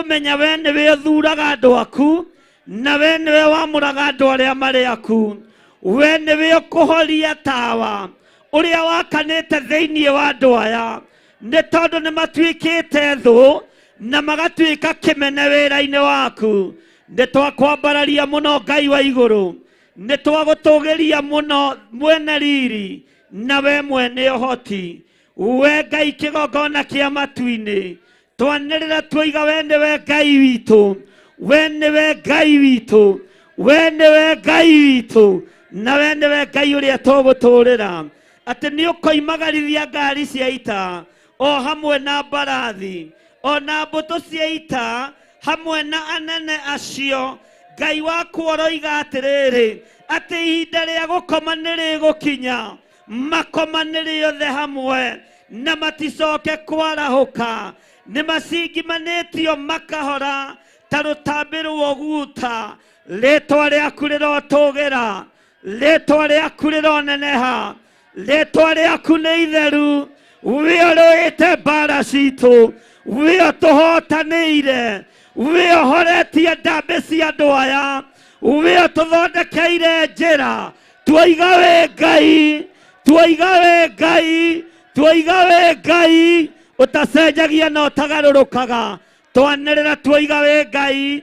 kũmenya we nĩwe ũthuraga andũ aku na we nĩwe wamũraga andũ arĩa marĩ aku. We nĩwe ũkũhoria tawa ũrĩa wakanĩte thĩinĩ wa andũ aya, nĩ tondũ nĩ matuĩkĩte thũ na magatuĩka kĩmene wĩra-inĩ waku. Nĩ twakwambararia mũno Ngai wa igũrũ, nĩ twagũtũgĩria mũno mwene riri na we mwene ũhoti. We Ngai kĩgongona kĩa matu-inĩ, twanĩrĩra twoiga we nĩwe Ngai witũ, we nĩwe Ngai witũ, we nĩwe Ngai witũ, na we nĩwe Ngai ũrĩa tũgũtũrĩra. Atĩ nĩ ũkoimagarithia ngari cia ita o hamwe na mbarathi o na mbũtũ cia ita hamwe na anene acio. Ngai waku ũroiga atĩrĩrĩ, atĩ ihinda rĩa gũkoma nĩ rĩgũkinya, makomanĩre othe hamwe na maticoke kwarahũka. Nĩ macingimanĩtio makahora ta rũtambĩ rwa ũguta. Rĩtwa rĩaku rĩrotũgĩra, rĩtwa rĩaku rĩroneneha, rĩtwa rĩaku nĩ itheru. We ũrũĩte mbara citũ, we ũtũhotanĩire, we ũhoretie ndambĩ cia andũ aya, we ũtũthondekeire njĩra. Twoiga wĩ Ngai, twoiga wĩ Ngai, twoiga wĩ Ngai ũtacenjagia na ũtagarũrũkaga. Twanĩrĩra twoiga wĩ Ngai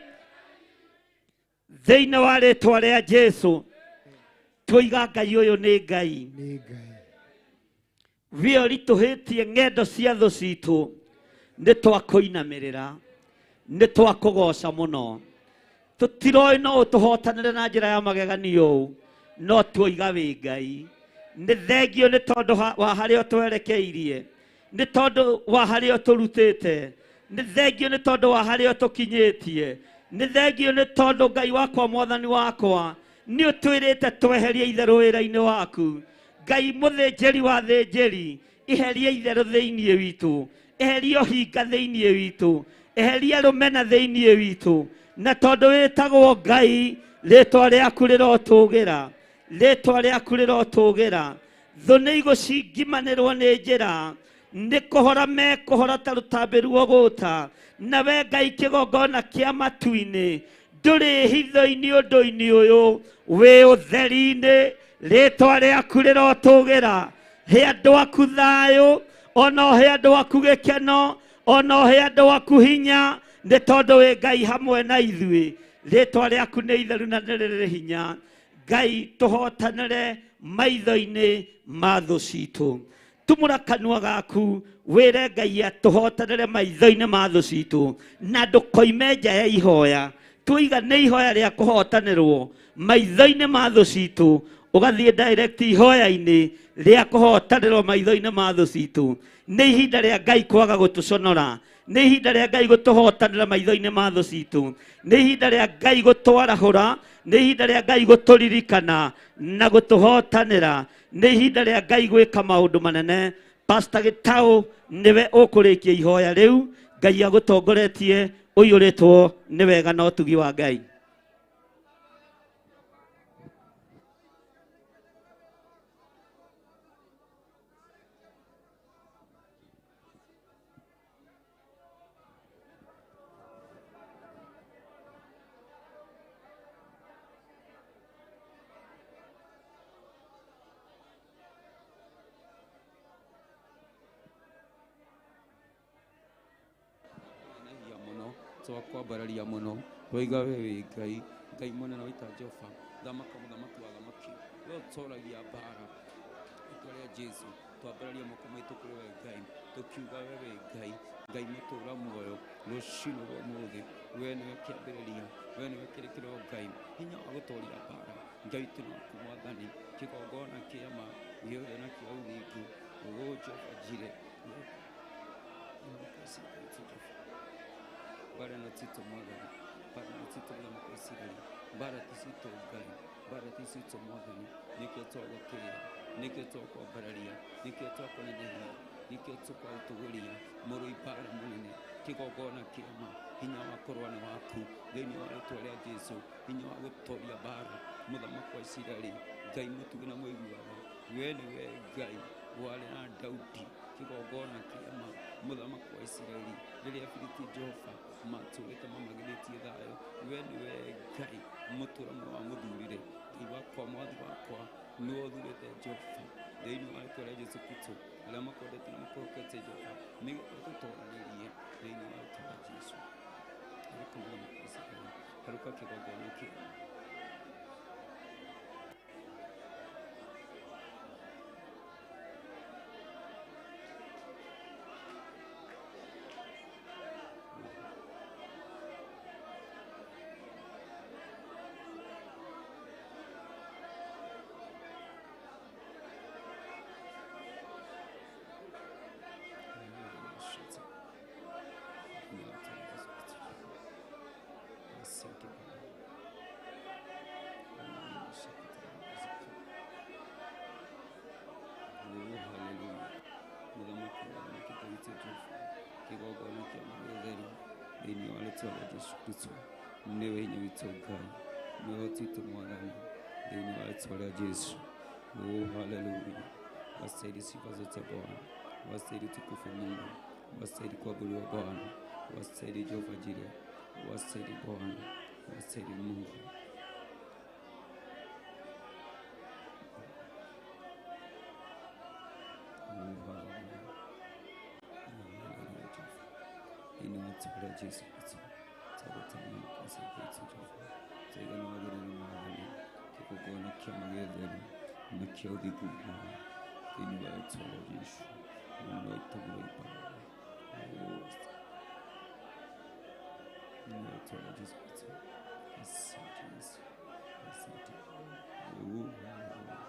thĩinĩ wa rĩtwa rĩa Jesu. Twoiga Ngai ũyũ nĩ Ngai. Nĩ Ngai. We ũritũhĩtie ng'endo cia thũ citũ, nĩ twakũinamĩrĩra, nĩ twakũgoca mũno. Tũtiroĩ no ũtũhotanĩre na njĩra ya mageganio ũũ, no twoiga wĩ Ngai. Nĩ thengio nĩ tondũ wa harĩa ũtwerekeirie, nĩ tondũ wa harĩa ũtũrutĩte, nĩ thengio nĩ tondũ wa harĩa ũtũkinyĩtie, nĩ thengio nĩ tondũ Ngai wakwa mwathani wakwa nĩ ũtwĩrĩte tweherie itherũ wĩra-inĩ waku. Ngai mũthĩnjĩri wa thĩnjĩri, iheria itherũ thĩinĩ witũ, eheria ũhinga thĩinĩ witũ, eheria rũmena thĩinĩ witũ. Na tondũ wĩtagwo Ngai, rĩtwa rĩaku rĩrotũgĩra, rĩtwa rĩaku rĩrotũgĩra. Thũ nĩ igũcingimanĩrwo nĩ njĩra, nĩ kũhora mekũhora ta rũtambĩ ruogũta. Na we Ngai kĩgongona kĩa matu-inĩ, ndũrĩ hitho-inĩ ũndũ-inĩ ũyũ, wĩ ũtheri-inĩ. Rĩtwa rĩaku rĩrotũgĩra. He andũ aku thayũ, ona ũhe andũ aku gĩkeno, ona ũhe andũ aku hinya, nĩ tondũ wĩ Ngai hamwe na ithuĩ. Rĩtwa rĩaku nĩ itheru na nĩ rĩrĩ hinya. Ngai tũhotanĩre maitho-inĩ ma thũ citũ. Tumũra kanua gaku wĩre Ngai atũhotanĩre maitho-inĩ ma thũ citũ, na ndũkoime nja ya ihoya. Twoiga nĩ ihoya rĩa kũhotanĩrwo maitho-inĩ ma thũ citũ, ũgathiĩ direct ihoya-inĩ rĩa kũhotanĩrwo maitho-inĩ ma thũ citũ. Nĩ ihinda rĩa Ngai kwaga gũtũconora, nĩ ihinda rĩa Ngai gũtũhotanĩra maitho-inĩ ma thũ citũ, nĩ ihinda rĩa Ngai gũtwarahũra, nĩ ihinda rĩa Ngai gũtũririkana na gũtũhotanĩra, nĩ ihinda rĩa Ngai gwĩka maũndũ manene. Pastor Gĩtaũ nĩwe ũkũrĩkia ihoya rĩu. Ngai agũtongoretie ũiyũrĩtwo nĩ wega na ũtugi wa Ngai. Twakwambararia mũno, twoiga we wĩ Ngai, Ngai mũnene wa ita Jehova, thamaka mũthamaki wa thamaki, we ũtoragia mbara. Rĩtwa rĩa Jesu, twambararia moko maitũ kũrĩ we Ngai, tũkiuga we wĩ Ngai, Ngai mũtũra muoyo, rũcinĩ rwa ũmũthĩ, we nĩwe kĩambĩrĩria, we nĩwe kĩrĩkĩrĩro Ngai, hinya wa gũtoria mbara, Ngai witũ nĩ waku Mwathani, kĩgongona kĩa ma, gĩothe na kĩa ũthingu, ũũ Jehova Jireh. Bara ĩno titũ Mwathani, bara ĩno titũ mũthamaki wa Isiraeli, bara ti citũ Ngai, bara ti citũ Mwathani, nĩkĩo twagũtĩĩa, nĩkĩo twakwambararia, nĩkĩo twakũnenehia, nĩkĩo tũkwagũtũgũria, mũrũi bara mũnene, kĩgongona kĩa ma, hinya wa kũrũa nĩ waku, thĩinĩ wa rĩtwa rĩa Jesu, hinya wa gũtoria bara, mũthamaki wa Isiraeli, Ngai mũtugi na mũiguaga, we nĩwe Ngai warĩ na Daudi. Kĩgongona kĩama mũthamaki wa Isiraeli rĩrĩa Afilisti Jehova matũrĩte mamagithĩtie thayũ. We nĩwe Ngai mũtũra mũno wa mũthurire, Ngai wakwa, mwathi wakwa, nĩwe ũthurĩte Jehova thĩinĩ wa rĩtwa rĩa Jesu Kristo, arĩa makwendete na makwĩhokete Jehova, nĩgetha ũtũtoranĩrie thĩinĩ wa rĩtwa rĩa Jesu. Harũka mũthamaki wa Isiraeli, harũka kĩgongona kĩama. Asante Baba. Oh, hallelujah. Mũthamaki wa athamaki Dawidi Jehova, kĩgongona kĩa gĩtheru thĩinĩ wa rĩtwa rĩa Jesu Kristo, nĩwe hinya witũ Ngai, nĩwe ũhoti witũ Mwathani, thĩinĩ wa rĩtwa rĩa Jesu. Oh, hallelujah. Wastahili sifa zote Bwana, wastahili utukufu Mungu, wastahili kuabudiwa Bwana, wastahili Jehova Jireh, wastahili Bwana, wastahili Mungu. Oh, hallelujah. Hallelujah, Jehova. Thĩinĩ wa rĩtwa rĩa Jesu Kristo, twagũtania mũkaca witũ Jehova, twaiga nĩ wagĩrĩire Mwathani, kĩgongona kĩama gĩtheru na kĩa ũthingu Bwana, thĩinĩ wa rĩtwa rĩa Jesu, mũno itagũrũ ibara. Oh, thĩinĩ wa rĩtwa rĩa Jesu Kristo. Asante Yesu. Asante. Oh, hallelujah.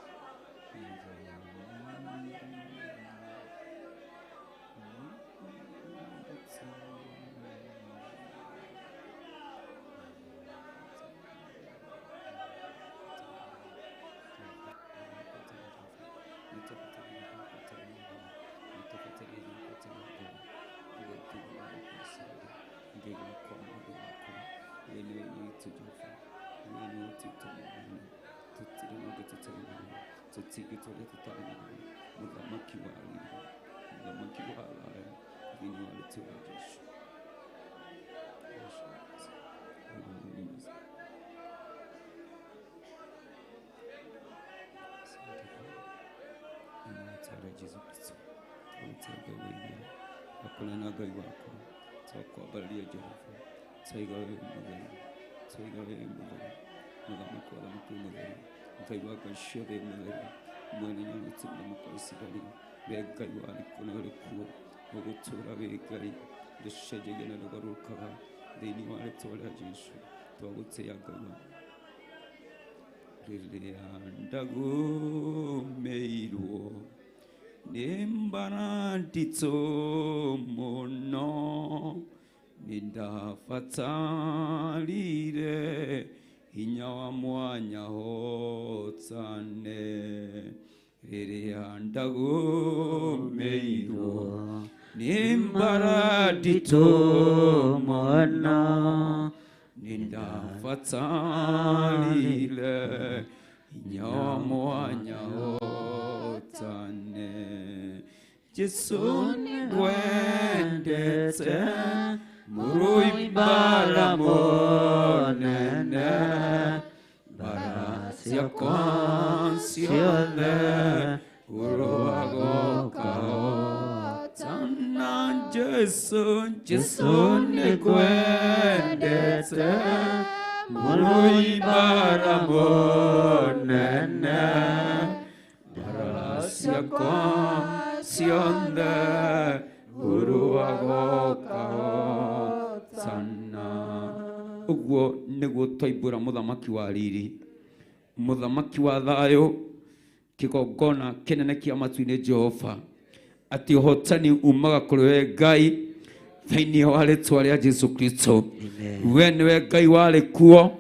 Mũthamaki wa riri, mũthamaki wa thayũ, thĩinĩ wa rĩtwa rĩa Jesũ. Asante Jesu Kristo. Twagũtĩa Ngai wa igũrũ, hakũrĩ na Ngai wakwa, twakwambararia Jehova, twaiga wĩ mũtheru, twaiga wĩ mũtheru, mũthamaki wa athamaki wĩ mũtheru, Ngai wa ngai ciothe wĩ mũtheru, mwene nyamũ ti mũthamaki wa Isiraeli, we Ngai warĩ kuo na ũrĩ kuo, ũgũtũũra wĩ Ngai, ndũcenjagia na ndũgarũrũkaga, thĩinĩ wa rĩtwa rĩa Jesu, twagũtĩa Ngai wa rĩrĩa ndagũmĩirwo nĩ mbara nditũ mũno, nĩ ndabatarire hinya wa mwanya hotane. Rĩrĩa ndagũmĩirwo nĩ mbara nditũ mũno, nĩ ndabatarire hinya wa mwanya hotane. Jesu nĩngwendete mũrũi mbara mũnene, mbara ciakwa ciothe ũroagoka hotana. Jesu, Jesu nĩngwendete mũrũi mbara mũnene, mbara ciakwa ciothe ũrũagoka hotana. Ũguo nĩguo twaimbũra mũthamaki wa riri, mũthamaki wa thayũ, kĩgongona kĩnene kĩa matu-inĩ Jehova, atĩ ũhotani umaga kũrĩ we Ngai thĩinĩ wa rĩtwa rĩa Jesu Kristo. We nĩwe Ngai warĩ kuo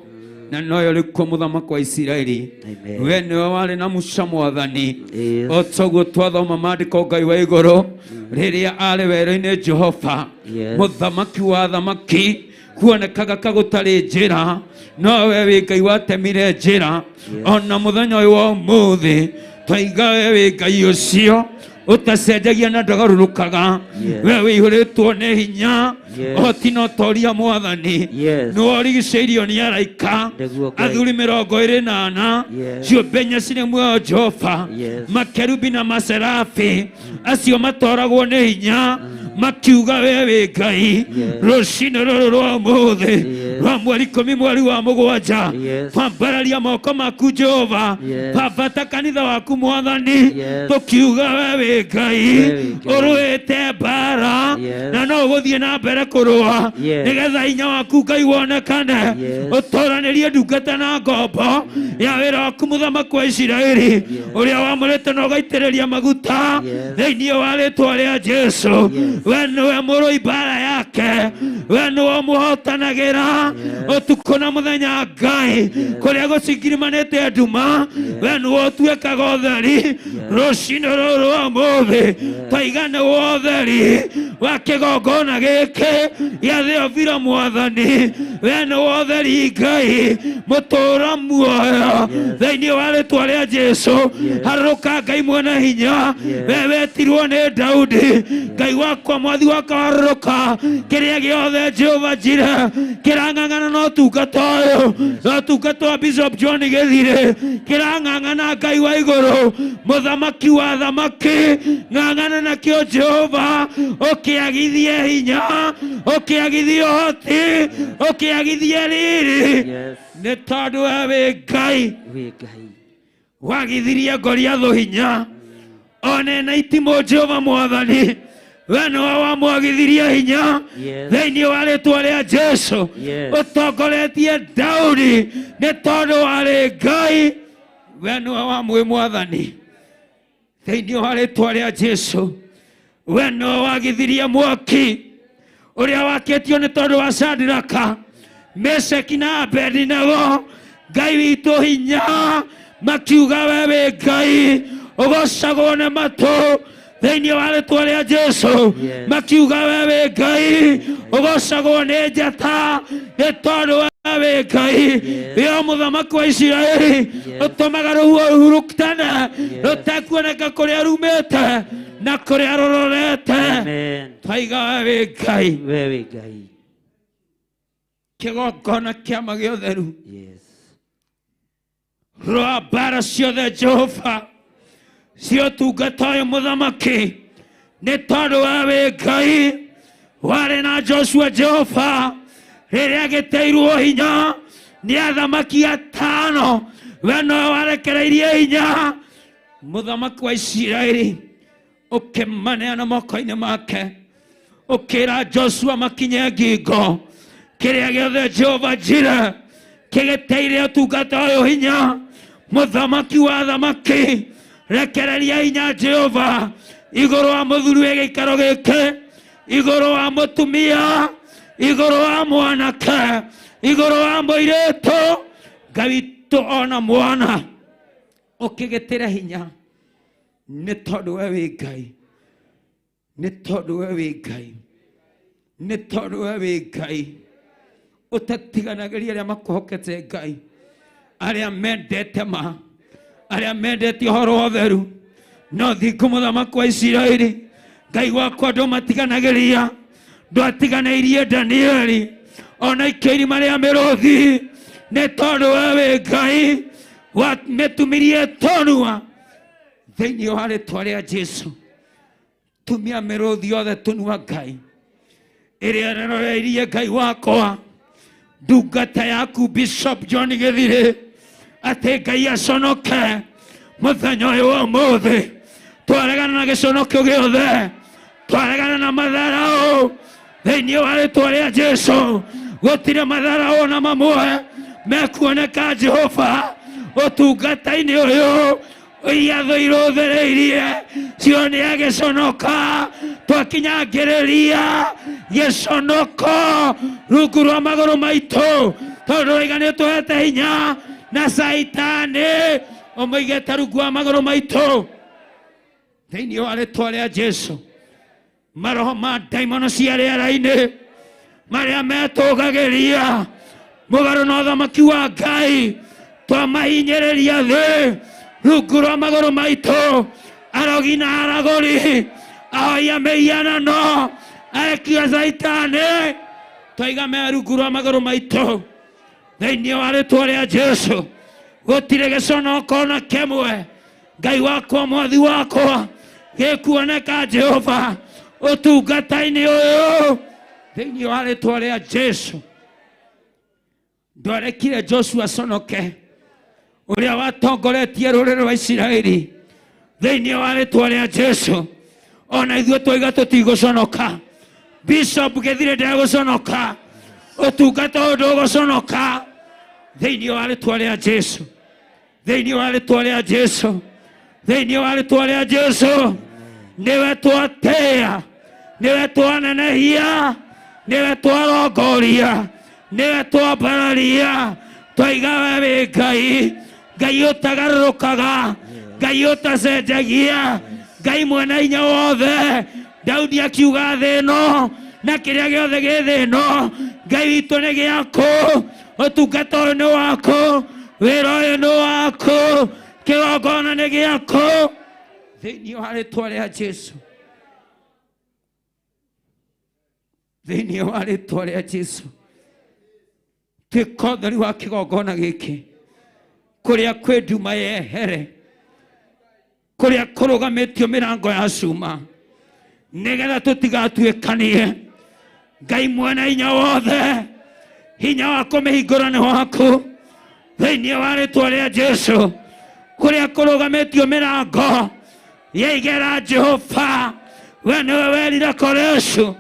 na noyo ũrĩ kuo, mũthamaki wa Isiraeli. Amen. We nĩwe warĩ na Musa mwathani, Yes. o toguo twathoma maandĩko Ngai wa igũrũ rĩrĩa arĩ werũ-inĩ Jehova, Yes. mũthamaki wa thamaki, kuonekaga ka gũtarĩ njĩra, no we wĩ Ngai watemire njĩra. Yes. Ona mũthenya ũyũ wa ũmũthĩ twaiga we wĩ Ngai ũcio Ũtacenjagia na ndagarũrũkaga. Yes. We wĩihũrĩtwo nĩ hinya, Yes. ũhoti na ũtoria mwathani. Yes. Nĩwe ũrigicĩirio nĩ araika Nĩguo Ngai. athuri 24, Yes. ciũmbe inya cirĩ muoyo Jehova, Yes. makerubi na maserafi acio matoragwo nĩ hinya makiuga we wĩ Ngai. Yes. Rũcinĩ rũrũ rwa ũmũthĩ, Yes. rwa mweri 10 mweri wa 7, Yes. twambararia moko maku Jehova, Yes. twambata kanitha waku mwathani, Yes. tũkiuga we wĩ Ngai, We wĩ Ngai. ũrũĩte mbara, Yes. na no ũgũthiĩ na mbere kũrũa, Yes. nĩgetha hinya waku Ngai wonekane. Yes. Ũtũranĩrie ndungata na ngombo ya wĩra waku mũthamaki wa Isiraeli, ũrĩa wamũrĩte na ũgaitĩrĩria maguta, Yes. thĩinĩ wa rĩtwa rĩa Jesu. Yes. We nĩwe mũrũi mbara yake, we nĩwe ũmũhotanagĩra Yes. ũtukũ na mũthenya Ngai, kũrĩa gũcingirimanĩte nduma, we nĩwe ũtuĩkaga ũtheri. Rũcinĩ rũrũ rwa ũmũthĩ twaiga nĩwe ũtheri wa kĩgongona gĩkĩ gĩa Theofilo mwathani, we nĩwe ũtheri Ngai mũtũũra muoyo, thĩinĩ wa rĩtwa rĩa Jesu. Yes. Harũrũka Ngai mwene hinya, Yes. we wetirwo nĩ Daudi, Ngai wakwa mwathi wakwa, harũrũka kĩrĩa gĩothe Jehova njira kĩrang'ang'ana na ũtungata ũyũ, na ũtungata wa Bishop John Gĩthirĩ kĩrang'ang'ana. Ngai wa igũrũ, mũthamaki wa thamaki, ng'ang'ana nakĩo Jehova, ũkĩagithie hinya, ũkĩagithie ũhoti, ũkĩagithie riri, Yes. nĩ tondũ we wĩ Ngai. Wĩ Ngai. Wagithirie Goliathũ hinya one na itimũ, Jehova mwathani, we nĩwe wamwagithirie hinya, Yes. thĩinĩ wa rĩtwa rĩa Jesu. Yes. Ũtongoretie Daudi, nĩ tondũ warĩ Ngai, we nĩwe wamwĩ mwathani, thĩinĩ wa rĩtwa rĩa Jesu. We nĩwe wagithirie mwaki ũrĩa wakĩtio nĩ tondũ wa Shadraka, Meshaki na Abednego, Ngai witũ hinya, makiuga we wĩ Ngai ũgocagwo nĩ matũ, thĩinĩ wa rĩtwa rĩa Jesu. Yes. Makiuga we wĩ Ngai ũgocagwo nĩ njata, nĩ tondũ we wĩ Ngai, wĩ o mũthamaki wa Isiraeli, Yes. ũtũmaga rũhuho rũhurutane Yes. rũtekuoneka kũrĩa rumĩte na kũrĩa rũrorete. Amen. Twaiga we wĩ Ngai. We wĩ Ngai. Kĩgongona kĩama gĩa ũtheru, Yes. rwa mbara ciothe Jehova ciotungata ũyũ mũthamaki, nĩ tondũ we wĩ Ngai warĩ na Joshua Jehova rĩrĩa agĩteirwo hinya nĩ athamaki 5, we nowe warekereirie hinya mũthamaki wa Isiraeli, ũkĩmaneana moko-inĩ make, ũkĩra Joshua makinye ngingo. Kĩrĩa gĩothe Jehova njira kĩgĩteire ũtungata ũyũ hinya, mũthamaki wa thamaki, rekereria hinya Jehova igũrũ wa mũthuri wĩ gĩikaro gĩkĩ, igũrũ wa mũtumia, igũrũ wa mwanake, igũrũ wa mũirĩtu, Ngai witũ, ona mwana ũkĩgĩtĩre hinya, nĩ tondũ we wĩ Ngai, nĩ tondũ we wĩ Ngai, nĩ tondũ we wĩ Ngai ũtatiganagĩria arĩa makũhokete, Ngai arĩa mendete ma, arĩa mendete ũhoro wa ũtheru no thingu, mũthamaki wa Isiraeli, Ngai wakwa, ndũmatiganagĩria. Ndwatiganĩirie Danieli ona ikio irima rĩa mĩrũthi, nĩ tondũ we wĩ Ngai wamĩtumirie tũnua, thĩinĩ wa rĩtwa rĩa Jesu. Tumia mĩrũthi yothe tũnua, Ngai ĩrĩa ĩroreirie Ngai wakwa ndungata yaku Bishop John Gĩthirĩ, atĩ Ngai aconoke mũthenya ũyũ wa ũmũthĩ. Twaregana na gĩconokio gĩothe, twaregana na matharaũ, thĩinĩ wa rĩtwa rĩa Jesu. Gũtirĩ matharaũ na mamwe mekuoneka Jehova ũtungata-inĩ ũyũ, iria thũ irũthĩrĩirie cio nĩ agĩconoka. Twakinyangĩrĩria gĩconoko rungu rwa magũrũ maitũ, tondũ raiga nĩ tũhete hinya na Caitani ũmũigĩte rungu wa magũrũ maitũ, thĩinĩ wa rĩtwa rĩa Jesu. Maroho ma ndaimono cia rĩera-inĩ marĩa metũgagĩria mũgarũ na ũthamaki wa Ngai, twamahinyĩrĩria thĩ rungu rwa magũrũ maitũ. Arogi na aragũri, ahoya mĩhianano, ekia Caitani, twaiga me rungu rwa magũrũ maitũ thĩinĩ wa rĩtwa rĩa Jesũ. Gũtirĩ gĩconoko na kĩmwe, Ngai wakwa, mwathi wakwa, gĩkuoneka Jehova ũtungata-inĩ ũyũ thĩinĩ wa rĩtwa rĩa Jesũ. Ndwarekire Joshua conoke ũrĩa watongoretie rũrĩrĩ rwa Isiraeli thĩinĩ wa rĩtwa rĩa Jesũ. Ona ithuĩ twaiga tũtigũconoka. Bishop Gĩthire ndegũconoka, ũtungata ũyũ ndũgũconoka thĩinĩ wa rĩtwa rĩa Jesũ, thĩinĩ wa rĩtwa rĩa Jesũ, thĩinĩ wa rĩtwa rĩa Jesũ. Nĩwe twatĩĩa, nĩwe twanenehia, nĩwe twarongoria, nĩwe twambararia. Twaiga we wĩ Ngai, Ngai ũtagarũrũkaga, Ngai ũtacenjagia, Ngai mwene hinya wothe. Daudi akiuga thĩ ĩno na kĩrĩa gĩothe gĩ thĩ ĩno, Ngai witũ nĩ gĩaku, ũtungata ũyũ nĩ waku, wĩra ũyũ nĩ waku, kĩgongona nĩ gĩaku thĩinĩ wa rĩtwa rĩa Jesũ, thĩinĩ wa rĩtwa rĩa Jesũ. Tuĩka ũtheri wa kĩgongona gĩkĩ, kũrĩa kwĩ nduma yehere, kũrĩa kũrũgamĩtio mĩrango ya cuma, nĩgetha tũtigatuĩkanie. Ngai mwene hinya wothe, hinya wa kũmĩhingũra nĩ waku thĩinĩ wa rĩtwa rĩa Jesũ. Kũrĩa kũrũgamĩtio mĩrango ya igera, Jehova, we nĩwe werire Koreshu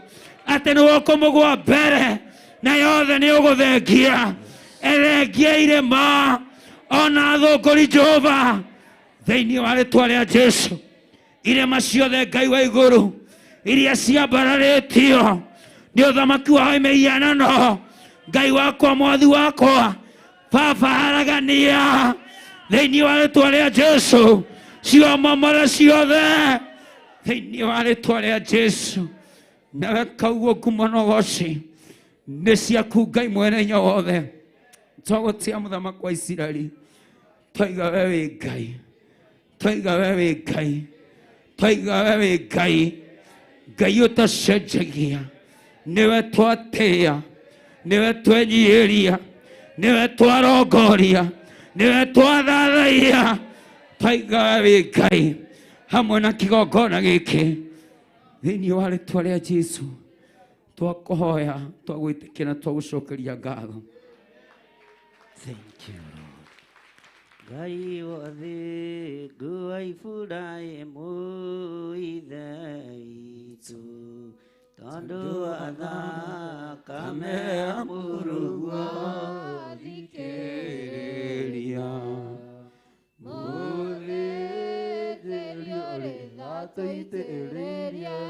atĩ nĩwe ũkũmũgwa mbere na yothe nĩ ũgũthengia, ethengie irĩma ona thũngũri. Jehova, thĩinĩ wa rĩtwa rĩa Jesũ, irĩma ciothe, Ngai wa igũrũ, iria ciambararĩtio nĩ ũthamaki wa mĩhianano, Ngai wakwa, mwathi wakwa, Baba, haragania thĩinĩ wa rĩtwa rĩa Jesũ, ciomomore ciothe thĩinĩ wa rĩtwa rĩa Jesũ. Nawe kauguo ngumo na ũgoci nĩ ciaku, Ngai mwene hinya wothe. Twagũtĩa mũthamaki wa Isiraeli, twaiga we wĩ Ngai, twaiga we wĩ Ngai, twaiga we wĩ Ngai, Ngai ũtacenjagia. Nĩwe twatĩĩa, nĩwe twenyihĩria, nĩwe twarongoria, nĩwe twathathaiya. Twaiga we wĩ Ngai hamwe na kĩgongona gĩkĩ thĩinĩ wa rĩtwa rĩa Jesũ. Twakũhoya, twagwĩtĩkĩra, twagũcokeria ngatho. Thank you, Lord. Ngai wothe wa Iburahĩmu ithe witũ, tondũ wa thakame ya mũrũguo thikĩrĩria. Mũthĩnjĩri ũrĩ tũitĩrĩrie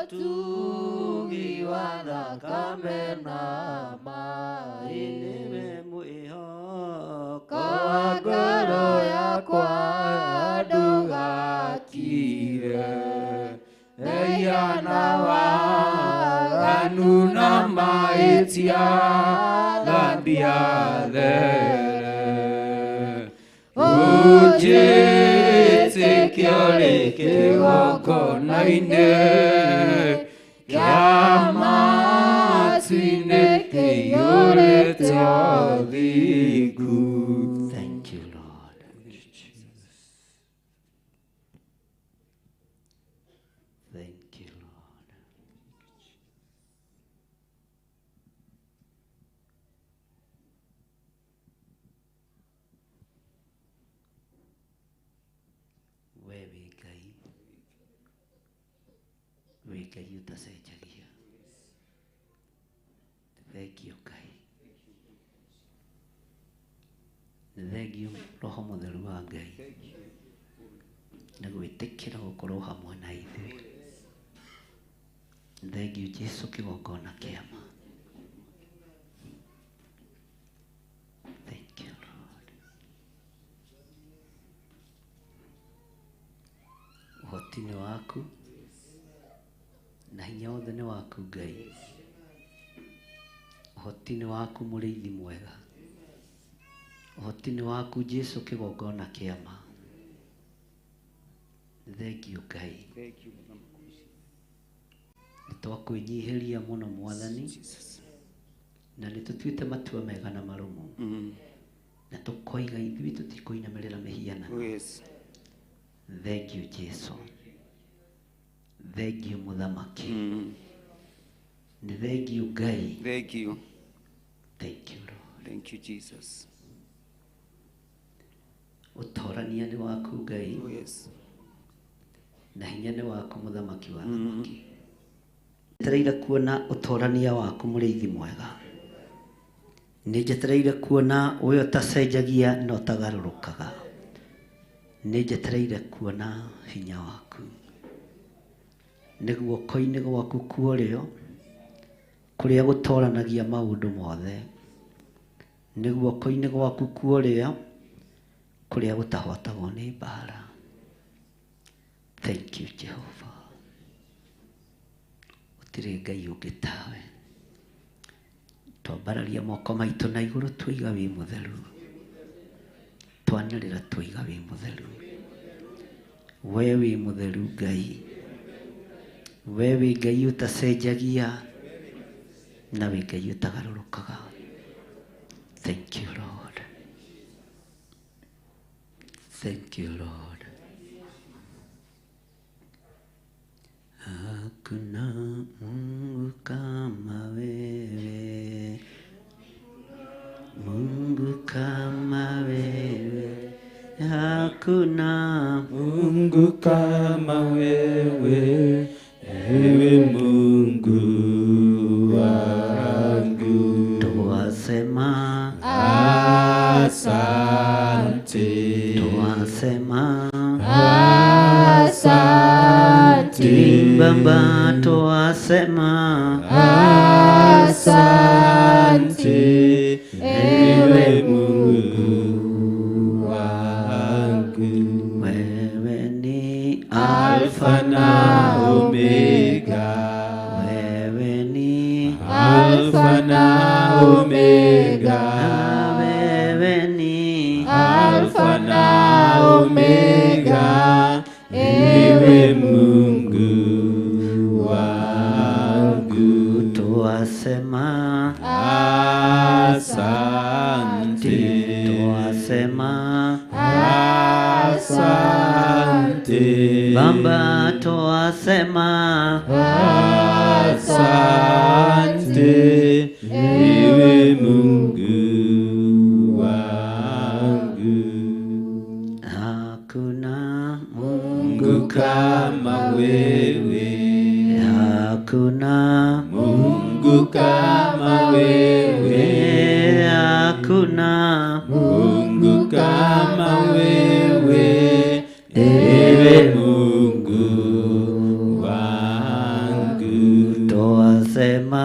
ũtugi wa thakame na maĩ. Nĩwe mwĩhoko Kwa ngoro yakwa ndũgakire mehia na waganu na mahĩtia, thambia there ũnjĩtĩkio rĩ kĩgongona-inĩ kĩa matu-inĩ kĩiyũrĩte ũthingu. Thank you, Lord. Thank you, Lord. We wĩ Ngai, wĩ Ngai ũtacenjagia. Thengio Ngai, nĩ thengio Roho Mũtheru wa Ngai nĩ gwĩtĩkĩra gũkorwo hamwe na ithuĩ. Nĩ thengio Jesu kĩgongona kĩama. Thank you, Lord. Ũhoti nĩ waku na hinya wothe nĩ waku, Ngai. Ũhoti nĩ waku, mũrĩithi mwega. Ũhoti nĩ waku, Jesu kĩgongona kĩama. Thank you Ngai. Thank you mũthamaki ũcio. Nĩ twakwĩnyihĩria mũno Mwathani. Jesus. Na nĩ tũtuĩte matua mega na marũmu. Na tũkoiga ithuĩ tũtikũinamĩrĩra mĩhianano. Oh, yes. Thank you Jesu. Thank you mũthamaki. Nĩ thank you Ngai. Thank you. Thank you Lord. Thank you Jesus. Ũtorania nĩ waku Ngai. Oh, yes. Na hinya nĩ waku mũthamaki wa thamaki. Njetereire kuona ũtorania waku mũrĩithi mwega. Nĩ njetereire kuona ũyũ ũtacenjagia na ũtagarũrũkaga. Nĩ njetereire kuona hinya waku. Nĩ guoko-inĩ gwaku kwa ũrĩo kũrĩa gũtoranagia maũndũ mothe. Nĩ guoko-inĩ gwaku kwa ũrĩo kũrĩa gũtahotagwo nĩ mbara. Thank you Jehovah. Gũtirĩ Ngai ũngĩ tawe. Twambararia moko maitũ na igũrũ twoiga wĩ mũtheru. Twanĩrĩra twoiga wĩ mũtheru. We wĩ mũtheru Ngai. We wĩ Ngai ũtacenjagia na wĩ Ngai ũtagarũrũkaga. Thank you Lord. Thank you Lord. Hakuna Mungu kama wewe, Mungu kama wewe, hakuna Mungu kama wewe, ewe Mungu wangu. Tuwasema asante, tuwasema asante, Baba, tuwasema asante, ewe Mungu wangu. Wewe ni Alfa na Omega, wewe ni Alfa na Omega, wewe ni Alfa na Omega, ewe Mungu wangu. Tuwasema asante, tuwasema asante, Baba, tuwasema asante, ewe Mungu wangu. Hakuna Mungu kama wewe, hakuna Mungu kama wewe, hakuna Mungu kama wewe, ewe Mungu wangu. Tuwasema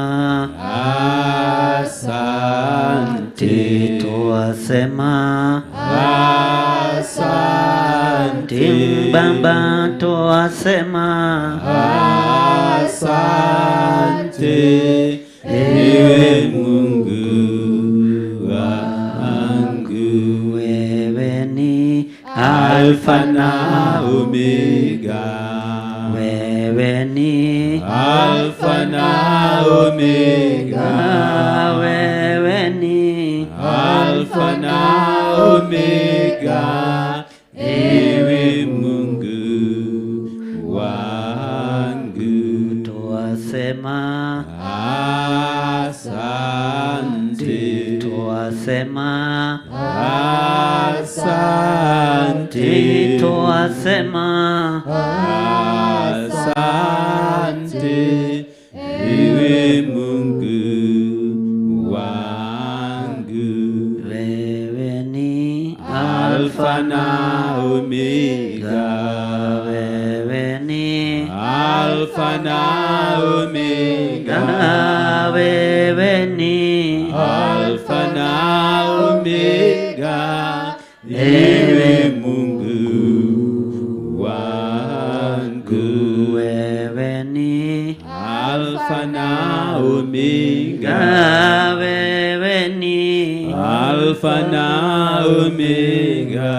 asante, tuwasema asante, Baba, tuwasema asante, ewe Mungu wangu. Wewe ni Alfa na Omega, wewe ni Alfa na Omega, wewe ni Alfa na Omega, ewe Mungu wangu. Tuwasema asante, tuwasema asante, tuwasema asante, ewe Mungu wangu. Wewe ni Alfa na Omega, wewe ni Alfa na Omega, wewe ni Alfa na Omega, ewe Mungu wangu. Wewe ni Alfa na Omega, wewe ni Alfa na Omega,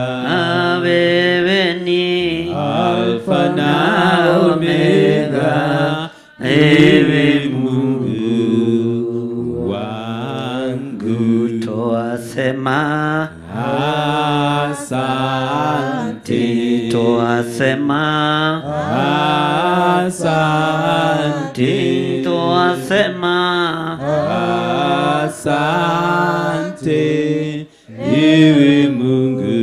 wewe ni Alfa Twasema asante, twasema asante, twasema asante, ewe Mungu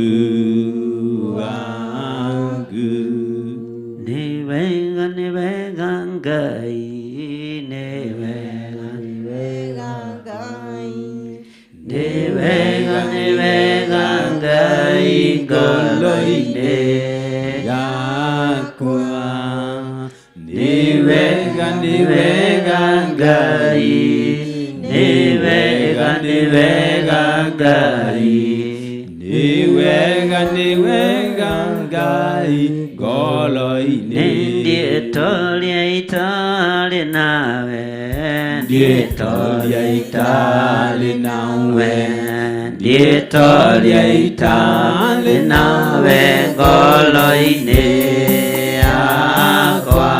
wangu. Ni wega, ni wega Ngai, ni wega, ni wega Ngai, ni wega, ni wega Ngai ngoro-inĩ yakwa. Ni wega, ni wega Ngai, ni wega, ni wega Ngai, ni wega, ni wega Ngai ngoro-inĩ. Ndietoria itarĩ nawe, Ndietoria itarĩ nawe, ndietoria itarĩ nawe ngoro-inĩ yakwa.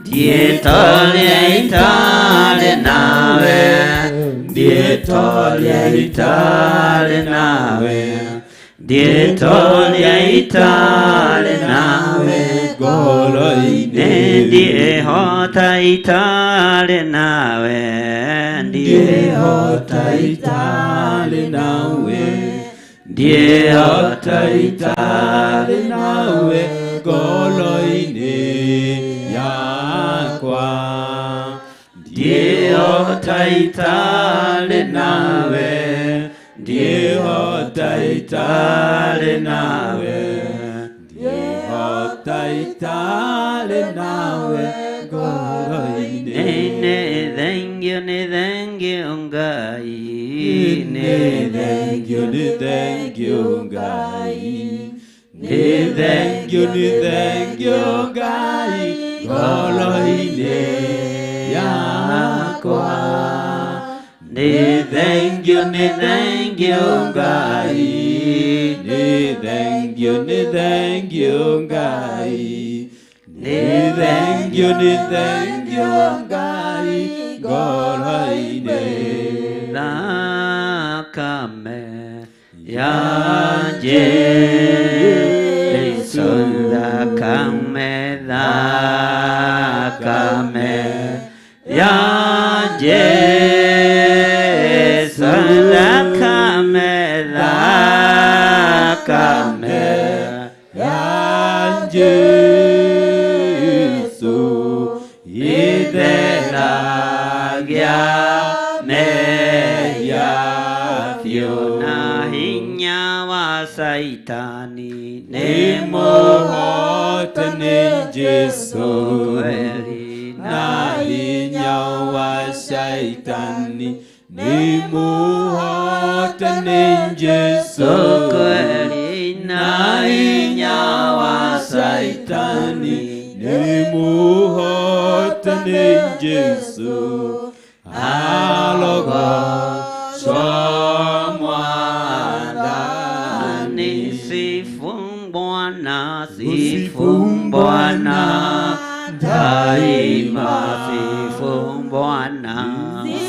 Ndietoria itarĩ nawe, ndietoria itarĩ nawe, ndietoria itarĩ nawe ngoro-inĩ. Ndiehota itarĩ nawe, Ndiehota itarĩ nawe, ndiehota itarĩ nawe ngoro-inĩ yakwa. Ndiehota itarĩ nawe, Ndiehota itarĩ nawe, ndiehota itarĩ nawe ngoro-inĩ. Nĩ thengio, nĩ thengio Ngai, Nĩ thengio, nĩ thengio Ngai, nĩ thengio, nĩ thengio Ngai ngoro-inĩ yakwa. Nĩ thengio, nĩ thengio Ngai, Nĩ thengio, nĩ thengio Ngai, nĩ thengio, nĩ thengio Ngai ngoro-inĩ. Thakame ya Jesu, thakame, thakame ya Jesu, thakame, thakame ya Jesu itheragia mehia biũ na hinya wa Saitani nĩ mũhote nĩ Jesu kweli na hinya wa Shaitani nĩ mũhote nĩ Jesu kweli na hinya wa Shaitani nĩ mũhote nĩ Jesu alogocwo Mwathani. Sifu Bwana, sifu Bwana daima, sifu Bwana,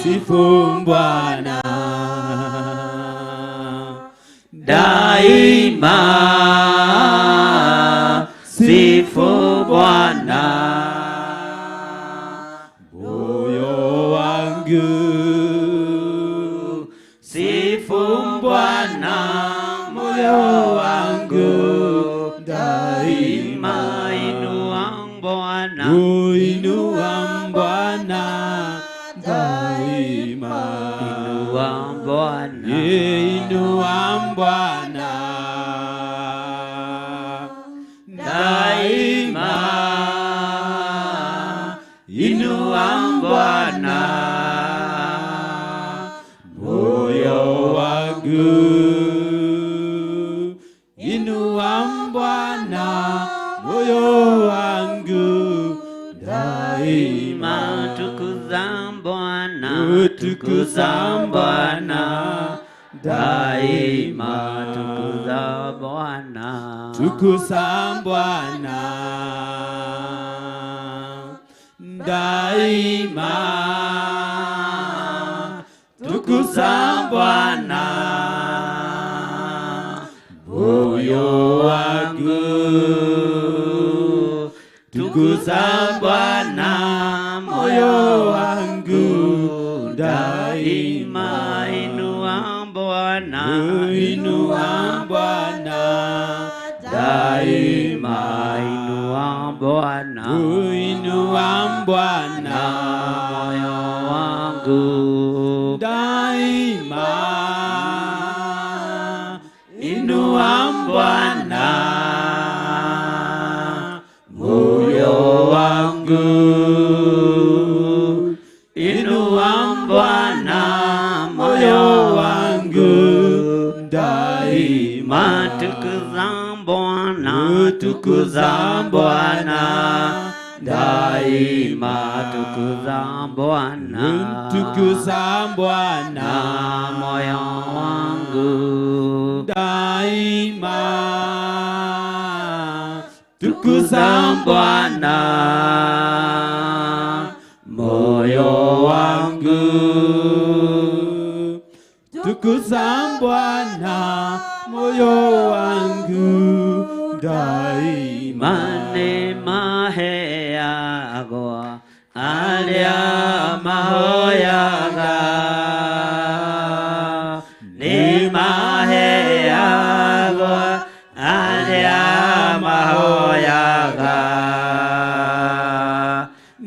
Sifu Bwana daima, sifu Bwana. Moyo wangu Sifu Bwana, moyo wangu daima, inua Bwana, uinua Bwana daima, inua Bwana, inua Bwana daima, inua Bwana moyo wangu, inua Bwana moyo wangu daima, tukuza Bwana, utukuza Bwana daima, tukuza Bwana, tukuza Bwana daima, tukuza Bwana. Tukuza Bwana moyo wangu daima. Inua Bwana, inua Bwana daima. Inua Bwana, inua Bwana moyo wangu daima. Inua Bwana moyo wangu, inua Bwana moyo wangu daima. Tukuza Bwana, tukuza Bwana daima. Tukuza Bwana, tukuza Bwana moyo wangu daima. Tukuza Bwana moyo wangu, tukuza Bwana moyo wangu daima. Nĩ maheagwo arĩa mahoyaga, nĩ maheagwo arĩa mahoyaga,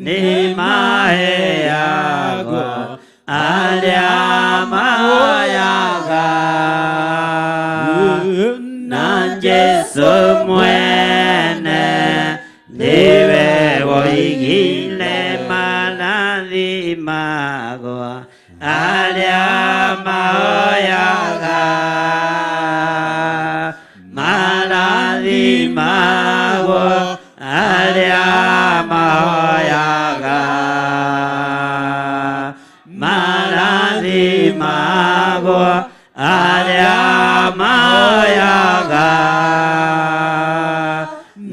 nĩ maheagwo arĩa mahoyaga. Na Jesu mwene niwe woigire marathimagwo arĩa mahoyaga, marathimagwo arĩa mahoyaga, marathimagwo arĩa mahoyaga.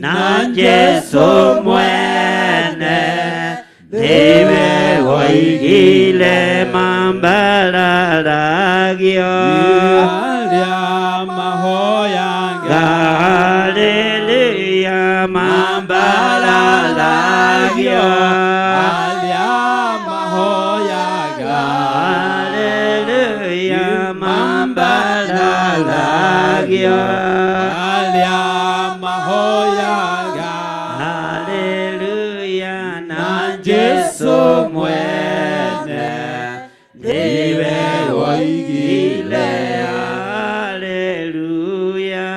Na Jesu mwene niwe woigire mambararagio arĩa mahoyaga, Haleluya, mambararagio arĩa mahoyaga, Haleluya, mambararagio arĩa mahoyaga. Haleluya, na Jesu mwene niwe woigire. Haleluya,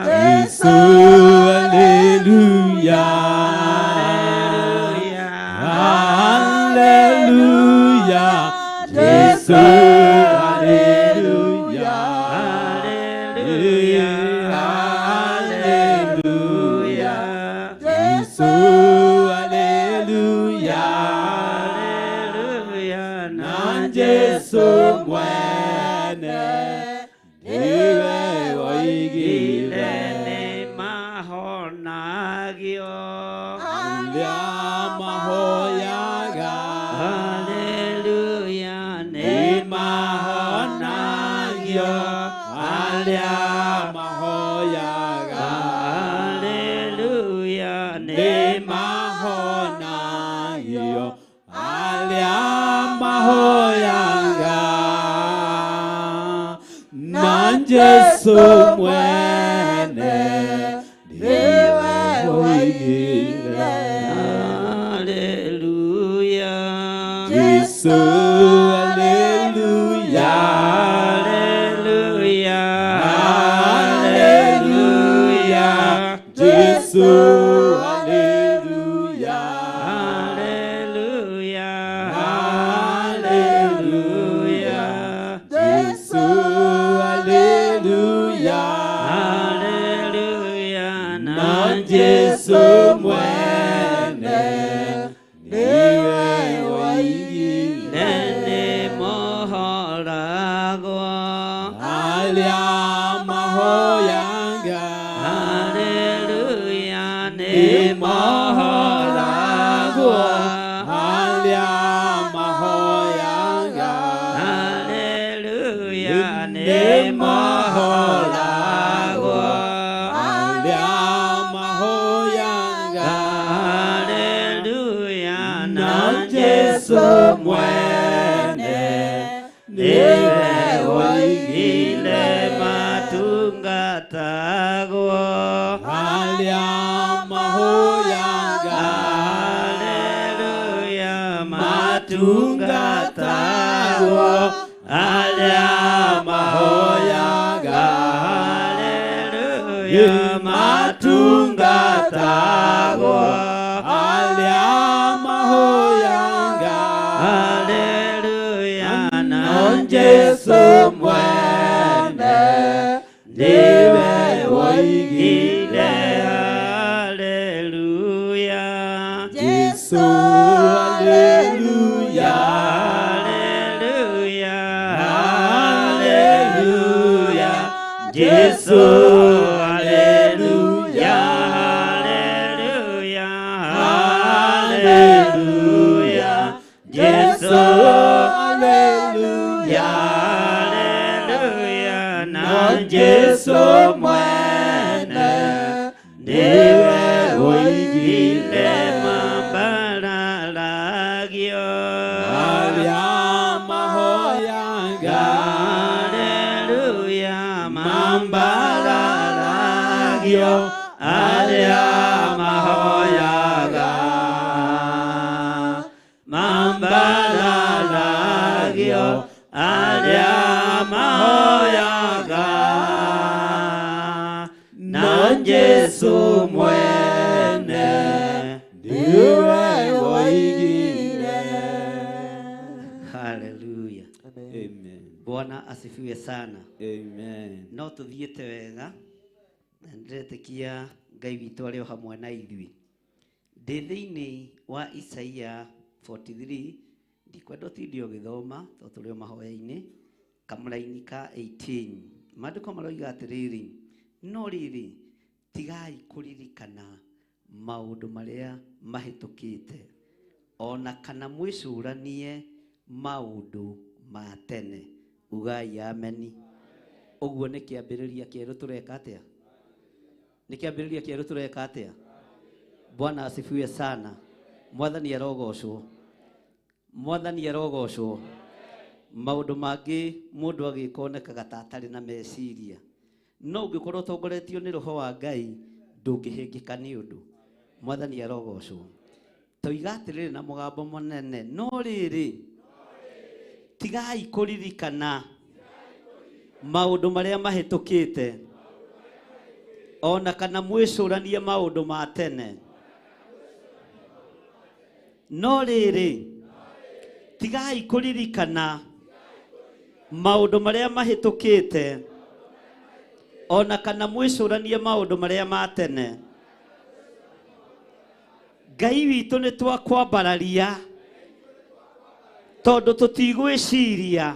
Yesu, haleluya, haleluya, Yesu, haleluya, haleluya, haleluya, Yesu, haleluya, haleluya, na Jesu mwene niwe woigire. Nĩ mahonagio arĩa mahoyaga, Haleluya, nĩ mahonagio arĩa mahoyaga, Haleluya, nĩ mahonagio arĩa mahoyaga. Na Jesu mwene niwe woigire. Haleluya, Yesu, haleluya, haleluya, haleluya, Yesu, haleluya, haleluya, haleluya, Yesu, haleluya, haleluya, na Jesu mwene niwe woigire. Nĩ mohoragwo Arĩa mahoyaga, Haleluya, nĩ nĩ mohoragwo mohoragwo arĩa mahoyaga, Haleluya, nĩ nĩ mohoragwo mohoragwo arĩa mahoyaga. Niwe woigire matungatagwo Arĩa mahoyaga Haleluya matungatagwo arĩa mahoyaga Haleluya matungatagwo arĩa mahoyaga Haleluya na Jesu mwene niwe woigire Haleluya Jesu haleluya Haleluya Haleluya Jesu haleluya Haleluya Haleluya Jesu haleluya Haleluya na Jesu mwene niwe woigire mambararagio arĩa mahoyaga Haleluya mambararagio arĩa mahoyaga mambararagio arĩa mahoyaga na Jesu mwene niwe woigire. Haleluya. Amen. Bwana asifiwe sana. Amen. No tuthiĩte wega na ndĩretĩkia Ngai witũ arĩ o hamwe na ithuĩ. Ndĩ thĩinĩ wa Isaia 43 ndikwenda ũtinde ũgĩthoma tondũ tũrĩ o mahoya-inĩ kamũraini ka 18 maandĩko maroiga atĩrĩrĩ no rĩrĩ tigai kũririkana maũndũ marĩa mahĩtũkĩte ona kana mwĩcũranie maũndũ ma tene ugai ameni. Ũguo nĩ kĩambĩrĩria kĩerũ tũreka atĩa? Nĩ kĩambĩrĩria kĩerũ tũreka atĩa? Bwana asifiwe sana. Mwathani arogocwo. Mwathani arogocwo. Maũndũ mangĩ mũndũ agĩka onekaga ta atarĩ na meciria no ũngĩkorwo ũtongoretio nĩ roho wa Ngai ndũngĩhĩngĩka nĩ ũndũ. Mwathani arogocwo. Toiga atĩrĩrĩ na mũgambo mũnene no rĩrĩ tigai kũririkana maũndũ marĩa mahĩtũkĩte ona kana mwĩcũranie maũndũ ma tene no rĩrĩ tigai kũririkana maũndũ marĩa mahĩtũkĩte ona kana mwĩcũranie maũndũ marĩa ma tene. Ngai witũ nĩ twakwambararia tondũ tũtigwĩciria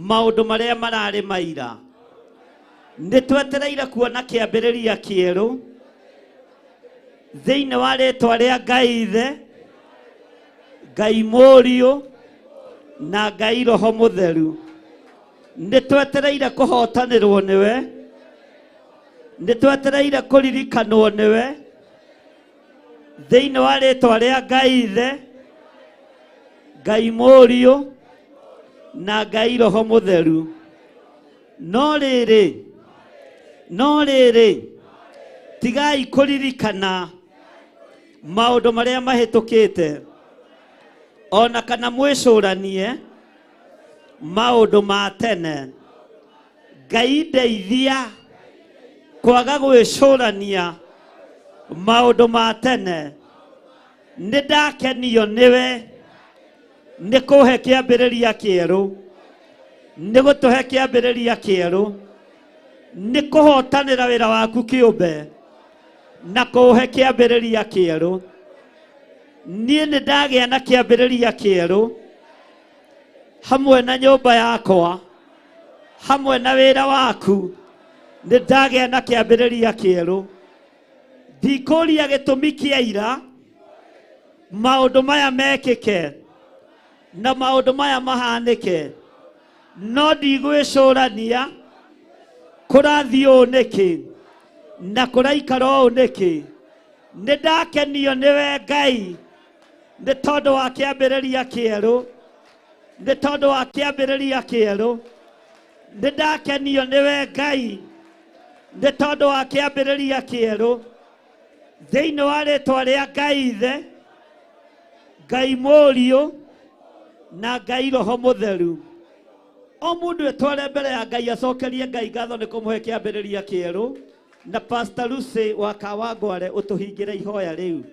maũndũ marĩa mararĩ maira. Nĩ twetereire kuona kĩambĩrĩria kĩerũ thĩinĩ wa rĩtwa rĩa Ngai Ithe, Ngai Mũriũ na Ngai Roho Mũtheru. Nĩ twetereire kũhotanĩrwo nĩwe, nĩ twetereire kũririkanwo nĩwe thĩinĩ wa rĩtwa rĩa Ngai Ithe, Ngai Mũriũ na Ngai Roho Mũtheru. No rĩrĩ no rĩrĩ tigai kũririkana maũndũ marĩa mahĩtũkĩte ona kana mwĩcũranie maũndũ ma tene. Ngai ndeithia kwaga gwĩcũrania maũndũ ma tene. Nĩ ndakenio nĩwe nĩ kũhe kĩambĩrĩria kĩerũ, nĩ gũtũhe kĩambĩrĩria kĩerũ, nĩ kũhotanĩra wĩra waku kĩũmbe na kũhe kĩambĩrĩria kĩerũ. Niĩ nĩ ndagĩa na kĩambĩrĩria kĩerũ hamwe na nyũmba yakwa, hamwe na wĩra waku, nĩ ndagĩa na kĩambĩrĩria kĩerũ. Ndikũria gĩtũmi kĩa ira maũndũ maya mekĩke na maũndũ maya mahanĩke, no ndigwĩcũrania kũrathiĩ ũũ nĩkĩ na kũraikara ũũ nĩkĩ. Nĩ ndakenio nĩwe Ngai nĩ tondũ wa kĩambĩrĩria kĩerũ Nĩ tondũ wa kĩambĩrĩria kĩerũ. Nĩ ndakenio nĩwe Ngai nĩ tondũ wa kĩambĩrĩria kĩerũ. Thĩinĩ wa rĩtwa rĩa Ngai Ithe, Ngai Mũriũ na Ngai Roho Mũtheru. O mũndũ etware mbere ya Ngai acokerie Ngai ngatho nĩ kũmũhe kĩambĩrĩria kĩerũ. Na Pastor Lucy wa Kawangware ũtũhingĩre ihoya rĩu.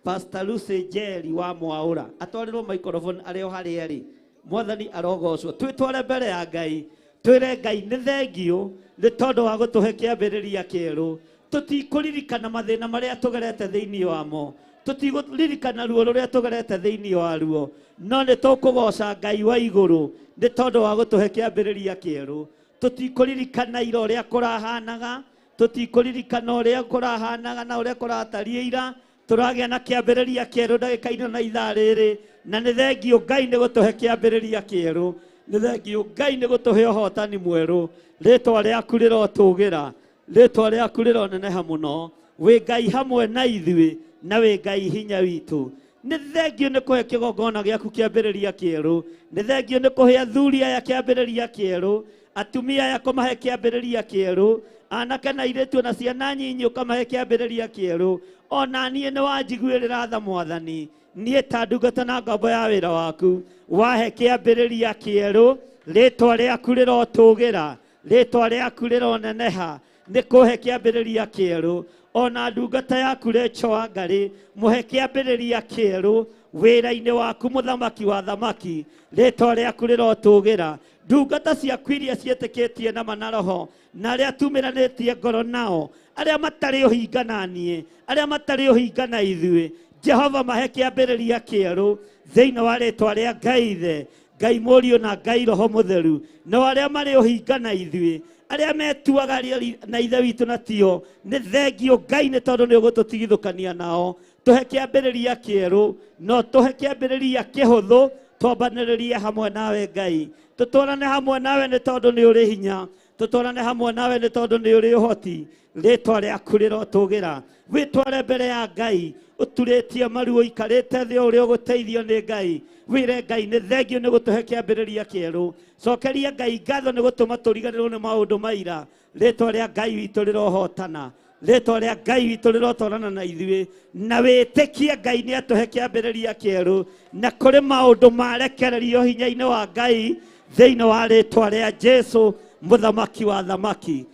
Pastor Lucy Njeri wa Mwaũra atwarĩrwo microphone arĩ o harĩa arĩ. Mwathani arogocwo. Twĩtware mbere ya Ngai, twĩre Ngai nĩ thengiũ nĩ tondũ wa gũtũhe kĩambĩrĩria kĩerũ. Tũtikũririkana mathĩna marĩa tũgerete thĩinĩ wamo, tũtikũririkana ruo rũrĩa tũgerete thĩinĩ waruo, no nĩ tũkũgoca Ngai wa igũrũ nĩ tondũ wa gũtũhe kĩambĩrĩria kĩerũ. Tũtikũririkana ira ũrĩa kũrahanaga, tũtikũririkana ũrĩa kũrahanaga na ũrĩa kũratariĩ ira. Tũragĩa na kĩambĩrĩria kĩerũ ndagĩka-inĩ na ithaa rĩrĩ, na nĩ thengiũ Ngai nĩ gũtũhe kĩambĩrĩria kĩerũ, nĩ thengiũ Ngai nĩ gũtũhe ũhotani mwerũ. Rĩtwa rĩaku rĩrotũgĩra, rĩtwa rĩaku rĩroneneha mũno. Wĩ Ngai hamwe na ithuĩ na wĩ Ngai hinya witũ. Nĩ thengiũ nĩ kũhe kĩgongona gĩaku kĩambĩrĩria kĩerũ, nĩ thengiũ nĩ kũhe athuri aya kĩambĩrĩria kĩerũ, atumia aya kũmahe kĩambĩrĩria kĩerũ, anake na airĩtu na ciana nyinyi ũkamahe kĩambĩrĩria kĩerũ. Ona niĩ nĩ wanjiguĩrĩra tha Mwathani, niĩ ta ndungata na ngombo ya wĩra waku, wahe kĩambĩrĩria kĩerũ. Rĩtwa rĩaku rĩrotũgĩra, rĩtwa rĩaku rĩroneneha, nĩ kũhe kĩambĩrĩria kĩerũ. Ona ndungata yaku Rachel Wangari, mũhe kĩambĩrĩria kĩerũ wĩra-inĩ waku mũthamaki wa thamaki, rĩtwa rĩaku rĩrotũgĩra. Ndungata ciaku iria ciĩtĩkĩtie na mana roho, na arĩa tumĩranĩtie ngoro nao, arĩa matarĩ ũhinga na niĩ, arĩa matarĩ ũhinga na ithuĩ, Jehova mahe kĩambĩrĩria kĩerũ thĩinĩ wa rĩtwa rĩa Ngai Ithe, Ngai Mũriũ na Ngai Roho Mũtheru. No arĩa marĩ ũhinga na ithuĩ, arĩa metuaga na Ithe witũ na tio, nĩ thengiũ Ngai nĩ tondũ nĩ ũgũtũtigithũkania nao. Tũhe kĩambĩrĩria kĩerũ, no tũhe kĩambĩrĩria kĩhũthũ, twambanĩrĩrie hamwe nawe Ngai, tũtwarane hamwe nawe nĩ tondũ nĩ ũrĩ hinya, tũtwarane hamwe nawe nĩ tondũ nĩ ũrĩ ũhoti. Rĩtwa rĩaku rĩrotũgĩra. Wĩtware mbere ya Ngai ũturĩtie maru, ũikarĩte thĩ o ũrĩa ũgũteithio nĩ Ngai. Wĩre Ngai nĩ thengiũ nĩ gũtũhe kĩambĩrĩria kĩerũ. Cokeria Ngai ngatho nĩ gũtũma tũriganĩrwo nĩ maũndũ maira. Rĩtwa rĩa Ngai witũ rĩrohotana, rĩtwa rĩa Ngai witũ rĩrotwarana na ithuĩ, na wĩtĩkie Ngai nĩ atũhe kĩambĩrĩria kĩerũ, na kũrĩ maũndũ marekererio hinya-inĩ wa Ngai thĩinĩ wa rĩtwa rĩa Jesu mũthamaki wa thamaki.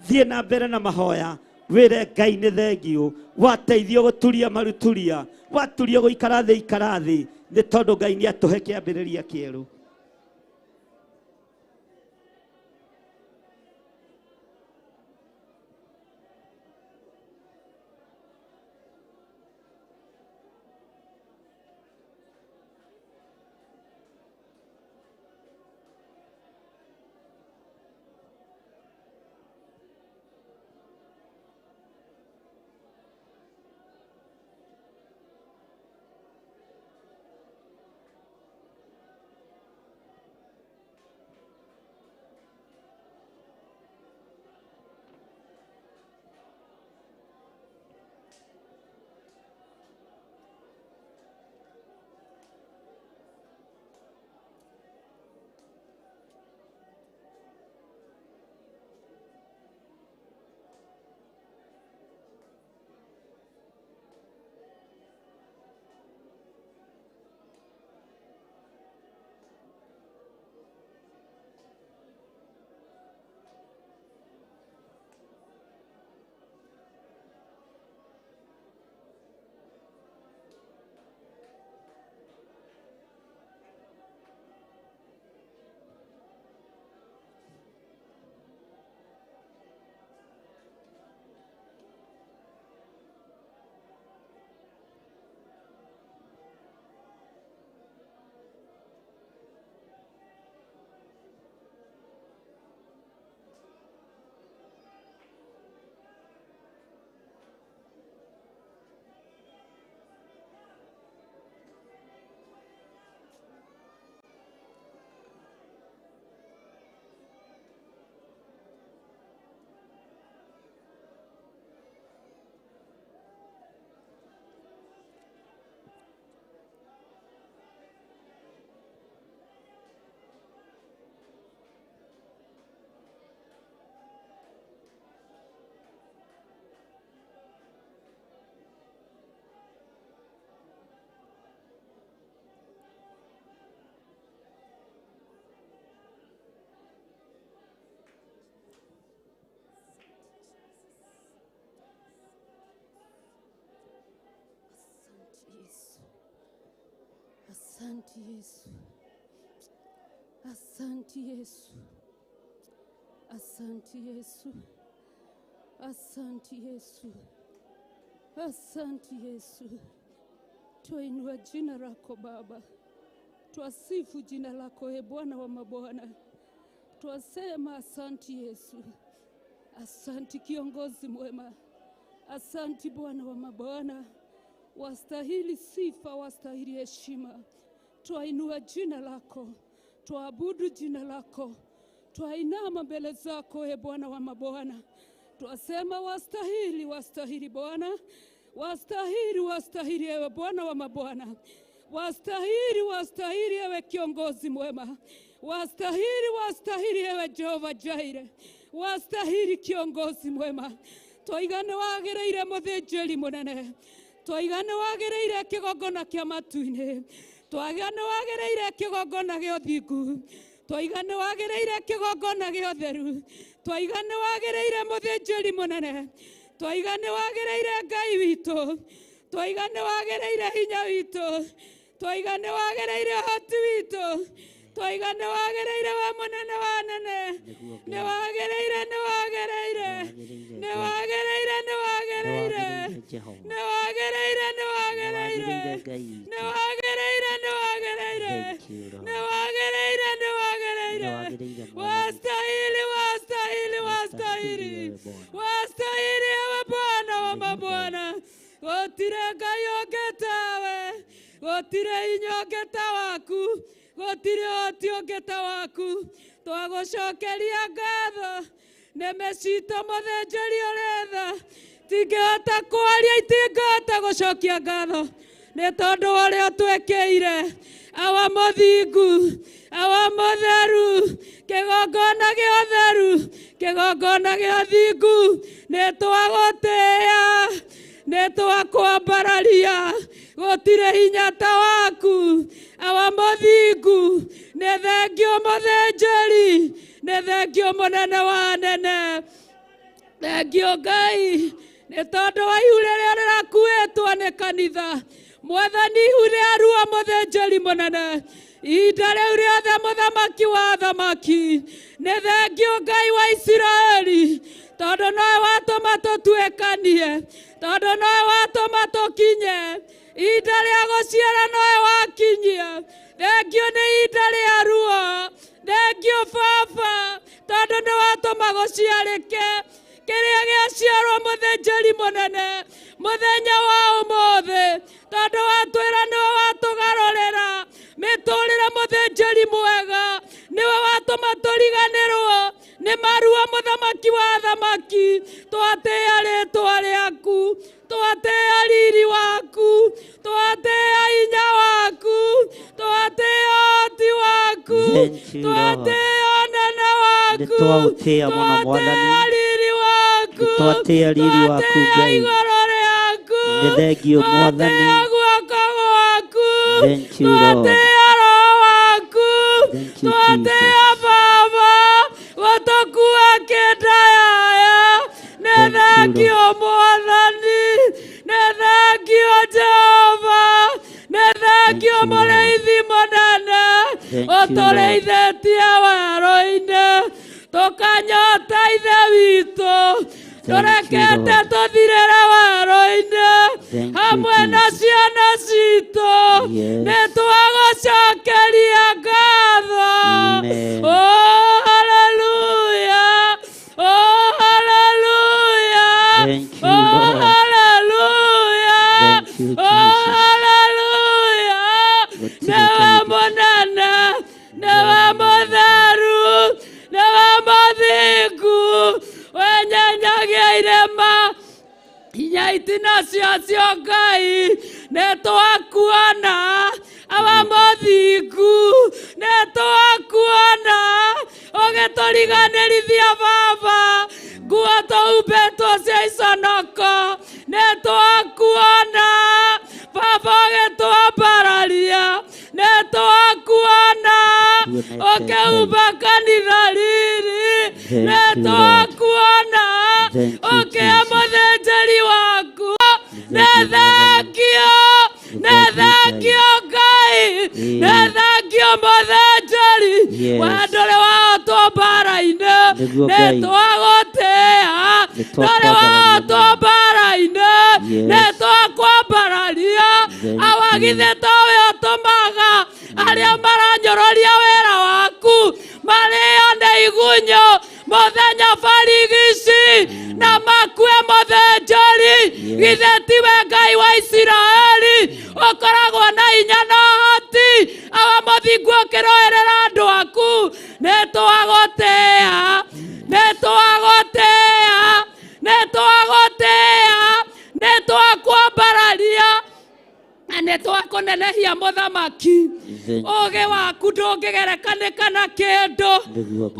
Thiĩ na mbere na mahoya, wĩre Ngai nĩ thengiũ, wateithio gũturia maruturia, waturio gũikara thĩ ikara thĩ, nĩ tondũ Ngai nĩ atũhe kĩambĩrĩria kĩerũ. Asante Yesu, asante Yesu, asante Yesu, asante Yesu, asante Yesu. Twainua jina lako Baba, twasifu jina lako e Bwana wa mabwana, twasema asante Yesu, asante kiongozi mwema, asante Bwana wa mabwana, wastahili sifa, wastahili heshima. Twainua jina lako, twaabudu jina lako, twainama mbele zako e Bwana wa mabwana, twasema wastahili, wastahili Bwana, wastahili, wastahili ewe Bwana wa mabwana, wastahili, wastahili ewe kiongozi mwema, wastahili, wastahili ewe Jehova Jaire, wastahili kiongozi mwema. Twaiga nĩ wagĩrĩire mũthĩnjĩri mũnene, twaiga nĩ wagĩrĩire kĩgongona kĩa matu-inĩ, twaiga nĩ wagĩrĩire kĩgongona gĩa ũthingu, twaiga nĩ wagĩrĩire kĩgongona gĩa ũtheru, twaiga nĩ wagĩrĩire mũthĩnjĩri mũnene, twaiga nĩ wagĩrĩire Ngai witũ, twaiga nĩ wagĩrĩire hinya witũ, twaiga nĩ wagĩrĩire ũhoti witũ, twaiga nĩ wagĩrĩire we mũnene wa nene, nĩ wagĩrĩire, nĩ wagĩrĩire, nĩ wagĩrĩire, nĩ wagĩrĩire, nĩ wagĩrĩire, nĩ wagĩrĩire, nĩ wagĩrĩire, nĩ wagĩrĩire, nĩ wagĩrĩire, nĩ wagĩrĩire, wastahili, wastahili, wastahili, wastahili ewe Bwana wa mabwana, gũtirĩ Ngai ũngĩ tawe, gũtirĩ hinya ũngĩ ta waku, gũtirĩ ũhoti ũngĩ ta waku. Twagũcokeria ngatho nĩme citũ mũthĩnjĩri ũrĩ tha, tingĩhota kwaria, itingĩhota gũcokia ngatho nĩ tondũ wa ũrĩa ũtwĩkĩire. Awa mũthingu, awa mũtheru, kĩgongona gĩa ũtheru, kĩgongona gĩa ũthingu, nĩ twagũtĩĩa, nĩ twakwambararia, gũtirĩ hinya ta waku. Awa mũthingu, nĩ thengio mũthĩnjĩri, nĩ thengio mũnene wa anene, thengio Ngai nĩ tondũ wa ihu rĩrĩa rĩrakuĩtwo nĩ kanitha. Mwathani, ihu rĩa ruo mũthĩnjĩri mũnene, ihinda rĩu rĩothe mũthamaki wa athamaki, nĩ thengio Ngai wa Isiraeli, tondũ nowe watũma tũtuĩkanie, tondũ nowe watũma tũkinye ihinda rĩa gũciara, nowe wakinyia. Thengio nĩ ihinda rĩa ruo, thengio Baba, tondũ nĩ watũma gũciarĩke kĩrĩa gĩaciarwo mũthĩnjĩri mũnene mũthenya wa ũmũthĩ, tondũ watwĩra nĩwe watũgarũrĩra mĩtũrĩre mũthĩnjĩri mwega, nĩwe watũma tũriganĩrwo nĩ maruo mũthamaki wa athamaki. Twatĩĩa rĩtwa rĩaku, twatĩĩa riri waku, twatĩĩa hinya waku, twatĩĩa ũhoti waku, Thank you, Lord. twatĩĩa ũnene waku, Nĩ twaũtĩĩa mũno, Mwathani. twatĩĩa riri waku, Nĩ twatĩĩa riri waku, twatĩĩa Ngai. igũrũ rĩaku, Nĩ thengio, Mwathani. twatĩĩa guoko gwaku, Thank you, Lord. twatĩĩa roho waku, Thank you, twatĩĩa Baba gũtũkua kĩndayaya. Nĩ Thank you, thengio Mwathani, nĩ thengio Jehova, nĩ thengio Thank you, Lord. mũrĩithi mũnene, Thank you, Lord. ũtũrĩithĩtie werũ-inĩ tũkanyota Ithe witũ, Thank you, tũrekete Lord. tũthirĩre werũ-inĩ Thank you, hamwe na Jesus. ciana citũ. Yes. Nĩ twagũcokeria ngatho. Amen. Oh, hallelujah. Oh, hallelujah. Thank you, Oh, Lord. hallelujah. Thank you, Oh, Jesus. hallelujah. Gũtirĩ Nĩwe Ngai mũnene, nĩwe mũtheru, nĩwe mũthingu, wenyenyagia irĩma hinya itina ciacio Ngai, nĩ twakuona awa mũthingu, nĩ twakuona ũgĩtũriganĩrithia Baba, nguo tũhumbĩtwo cia iconoko, nĩ twakuona Baba ũgĩtwambararia, nĩ twakuona Tuonete ũkĩhumba kanitha riri, Thank nĩ you, Lord. twakuona Thank you, ũkĩhe Jesus. mũthĩnjĩri waku. Nĩ Thank you, Mwathani. thengio, nĩ Thank you, Ngai. thengio Ngai. Ngai nĩ thengio mũthĩnjĩri wendo ũrĩ wahotwo mbara-inĩ nĩ twagũtĩĩa ndũrĩ wahotwo mbara-inĩ nĩ twakwambararia awa githĩ towe ũtũmaga arĩa maranyororia wĩra waku marĩo nĩ igunyũ mũthenya barigici na makue mũthĩnjĩri githĩ tiwe Ngai wa Isiraeli ũkoragwo na hinya na ũhoti awa mũthingu ũkĩrũĩrĩra andũ aku nĩ twagũtĩĩa nĩ twagũtĩĩa nĩ twagũtĩĩa nĩ twakwambararia na nĩ twakũnenehia mũthamaki ũũgĩ waku ndũngĩgerekanĩka na kĩndũ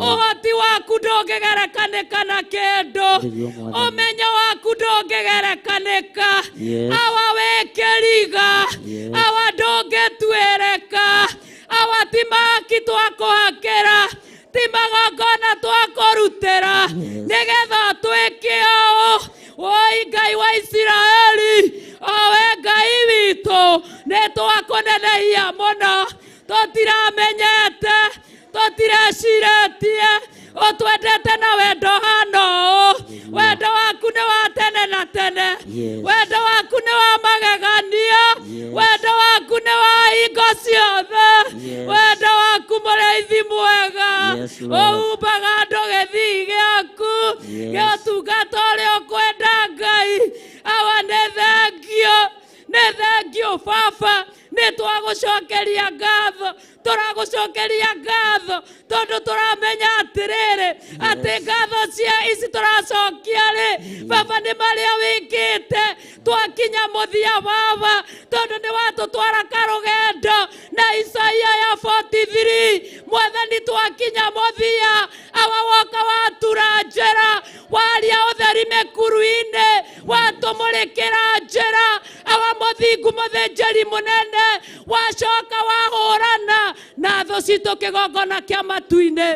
ũhoti waku ndũngĩgerekanĩka na kĩndũ ũmenyo waku ndũngĩgerekanĩka awa wĩ kĩriga awa ndũngĩtuĩrĩka awa ti mahaki twakũhakĩra ti magongona twakũrutĩra nĩgetha twĩke ũũ woi Ngai wa Isiraeli owe Ngai witũ nĩ twakũnenehia mũno tũtiramenyete tũtirecirĩtie ũtwendete na wendo hana ũũ wendo waku nĩ wa tene na tene wendo waku nĩ wa magegania wendo waku nĩ wa hingo ciothe wendo waku mũrĩithi mwega ũhumbaga andũ gĩthii gĩaku gĩa ũtungata ũrĩa ũkwenda Ngai awa nĩ thengio nĩ thengio baba nĩ twagũcokeria ngatho tũragũcokeria ngatho tondũ tũramenya atĩrĩrĩ atĩ ngatho cia ici tũracokia rĩ baba nĩ marĩa wĩkĩte twakinya mũthia baba tondũ nĩ watũtwara karũgendo na Isaia ya 43 mwathani twakinya mũthia awa woka watura njĩra waria ũtheri mĩkuru-inĩ watũmũrĩkĩra njĩra awa mũthingu mũthĩnjĩri mũnene wacoka wahũrana na thũ citũ kĩgongona kĩa matu-inĩ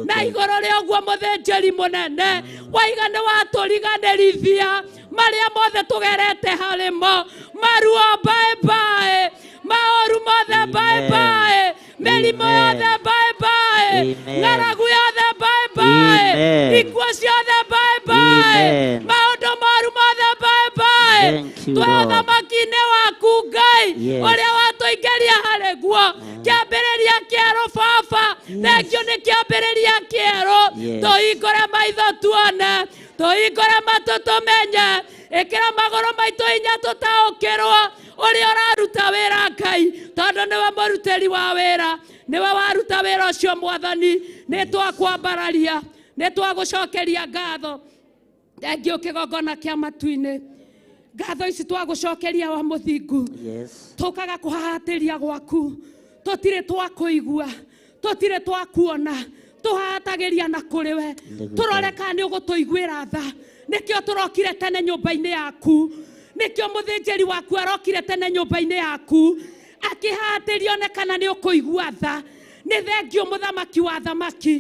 na igũrũ rĩa ũguo mũthĩnjĩri mũnene waiga nĩ watũriganĩrithia marĩa mothe tũgerete harĩmo maruo bye bye maũru mothe bye bye mĩrimũ yothe bye bye ng'aragu yothe bye bye ikuũ ciothe bye bye maũndũ moru mothe bye bye twĩ ũthamaki-inĩ waku Ngai ũrĩa watũingĩria harĩ guo kĩambĩrĩria kĩerũ baba thengio nĩ kĩambĩrĩria kĩerũ tũhingũre maitho tuone tũhingũre matũ tũmenye ĩkĩra magũrũ maitũ hinya tũtaũkĩrwo ũrĩa ũraruta wĩra Ngai tondũ nĩwe mũrutĩri wa wĩra nĩwe waruta wĩra ũcio mwathani nĩ twakwambararia nĩ twagũcokeria ngatho thengio kĩgongona kĩa matu-inĩ ngatho ici twagũcokeria wa mũthingu tũkaga kũhahatĩria gwaku tũtirĩ twakũigua tũtirĩ twakuona tũhahatagĩria na kũrĩ we tũrore kana nĩ ũgũtũiguĩra tha nĩkĩo tũrokire tene nyũmba-inĩ yaku nĩkĩo mũthĩnjĩri waku arokire tene nyũmba-inĩ yaku akĩhatĩria one kana nĩ ũkũigua tha nĩ thengio mũthamaki wa thamaki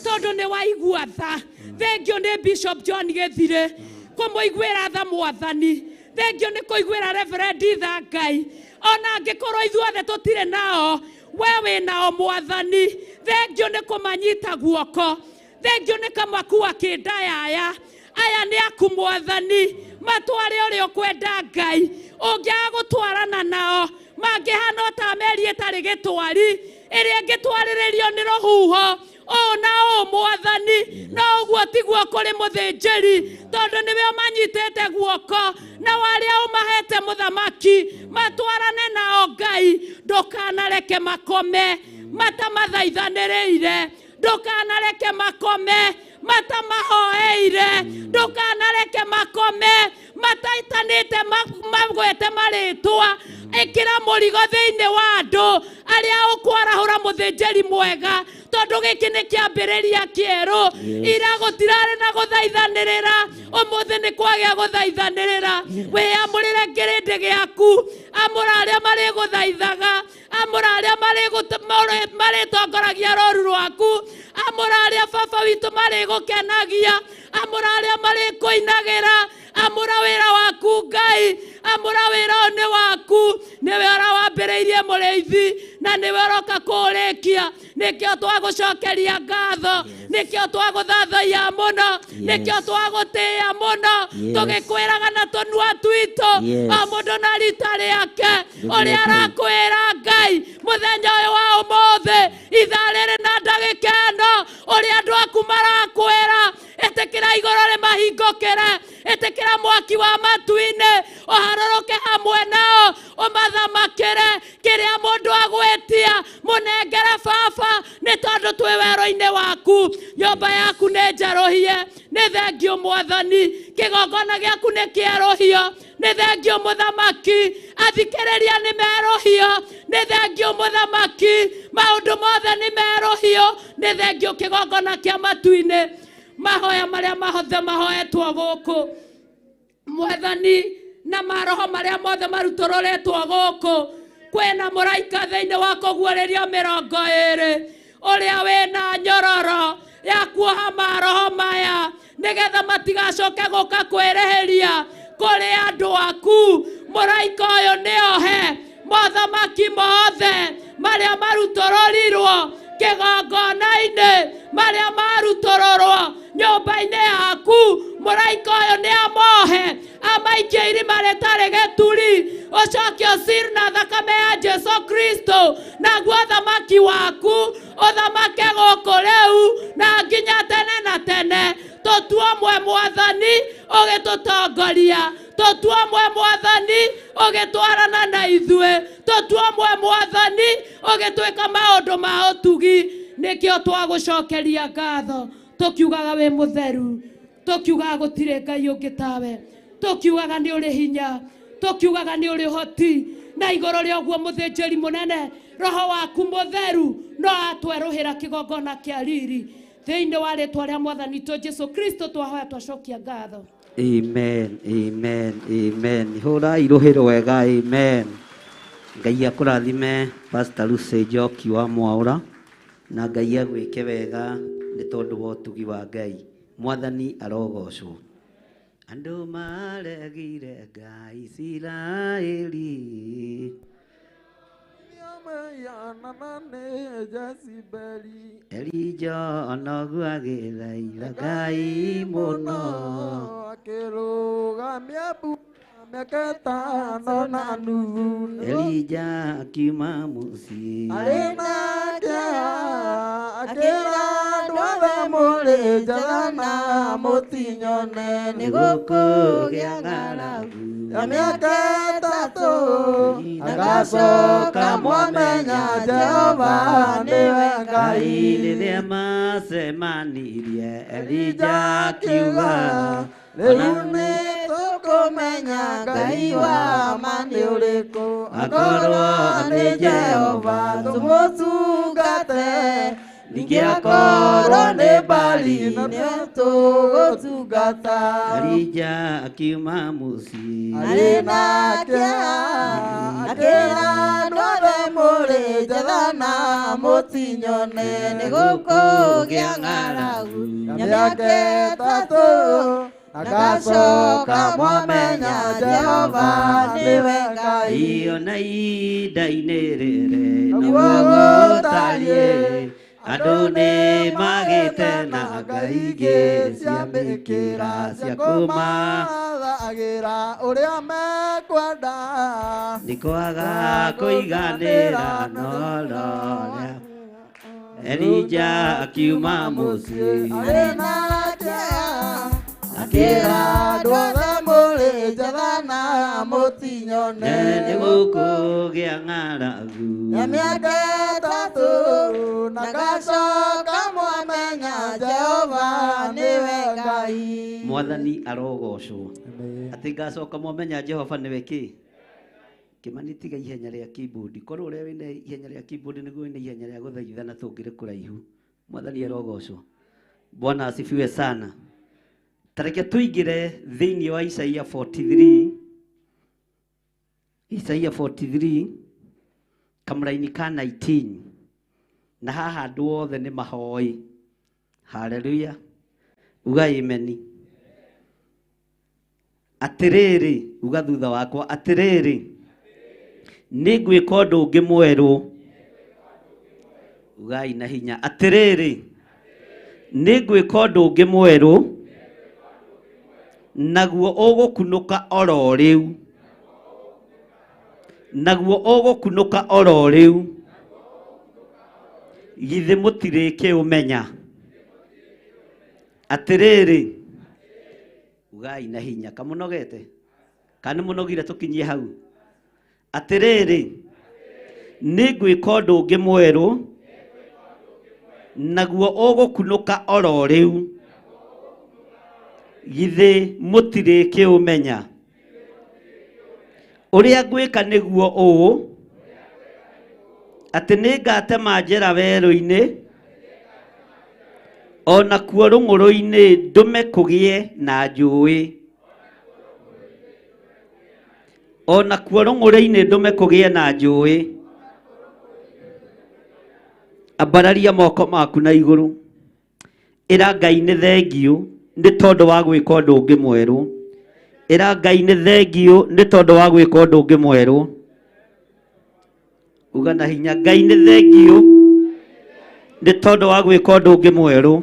tondũ nĩ waigua tha thengio nĩ Bishop John Gĩthirĩ kũmũiguĩra tha mwathani thengio nĩ kũiguĩra Reverend tha Ngai ona angĩkorwo ithuothe tũtirĩ nao we wĩ nao mwathani thengio nĩ kũmanyita guoko thengio nĩ kamakua kĩndayaya aya nĩ aku mwathani matware ũrĩa ũkwenda Ngai ũngĩaga gũtwarana nao mangĩhana o ta meri ĩtarĩ gĩtwari ĩrĩa ĩngĩtwarĩrĩrio nĩ rũhuho ũũ na ũũ mwathani no ũguo tiguo kũrĩ mũthĩnjĩri tondũ nĩwe ũmanyitĩte guoko na warĩa ũmahete mũthamaki matwarane nao Ngai ndũkanareke makome matamathaithanĩrĩire ndũkanareke makome matamahoeire ndũkanareke makome mataitanĩte magwete marĩtwa ĩkĩra mũrigo thĩinĩ wa andũ arĩa ũkwarahũra mũthĩnjĩri mwega tondũ gĩkĩ nĩ kĩambĩrĩria kĩerũ ira gũtirarĩ na gũthaithanĩrĩra ũmũthĩ nĩ kwagĩa gũthaithanĩrĩra wĩyamũrĩre kĩrĩndĩ gĩaku amũra arĩa marĩgũthaithaga amũra arĩa marĩtongoragia rũru rwaku amũra arĩa baba witũ marĩgũkenagia amũra arĩa marĩkũinagĩra Amũra wĩra waku Ngai, amũra wĩra ũyũ nĩ waku, nĩwe ũrawambĩrĩirie mũrĩithi na nĩwe ũroka kũũrĩkia. Nĩkĩo twagũcokeria ngatho, nĩkĩo twagũthathaiya mũno, nĩkĩo twagũtĩĩa mũno, tũgĩkwĩraga na tũnua twitũ, o mũndũ na rita rĩake ũrĩa arakwĩra Ngai mũthenya ũyũ wa ũmũthĩ, ithaa rĩrĩ na ndagĩka ĩno, ũrĩa andũ aku marakwĩra, ĩtĩkĩra igũrũ rĩmahingũkĩre, ĩtĩkĩra mwaki wa matu-inĩ ũharũrũke hamwe nao, ũmathamakĩre. Kĩrĩa mũndũ agwĩtia mũnengere Baba, nĩ tondũ twĩ werũ-inĩ waku. Nyũmba yaku nĩ njerũhie, nĩ thengio Mwathani, kĩgongona gĩaku nĩ kĩerũhio, nĩ thengio Mũthamaki, athikĩrĩria nĩ merũhio, nĩ thengio Mũthamaki, maũndũ mothe nĩ merũhio, nĩ thengio kĩgongona kĩa matu-inĩ. Mahoya marĩa mahothe mahoetwo gũkũ Mwathani, na maroho marĩa mothe marutũrũrĩtwo gũkũ, kwĩna mũraika thĩinĩ wa kũguũrĩrio 20 ũrĩa wĩna nyororo ya kuoha maroho maya, nĩgetha matigacoke gũka kwĩrĩhĩria kũrĩ andũ aku. Mũraika ũyũ nĩ ohe mothamaki mothe marĩa marutũrũrirwo kĩgongona-inĩ, marĩa marutũrũrwo nyũmba-inĩ yaku. Mũraika ũyũ nĩ amohe, amaikie irima rĩtarĩ gĩturi, ũcoke ũcir na thakame ya Jesu Kristo, naguo thamaki waku ũthamake gũkũ rĩu na nginya tene na tene. Tũtuo mwe Mwathani ũgĩtũtongoria, tũtuo mwe Mwathani ũgĩtwarana na ithuĩ, tũtuo mwe Mwathani ũgĩtwĩka maũndũ ma ũtugi. Nĩkĩo twagũcokeria ngatho, tũkiugaga wĩ mũtheru, tũkiugaga gũtirĩ Ngai ũngĩ tawe, tũkiugaga nĩ ũrĩ hinya, tũkiugaga nĩ ũrĩ ũhoti, na igũrũ rĩa ũguo mũthĩnjĩri mũnene, roho waku mũtheru no atwerũhĩra kĩgongona kĩa riri. Thĩinĩ wa rĩtwa rĩa Mwathani witũ Jesu Kristo twahoya twacokia ngatho. Amen, amen, amen. Hũra irũhĩro wega, amen. Ngai akũrathime Pastor Lucy Njoki wa Mwaũra, na Ngai agwĩke wega nĩ tondũ wa ũtugi wa Ngai. Mwathani arogocwo. Andũ maregire Ngai Isiraeli, Elija onoguo agĩthaitha Ngai mũno, akĩrũgamia mbura mĩaka ĩtano na nuthu. Elija akiuma mũciĩ arĩ na kĩeha, akĩra andũ othe mũrĩ njara na mũtinyone, nĩ gũkũgĩa ng'aragu ya mĩaka 3, agacoka mwamenya Jehova nĩwe Ngai. Rĩrĩa macemanirie Elija akiuga, rĩu nĩ tũkũmenya Ngai wa ma nĩ ũrĩkũ, akorwo nĩ Jehova tũmũtungate, ningĩ akorwo nĩ Baali nĩwe tũgũtungata. Elija akiuma mũciĩ arĩ na kĩeha, akĩra andũ othe mũrĩ njetha na mũtinyone, nĩ gũkũgĩa ng'aragu ya mĩaka 3, agacoka mwamenya Jehova nĩwe Ngai. Ona ihinda-inĩ rĩrĩ Noguo gũtariĩ, andũ nĩ magĩte na ngai ingĩ cia mĩkĩra cia kũmathagĩra ũrĩa mekwenda, nĩ kwaga kũiganĩra no rĩa. Elija akiuma mũciĩ arĩ na kĩeha, akĩra andũ othe mũrĩ njetha na mũtinyone, nĩ gũkũgĩa ng'aragu ya mĩaka 3, na gacoka mwamenya Jehova nĩwe Ngai. Mwathani arogocwo. Atĩ ngacoka mwamenya Jehova nĩwe kĩ. Kĩmani tiga ihenya rĩa keyboard, korwo ũrĩa wĩna ihenya rĩa keyboard nĩguo wĩna ihenya rĩa gũthaithana tũngĩrĩ kũraihu. Mwathani arogocwo. Bwana asifiwe sana. Tareke tũingĩre thĩinĩ wa Isaia 43, Isaia 43 kamũraini ka 19, na haha andũ othe nĩ mahoi. Haleluya. Uga ameni. Atĩrĩrĩ, uga thutha wakwa, atĩrĩrĩ, nĩ ngwĩka ũndũ ũngĩ mwerũ. Ugai na hinya, atĩrĩrĩ, nĩ ngwĩka ũndũ ũngĩ mwerũ, naguo ũgũkunũka oro rĩu. Naguo ũgũkunũka oro rĩu. Githĩ mũtirĩkĩũmenya? Atĩrĩrĩ, ugai na hinya, kamũnogete? Kana nĩ mũnogire tũkinyie hau? Atĩrĩrĩ, nĩ ngwĩka ũndũ ũngĩ mwerũ, naguo ũgũkunũka oro rĩu. Githĩ mũtirĩkĩũmenya? Ũrĩa ngwĩka nĩguo ũũ, atĩ nĩngatema njĩra werũ-inĩ, o nakuo rũng'ũrũ-inĩ ndũme kũgĩe na njũĩ. O nakuo rũng'ũrĩ-inĩ ndũme kũgĩe na njũĩ. Ambararia moko maku na igũrũ. Ĩra Ngai nĩ thengiũ nĩ tondũ wa gwĩka ũndũ ũngĩ mwerũ. Ĩra Ngai nĩ thengiũ nĩ tondũ wa gwĩka ũndũ ũngĩ mwerũ. Uga na hinya, Ngai nĩ thengiũ nĩ tondũ wa gwĩka ũndũ ũngĩ mwerũ.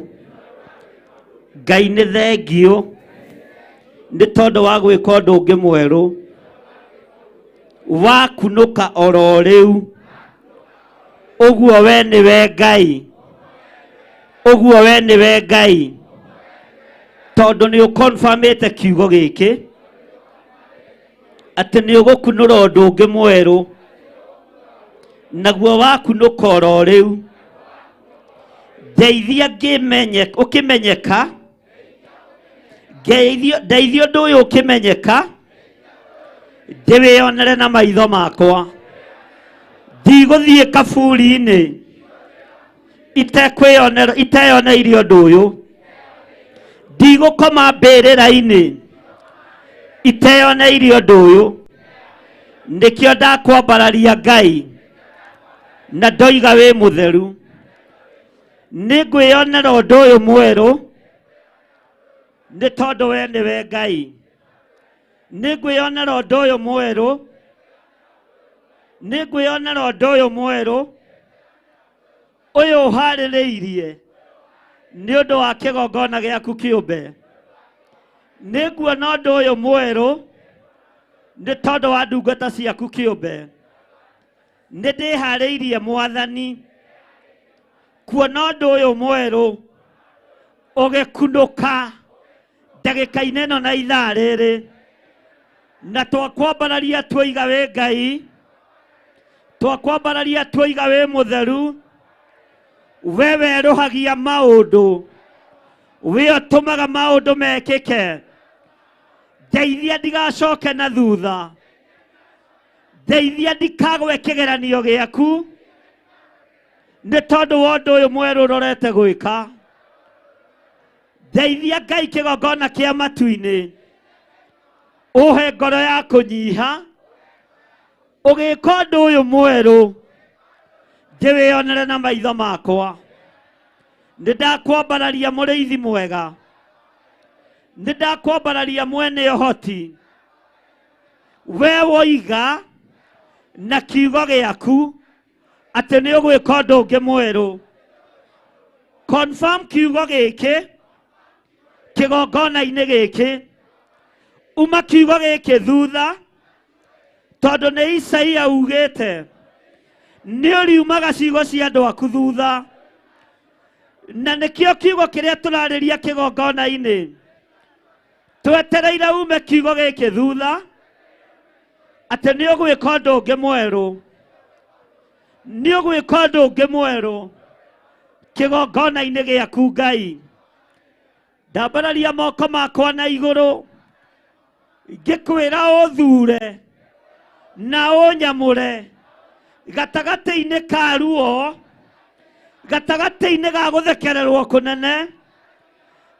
Ngai nĩ thengiũ nĩ tondũ wa gwĩka ũndũ ũngĩ mwerũ. Wakunũka oro rĩu. Ũguo we nĩwe Ngai. Ũguo we nĩwe Ngai. Tondũ nĩ ũkonfamĩte kiugo gĩkĩ atĩ nĩ ũgũkunũra ũndũ ũngĩ mwerũ, naguo wakunũka oro rĩu. Ndeithia ngĩmenye, ũkĩmenyeka, ndeithia ũndũ ũyũ ũkĩmenyeka, ndĩwĩonere na maitho makwa. Ndigũthiĩ kaburi-inĩ itekwĩyonera, iteyoneire ũndũ ũyũ. Ndigũkoma mbĩrĩra-inĩ iteyoneire ũndũ ũyũ. Nĩkĩo ndakwambararia Ngai na ndoiga wĩ mũtheru. Nĩngwĩyonera ũndũ ũyũ mwerũ nĩ tondũ we nĩwe Ngai. Nĩngwĩyonera ũndũ ũyũ mwerũ, nĩngwĩyonera ũndũ ũyũ mwerũ ũyũ ũharĩrĩirie nĩ ũndũ wa kĩgongona gĩaku kĩũmbe. Nĩnguona ũndũ ũyũ mwerũ nĩ tondũ wa ndungata ciaku kĩũmbe. Nĩ ndĩharĩirie Mwathani kuona ũndũ ũyũ mwerũ ũgĩkunũka ndagĩka-inĩ ĩno na ithaa rĩrĩ, na twakwambararia tuoiga wĩ Ngai, twakwambararia tuoiga wĩ mũtheru, we werũhagia maũndũ, we ũtũmaga maũndũ mekĩke. Ndeithia ndigacoke na thutha, ndeithia ndikagwe kĩgeranio gĩaku nĩ tondũ wa ũndũ ũyũ mwerũ ũrorete gwĩka. Ndeithia Ngai kĩgongona kĩa matu-inĩ, ũhe ngoro ya kũnyiha, ũgĩka ũndũ ũyũ mwerũ ndĩwĩonere na maitho makwa. Nĩ ndakwambararia mũrĩithi mwega, nĩ ndakwambararia mwene ũhoti. We woiga na kiugo gĩaku atĩ nĩ ũgwĩka ũndũ ũngĩ mwerũ. Confirm kiugo gĩkĩ kĩgongona-inĩ gĩkĩ, uma kiugo gĩkĩ thutha, tondũ nĩ Isaia ugĩte nĩ ũriumaga ciugo cia andũ aku thutha, na nĩkĩo kiugo kĩrĩa tũrarĩria kĩgongona-inĩ twetereire ume kiugo gĩkĩ thutha atĩ nĩ ũgwĩka ũndũ ũngĩ mwerũ, nĩ ũgwĩka ũndũ ũngĩ mwerũ kĩgongona-inĩ gĩaku Ngai. Ndambararia moko makwa na igũrũ ngĩkwĩra ũthure na ũnyamũre gatagatĩ-inĩ ka ruo, gatagatĩ-inĩ ga gũthekererwo kũnene,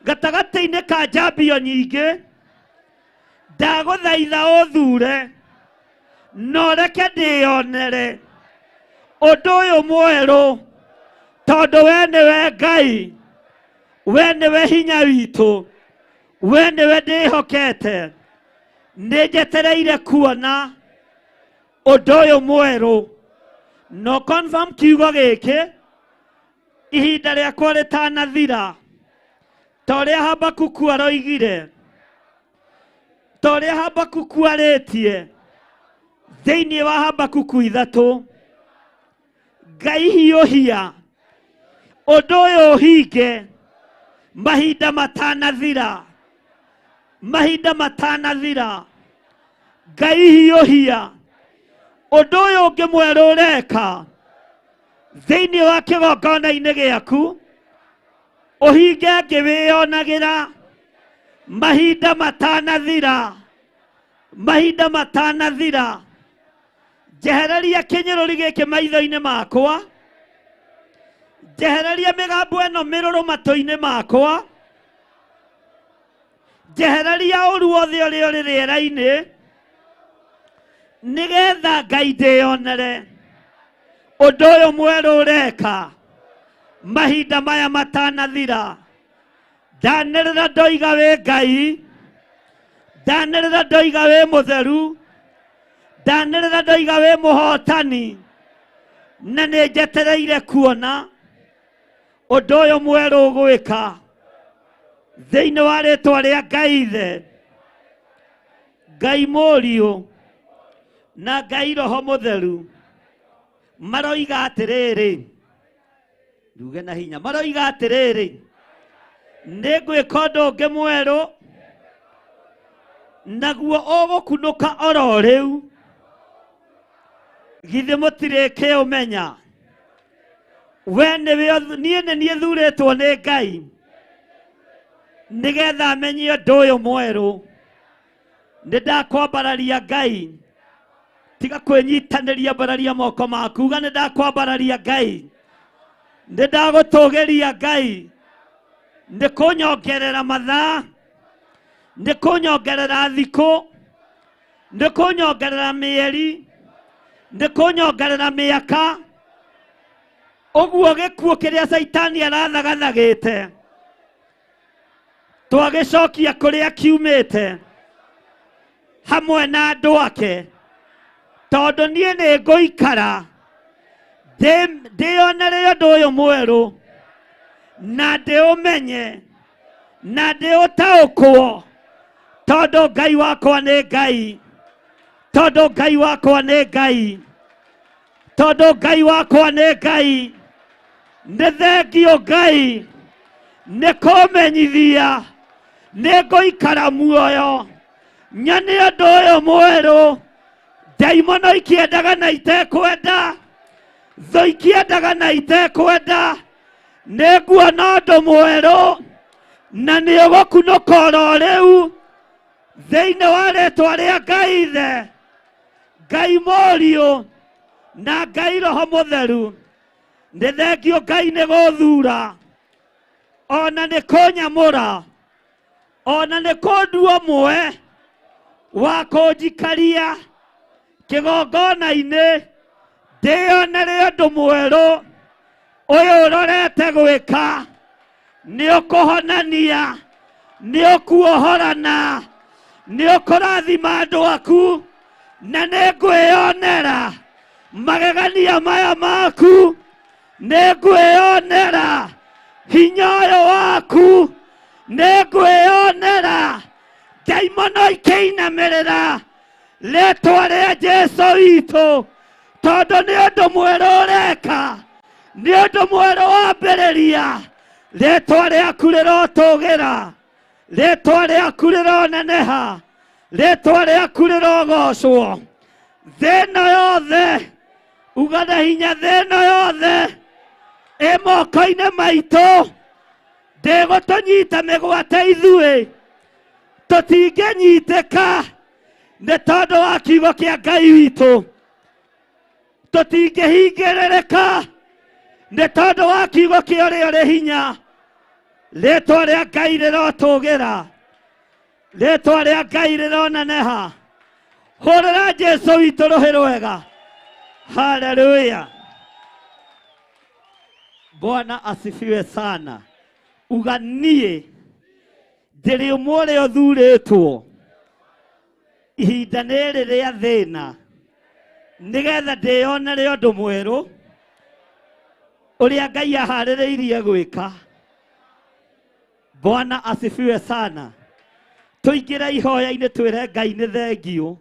gatagatĩ-inĩ ka njambio nyingĩ. Ndagũthaitha ũthure na ũreke ndĩyonere ũndũ ũyũ mwerũ, tondũ we nĩwe Ngai, we nĩwe hinya witũ, we nĩwe ndĩhokete. Nĩ njetereire kuona ũndũ ũyũ mwerũ. No confirm kiugo gĩkĩ ihinda rĩakwa rĩtanathira. Ta ũrĩa Habakuku aroigire, ta ũrĩa Habakuku arĩtie thĩinĩ wa Habakuku 3, Ngai hiũhia ũndũ ũyũ ũhinge mahinda matanathira, mahinda matanathira. Ngai hiũhia ũndũ ũyũ ũngĩ mwerũ ũreka thĩinĩ wa kĩgongona-inĩ gĩaku ũhinge ngĩwĩyonagĩra mahinda matanathira, mahinda matanathira. Njehereria kĩnyũrũri gĩkĩ maitho-inĩ makwa, njehereria mĩgambo ĩno mĩrũrũ matũ-inĩ makwa, njehereria ũru wothe ũrĩa ũrĩ rĩera-inĩ, nĩgetha Ngai ndĩyonere ũndũ ũyũ mwerũ ũreka mahinda maya matanathira. Ndanĩrĩra ndoiga wĩ Ngai, ndanĩrĩra ndoiga wĩ mũtheru, ndanĩrĩra ndoiga wĩ mũhotani, na nĩ njetereire kuona ũndũ ũyũ mwerũ ũgwĩka thĩinĩ wa rĩtwa rĩa Ngai Ithe, Ngai Mũriũ na Ngai Roho Mũtheru. Maroiga atĩrĩrĩ, nduge na hinya, maroiga atĩrĩrĩ, nĩ ngwĩka ũndũ ũngĩ mwerũ naguo ũgũkunũka oro rĩu. Githĩ mũtirĩkĩũmenya? We nĩwe, niĩ nĩ niĩ thurĩtwo nĩ Ngai nĩgetha menye ũndũ ũyũ mwerũ. Nĩ ndakwambararia Ngai, tiga kwĩnyitanĩria, mbararia moko maku, uga nĩ ndakwambararia Ngai, nĩ ndagũtũgĩria Ngai, nĩ kũnyongerera mathaa, nĩ kũnyongerera thikũ, nĩ kũnyongerera mĩeri, nĩ kũnyongerera mĩaka. Ũguo gĩkuũ kĩrĩa Caitani arathagathagĩte twagĩcokia kũrĩa kiumĩte hamwe na andũ ake, tondũ niĩ nĩ ngũikara ndĩyonere ũndũ ũyũ mwerũ na ndĩũmenye na ndĩũtaũkwo, tondũ Ngai wakwa nĩ Ngai, tondũ Ngai wakwa nĩ Ngai, tondũ Ngai wakwa nĩ Ngai. Nĩ thengio Ngai nĩ kũmenyithia nĩ ngũikara muoyo nyone ũndũ ũyũ mwerũ. Ndaimono ikĩendaga na itekwenda, thũ ikĩendaga na itekwenda, nĩ nguona ũndũ mwerũ na nĩ ũgũkunũka oro rĩu thĩinĩ wa rĩtwa rĩa Ngai Ithe, Ngai Mũriũ na Ngai Roho Mũtheru. Nĩ thengio Ngai nĩ gũthura, ona nĩ kũnyamũra, ona nĩ kũndua ũmwe wa kũnjikaria kĩgongona-inĩ ndĩyonere ũndũ mwerũ ũyũ ũrorete gwĩka. Nĩ ũkũhonania, nĩ ũkuohorana, nĩ ũkũrathima andũ aku, na nĩ ngwĩyonera magegania maya maku, nĩ ngwĩyonera hinya ũyũ waku, nĩ ngwĩyonera ndaimono ikĩinamĩrĩra rĩtwa rĩa Jesũ witũ, tondũ nĩ ũndũ mwerũ ũreka, nĩ ũndũ mwerũ wambĩrĩria. Rĩtwa rĩaku rĩrotũgĩra, rĩtwa rĩaku rĩroneneha, rĩtwa rĩaku rĩrogocwo. Thĩ ĩno yothe, uga na hinya, thĩ ĩno yothe ĩ moko-inĩ maitũ, ndĩgũtũnyita mĩgwate ithuĩ, tũtingĩnyitĩka nĩ tondũ wa kiugo kĩa Ngai witũ, tũtingĩhingĩrĩrĩka nĩ tondũ wa kiugo kĩa ũrĩa ũrĩ hinya. Rĩtwa rĩa Ngai rĩrotũgĩra, rĩtwa rĩa Ngai rĩroneneha. Hũrĩra Jesũ witũ rũhĩ rwega. Haleluya, Bwana asifiwe sana. Uga niĩ ndĩrĩ ũmwe ũrĩa ũthurĩtwo Ihinda nĩ rĩ rĩa thĩna nĩgetha ndĩyonere ũndũ mwerũ ũrĩa Ngai aharĩrĩirie gwĩka. Bwana asifiwe sana. Tũingĩre ihoya-inĩ twĩre Ngai nĩ thengiũ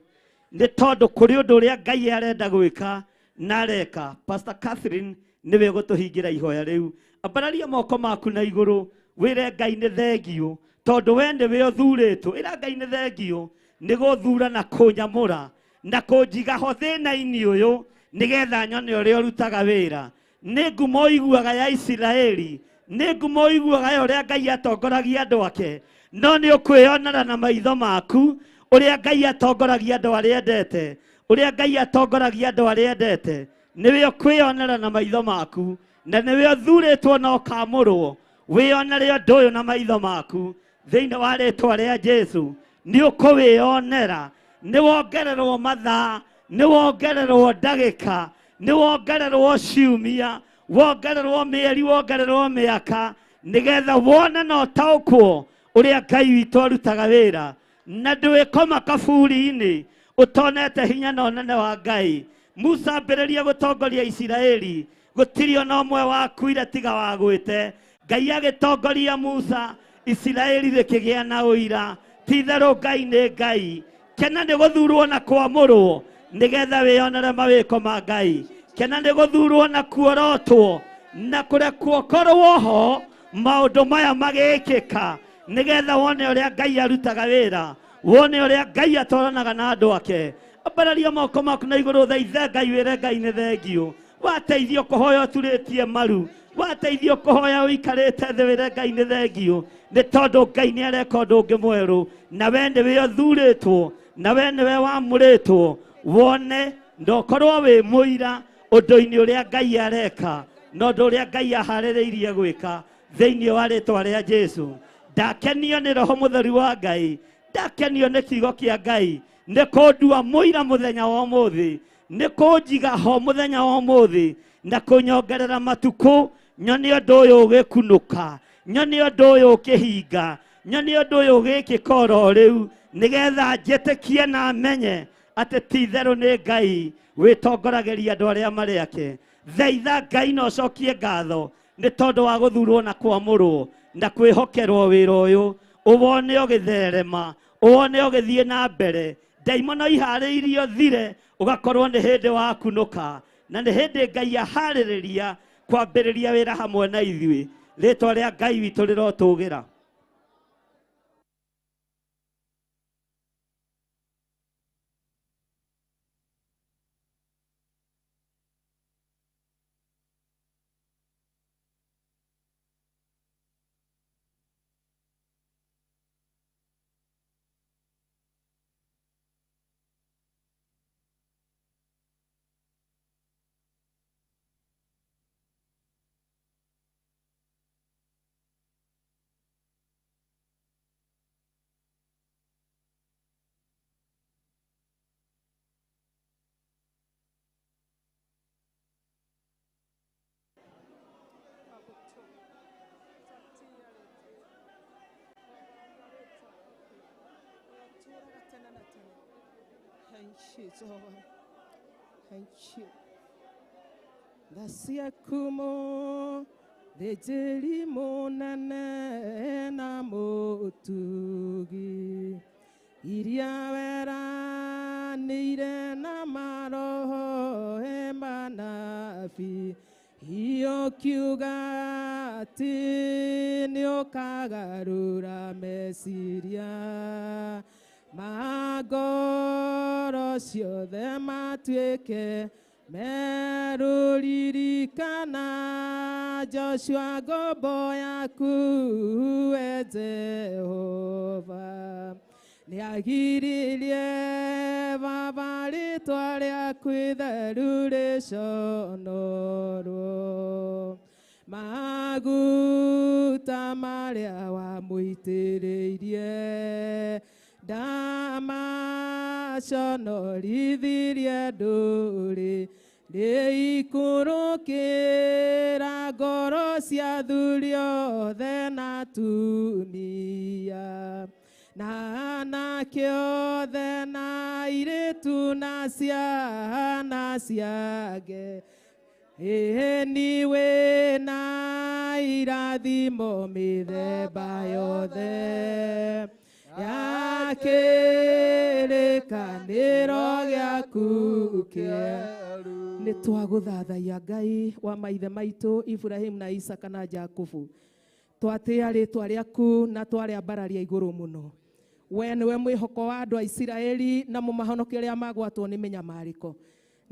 nĩ tondũ kũrĩ ũndũ ũrĩa Ngai arenda gwĩka na areka. Pastor Catherine nĩwe ũgũtũhingĩra ihoya rĩu. Ambararia moko maku na igũrũ wĩre Ngai nĩ thengiũ tondũ we nĩwe ũthurĩtwo. Ĩra Ngai nĩ thengiũ nĩ gũthura na kũnyamũra na kũnjiga ho thĩna-inĩ ũyũ nĩgetha nyone ũrĩa ũrutaga wĩra. Nĩ ngumo ũiguaga ya Isiraeli, nĩ ngumo ũiguaga ya ũrĩa Ngai atongoragia andũ ake, no nĩ ũkwĩyonera na maitho maku ũrĩa Ngai atongoragia andũ arĩa endete, ũrĩa Ngai atongoragia andũ arĩa endete. Nĩwe ũkwĩyonera na maitho maku, na nĩwe ũthurĩtwo na ũkamũrwo wĩyonere ũndũ ũyũ na maitho maku thĩinĩ wa rĩtwa rĩa Jesu. Nĩ ũkũwĩyonera, nĩ wongererwo mathaa, nĩ wongererwo ndagĩka, nĩ wongererwo ciumia, wongererwo mĩeri, wongererwo mĩaka, nĩgetha wone na ũtaũkwo ũrĩa Ngai witũ arutaga wĩra. Na ndwĩkoma kaburi-inĩ ũtonete hinya na ũnene wa Ngai. Musa ambĩrĩria gũtongoria Isiraeli, gũtirĩ ona ũmwe wakuire tiga wagwĩte. Ngai agĩtongoria Musa, Isiraeli rĩkĩgĩa na ũira ti-itherũ Ngai nĩ Ngai. Kena nĩ gũthurwo na kwamũrwo nĩgetha wĩyonere mawĩko ma Ngai. Kena nĩ gũthurwo na kuorotwo na kũrekwo korwo ho maũndũ maya magĩkĩka nĩgetha wone ũrĩa Ngai arutaga wĩra, wone ũrĩa Ngai atwaranaga na andũ ake. Ambararia moko maku na igũrũ thaithe Ngai wĩre Ngai nĩ thengiũ. Wateithio kũhoya ũturĩtie maru, wateithio kũhoya ũikarĩte thĩ wĩre Ngai nĩ thengiũ, nĩ tondũ Ngai nĩ areka ũndũ ũngĩ mwerũ, na we nĩwe ũthurĩtwo, na we nĩwe wamũrĩtwo, wone na ũkorwo wĩ mũira ũndũ-inĩ ũrĩa Ngai areka na ũndũ ũrĩa Ngai aharĩrĩirie gwĩka thĩinĩ wa rĩtwa rĩa Jesu. Ndakenio nĩ Roho Mũtheru wa Ngai, ndakenio nĩ kiugo kĩa Ngai, nĩ kũndua mũira mũthenya wa ũmũthĩ, nĩ kũnjiga ho mũthenya wa ũmũthĩ na kũnyongerera matukũ, nyone ũndũ ũyũ ũgĩkunũka, nyone ũndũ ũyũ ũkĩhinga, nyone ũndũ ũyũ ũgĩkĩka oro rĩu, nĩgetha njĩtĩkie na menye atĩ ti-itherũ nĩ Ngai wĩtongoragĩria andũ arĩa marĩ ake. Thaitha Ngai na ũcokie ngatho nĩ tondũ wa gũthurwo na kwamũrwo na kwĩhokerwo wĩra ũyũ, ũwone ũgĩtherema, ũwone ũgĩthiĩ na mbere. Ndaimono iharĩirio thire, ũgakorwo nĩ hĩndĩ wakunũka, na nĩ hĩndĩ Ngai aharĩrĩria kwambĩrĩria wĩra hamwe na ithuĩ. Rĩtwa rĩa Ngai witũ rĩrotũgĩra. Thank you, Jehovah. Thank you. Thasiakumo thĩnjĩri mũnene na mũtugi iria weranĩire na maroho manabii ũkiuga atĩ nĩũkagarũra meciria ma ngoro ciothe matuĩke merũririkana Joshua ngombo yaku we Jehova nĩagiririe Baba rĩtwa rĩaku itheru rĩconorwo maguta marĩa wamũitĩrĩirie ndamaconorithirie ndũrĩ rĩikũrũkĩra ngoro cia athuri othe na atumia. Na anake othe na airĩtu na ciana ciake ĩni wĩna irathimo mĩthemba yothe ya kĩrĩkanĩro gĩaku kĩerũ. Nĩ twagũthathaiya Ngai wa maithe maitũ Ibrahimu na Isaka na Jakubu. Twatĩa rĩtwa rĩaku na twarĩambararia igũrũ mũno. We nĩwe mwĩhoko wa andũ a Isiraeli na mũmahonokia arĩa magwatwo nĩ mĩnyamarĩko.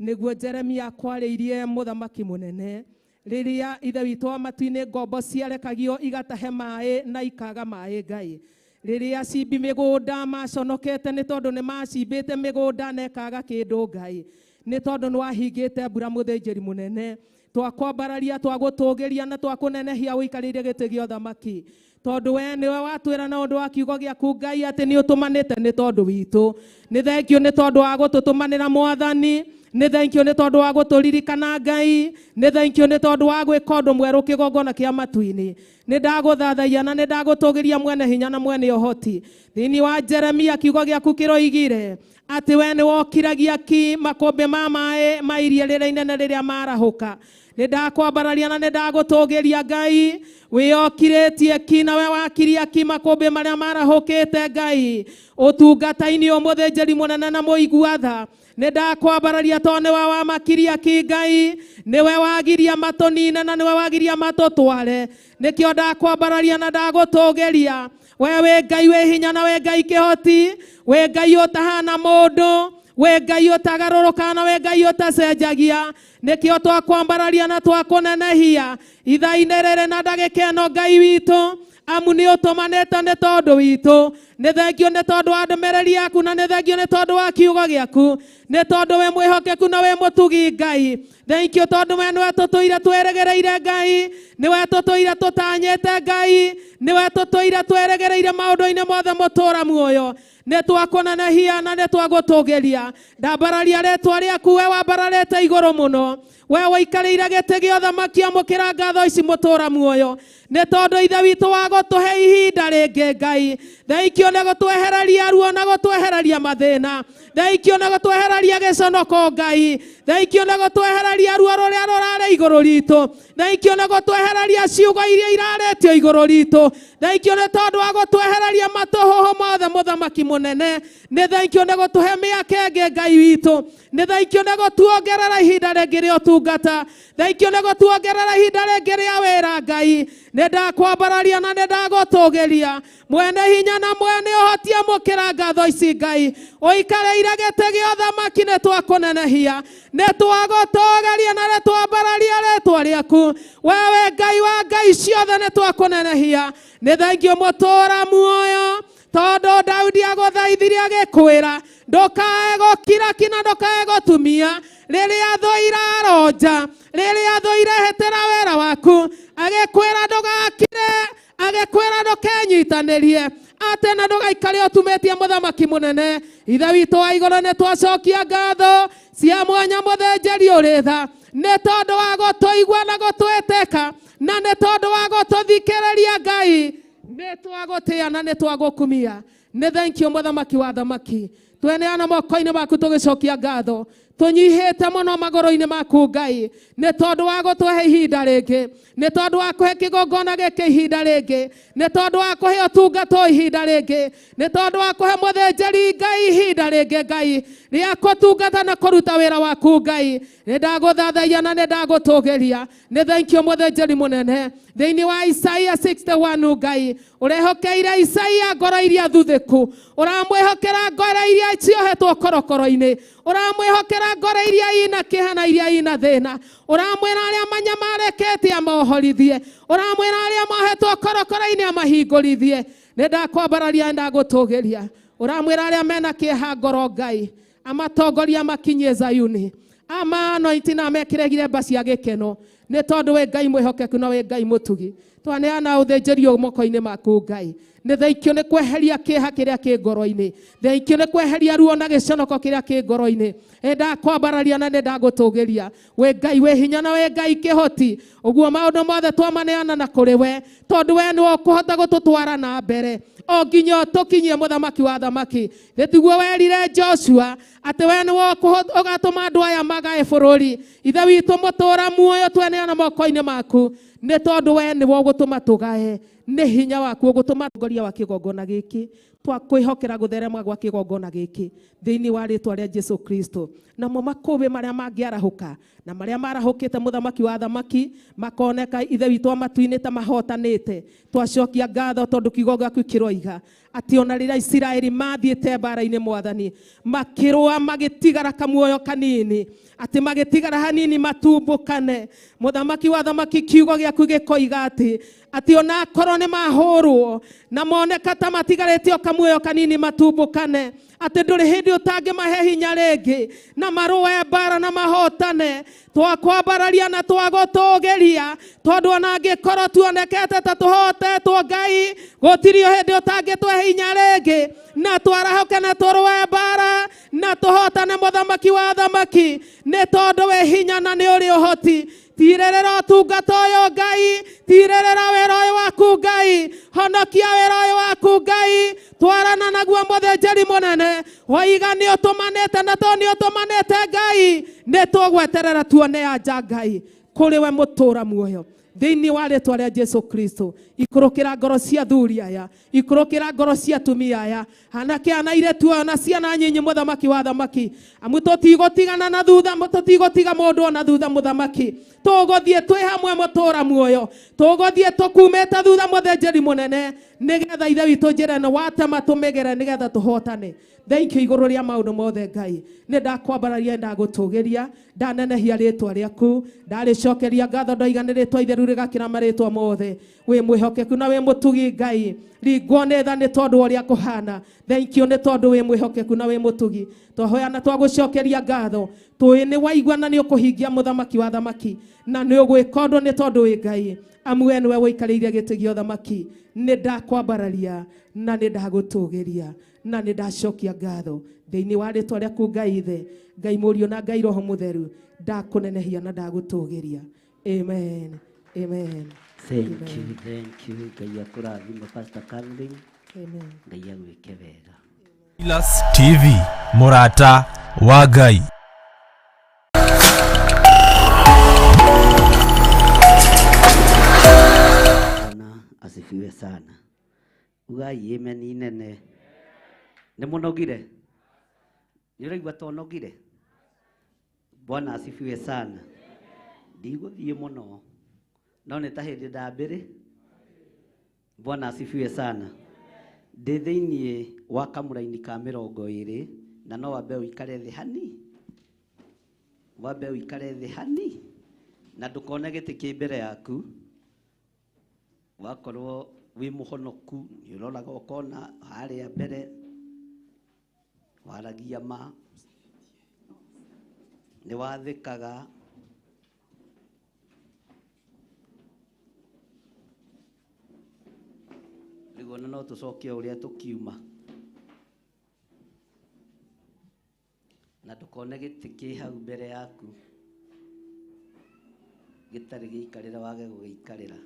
Nĩguo Jeremia akwarĩirie mũthamaki mũnene rĩrĩa ithe witũ wa matu-inĩ ngombo ciarekagio igatahe maĩ na ikaga maĩ Ngai. Rĩrĩa cimbi mĩgũnda maconokete nĩ tondũ nĩ macimbĩte mĩgũnda na ĩkaga kĩndũ Ngai. Nĩ tondũ nĩ wahingĩte mbura mũthĩnjĩri mũnene. Twakwambararia twagũtũgĩria na twakũnenehia ũikarĩire gĩtĩ gĩa ũthamaki. Tondũ we nĩwe watwĩra na ũndũ wa kiugo gĩaku Ngai atĩ nĩ ũtũmanĩte nĩ tondũ witũ. Nĩ thengiũ nĩ tondũ wa gũtũtũmanĩra Mwathani. Nĩ thengiũ nĩ tondũ wa gũtũririkana Ngai. Nĩ thengiũ nĩ tondũ wa gwĩka ũndũ mwerũ kĩgongona kĩa matu-inĩ. Nĩ ndagũthathaiya na nĩ ndagũtũgĩria mwene hinya na mwene ũhoti. Thĩinĩ wa Jeremia kiugo gĩaku kĩroigire atĩ we nĩ wokiragia ki makũmbĩ ma maĩ ma iria rĩrĩa inene rĩrĩa marahũka. Nĩ ndakwambararia na nĩ ndagũtũgĩria Ngai. Wĩokirĩtie ki na we wakiria ki makũmbĩ marĩa marahũkĩte Ngai. Ũtungata-inĩ ũyũ mũthĩnjĩri mũnene na mũigua tha. Nĩ ndakwambararia tondũ nĩwe wamakiria ki Ngai. Nĩwe wagiria matũnine na nĩwe wagiria matũtware. Nĩkĩo ndakwambararia na ndagũtũgĩria. We wĩ Ngai wĩ hinya na wĩ Ngai kĩhoti. Wĩ Ngai ũtahana mũndũ. Wĩ Ngai ũtagarũrũkaga na wĩ Ngai ũtacenjagia. Nĩkĩo twakwambararia na twakũnenehia ithaa-inĩ rĩrĩ na ndagĩka ĩno Ngai witũ. Amu nĩ ũtũmanĩte nĩ tondũ witũ. Nĩ thengiũ nĩ tondũ wa ndũmĩrĩri yaku na nĩ thengiũ nĩ tondũ wa kiugo gĩaku. Nĩ tondũ wĩ mwĩhokeku na wĩ mũtugi Ngai. Thengiũ tondũ we nĩwe tũtũire twĩrĩgĩrĩire Ngai. Nĩwe tũtũire tũtanyĩte Ngai. Nĩwe tũtũire twĩrĩgĩrĩire maũndũ-inĩ mothe mũtũũra muoyo. Nĩ twakũnenehia na nĩ twagũtũgĩria. Ndambararia rĩtwa rĩaku we wambararĩte igũrũ mũno. We waikarĩire gĩtĩ gĩa ũthamaki amũkĩra ngatho ici mũtũũra muoyo. Nĩ tondũ ithe witũ wa gũtũhe ihinda rĩngĩ Ngai. Thengiũ nĩ gũtwehereria ruo na gũtwehereria mathĩna. Thengiũ nĩ gũtwehereria gĩconoko Ngai. Thengiũ nĩ gũtwehereria ruo rũrĩa rũrarĩ igũrũ ritũ. Thengiũ nĩ gũtwehereria ciugo iria iraretio igũrũ ritũ. Thengiũ nĩ tondũ wa gũtwehereria matũhũhũ mothe mũthamaki mũnene. Nĩ thengiũ nĩ gũtũhe mĩaka ĩngĩ Ngai witũ. Nĩ thengiũ nĩ gũtuongerera ihinda rĩngĩ rĩa ũtungata. Thengiũ nĩ gũtuongerera ihinda rĩngĩ rĩa wĩra Ngai. Nĩ ndakwambararia na nĩ ndagũtũgĩria. Mwene hinya na mwene ũhoti amũkĩra ngatho ici Ngai. Ũikarĩire gĩtĩ gĩa ũthamaki nĩ twakũnenehia. Nĩ twagũtũgĩria na nĩ twambararia rĩtwa rĩaku. We wĩ Ngai wa ngai ciothe nĩ twakũnenehia. Nĩ thengiũ mũtũũra muoyo. Tondũ Daudi agũthaithirie agĩkwĩra ndũkae gũkira ki na ndũkae gũtumia rĩrĩa thũ iraronja, rĩrĩa thũ irehĩtĩra wĩra waku. Agĩkwĩra ndũgakire, agĩkwĩra ndũkenyitanĩrie atĩ na ndũgaikare ũtumĩtie mũthamaki mũnene. Ithe witũ wa igũrũ nĩ twacokia ngatho cia mwanya mũthĩnjĩri ũrĩ tha nĩ tondũ wa gũtũigua na gũtwĩtĩka na nĩ tondũ wa gũtũthikĩrĩria Ngai. Nĩ twagũtĩa na nĩ twagũkumia. Nĩ thengiũ mũthamaki wa thamaki. Tweneana moko-inĩ maku tũgĩcokia ngatho. Tũnyihĩte mũno magũrũ-inĩ maku Ngai nĩ tondũ wa gũtũhe ihinda rĩngĩ, nĩ tondũ wa kũhe kĩgongona gĩkĩ ihinda rĩngĩ, nĩ tondũ wa kũhe ũtungata ihinda rĩngĩ, nĩ tondũ wa kũhe mũthĩnjĩri Ngai ihinda rĩngĩ Ngai rĩa gũtungata na kũruta wĩra waku Ngai. Nĩ ndagũthathaiya na nĩ ndagũtũgĩria. Nĩ thengiũ mũthĩnjĩri mũnene. Thĩinĩ wa Isaia 61 Ngai ũrehokeire Isaia ngoro iria thuthĩku, ũramwĩhokera ngoro iria ciohetwo korokoro-inĩ, ũramwĩhokera ngoro iria ina kĩeha na iria ina thĩna, ũramwĩra arĩa manyamarĩkĩte amohorithie, ũramwĩra arĩa mohetwo korokoro-inĩ amahingũrithie. Nĩ ndakwambararia ndagũtũgĩria. Ũramwĩra arĩa mena kĩeha ngoro Ngai amatongoria makinyie Zayuni, ama anointi na mekĩre iremba cia gĩkeno nĩ tondũ wĩ Ngai mwĩhokeku na wĩ Ngai mũtugi. Twaneana ũthĩnjĩri ũyũ moko-inĩ maku Ngai. Nĩ thengiũ nĩ kweheria kĩeha kĩrĩa kĩ ngoro-inĩ, thengiũ nĩ kweheria ruo na gĩconoko kĩrĩa kĩ ngoro-inĩ. Nĩ ndakwambararia na nĩ ndagũtũgĩria. Wĩ Ngai wĩ hinya na wĩ Ngai kĩhoti. Ũguo maũndũ mothe twamaneana na kũrĩ we, tondũ we nĩwe ũkũhota gũtũtwara na mbere. O nginya tũkinyie mũthamaki wa thamaki. Nĩtiguo werire Joshua atĩ we nĩwe ũgatũma andũ aya magae bũrũri. Ithe witũ mũtũra muoyo tweneana moko-inĩ maku nĩ tondũ we nĩwe ũgũtũma tũgae nĩ hinya waku ũgũtũma ngoria wa kĩgongona gĩkĩ twakwĩhokera gũtherema gwa kĩgongona gĩkĩ thĩinĩ wa rĩtwa rĩa Jesu Kristo. Namo makũmbĩ marĩa mangĩarahũka na marĩa marahũkĩte mũthamaki wa thamaki makoneka Ithe witũ wa matu-inĩ ta mahotanĩte. Twacokia ngatho tondũ kiugo gĩaku kĩroiga atĩ ona rĩrĩa Isiraeli mathiĩte mbara-inĩ Mwathani makĩrũa magĩtigara kamuoyo kanini atĩ magĩtigara hanini matumbũkane. Mũthamaki wa thamaki kiugo gĩaku gĩkoiga atĩ ona akorwo nĩ mahũrwo na moneka ta matigarĩte o kamuoyo kanini matumbũkane atĩ ndũrĩ hĩndĩ ũtangĩmahe hinya rĩngĩ na marũe mbara na mahotane. Twakwambararia na twagũtũgĩria tondũ ona angĩkorwo tuonekete ta tũhotetwo Ngai gũtirĩ hĩndĩ ũtangĩtũhe hinya rĩngĩ na twarahũke na tũrũe mbara na tũhotane mũthamaki wa thamaki nĩ tondũ wĩ hinya na nĩ ũrĩ ũhoti. Tirĩrĩra ũtungata ũyũ Ngai, tirĩrĩra wĩra ũyũ waku Ngai, honokia wĩra ũyũ waku Ngai, twarana naguo mũthĩnjĩri mũnene waiga nĩ ũtũmanĩte na tondũ nĩ ũtũmanĩte Ngai nĩ tũgweterera tuone anja Ngai kũrĩ we mũtũra muoyo thĩinĩ wa rĩtwa rĩa Jesu Kristo. Ikũrũkĩra ngoro cia athuri aya, ikũrũkĩra ngoro cia atumia aya, anake ana airĩtu aya na ciana nyinyi mũthamaki wa thamaki amu tũtigũtigana na thutha, tũtigũtiga mũndũ ona thutha mũthamaki. Tũgũthiĩ twĩ hamwe mũtũra muoyo, tũgũthiĩ tũkumĩte thutha mũthĩnjĩri mũnene nĩgetha Ithe witũ njĩra ĩno watema tũmĩgere nĩgetha tũhotane. Thank you igũrũ rĩa maũndũ mothe Ngai. Nĩ ndakwambararia ndagũtũgĩria ndanenehia rĩtwa rĩaku ndarĩcokeria ngatho ndoiga nĩ rĩtwa itheru rĩgakĩra marĩtwa mothe. Wĩ mwĩhokeku na wĩ mũtugi Ngai, ringwo nĩ tha nĩ tondũ wa ũrĩa kũhana. Thank you nĩ tondũ wĩ mwĩhokeku na wĩ mũtugi. Twahoya na twagũcokeria ngatho tũĩ nĩ waigua na nĩ ũkũhingia mũthamaki wa thamaki na nĩ ũgwĩka ũndũ nĩ tondũ wĩ Ngai amu we nĩwe ũikarĩire gĩtĩ gĩa ũthamaki. Nĩ ndakwambararia na nĩ ndagũtũgĩria na nĩ ndacokia ngatho thĩinĩ wa rĩtwa rĩaku Ngai Ithe, Ngai Mũriũ na Ngai Roho Mũtheru. Ndakũnenehia na ndagũtũgĩria. Amen. Amen. Thank you, thank you. Ngai akũrathime Pastor Caroline. Amen. Ngai agwĩke wega. Pillars TV, mũrata wa Ngai. Bwana asifiwe sana. Ugai amen inene. Nĩ mũnogire? Nĩ ũraigua ta ũnogire? Bwana asifiwe sana. Ndigũthiĩ mũno no nĩ ta hĩndĩ ndambĩrĩ. Bwana asifiwe sana. Ndĩ thĩiniĩ wa kamũraini ka 20 na no wambe ũikare thĩ hani, wambe ũikare thĩ hani na ndũkone gĩtĩ kĩ mbere yaku. Wakorwo wĩ mũhonoku nĩ ũroraga ũkona harĩa mbere waragia ma nĩ wathĩkaga rĩu ona no tũcoke ũrĩa tũkiuma na ndũkone gĩtĩ kĩ hau mbere yaku gĩtarĩ gĩikarĩra wage gũgĩikarĩra.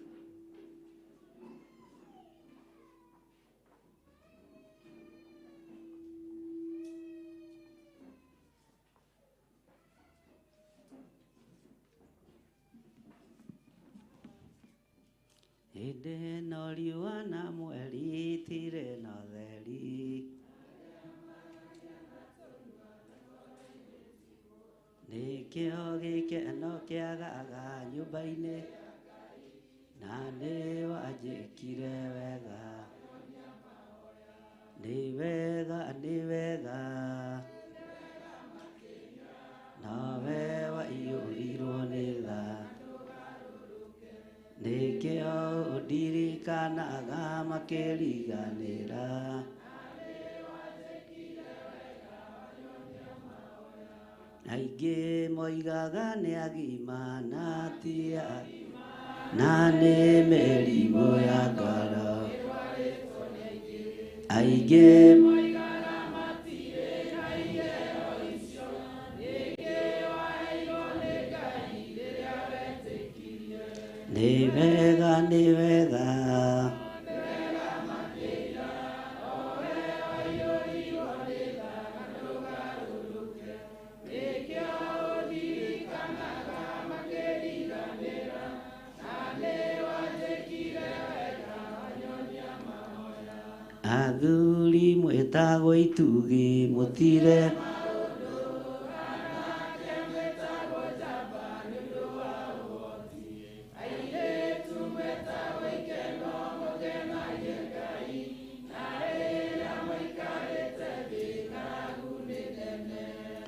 Hĩndĩ ĩno riũa na mweri itirĩ na ũtheri, nĩkĩo gĩkeno kĩagaga nyũmba-inĩ na nĩ wanjĩkire wega, nĩ wega, nĩ wega, nawe waiyũrirwo nĩ tha. Nĩkĩo ũndirikanaga makĩriganĩra. Aingĩ moigaga nĩ agima na ti na nĩ mĩrimũ ya ngoro. Aingĩ nĩ wega, nĩ wega, Athuri mwĩtagwo itugi mũtire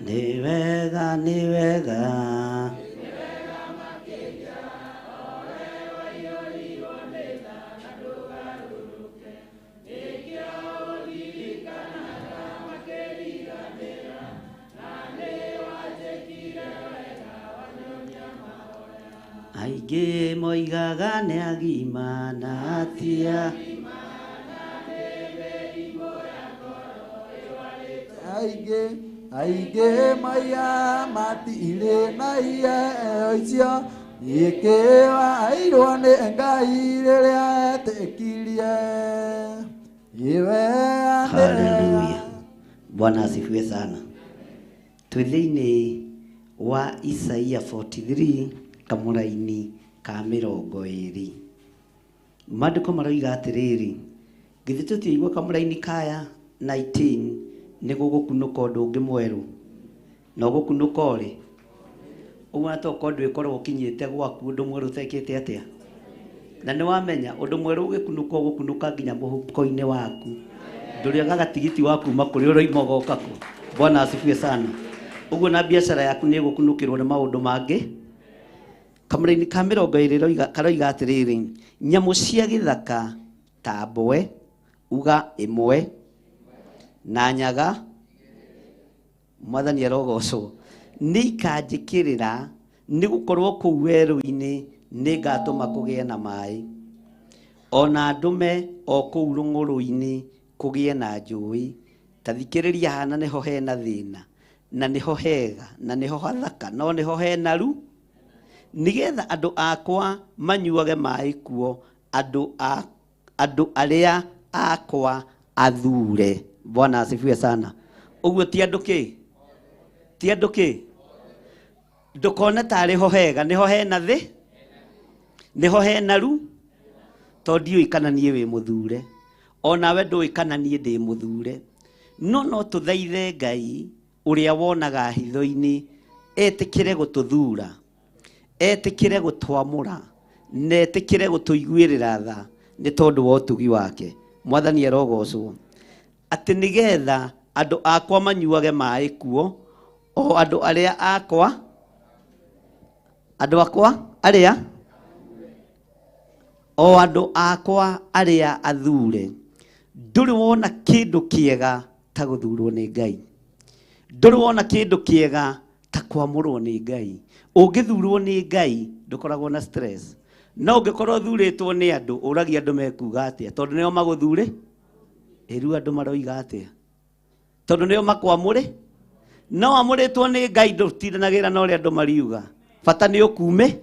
nĩ wega nĩ wega aingĩ moigaga nĩ agima na atia Aingĩ aingĩ maiya matirĩ na iheo icio ikĩwairwo nĩ Ngai rĩrĩa etĩkirie iwe. Haleluya. Bwana asifiwe sana. Twĩ thĩinĩ wa Isaia 43 kamũraini ka 20. Maandĩko maroiga atĩrĩrĩ, githĩ tũtiaigua kamũraini kaya 19 nĩ gũgũkunũka ũndũ ũngĩ mwerũ na ũgũkunũka ũrĩ ũguo na tokorwo ndwĩkorwo ũkinyĩte gwaku ũndũ mwerũ ũtekĩte atĩa na nĩ wamenya ũndũ mwerũ ũgĩkunũka ũgũkunũka nginya mũhuko-inĩ waku ndũrĩagaga tigiti wa kuma kũrĩa ũroima ũgoka kũ. Bwana asifiwe sana. Ũguo na biacara yaku nĩ ĩgũkunũkĩrwo nĩ maũndũ mangĩ. Kamũraini ka 20 karoiga atĩrĩrĩ, nyamũ cia gĩthaka ta mbwe uga ĩmwe na nyaga mwathani arogocwo nĩ ikanjĩkĩrĩra nĩ gũkorwo kũu werũ-inĩ nĩ ngatũma kũgĩe na maĩ ona ndũme o kũu rũng'ũrũ-inĩ kũgĩe na njũĩ. Ta thikĩrĩria hana nĩho hena thĩna na nĩho hega na nĩho hathaka no nĩho hena ru nĩgetha andũ akwa manyuage maĩ kuo andũ arĩa akwa athure. Bwana asifiwe sana. Ũguo ti andũ kĩ? Ti andũ kĩ? Ndũkone tarĩ ho hega nĩho hena thĩ nĩho hena ru tondũ ndiũĩ kana niĩ wĩ mũthure onawe ndũĩ kana niĩ ndĩ mũthure no no tũthaithe Ngai ũrĩa wonaga hitho-inĩ etĩkĩre gũtũthura etĩkĩre gũtwamũra na etĩkĩre gũtũiguĩrĩra tha nĩ tondũ wa ũtugi wake. Mwathani arogocwo atĩ nĩgetha andũ akwa manyuage maĩ kuo o andũ arĩa akwa andũ akwa arĩa o andũ akwa arĩa athure. Ndũrĩ wona kĩndũ kĩega ta gũthurwo nĩ Ngai, ndũrĩ wona kĩndũ kĩega ta kwamũrwo nĩ Ngai. Ũngĩthurwo nĩ Ngai ndũkoragwo na stress, no ũngĩkorwo ũthurĩtwo nĩ andũ ũragia andũ mekuga atĩa tondũ nĩo magũthure ĩru andũ maroiga atĩa tondũ nĩo makwamũre. No amũrĩtwo nĩ Ngai ndũtindanagĩra na ũrĩa andũ mariuga, bata nĩ ũkume.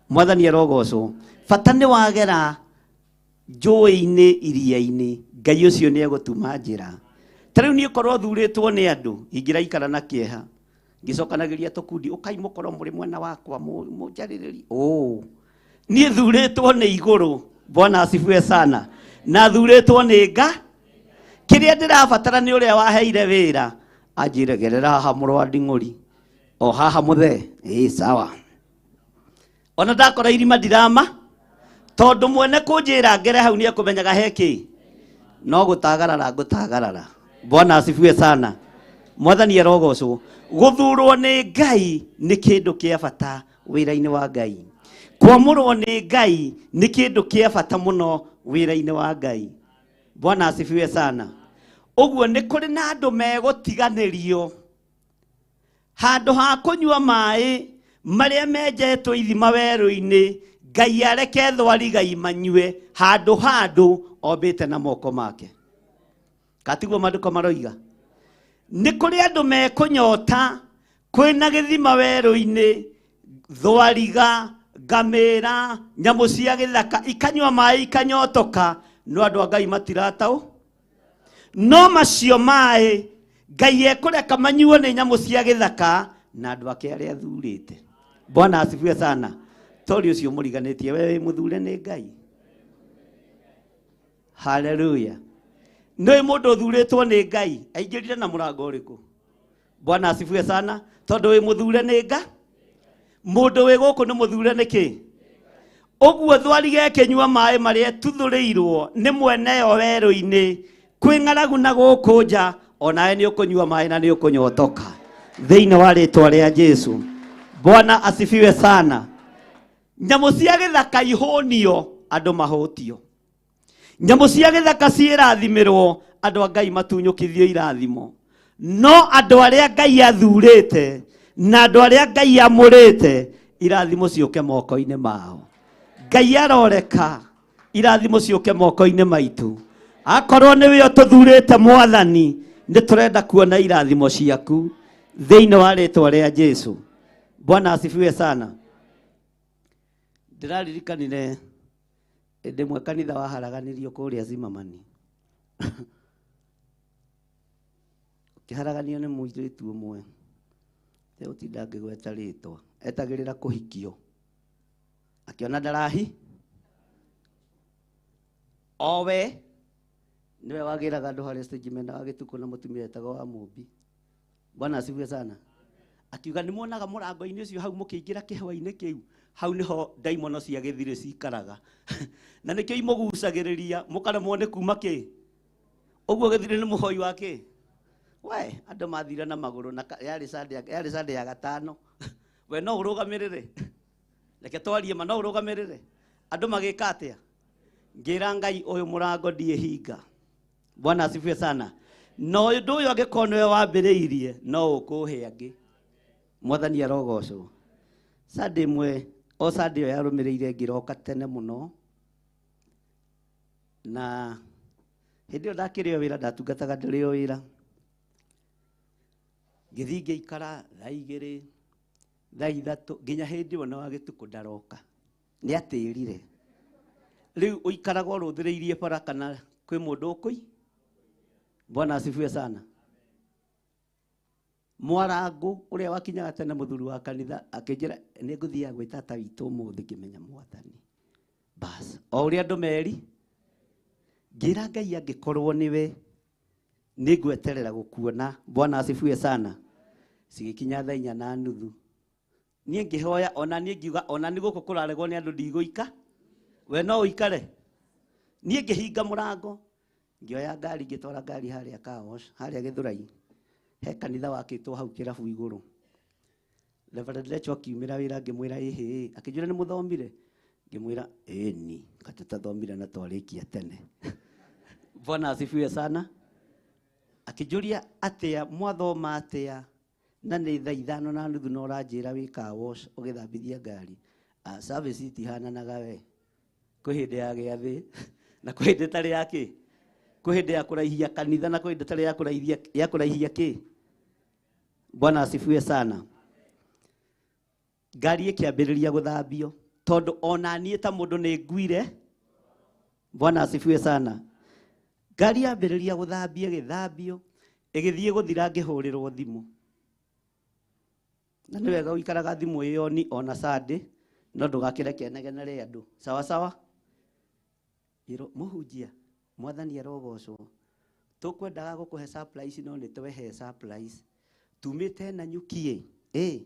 Mwathani arogocwo. Bata nĩ wagera njũĩ-inĩ iria-inĩ Ngai ũcio nĩ egũtuma njĩra. Ta rĩu niĩ korwo thurĩtwo nĩ andũ ingĩraikara na kĩeha ngĩcokanagĩria tũkundi ũkai mũkorwo mũrĩ mwena wakwa mũnjarĩrĩrie ũ niĩ thurĩtwo nĩ igũrũ. Bwana asifiwe sana. Na thurĩtwo nĩ nga kĩrĩa ndĩrabatara nĩ ũrĩa waheire wĩra anjĩre gerera haha mũrũ wa nding'ũri o haha mũthee ĩĩ sawa. Ona ndakora irima ndirama tondũ mwene kũnjĩra ngere hau nĩ ekũmenyaga he kĩ no gũtagarara ngũtagarara. Bwana asifiwe sana. Mwathani arogocwo. Gũthurwo nĩ Ngai nĩ kĩndũ kĩa bata wĩra-inĩ wa Ngai. Kwamũrwo nĩ Ngai nĩ kĩndũ kĩa bata mũno wĩra-inĩ wa Ngai. Bwana asifiwe sana. Ũguo nĩ kũrĩ na andũ megũtiganĩrio handũ ha kũnyua maĩ marĩa menjetwo ithima werũ-inĩ Ngai areke thwariga imanyue handũ handũ ombĩte na moko make. Katiguo maandĩko maroiga nĩ kũrĩ andũ mekũnyota kwĩna gĩthima werũ-inĩ thwariga ngamĩra nyamũ cia gĩthaka ikanyua maĩ ikanyotoka no andũ a Ngai matirataũ no macio maĩ Ngai ekũreka manyuo nĩ nyamũ cia gĩthaka na andũ ake arĩa athurĩte. Bwana asifiwe sana. Tori ũcio mũriganĩtie we wĩ mũthure nĩ Ngai. Haleluya. Nĩ mũndũ ũthurĩtwo nĩ Ngai aingĩrire na mũrango ũrĩkũ? Bwana asifiwe sana. Tondũ wĩ mũthure nĩ Nga, mũndũ wĩ gũkũ nĩ mũthure nĩ kĩ? Ũguo thwarige ĩkĩnyua maĩ marĩa ĩtuthũrĩirwo nĩ mweneyo werũ-inĩ, kwĩ ng'aragu na gũkũ nja, onawe nĩ ũkũnyua maĩ na nĩ ũkũnyotoka thĩinĩ wa rĩtwa rĩa Jesu. Bwana asifiwe sana. Nyamũ cia gĩthaka ihũnio, andũ mahũtio. Nyamũ cia gĩthaka ciĩrathimĩrwo, andũ a Ngai matunyũkithio irathimo. No andũ arĩa Ngai athurĩte na andũ arĩa Ngai amũrĩte, irathimo ciũke moko-inĩ mao. Ngai aroreka irathimo ciũke moko-inĩ maitũ. Akorwo nĩwe ũtũthurĩte Mwathani, nĩ tũrenda kuona irathimo ciaku thĩinĩ wa rĩtwa rĩa Jesu. Bwana asifiwe sana. Ndĩraririkanire hĩndĩ ĩmwe kanitha waharaganirio kũrĩa Zimmerman. Ũkĩharaganio nĩ mũirĩtu ũmwe, tegũtinda ngĩgweta rĩtwa, etagĩrĩra kũhikio, akĩona ndarahi owe niwe wagĩraga andũ harĩa stage mena wa gĩtukũ na mũtumia etagwo wa Mũmbi. Bwana asifiwe sana. Akiuga nĩ muonaga mũrango-inĩ ũcio hau mũkĩingĩra kĩhwa-inĩ kĩu, hau nĩho ndaimono cia gĩthirĩ cikaraga. Na nĩkĩo imũgucagĩrĩria mũkaremwo nĩ kuma kĩ. Ũguo gĩthirĩ nĩ mũhoi wa kĩ? We andũ mathire na magũrũ na yarĩ Sunday ya gatano. We no ũrũgamĩrĩre, reke twarie ma, no ũrũgamĩrĩre. Andũ magĩka atĩa? Ngĩra Ngai ũyũ mũrango ndiĩhinga. Bwana asifiwe sana. Na ũndũ ũyũ angĩkorwo nĩwe wambĩrĩirie, no ũkũhe angĩ. Mwathani arogocwo. Sunday ĩmwe, o Sunday ĩyo yarũmĩrĩire ngĩroka tene mũno. Na hĩndĩ ĩyo ndakĩrĩ o wĩra, ndatungataga ndĩrĩ o wĩra. Ngĩthiĩ ngĩikara thaa igĩrĩ, thaa ithatũ, nginya hĩndĩ ĩyo na wa gĩtukũ ndaroka. Nĩ atĩrire. Rĩu ũikaraga ũrũthĩrĩirie bara kana kwĩ mũndũ ũkũi? Bwana asifiwe sana. Mwarangu ũrĩa wakinyaga tene mũthuri wa kanitha akĩnjĩra nĩ ngũthiaga gwĩ tata witũ ũmũthĩ ngĩmenya Mwathani. Bas, o ũrĩa andũ meri, ngĩra Ngai angĩkorwo nĩwe nĩ ngweterera gũkuona. Bwana asifiwe sana. Cigĩkinya thaa inya na nuthu. Niĩ ngĩhoya, ona niĩ ngiuga, ona nĩ gũkũ kũraregwo nĩ andũ ndigũika. We no ũikare. Niĩ ngĩhinga mũrango, ngĩoya ngari, ngĩtwara ngari harĩa car wash, harĩa Gĩthũrai. He kanitha wakĩtwo hau kĩrabu igũrũ. Reverend Lecho akiumĩra wĩra, ngĩmwĩra ĩhĩ, akĩnjĩra nĩ mũthomire? Ngĩmwĩra ĩni, ka tũtathomire na twarĩkia tene. Bwana asifiwe sana. Akĩnjũria atĩa, mwathoma atĩa? Na nĩ thaa ithano na nuthu na ũranjĩra wĩ car wash ũgĩthambithia ngari. Service itihananaga we. Kwĩ hĩndĩ ya gĩathĩ na kwĩ hĩndĩ ĩtarĩ ya kĩ? Kwĩ hĩndĩ ya kũraihia kanitha na kwĩ hĩndĩ ĩtarĩ ya kũraihia kĩ? Bwana asifiwe sana. Ngari ĩkĩambĩrĩria gũthambio tondũ ona niĩ ta mũndũ nĩ nguire. Bwana asifiwe sana. Ngari yambĩrĩria gũthambio, ĩgĩthambio, ĩgĩthiĩ gũthira ngĩhũrĩrwo thimũ. Na nĩ wega ũikaraga thimũ ĩyo ni ona Sunday, no ndũgakĩreke inegene rĩa andũ. Sawa sawa? Ĩro, mũhunjia, Mwathani arogocwo. Tũkwendaga gũkũhe surprise no nĩ twehe surprise. Tumĩte na nyuki ĩ,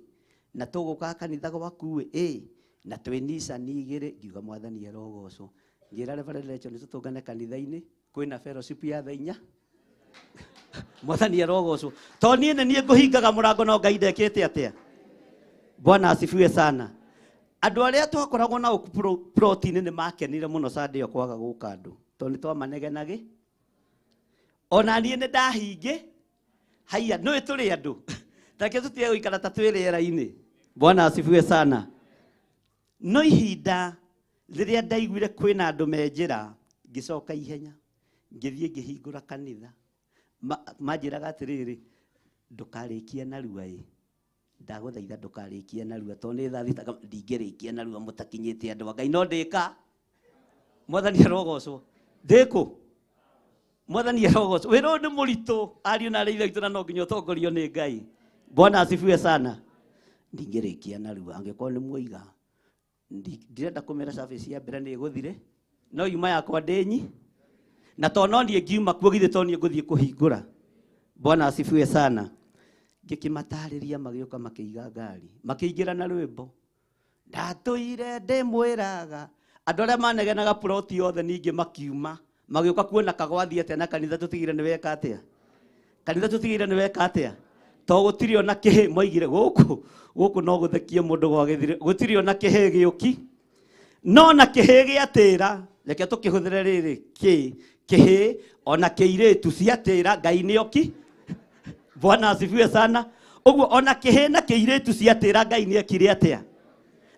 na tũgũka kanitha gwaku ĩ, na twĩ Nissan igĩrĩ, ngiuga Mwathani arogocwo. Ngĩra Reverend Lecho nĩ tũtũngane kanitha-inĩ, kwĩna fellowship ya thaa inya. Mwathani arogocwo. To niĩ nĩ niĩ ngũhingaga mũrango no Ngai ndekĩte atĩa? Bwana asifiwe sana. Andũ arĩa twakoragwo nao plot-inĩ nĩ makenire mũno Sunday ĩyo kwaga gũka andũ, tondũ nĩ twamanegenagĩ. Ona niĩ nĩ ndahingĩ. Haiya, nĩũĩ tũrĩ andũ. Take tũtige gũikara ta twĩ rĩera-inĩ. Bwana asifiwe sana. No ihinda rĩrĩa ndaiguire kwĩna andũ me njĩra, ngĩcoka ihenya, ngĩthiĩ ngĩhingũra kanitha. Manjĩraga atĩrĩrĩ, ndũkarĩkie narua ĩ. Ndagũthaitha ndũkarĩkie narua, tondũ nĩ thaa thita, ndingĩrĩkia narua mũtakinyĩte andũ a Ngai, no ndĩka. Mwathani arogocwo. Ndĩkũ? Mwathani arogocwo. Wĩra ũyũ nĩ mũritũ, ariũ na arĩ ithe witũ, na no nginya ũtongorio nĩ Ngai. Bwana asifiwe sana. Ndingĩrĩkia narua, angĩkorwo nĩ muoiga. Ndirenda kũmera service ya mbere nĩ ĩgũthire, no yuma yakwa ndĩnyi. Na to no niĩ ngiuma kuo githĩ to niĩ ngũthiĩ kũhingũra. Bwana asifiwe sana. Ngĩkĩmatarĩria magĩũka makĩiga ngari, makĩingĩra na rwĩmbo. Ndatũire ndĩmwĩraga. Andũ arĩa manegenaga ploti yothe ningĩ makiuma, magĩũka kuona kagwathiĩ atĩa na kanitha tũtigire nĩ weka atĩa. Kanitha tũtigire nĩ weka atĩa. To gũtirĩ ona kĩhĩ moigire gũkũ, gũkũ no gũthekie mũndũ gwagĩthire. Gũtirĩ ona kĩhĩ gĩũki. No na kĩhĩ gĩatĩra, reke tũkĩhũthĩre rĩrĩ kĩ, kĩhĩ ona kĩirĩtu ciatĩra Ngai nĩoki. Bwana asifiwe sana. Ũguo ona kĩhĩ na kĩirĩtu ciatĩra Ngai nĩekire atĩa?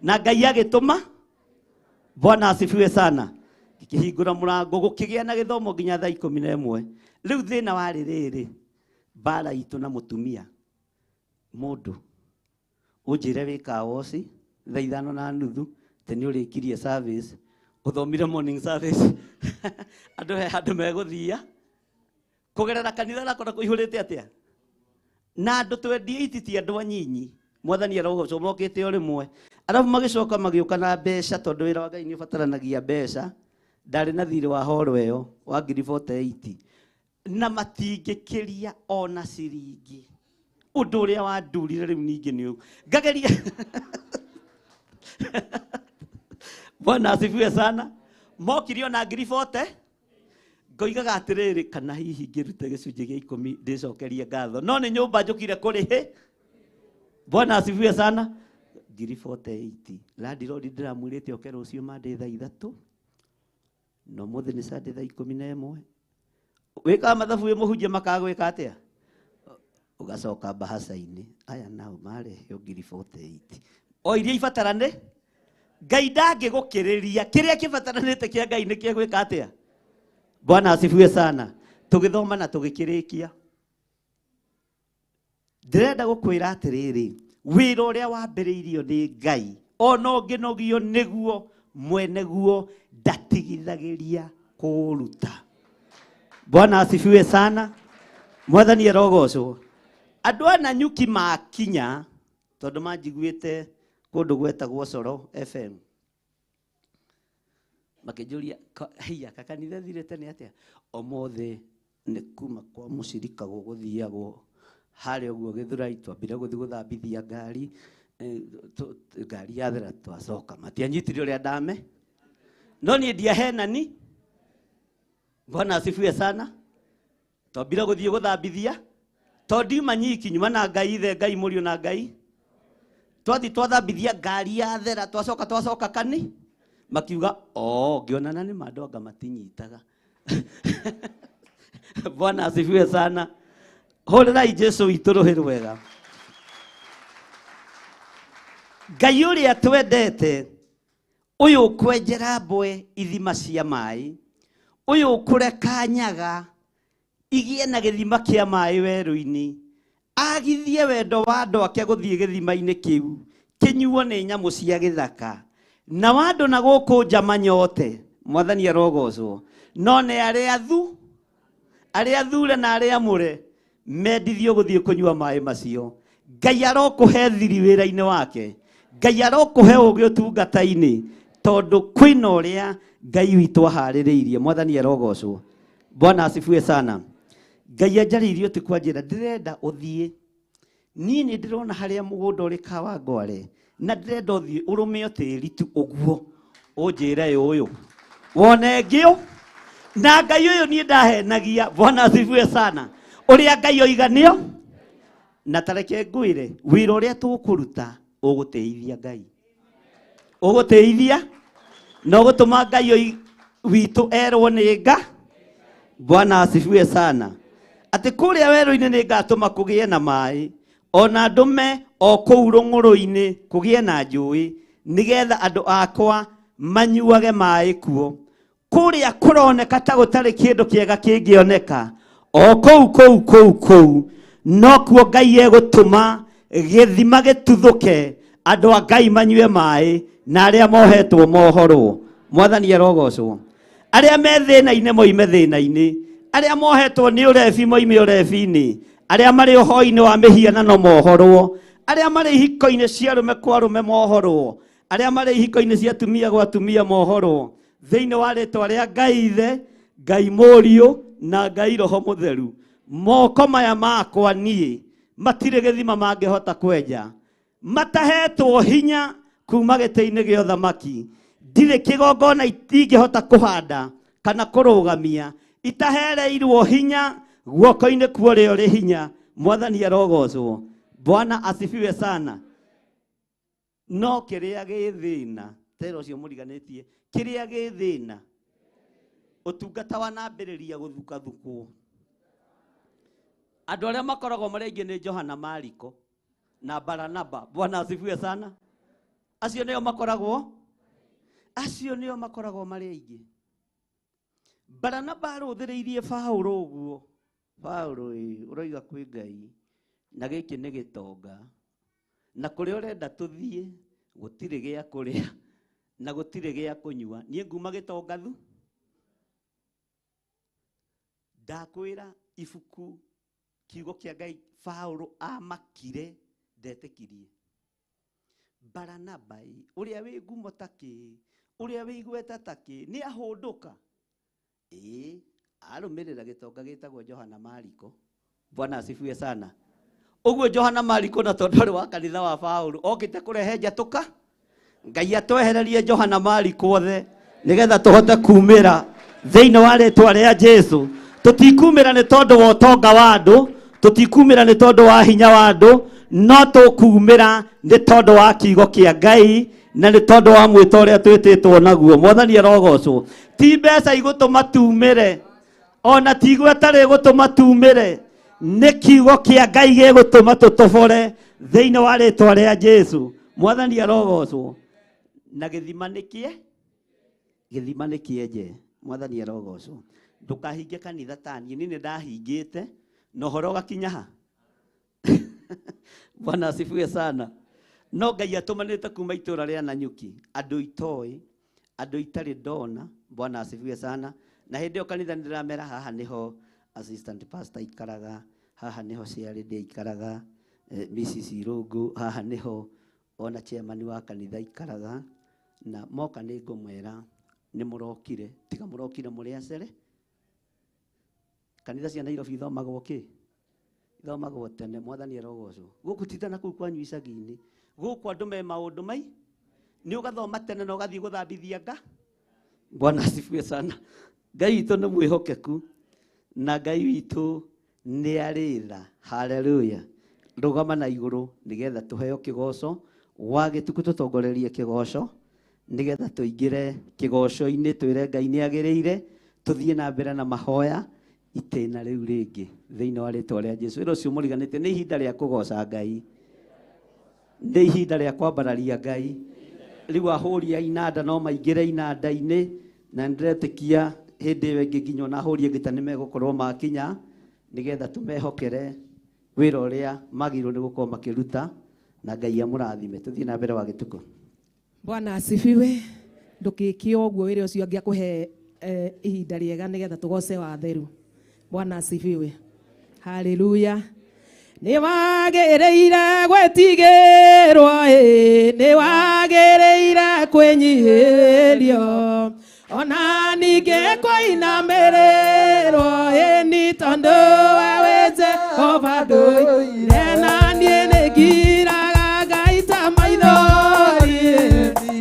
Na Ngai agĩtũma. Bwana asifiwe sana. Ngĩkĩhingũra mũrango gũkĩgĩa na gĩthomo nginya thaa 11. Rĩu thĩna warĩ rĩrĩ, mbara itũ na mũtumia mũndũ ũnjĩre wĩ kawoci thaa 5:30 atĩ nĩ ũrĩkirie service, ũthomire morning service. Andũ he handũ megũthia kũgerera kanitha nakona kũihũrĩte atĩa? Na andũ twendie iti ti andũ anyinyi. Mwathani arogocwo mokĩte o rĩmwe. Arabu magĩcoka magĩũka na mbeca tondũ wĩra wa Ngai nĩ ũbataranagia mbeca. Ndarĩ na thirĩ wa horo ĩyo wa ngiri 48 na matingĩkĩria ona ciringi. Ũndũ ũrĩa wandurire rĩu ningĩ nĩ ũyũ. Ngageria. Bwana asifiwe sana. Mokire ona ngiri 40. Ngoigaga atĩrĩrĩ, kana hihi ngĩrute gĩcunjĩ gĩa 10 ndĩcokerie ngatho. No nĩ nyũmba njũkire kũrĩhĩ. Bwana asifiwe sana. Ngiri 48. Landlord ndĩramwĩrĩte oke rũciũ Monday thaa 3. No mũthĩ nĩ Sunday thaa 11. Wĩkaga mathabu wĩ mũhunjia makagwĩka atĩa? Ũgacoka mbahaca-inĩ. Aya nao mareheo ngiri 48. O iria ibatarane, Ngai ndangĩgũkĩrĩria. Kĩrĩa kĩbataranĩte kĩa Ngai nĩ kĩegwĩka atĩa? Bwana asifiwe sana. Tũgĩthoma na tũgĩkĩrĩkia. Ndĩrenda gũkwĩra atĩrĩrĩ, wĩra ũrĩa wambĩrĩirio nĩ Ngai, ona ũngĩnogio nĩguo, mwene guo ndatigithagĩria kũũruta. Bwana asifiwe sana. Mwathani arogocwo. Andũ a Nanyuki makinya, tondũ manjiguĩte kũndũ gwetagwo Coro FM. Makĩnjũria, hiya, kakanitha thirĩte nĩ atĩa? Ũmũthĩ nĩ kuma kwa mũcirika gũgũthiagwo harĩa ũguo Gĩthurai, twambire gũthiĩ gũthambithia ngari, ngari yathera twacoka. Matianyitire ũrĩa ndame. No niĩ ndiahenani. Bwana asifiwe sana. Twambire gũthiĩ gũthambithia. Tondũ ndiuma nyiki, nyuma na Ngai ithe, Ngai mũriũ na Ngai. Twathiĩ twathambithia ngari yathera, twacoka twacoka kani. Makiuga, oh, ngĩonana nĩ ma andũ anga matinyitaga. Bwana asifiwe sana. Hũrĩrai Jesũ witũ rũhĩ rwega. Ngai ũrĩa twendete, ũyũ ũkwenjera mbwe ithima cia maĩ, ũyũ ũkũreka nyaga igĩe na gĩthima kĩa maĩ werũ-inĩ, agithie wendo wa andũ ake gũthiĩ gĩthima-inĩ kĩu kĩnyuo nĩ nyamũ cia gĩthaka, na wa andũ na gũkũ nja manyote. Mwathani arogocwo. No nĩ arĩa thu, arĩa thure na arĩa amũre mendithio gũthiĩ kũnyua maĩ macio. Ngai arokũhe thiri wĩra-inĩ wake, Ngai arokũhe ũũgĩ ũtungata-inĩ, tondũ kwĩna ũrĩa Ngai witũ aharĩrĩirie. Mwathani arogocwo. Bwana asifiwe sana. Ngai anjarĩirie ũtukũ anjĩra ndĩrenda ũthiĩ. Niĩ nĩ ndĩrona harĩa mũgũnda ũrĩ Kawangware, na ndĩrenda ũthiĩ ũrũme tĩri tu ũguo, ũnjĩre ũyũ wone ngĩũ. Na Ngai ũyũ niĩ ndahenagia. Bwana asifiwe sana. Ũrĩa Ngai oiga nĩo. Na tareke ngwĩre, wĩra ũrĩa tũkũruta ũgũtĩithia Ngai, ũgũtĩithia na ũgũtũma Ngai witũ erwo nĩ nga. Bwana asifiwe sana. Atĩ kũrĩa werũ-inĩ nĩ ngatũma kũgĩe na maĩ, ona ndũme o kũu rũng'ũrũ-inĩ kũgĩe na njũĩ, nĩgetha andũ akwa manyuage maĩ kuo. Kũrĩa kũroneka ta gũtarĩ kĩndũ kĩega kĩngĩoneka, o kũu kũu kũu kũu nokuo Ngai egũtũma gĩthima gĩtuthũke, andũ a Ngai manyue maĩ, na arĩa mohetwo mohorwo. Mwathani arogocwo. Arĩa me thĩna-inĩ moime thĩna-inĩ, arĩa mohetwo nĩ ũrebi moime ũrebi-inĩ, arĩa marĩ ũhoi-inĩ wa mĩhianano mohorwo, arĩa marĩ ihiko-inĩ cia arũme kwa arũme mohorwo, arĩa marĩ ihiko-inĩ cia atumia gwa atumia mohorwo. Thĩinĩ wa rĩtwa rĩa Ngai Ithe, Ngai Mũriũ na Ngai Roho Mũtheru. Moko maya makwa niĩ matirĩ gĩthima mangĩhota kwenja, matahetwo hinya kuma gĩtĩ-inĩ gĩa ũthamaki. Ndirĩ kĩgongona ingĩhota kũhanda kana kũrũgamia itahereirwo hinya guoko-inĩ kwa ũrĩa ũrĩ hinya. Mwathani arogocwo. Bwana asifiwe sana. No kĩrĩa gĩ thĩna tera ũcio mũriganĩtie, kĩrĩa gĩ thĩna ũtungata wanambĩrĩria gũthukathukwo. Andũ arĩa makoragwo marĩ aingĩ nĩ Johana Mariko na Baranaba. Bwana asifiwe sana. Acio nĩo makoragwo, acio nĩo makoragwo marĩ aingĩ. Baranaba arũthĩrĩirie Paũlũ ũguo. Paũlũ ĩ, ũroiga kwĩ Ngai na gĩkĩ nĩ gĩtonga, na kũrĩa ũrenda tũthiĩ gũtirĩ gĩa kũrĩa na gũtirĩ gĩa kũnyua, niĩ nguma gĩtonga thu. Ndakwĩra ibuku kiugo kĩa Ngai Paũlũ amakire ndetĩkirie. Baranaba ĩ, ũrĩa wĩ ngumo ta kĩ, ũrĩa wĩ igweta ta kĩ, nĩ ahũndũka. Ĩ, arũmĩrĩra gĩtonga gĩtagwo Johana Mariko. Bwana asifiwe sana. Ũguo Johana Mariko na tondũ arĩ wa kanitha wa Paũlũ okĩte kũrehe njatũka, Ngai atwehererie Johana Mariko othe nĩgetha tũhote kumĩra thĩinĩ wa rĩtwa rĩa Jesu. Tũtikumĩra nĩ tondũ wa ũtonga wa andũ, tũtikumĩra nĩ tondũ wa hinya wa andũ, no tũkumĩra nĩ tondũ wa kiugo kĩa Ngai na nĩ tondũ wa mwĩto ũrĩa twĩtĩtwo naguo. Mwathani arogocwo. Ti mbeca igũtũma tumĩre, ona ti igweta rĩgũtũma tumĩre, nĩ kiugo kĩa Ngai gĩgũtũma tũtobore thĩinĩ wa rĩtwa rĩa Jesu. Mwathani arogocwo. Na gĩthima nĩ kĩe? Gĩthima nĩ kĩenje. Mwathani arogocwo. Ndũkahinge kanitha ta niĩ, niĩ nĩ ndahingĩte na ũhoro ũgakinya ha? Bwana asifiwe sana. No Ngai atũmanĩte kuma itũra rĩa Nanyuki, andũ itoĩ, andũ itarĩ ndona. Bwana asifiwe sana. Na hĩndĩ ĩyo kanitha nĩ ndĩramera haha nĩho assistant pastor ikaraga, haha nĩho chairlady aikaraga, Mrs. Irungu, haha nĩho ona chairman wa kanitha ikaraga. Na moka nĩ ngũmwĩra nĩ mũrokire, tiga mũrokire mũrĩ acere. Kanitha cia Nairobi ithomagwo kĩ? Ithomagwo tene. Mwathani arogocwo. Gũkũ ti ta na kũu kwanyu icagi-inĩ, gũkũ andũ me maũndũ mai, nĩ ũgathoma tene na ũgathiĩ gũthambithia nga. Bwana asifiwe sana. Ngai witũ nĩ mwĩhokeku na Ngai witũ nĩ arĩ tha. Haleluya. Rũgama na igũrũ nĩgetha tũheo kĩgoco wa gĩtukũ, tũtongorerie kĩgoco nĩgetha tũingĩre kĩgoco-inĩ, twĩre Ngai nĩ agĩrĩire, tũthiĩ na mbere na mahoya itĩna rĩu rĩngĩ thĩinĩ wa rĩtwa rĩa Jesu. Wĩra ũcio mũriganĩtie, nĩ ihinda rĩa kũgoca Ngai, nĩ ihinda rĩa kwambararia Ngai. Rĩu ahũri a inanda no maingĩre inanda-inĩ, na nĩndĩretĩkia hĩndĩ ĩyo ĩngĩ nginya ona ahũri angĩ ta nĩmegũkorwo makinya, nĩgetha tũmehokere wĩra ũrĩa magĩrĩirwo nĩ gũkorwo makĩruta, na Ngai amũrathime. Tũthiĩ na mbere wa gĩtukũ. Bwana asifiwe. Ndũkĩke ũguo wĩra ũcio angĩakũhe ihinda rĩega nĩgetha tũgoce watheru. Bwana asifiwe. Haleluya. Nĩ wagĩrĩire gwĩtigĩrwo, ĩ, nĩ wagĩrĩire kwĩnyihĩrio, ona ningĩ kũinamĩrĩrwo, ĩ, nĩ tondũ we wĩ Jehova ndũire, na niĩ nĩ ngiraga Ngai ta maithori,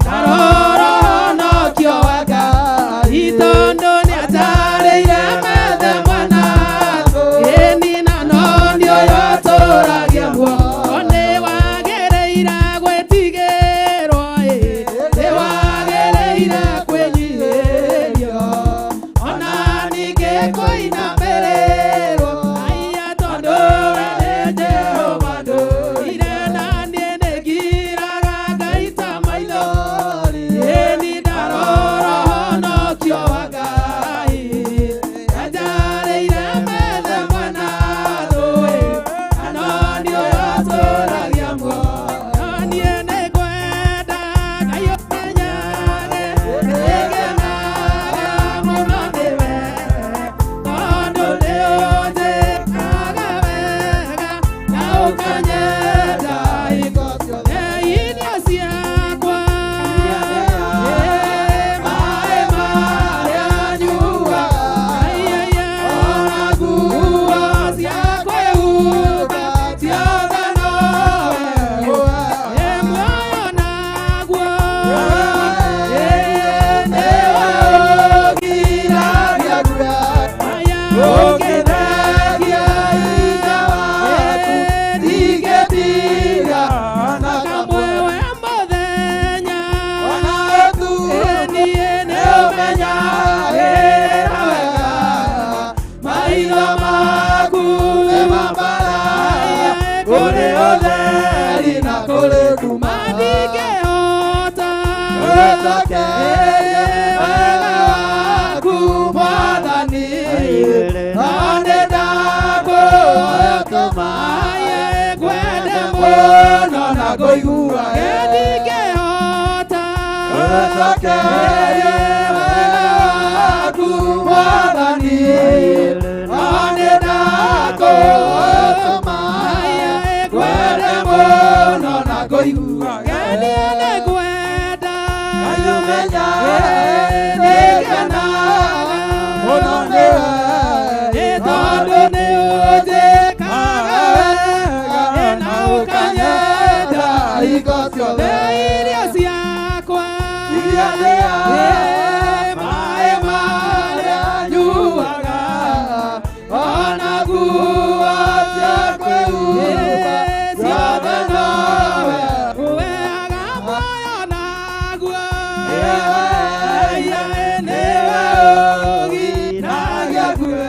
ndarora ũhonokio wa Ngai, tondũ nĩatarĩire methe mwana, ĩni na no nĩ ũyũ atũragia muoyo. Nĩ wagĩrĩire gwĩtigĩrwo, ĩ, nĩ wagĩrĩire kwĩnyihĩrio, ona ningĩ kũinamĩrĩrwo, aiya tondũ we nĩ Jehova ndũire, na niĩ nĩ ngiraga Ngai ta maithori, ĩni ndarora ũhonokio wa Ngai, nĩanjarĩire methe mwana thũĩ, na no nĩ ũyũ atũragia muoyo. Niĩ nĩ ngwenda Ngai ũmenyage, nĩngenaga mũno nĩwe, tondũ ndĩ Ũngĩthengia hinya waku ndingĩtiga na kamwe. We mũthenya Ona ũtukũ niĩ nĩũmenyagĩrĩra wega. Maitho maku nĩ mambara kũrĩ ũtheri na kũrĩ nduma. Ndingĩhota Ũcokerie wega waku Mwathani, na nĩndakũhoya ũtũmaye ngwende mũno na ngũiguage. Ndingĩhota Ũcokerie wega waku Mwathani, na nĩndakũhoya ũtũmaye ngwende mũno na ngũiguage. Niĩ nĩngwenda Nĩũmenya nĩngenaga mũno nĩwe, Nĩ tondũ nĩũnjĩkaga wega na ũkanyenda hingo ciothe. Irio ciakwa Iria ndĩaga, maĩ marĩa nyuaga, ona nguo cia kwĩhumba, ciothe nowe. Ũheaga muoyo naguo. Nĩwe ũgiragia ngue,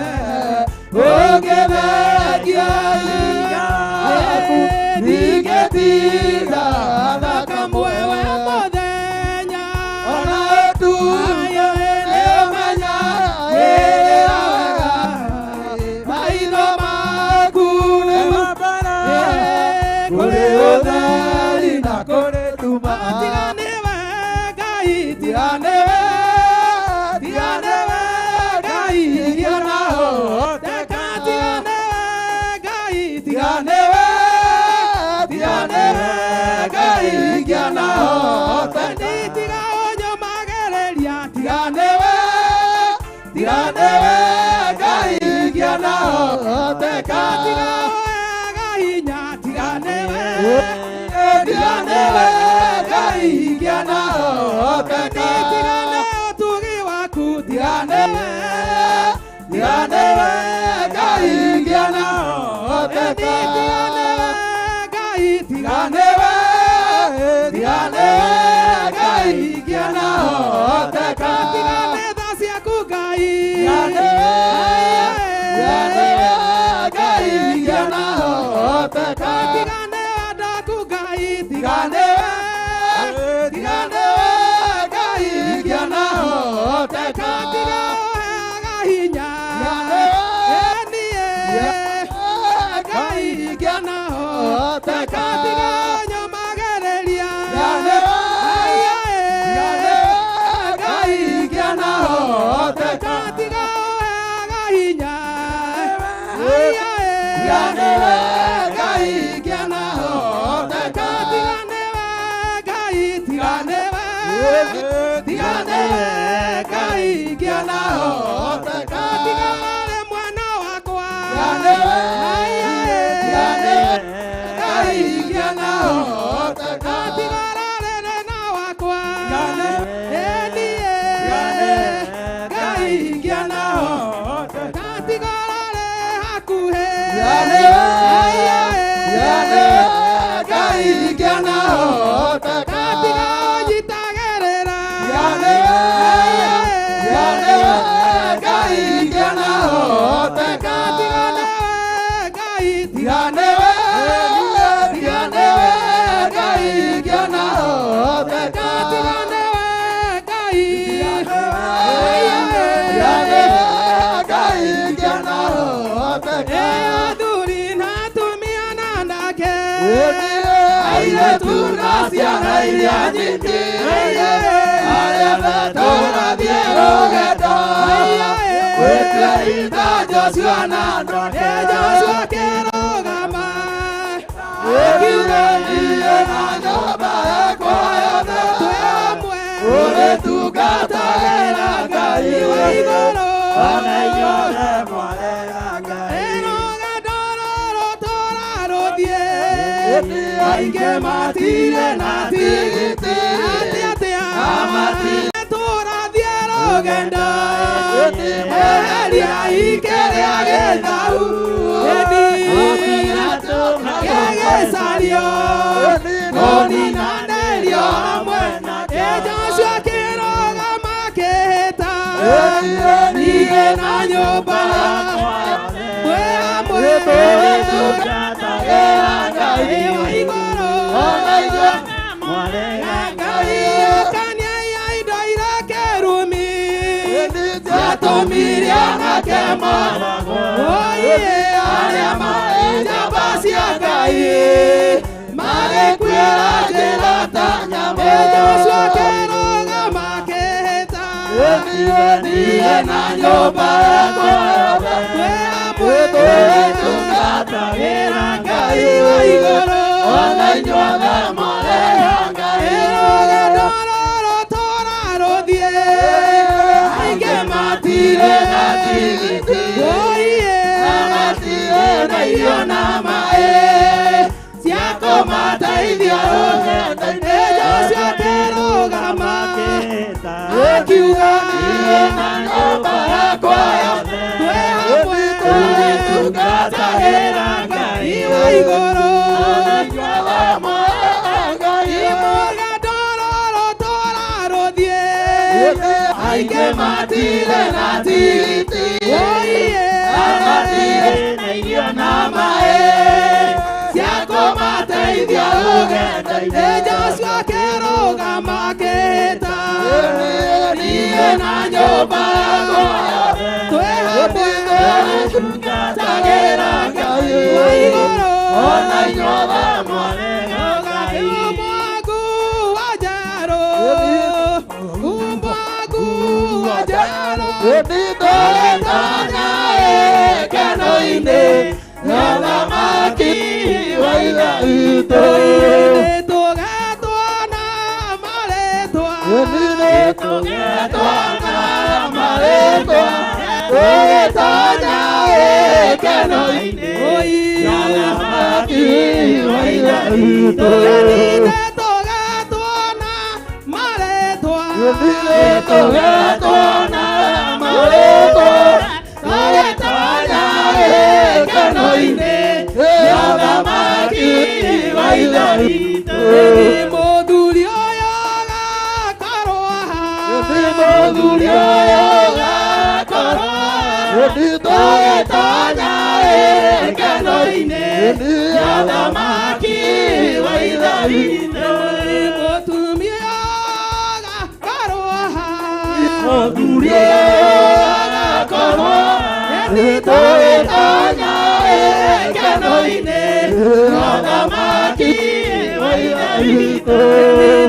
ũngĩthengia hinya waku, ndingĩtiga na kamwe. We mũthenya Ona ũtukũ nĩũmenyagĩrĩra wega. Maitho maku nĩ mambara kũrĩ ũtheri na kũrĩ nduma. Tiga nĩwe Ngai, Tiga nĩwe, tiga nĩwe Ngai ingĩonahoteka. tiga nĩwe Ngai, Tiga nĩwe, tiga nĩwe Ngai ingĩonahoteka. Tiga ũnyũmagĩrĩria, Tiga nĩwe, tiga nĩwe Ngai ingĩonahoteka. Tiga ũheaga hinya, tiga nĩwe Tiga nĩwe Ngai ingĩonahoteka. Tiga nĩ ũtugi waku, Tiga nĩwe, tiga nĩwe Ngai ingĩonahoteka. Tiga nĩwe Ngai, Tiga nĩwe, tiga nĩwe Ngai ingĩonahoteka. Tiga nĩ tha ciaku Ngai, Tiga nĩwe, tiga nĩwe Ngai ingĩonahoteka. Tiga nĩ wendo waku Ngai, Tiga nĩwe, tiga nĩwe Ngai ingĩonahoteka. Tiga ũheaga hinya, Tiga nĩwe, niĩ Ngai ingĩonahoteka. Tiga ũnyũmagĩrĩria, Tiga nĩwe, tiga nĩwe Ngai ingĩonahoteka. Tiga ũheaga hinya, Tiga nĩwe Ngai ingĩonahoteka. Tiga nĩwe Ngai, Tiga nĩwe, tiga nĩwe Ngai ingĩonahoteka. Tiga ũrĩ mwana wakwa, Tiga nĩwe, tiga nĩwe Ngai ingĩonahoteka. Tiga ũrarĩ na wakwa, Tiga nĩwe, niĩ tiga nĩwe Ngai ingĩonahoteka. Tiga ũrarĩ hakuhĩ, Tiga nĩwe, tiga nĩwe Ngai ingĩonahoteka. Tiga ũnyitagĩrĩra, Tiga nĩwe, tiga nĩwe Ngai ingĩonahoteka. Tiga nĩwe Ngai, Tiga nĩwe, tiga nĩwe Ngai ingĩonahoteka. Tiga nĩwe Ngai, Tiga nĩwe Ngai ingĩonahoteka. Athuri na atumia na anake, Airĩtu na ciana iria nyingĩ, arĩa tũrathiĩ rũgendo, gwĩtia ita Joshua na andũ ake. Joshua akĩrũgama, Akiuga niĩ na nyũmba yakwa yothe, twĩ hamwe, tũrĩtungatagĩra Ngai wa igũrũ. Ona inyuothe mwarega Ngai. Rũgendo rũrũ tũrarũthiĩ, Aingĩ matirĩ na tigiti, atĩa atĩa, Amatirĩ tũrathiĩ rũgendo, eheria ikĩrĩa Niĩ na nyũmba twĩ hamwe tũtungatagĩra Ngai wa igũrũ. Ngai kaniai indo iria kĩrumi ciatũmire anake moragwo. Oiye arĩa marĩ njamba cia Ngai magĩkuĩra njĩra ta nyamũ. Joshua akĩrũgama akĩhĩta, niĩ na nyũmba yakwa twĩ hamwe tũtungatagĩra Ngai wa igũrũ. Rũgendo rũrũ tũrarũthiĩ aingĩ matirĩ na tigiti. Oiye na irio na maĩ cia kũmateithia rũgendo-inĩ. Joshua akĩrũgama akiuga, niĩ na nyũmba yakwa twĩ hamwe tũtungatagĩra Ngai wa igũrũ. Rũgendo rũrũ tũrarũthiĩ aingĩ matirĩ na tigiti. Oiye na irio na maĩ cia kũmateithia rũgendo-inĩ. Joshua akĩrũgama akĩhĩta, niĩ na nyũmba yakwa twĩ hamwe tũtungatagĩra Ngai wa igũrũ. Ũmwagu wa Njerũ, ũmwagu wa Njerũ, tũgĩtonya gĩkeno-inĩ na Mũthamaki wa Ithe witũ. Nĩtũgetwo na marĩtwa, nĩtũgetwo na marĩtwa, tũgĩtonya gĩkeno-inĩ na Mũthamaki wa Ithe witũ. Nĩtũgetwo na marĩtwa, nĩtũgetwo na marĩtwa, tũgĩtonya gĩkeno-inĩ na Mũthamaki wa Ithe witũ. Mũthuri ũyũ agakorwo haha, mũthuri ũyũ agakorwo haha, tũgĩtonya gĩkeno-inĩ na Mũthamaki wa Ithe witũ. Mũtumia agakorwo haha, mũthuri ũyũ agakorwo haha, tũgĩtonya gĩkeno-inĩ na Mũthamaki wa Ithe witũ.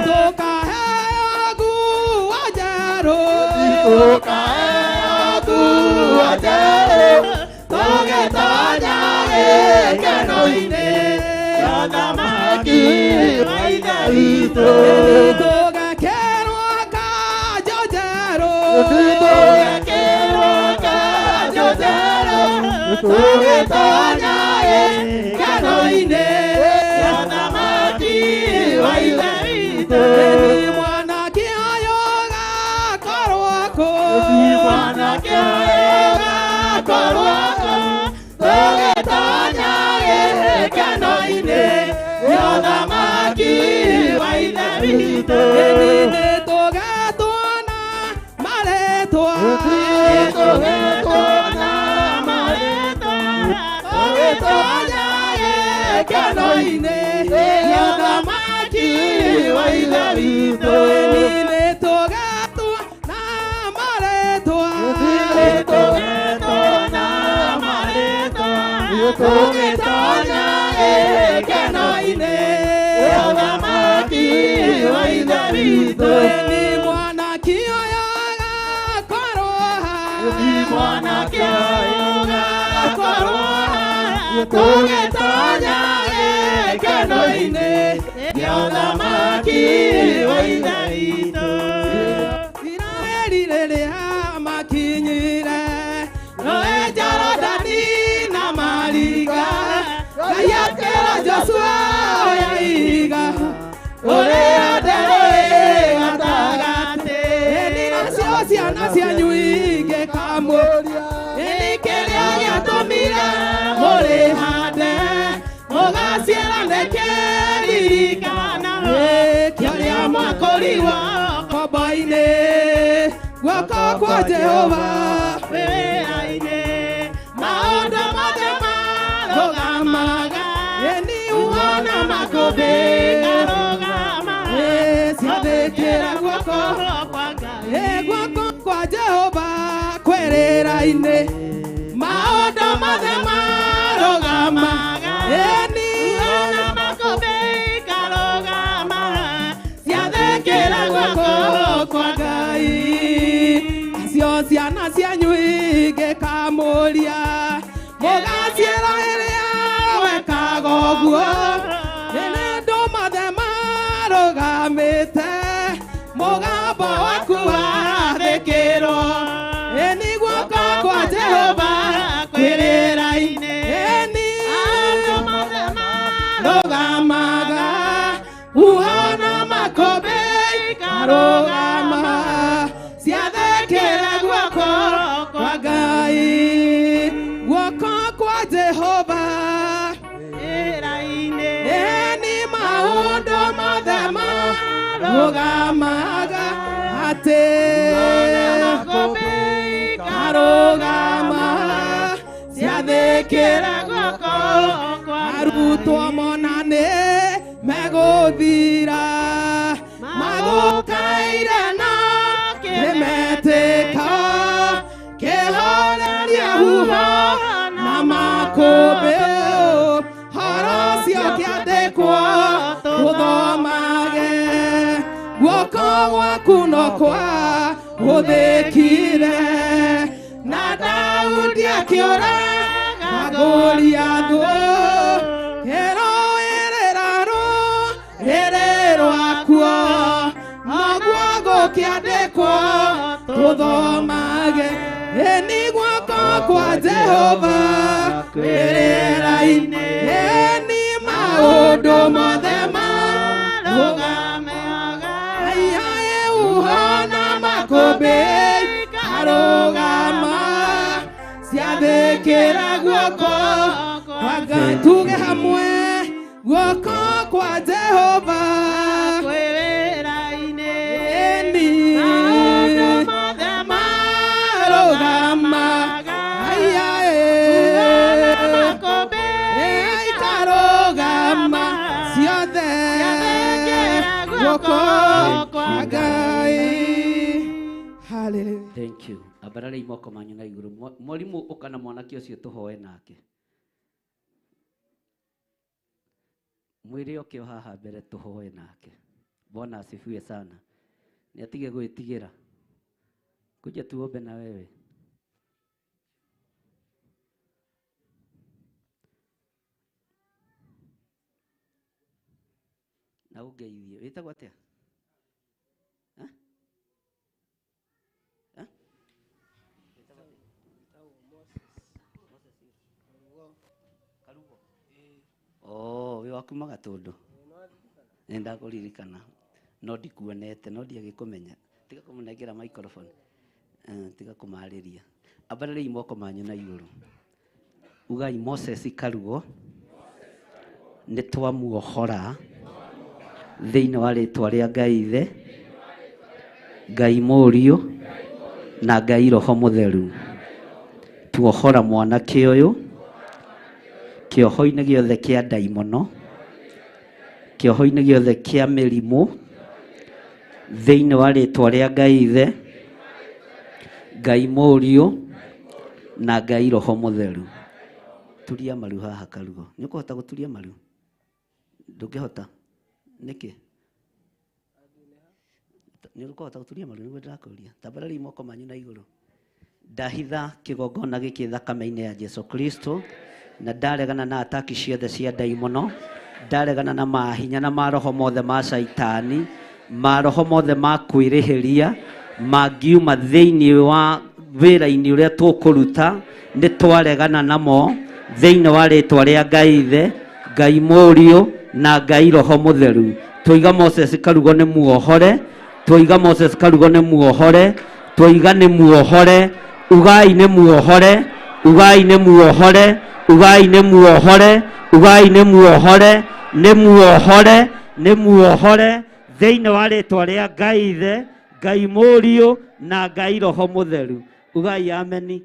Tũkaheo nguo njerũ, tũkaheo nguo njerũ, tũgĩtonya gĩkeno-inĩ na Mũthamaki wa Ithe witũ. Tũgekĩrwo kanjũ njerũ, tũgekĩrwo kanjũ njerũ, tũgĩtonya gĩkeno-inĩ na Mũthamaki wa Ithe witũ. Mwanake ũyũ agakorwo kũ, mwanake ũyũ agakorwo kũ, tũgĩtonya gĩkeno-inĩ na Mũthamaki wa Ithe witũ. Nĩtũgetwo na marĩtwa, nĩtũgetwo na marĩtwa, tũgĩtonya gĩkeno-inĩ na Mũthamaki wa Ithe witũ. Nĩtũgetwo na marĩtwa, nĩtũgetwo na marĩtwa, tũgĩtonya gĩkeno-inĩ na Mũthamaki wa Ithe witũ. Mwanake ũyũ agakorwo haha, mwanake ũyũ agakorwo haha, tũgĩtonya gĩkeno-inĩ na Mũthamaki wa Ithe witũ. Isiraeli rĩrĩa makinyire rũũĩ Jorodani na maringa, Ngai akĩra Joshua oya ihiga ũrĩa nderũĩ gatagatĩ. Ĩni nacio ciana cianyu ingĩkamũria, ĩni kĩrĩa gĩatũmire mũrĩhande mũgaciĩra nĩkĩririkana kĩrĩa mwakũrirwo ngombo-inĩ. Guoko Kwa Jehova wĩra-inĩ maũndũ mothe marũgamaga ĩni uona makũmbĩ ciathĩkĩra guoko guoko kwa Jehova kwĩrĩra-inĩ maũndũ mothe marũgamaga ĩni uona makũmbĩ ciathĩkĩra guoko kwa Ngai acio ciana cianyu ingĩkamũria mũgaciĩra ĩrĩa wekaga ũguo nĩ andũ mothe marũgamĩte mũgambo waku wathĩkĩrwo ĩni guoko kwa Jehova kwĩrĩra-inĩ ĩni marũgamaga uhana makũmbĩ ikarũgama ciathĩkĩra guoko kwa Ngai guoko kwa Jehova ĩni maũndũ mothe marũgamaga atĩ karũgama ciathĩkĩra guoko arutwo mona nĩ megũthira magũkaire na kĩmetĩka kĩhoreria huho na makũmbĩ horo ũcio kĩandĩkwo tũthomage guoko gwaku no kwa gũthĩkire na Daudi akĩũraga Goliathũ kĩrũĩrĩra rũrĩrĩ rwakuo noguo gũkĩandĩkwo tũthomage ĩni guoko kwa Jehova kwĩrĩra-inĩ ĩni maũndũ mothe marũgamaga uhona makũmbĩ karũgama ciathĩkĩra guoko kwa Ngai tuge hamwe guoko kwa Jehova kwĩrĩra-inĩ ĩni marũgamaga ikarũgama ciothe guoko kwa Ngai. Hallelujah. Thank you. Ambarariai moko manyu na igũrũ. Mwarimũ ũka na mwanake ũcio tũhoe nake. Mwĩre oke o haha mbere tũhoe nake. Bwana asifiwe sana. Nĩ atige gwĩtigĩra. Kuja tuombe na wewe. Na ũngeithie. Wĩtagwo atĩa? Oh, wĩ waku Magatũndũ. Nĩ ndakũririkana no ndikuonete no ndiagĩkũmenya. Tiga kũmũnengera microphone. Tiga kũmarĩria. Ambarariai moko manyu na igũrũ. Ugai Moses Karugo nĩ twamuohora thĩinĩ wa rĩtwa rĩa Ngai Ithe, Ngai Mũriũ na Ngai Roho Mũtheru. Tuohora mwanake ũyũ kĩoho-inĩ gĩothe kĩa ndaimono, kĩoho-inĩ gĩothe kĩa mĩrimũ thĩinĩ wa rĩtwa rĩa Ngai Ithe, Ngai Mũriũ na Ngai Roho Mũtheru. Turia maru haha Karugo. Nĩ ũkũhota gũturia maru? Ndũngĩhota? Nĩkĩ? Nĩ ũkũhota gũturia maru nĩguo ndĩrakũria. Tambarariai moko manyu na igũrũ. Ndahitha kĩgongona gĩkĩ thakame-inĩ ya Jesu Kristo na ndaregana na ataki ciothe cia ndaimono, ndaregana na mahinya na maroho mothe ma caitani, maroho mothe ma kwĩrĩhĩria mangiuma thĩinĩ wa wĩra-inĩ ũrĩa tũkũruta nĩ twaregana namo thĩinĩ wa rĩtwa rĩa Ngai Ithe, Ngai Mũriũ na Ngai Roho Mũtheru. Twoiga Moses Karugo nĩ muohore, twoiga Moses Karugo nĩ muohore, twoiga nĩ muohore, ugai nĩ muohore, ugai nĩ muohore, ugai nĩ muohore, ugai nĩ muohore, nĩ muohore, nĩ muohore thĩinĩ wa rĩtwa rĩa Ngai Ithe, Ngai Mũriũ na Ngai Roho Mũtheru. Ugai ameni.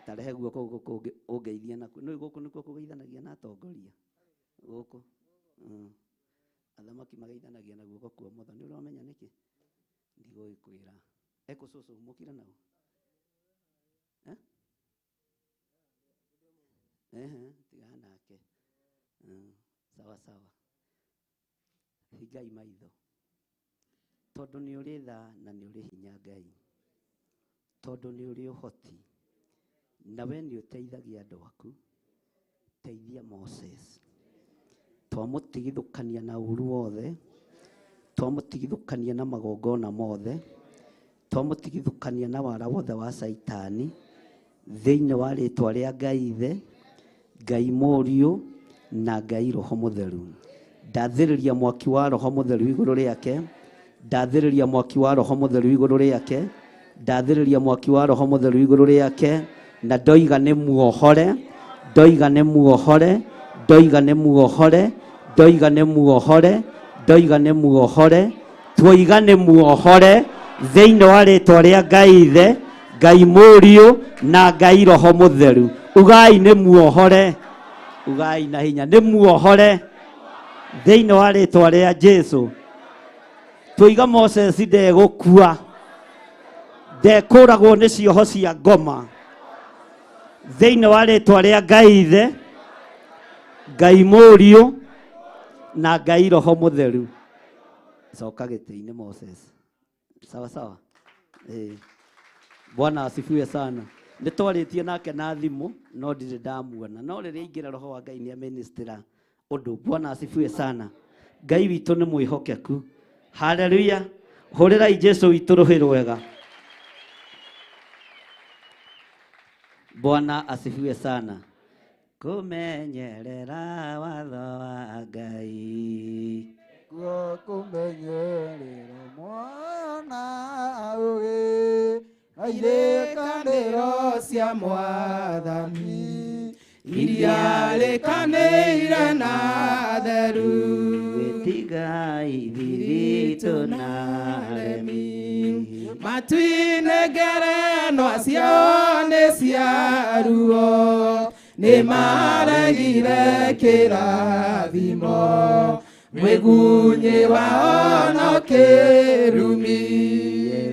Tarehe guoko gũkũ ũngeithie nakuo. Nĩ gũkũ nĩkuo kũgeithanagia na atongoria. Gũkũ. Athamaki mageithanagia na guoko kwa ũmotho. Nĩ ũramenya nĩkĩ? Ndigũgĩkwĩra. Ekũ cũcũ mũkire nao? Eh? Ehe, tigana nake. Sawa sawa. Hingai maitho. Tondũ nĩ ũrĩ tha na nĩ ũrĩ hinya Ngai. Tondũ nĩ ũrĩ ũhoti. Na we nĩ ũteithagia andũ aku. Teithia Moses. Twamũtigithũkania na ũru wothe. Twamũtigithũkania na magongona mothe. Twamũtigithũkania na wara wothe wa Caitani. Thĩinĩ wa rĩtwa rĩa Ngai Ithe, Ngai Mũriũ na Ngai Roho Mũtheru. Ndathĩrĩria mwaki wa Roho Mũtheru igũrũ rĩake. Ndathĩrĩria mwaki wa Roho Mũtheru igũrũ rĩake. Ndathĩrĩria mwaki wa Roho Mũtheru igũrũ rĩake. Na ndoiga nĩ muohore, ndoiga nĩ muohore, ndoiga nĩ muohore, ndoiga nĩ muohore, ndoiga nĩ muohore, tuoiga nĩ muohore thĩinĩ wa rĩtwa rĩa Ngai Ithe, Ngai Mũriũ na Ngai Roho Mũtheru. Ugai nĩ muohore, ugai na hinya nĩ muohore thĩinĩ wa rĩtwa rĩa Jesu. Tuiga Moses ndegũkua, ndekũragwo nĩ cioho cia ngoma thĩinĩ wa rĩtwa rĩa Ngai Ithe, Ngai Mũriũ na Ngai Roho Mũtheru. Coka gĩtĩ-inĩ Moses. Sawa sawa. Bwana asifiwe sana. Nĩ twarĩtie nake na thimũ no ndirĩ ndamuona, no rĩrĩa aingĩra Roho wa Ngai nĩ aministera ũndũ. Bwana asifiwe sana. Ngai witũ nĩ mwĩhokeku. Haleluya. Hũrĩrai Jesu witũ rũhĩ rwega. Bwana asifiwe sana. Kũmenyerera watho wa Ngai. Kuo kũmenyerera mwana ũgĩ na irĩkanĩro cia Mwathani iria rĩkanĩire na theru. Gwĩtiga ithiritũ na aremi. Matu-inĩ ngerenwa ciao nĩ cia ruo, nĩ maregire kĩrathimo. Mwĩgunyĩ wao no kĩrumi.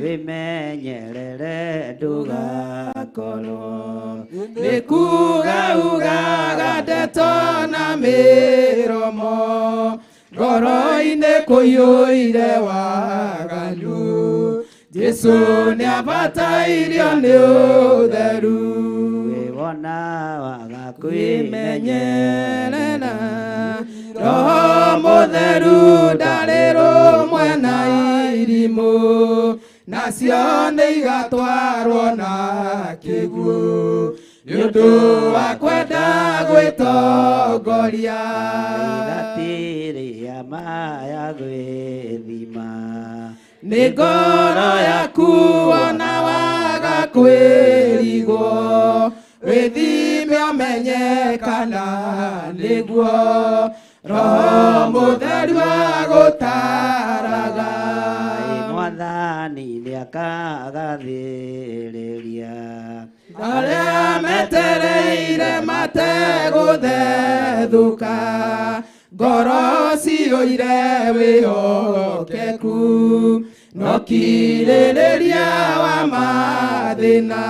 Wĩmenyerere ndũgakorwo nĩ kuga ugaga ndeto na mĩromo, ngoro-inĩ kũiyũire waganu. Jesu nĩabatairio nĩ ũtheru. Wĩwona waga kwĩmenyerera, Roho Mũtheru ndarĩ rũmwe na irimũ, nacio nĩ igatwarwo na kĩguũ nĩ ũndũ wa kwenda gwĩtongoria. Iratirĩa maya gwĩthima. Nĩ ngoro yaku ona waga kwĩrigwo, wĩthime ũmenye kana nĩguo Roho Mũtheru agũtaraga. Mwathani nĩakagathĩrĩria arĩa metereire mategũthethũka, ngoro ciyũire wĩhokeku no kirĩrĩria wa mathĩna.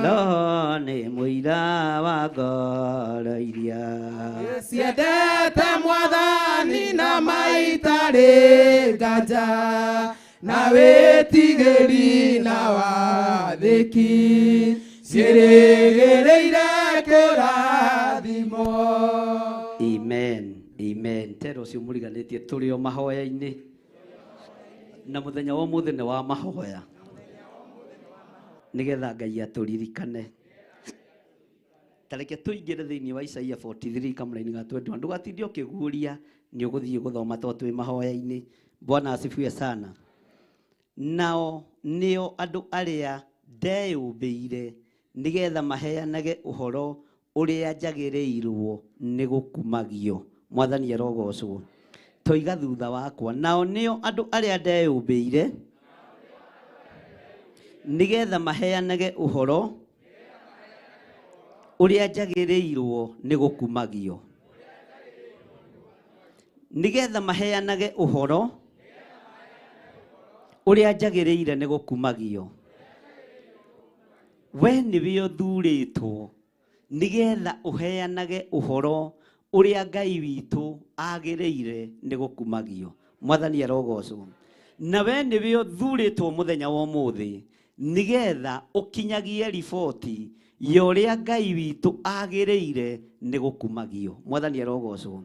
Roho nĩ mũira wa ngoro iria ciendete Mwathani na maitarĩ nganja, na wĩtigĩri na wathĩki ciĩrĩgĩrĩire kĩrathimo. Amen. Amen. Tero ũcio mũriganĩtie tũrĩ o mahoya-inĩ, na mũthenya wa ũmũthĩ nĩ wa mahoya nĩgetha Ngai atũririkane. Tareke tũingĩre thĩinĩ wa Isaia 43 kamũraini ga 21. Ndũgatinde ũkĩguũria nĩ ũgũthiĩ gũthoma tondũ twĩ mahoya-inĩ. Bwana asifiwe sana. Nao nĩo andũ arĩa ndeyũmbĩire nĩgetha maheanage ũhoro ũrĩa njagĩrĩirwo nĩ gũkumagio. Mwathani arogocwo. Toiga thutha wakwa. Nao nĩo andũ arĩa ndeyũmbĩire Nĩgetha maheanage ũhoro ũrĩa njagĩrĩirwo nĩ gũkumagio. Nĩgetha maheanage ũhoro ũrĩa njagĩrĩire nĩ gũkumagio. We nĩwe ũthurĩtwo nĩgetha ũheanage ũhoro ũrĩa Ngai witũ agĩrĩire nĩ gũkumagio. Mwathani arogocwo. Na we nĩwe ũthurĩtwo mũthenya wa ũmũthĩ nĩgetha ũkinyagie riboti ya ũrĩa Ngai witũ agĩrĩire nĩ gũkumagio. Mwathani arogocwo.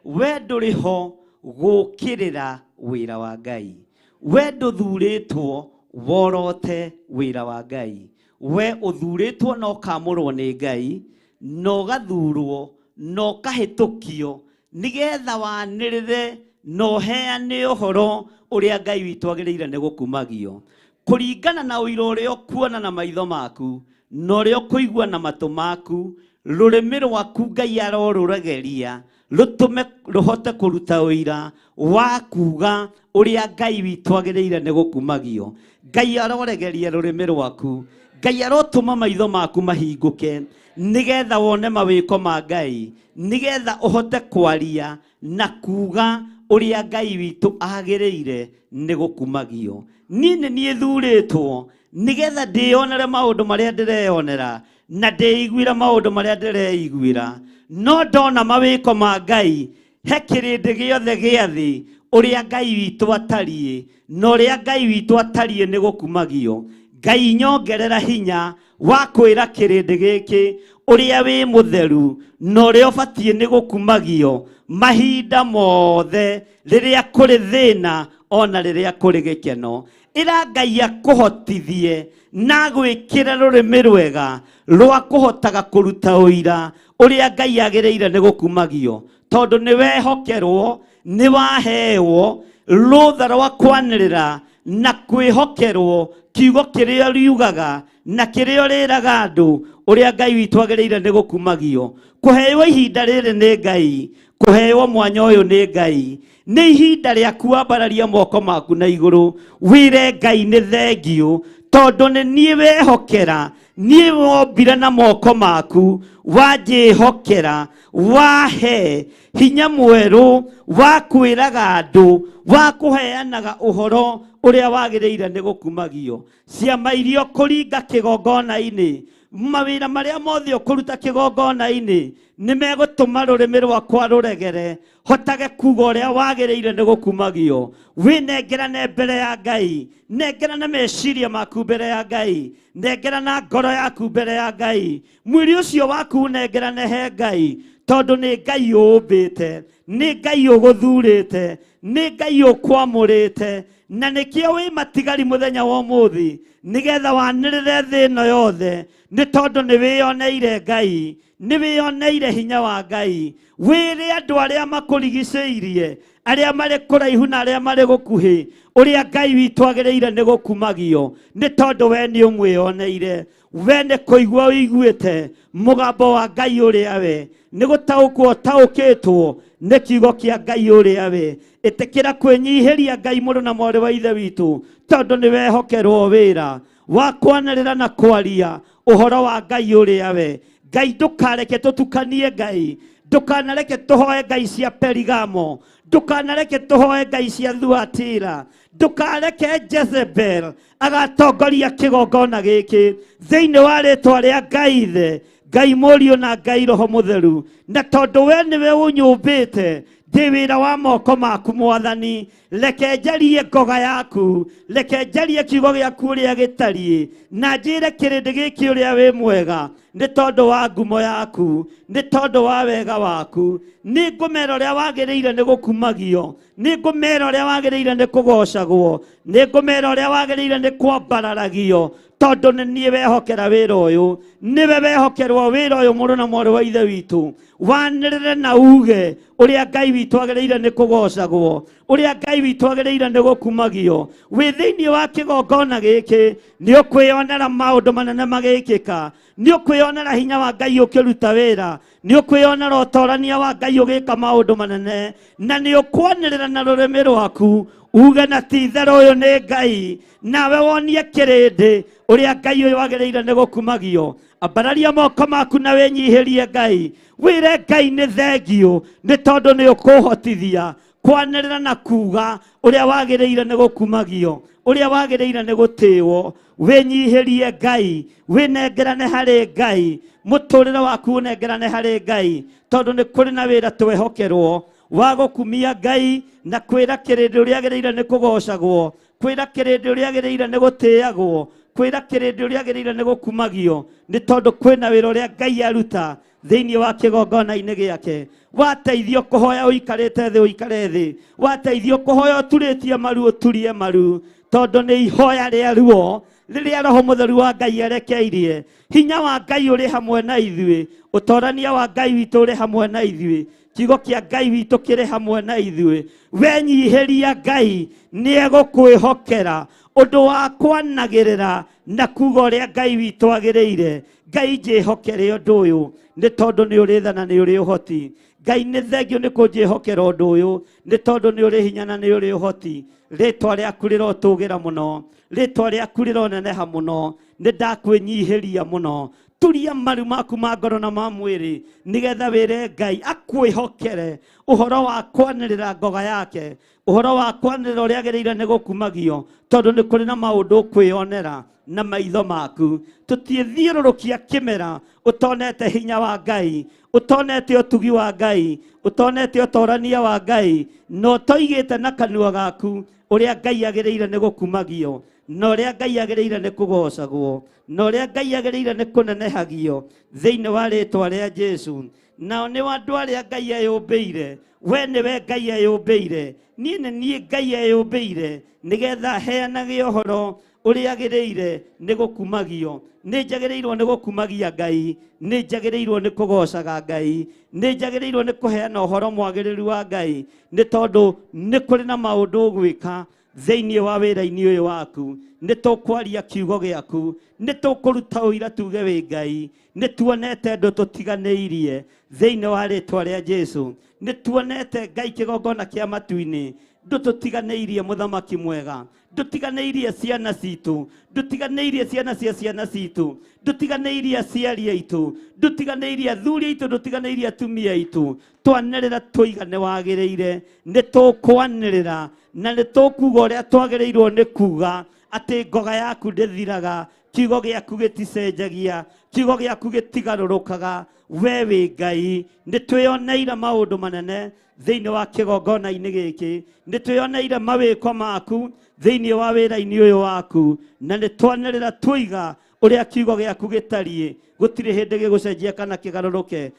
We ndũrĩ ho gũkĩrĩra wĩra wa Ngai. We ndũthurĩtwo worote wĩra wa Ngai. We ũthurĩtwo na ũkamũrwo nĩ Ngai, na ũgathurwo na ũkahĩtũkio nĩgetha wanĩrĩre na ũheane ũhoro ũrĩa Ngai witũ agĩrĩire nĩ gũkumagio. Kũringana na ũira ũrĩa ũkuona na maitho maku na ũrĩa ũkũigua na matũ maku, rũrĩmĩ rwaku Ngai arorũregeria rũtũme rũhote kũruta ũira wa kuga ũrĩa Ngai witũ agĩrĩire nĩ gũkumagio. Ngai aroregeria rũrĩmĩ rwaku, Ngai arotũma maitho maku mahingũke nĩgetha wone mawĩko ma Ngai, nĩgetha ũhote kwaria na kuga ũrĩa Ngai witũ agĩrĩire nĩ gũkumagio. Niĩ nĩ niĩ thurĩtwo nĩgetha ndĩyonere maũndũ marĩa ndĩreyonera na ndĩiguĩra maũndũ marĩa ndĩreiguĩra, no ndona mawĩko ma Ngai he kĩrĩndĩ gĩothe gĩa thĩ ũrĩa Ngai witũ atariĩ, na ũrĩa Ngai witũ atariĩ nĩ gũkumagio. Ngai nyongerera hinya wa kwĩra kĩrĩndĩ gĩkĩ ũrĩa wĩ mũtheru na ũrĩa ũbatiĩ nĩ gũkumagio mahinda mothe, rĩrĩa kũrĩ thĩna ona rĩrĩa kũrĩ gĩkeno. Ĩra Ngai akũhotithie na agwĩkĩre rũrĩmĩ rwega rwa kũhotaga kũruta ũira ũrĩa Ngai agĩrĩire nĩ gũkumagio, tondũ nĩ wehokerwo, nĩ waheo rũtha rwa kwanĩrĩra na kwĩhokerwo kiugo kĩrĩa riugaga na kĩrĩa ũrĩraga andũ ũrĩa Ngai witũ agĩrĩire nĩ gũkumagio. Kũheo ihinda rĩrĩ nĩ Ngai, kũheo mwanya ũyũ nĩ Ngai, nĩ ihinda rĩa kuambararia moko maku na igũrũ wĩre Ngai nĩ thengiũ, tondũ nĩ niĩ wehokera, niĩ wombire na moko maku, wanjĩhokera, wahe hinya mwerũ wa kwĩraga andũ, wa kũheanaga ũhoro ũrĩa wagĩrĩire nĩ gũkumagio. Ciama iria ũkũringa kĩgongona-inĩ, mawĩra marĩa mothe ũkũruta kĩgongona-inĩ nĩ megũtũma rũrĩmĩ rwakwa rũregere, hotage kuga ũrĩa wagĩrĩire nĩ gũkumagio. Wĩnengerane mbere ya Ngai, nengerane meciria maku mbere ya Ngai, nengerana ngoro yaku mbere ya Ngai, mwĩrĩ ũcio waku nengerane he Ngai, tondũ nĩ Ngai ũũmbĩte, nĩ Ngai ũgũthurĩte, nĩ Ngai ũkwamũrĩte, na nĩkĩo wĩ matigari mũthenya wa ũmũthĩ nĩgetha wanĩrĩre thĩ ĩno yothe, nĩ tondũ nĩ wĩyoneire Ngai, nĩ wĩyoneire hinya wa Ngai. Wĩre andũ arĩa makũrigicĩirie, arĩa marĩ kũraihu na arĩa marĩ gũkuhĩ, ũrĩa Ngai witũ agĩrĩire nĩ gũkumagio, nĩ tondũ we nĩ ũmwĩyoneire. We nĩ kũigua ũiguĩte mũgambo wa Ngai ũrĩa we, nĩ gũtaũkwo ũtaũkĩtwo nĩ kiugo kĩa Ngai ũrĩa we. Ĩtĩkĩra kwĩnyihĩria Ngai mũrũ na mwarĩ wa ithe witũ, tondũ nĩ wehokerwo wĩra wa kwanĩrĩra na kwaria ũhoro wa Ngai ũrĩa we. Ngai ndũkareke tũtukanie Ngai, ndũkanareke tũhoe Ngai cia Perigamo, ndũkanareke tũhoe Ngai cia Thuatira, ndũkareke Jezebel agatongoria kĩgongona gĩkĩ thĩinĩ wa rĩtwa rĩa Ngai Ithe, Ngai Mũriũ na Ngai Roho Mũtheru. Na tondũ we nĩwe ũnyũmbĩte, ndĩ wĩra wa moko maku Mwathani, reke njarie ngoga yaku, reke njarie kiugo gĩaku ũrĩa gĩtariĩ, na njĩre kĩrĩndĩ gĩkĩ ũrĩa wĩ mwega, nĩ tondũ wa ngumo yaku, nĩ tondũ wa wega waku. Nĩ ngũmera ũrĩa wagĩrĩire nĩ gũkumagio, nĩ ngũmera ũrĩa wagĩrĩire nĩ kũgocagwo, nĩ ngũmera ũrĩa wagĩrĩire nĩ kwambararagio, tondũ nĩ niĩ wehokera wĩra ũyũ, nĩwe wehokerwo wĩra ũyũ mũrũ na mwarĩ wa ithe witũ. Wanĩrĩre na uge ũrĩa Ngai witũ agĩrĩire nĩ kũgocagwo, ũrĩa Ngai witũ agĩrĩire nĩ gũkumagio. Wĩ thĩinĩ wa kĩgongona gĩkĩ nĩ ũkwĩyonera maũndũ manene magĩkĩka. Nĩ ũkwĩyonera hinya wa Ngai ũkĩruta wĩra, nĩ ũkwĩyonera ũtorania wa Ngai ũgĩka maũndũ manene, na nĩ ũkwanĩrĩra na rũrĩmĩ rwaku uge na ti itherũ ũyũ nĩ Ngai, nawe wonie kĩrĩndĩ ũrĩa Ngai ũyũ wagĩrĩire nĩ gũkumagio. Ambararia moko maku na wĩnyihĩrie Ngai, wĩre Ngai nĩ thengio nĩ tondũ nĩ ũkũhotithia kwanĩrĩra na kuga ũrĩa wagĩrĩire nĩ gũkumagio, ũrĩa wagĩrĩire nĩ gũtĩĩwo. Wĩnyihĩrie Ngai, wĩnengerane harĩ Ngai, mũtũrĩre waku ũnengerane harĩ Ngai, tondũ nĩ kũrĩ na wĩra twehokerwo wa gũkumia Ngai na kwĩra kĩrĩndĩ ũrĩa agĩrĩire nĩ kũgocagwo, kwĩra kĩrĩndĩ ũrĩa agĩrĩire nĩ gũtĩagwo, kwĩra kĩrĩndĩ ũrĩa agĩrĩire nĩ gũkumagio, nĩ tondũ kwĩna wĩra ũrĩa Ngai aruta thĩinĩ wa kĩgongona-inĩ gĩake. Wateithio kũhoya ũikarĩte thĩ, ũikare thĩ. Wateithio kũhoya ũturĩtie maru, ũturie maru, tondũ nĩ ihoya rĩa ruo rĩrĩa Roho Mũtheru wa Ngai erekeirie. Hinya wa Ngai ũrĩ hamwe na ithuĩ, ũtorania wa Ngai witũ ũrĩ hamwe na ithuĩ, kiugo kĩa Ngai witũ kĩrĩ hamwe na ithuĩ. Wenyihĩria Ngai nĩ egũkwĩhokera ũndũ wa kwanagĩrĩra na kuga ũrĩa Ngai witũ agĩrĩire. Ngai njĩhokere ũndũ ũyũ nĩ tondũ nĩ ũrĩ tha na nĩ ũrĩ ũhoti. Ngai nĩ thengio nĩ kũnjĩhokera ũndũ ũyũ nĩ tondũ nĩ ũrĩ hinya na nĩ ũrĩ ũhoti. Rĩtwa rĩaku rĩrotũgĩra mũno, rĩtwa rĩaku rĩroneneha mũno, nĩ ndakwĩnyihĩria mũno. Turia maru maku ma ngoro na ma mwĩrĩ nĩgetha wĩre Ngai akwĩhokere ũhoro wa kwanĩrĩra ngoga yake, ũhoro wa kwanĩrĩra ũrĩa agĩrĩire nĩ gũkumagio, tondũ nĩ kũrĩ na maũndũ ũkwĩyonera na maitho maku. Tũtiĩthiũrũrũkia kĩmera ũtonete hinya wa Ngai, ũtonete ũtugi wa Ngai, ũtonete ũtorania wa Ngai, na ũtoigĩte na kanua gaku ũrĩa Ngai agĩrĩire nĩ gũkumagio, na ũrĩa Ngai agĩrĩire nĩ kũgocagwo, na ũrĩa Ngai agĩrĩire nĩ kũnenehagio thĩinĩ wa rĩtwa rĩa Jesu. Nao nĩ andũ arĩa Ngai eyũmbĩire, we nĩwe Ngai eyũmbĩire, niĩ nĩ niĩ Ngai eyũmbĩire, nĩgetha heanage ũhoro ũrĩa agĩrĩire nĩ gũkumagio. Nĩ njagĩrĩirwo nĩ gũkumagia Ngai, nĩ njagĩrĩirwo nĩ kũgocaga Ngai, nĩ njagĩrĩirwo nĩ kũheana ũhoro mwagĩrĩru wa Ngai, nĩ tondũ nĩ kũrĩ na maũndũ ũgwĩka thĩinĩ wa wĩra-inĩ ũyũ waku. Nĩ tũkwaria kiugo gĩaku, nĩ tũkũruta ũira tuge wĩ Ngai, nĩ tuonete ndũ tũtiganĩirie thĩinĩ wa rĩtwa rĩa Jesu. Nĩ tuonete Ngai kĩgongona kĩa matu-inĩ, ndũtũtiganĩirie mũthamaki mwega, ndũtiganĩirie ciana citũ, ndũtiganĩirie ciana cia ciana citũ, ndũtiganĩirie aciari aitũ, ndũtiganĩirie athuri aitũ, ndũtiganĩirie atumia aitũ. Twanĩrĩra tũiga nĩ wagĩrĩire, nĩ tũkwanĩrĩra na nĩ tũkuga ũrĩa twagĩrĩirwo nĩ kuga atĩ ngoga yaku ndĩthiraga, kiugo gĩaku gĩticenjagia, kiugo gĩaku gĩtigarũrũkaga. We wĩ Ngai. Nĩ twĩyoneire maũndũ manene thĩinĩ wa kĩgongona-inĩ gĩkĩ, nĩ twĩyoneire mawĩko maku thĩinĩ wa wĩra-inĩ ũyũ waku, na nĩ twanĩrĩra tũiga ũrĩa kiugo gĩaku gĩtariĩ, gũtirĩ hĩndĩ gĩgũcenjia kana kĩgarũrũke.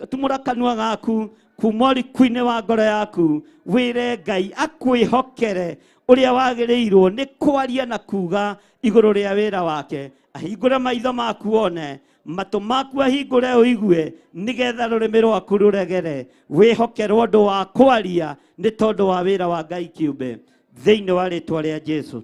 Tumũra kanua gaku kuma ũriku-inĩ wa ngoro yaku, wĩre Ngai akwĩhokere ũrĩa wagĩrĩirwo nĩ kwaria na kuga igũrũ rĩa wĩra wake. Ahingũre maitho maku one, matũ maku ahingũre ũigue, nĩgetha rũrĩmĩ rwaku rũregere. Wĩhokerwo ũndũ wa kwaria nĩ tondũ wa wĩra wa Ngai kĩũmbe, thĩinĩ wa rĩtwa rĩa Jesu.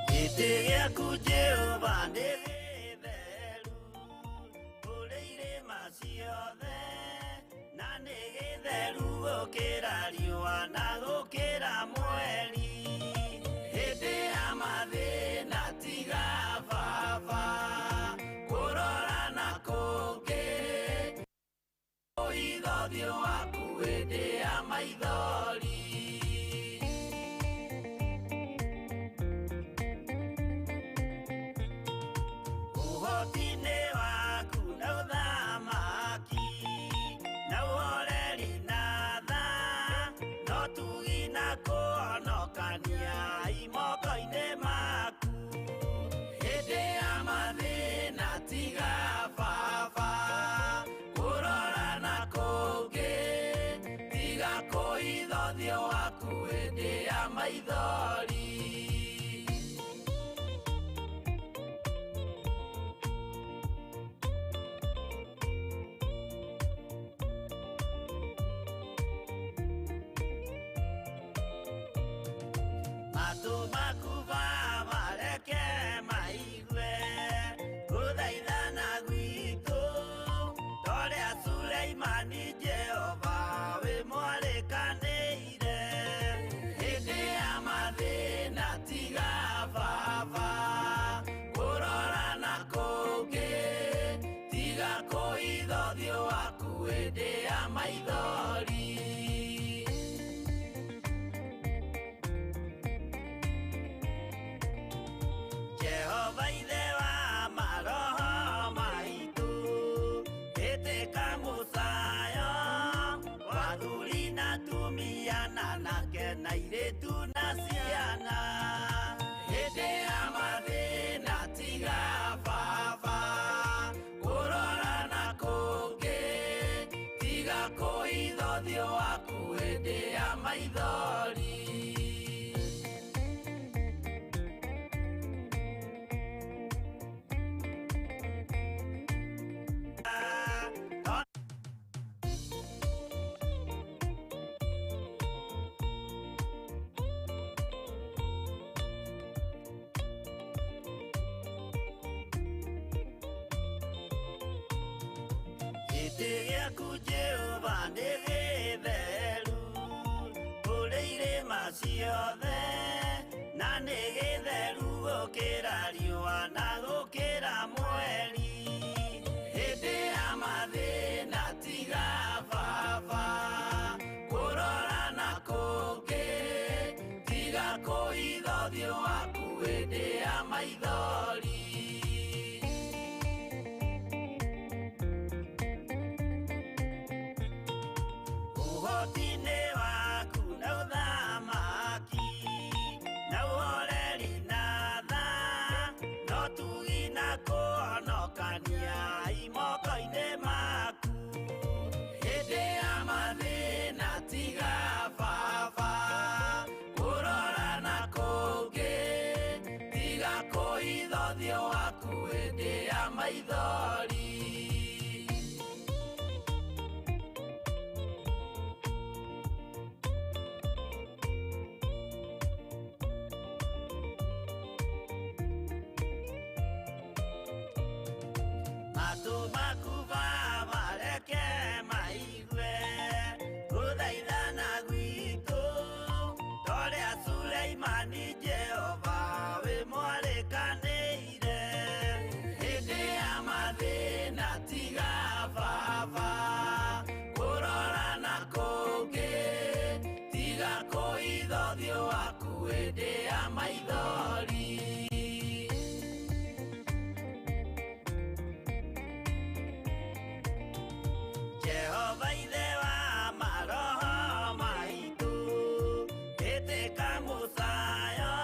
Gĩtĩ gĩaku Jehova nĩ gĩtheru, kũrĩ irĩma ciothe, na nĩ gĩtheru gũkĩra riũa na maithori. Matũ maku Baba reke maigue gũthaithana gwitũ, torĩa Suleimani Jehova wĩ mwarĩkanĩire. Hĩndĩ ya mathĩna tiga Baba kũrora na kũngĩ, tiga kũhitha ũthiũ waku hĩndĩ ya maithori. Jehova ithe wa maroho maitũ, ĩtĩka mũcayo wa athuri na atumia na anake na airĩtu na ciana. Hĩndĩ ya mathĩna tiga Baba kũrora na kũngĩ, tiga kũhitha ũthiũ waku hĩndĩ ya maithori. Gĩtĩ gĩaku Jehova nĩ gĩtheru kũrĩ irĩma ciothe, na nĩ gĩtheru gũkĩra riũa na gũkĩra mweri. Hĩndĩ ya mathĩna tiga Baba kũrora na kũngĩ, tiga kũhitha ũthiũ waku hĩndĩ ya maithori. Ũhoti-inĩ waku na ũthamaki na ũhoreri na tha, no tugi na kũhonokania i moko-inĩ maku. Hĩndĩ ya mathĩna tiga Baba kũrora na kũngĩ, tiga kũhitha ũthiũ waku hĩndĩ ya maithori. Matũ maku Baba reke maigue gũthaithana gwitũ, torĩa Suleimani Jehova wĩ mwarĩkanĩire. Hĩndĩ ya mathĩna tiga Baba kũrora na kũngĩ, tiga kũhitha ũthiũ waku hĩndĩ ya maithori. Jehova ithe wa maroho maitũ, ĩtĩka mũcayo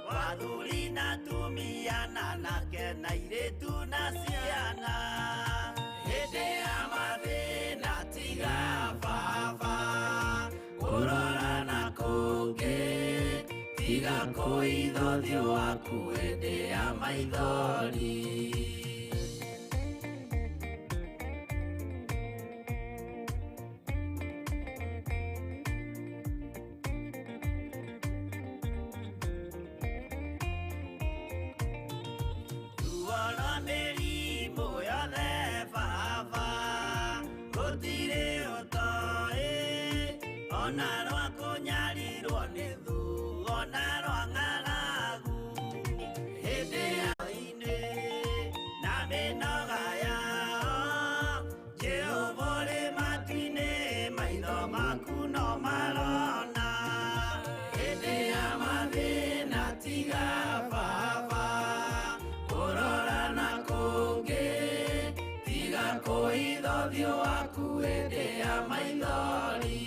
wa athuri na atumia na anake na airĩtu na ciana. Hĩndĩ ya mathĩna tiga Baba kũrora na kũngĩ, tiga kũhitha ũthiũ waku hĩndĩ ya maithori. Ruo rwa mĩrimũ yothe Baba gũtirĩ ũtoĩ, ona rwa kũnyarirwo nĩ thũ, ona rwa ng'aragu. Hĩndĩ ya inĩ na mĩnoga yao, Jehova ũrĩ matu-inĩ, maitho maku no marona. Hĩndĩ ya mathĩna tiga Baba kũrora na kũngĩ, tiga kũhitha ũthiũ waku hĩndĩ ya maithori.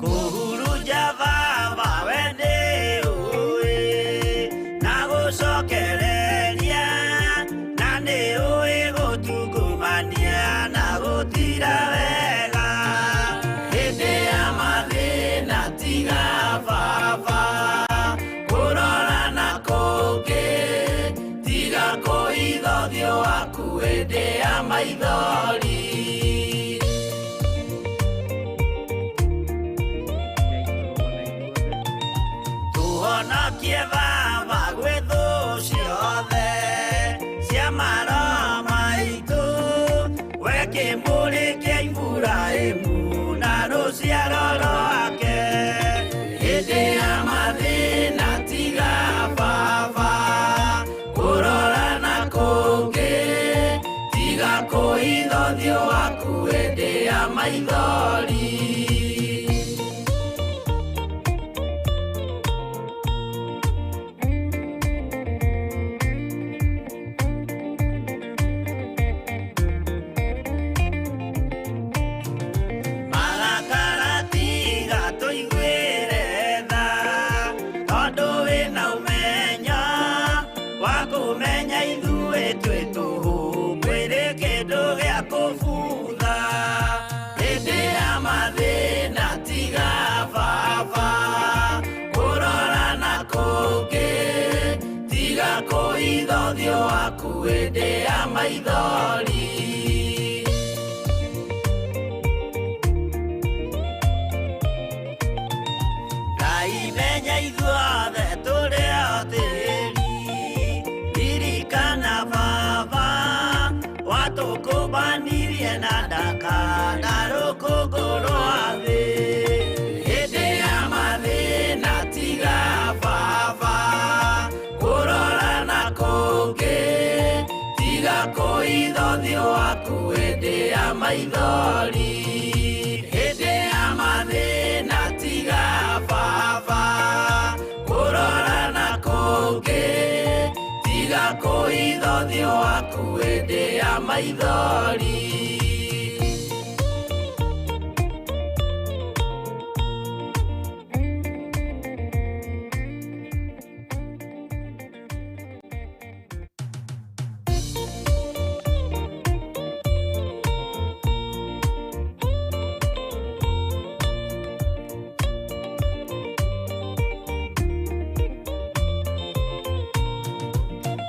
Kũhurunja Baba we nĩ ũĩ, waku hĩndĩ ya maithori. Tũhonokie Baba gwĩ thũ ciothe cia maroho maitũ, we kĩmũrĩ kĩa Iburahĩmu na rũciaro rwake. Hĩndĩ ya mathĩna tiga Baba kũrora na kũngĩ, tiga kũhitha ũthiũ waku hĩndĩ ya maithori. Marakara tiga tũiguĩre tha, tondũ wĩna ũmenyo wa kũmenya ithuĩ twĩ tũhũ, mwĩrĩ kĩndũ gĩa kũbutha. Hĩndĩ ya mathĩna tiga Baba kũrora na kũngĩ, tiga kũhitha ũthiũ waku hĩndĩ ya maithori. Ngai menya ithuothe tũrĩ o tĩri, ririkana Baba watũkũmbanirie na ndaka na rũkũngũ rwa thĩ. Hĩndĩ ya mathĩna tiga Baba kũrora na kũngĩ, tiga kũhitha ũthiũ waku hĩndĩ ya maithori. Hĩndĩ ya mathĩna tiga Baba kũrora na kũngĩ, tiga kũhitha ũthiũ waku hĩndĩ ya maithori.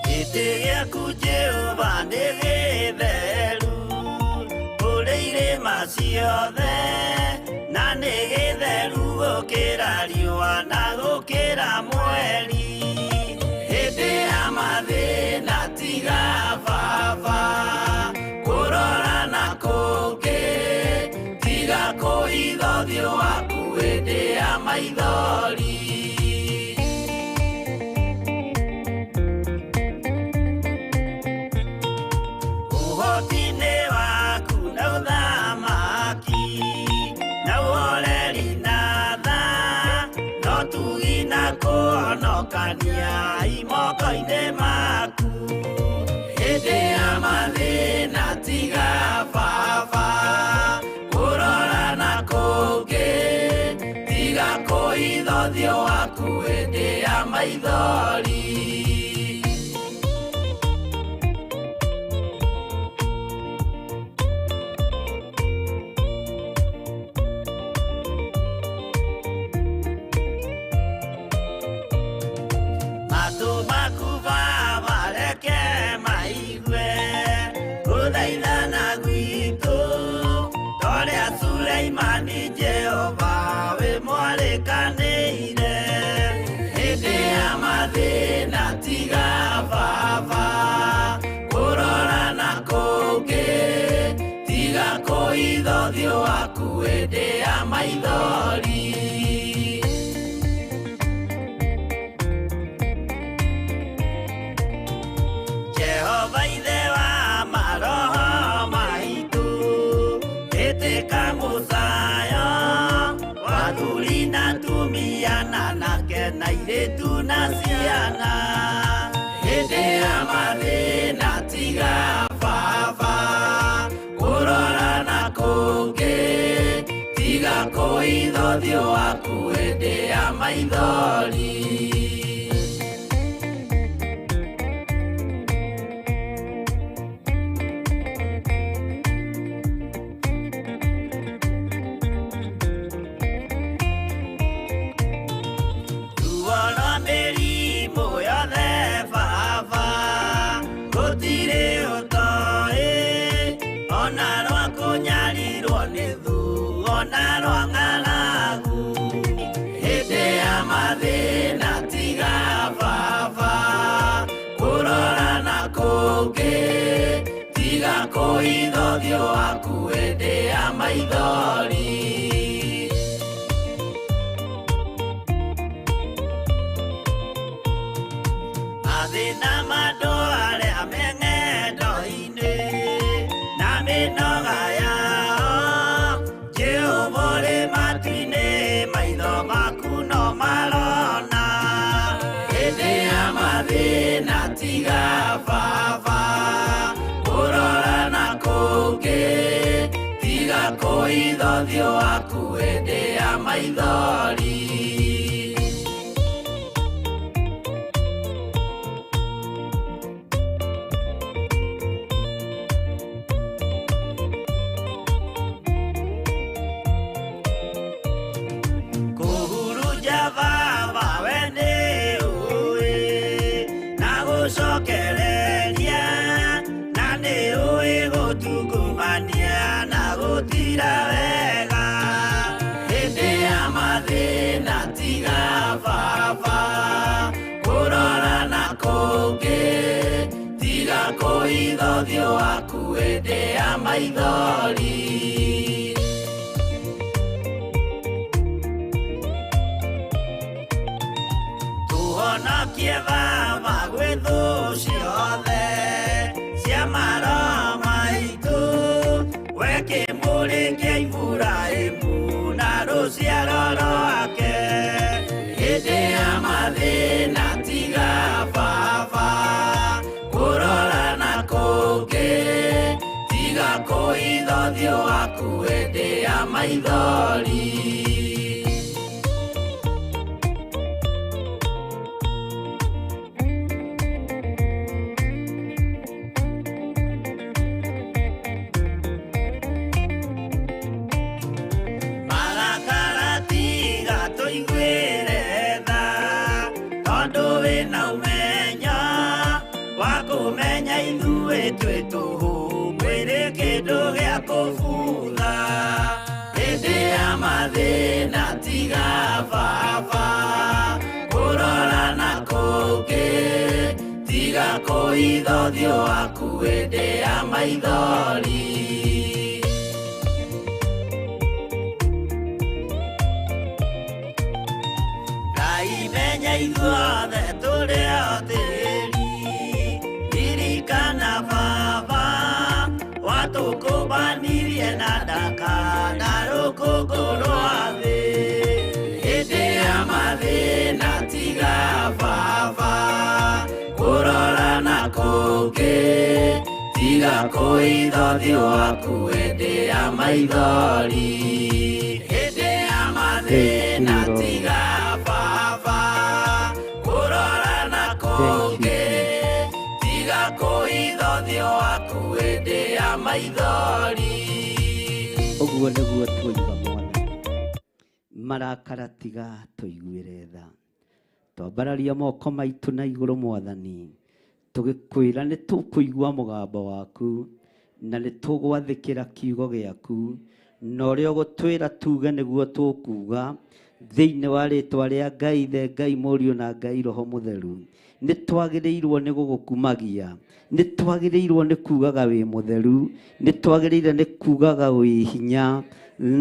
Gĩtĩ gĩaku Jehova nĩ gĩtheru kũrĩ irĩma ciothe, na nĩ gĩtheru gũkĩra riũa na gũkĩra mweri. Hĩndĩ ya mathĩna tiga Baba kũrora na kũngĩ, tiga kũhitha ũthiũ waku hĩndĩ ya maithori. Ũhoti-inĩ waku na ũthamaki na ũhoreri na tha, no tugi na kũhonokania i moko-inĩ maku. Hĩndĩ ya mathĩna tiga Baba kũrora na kũngĩ, tiga kũhitha ũthiũ waku hĩndĩ ya maithori. Matũ maku Baba reke maigue gũthaithana gwitũ, torĩa Suleimani Jehova wĩ mwarĩkanĩire. Hĩndĩ ya mathĩna tiga Baba kũrora na kũngĩ, tiga kũhitha ũthiũ waku hĩndĩ ya maithori. Jehova ithe wa maroho maitũ, ĩtĩka mũcayo wa athuri na atumia na anake na airĩtu na ciana. Hĩndĩ ya mathĩna tiga Baba kũrora na kũngĩ, tiga kũhitha ũthiũ waku hĩndĩ ya maithori. Ruo rwa mĩrimũ yothe Baba, gũtirĩ ũtoĩ. Kũhitha ũthiũ waku hĩndĩ ya maithori. Mathĩna ma andũ arĩa me ng'endo-inĩ na mĩnoga yao, Jehova ũrĩ matu-inĩ, maitho maku no marona. Hĩndĩ ya mathĩna tiga baba kũrora na kũngĩ, tiga kũhitha ũthiũ waku hĩndĩ ya maithori. Kũhurunja baba we nĩ ũĩ na gũcokereria, na nĩ ũĩ gũtungumania na gũtira wega. Hĩndĩ ya mathĩna tiga baba kũrora na kũngĩ, tiga kũhitha ũthiũ waku hĩndĩ ya maithori. Tũhonokie baba gwĩ thũ ciothe cia maroho maitũ, we kĩmũrĩ kĩa Iburahĩmu na rũciaro rwake. Hĩndĩ ya mathĩna tiga baba kũrora na kũngĩ, tiga kũhitha ũthiũ waku hĩndĩ ya maithori. Marakara tiga tũiguĩre tha, tondũ wĩna ũmenyo wa kũmenya ithuĩ twĩ tũhũ, mwĩrĩ kĩndũ gĩa kũbutha. Hĩndĩ ya mathĩna tiga baba kũrora na kũngĩ, tiga kũhitha ũthiũ waku hĩndĩ ya maithori. Ngai menya ithuothe tũrĩ o tĩri, ririkana baba watũkũmbanirie na ndaka na rũkũngũ rwa thĩ. Hĩndĩ ya mathĩna tiga baba kũrora na kũngĩ, tiga kũhitha ũthiũ waku hĩndĩ ya maithori. Hĩndĩ ya mathĩna Thank you, Lord. tiga baba kũrora na Thank you, kũngĩ, Jesus. tiga kũhitha ũthiũ waku hĩndĩ ya maithori. Ũguo nĩguo tuoiga mwathani, marakara tiga tũiguĩre tha. Twambararia moko maitũ na igũrũ mwathani, tũgĩkwĩra nĩ tũkũigua mũgambo waku na nĩ tũgwathĩkĩra kiugo gĩaku, na ũrĩa ũgũtwĩra tuge nĩguo tũkuga, thĩinĩ wa rĩtwa rĩa Ngai Ithe, Ngai Mũriũ na Ngai Roho Mũtheru. Nĩ twagĩrĩirwo nĩ gũgũkumagia, nĩ twagĩrĩirwo nĩ kugaga wĩ mũtheru, nĩ twagĩrĩire nĩ kugaga wĩ hinya.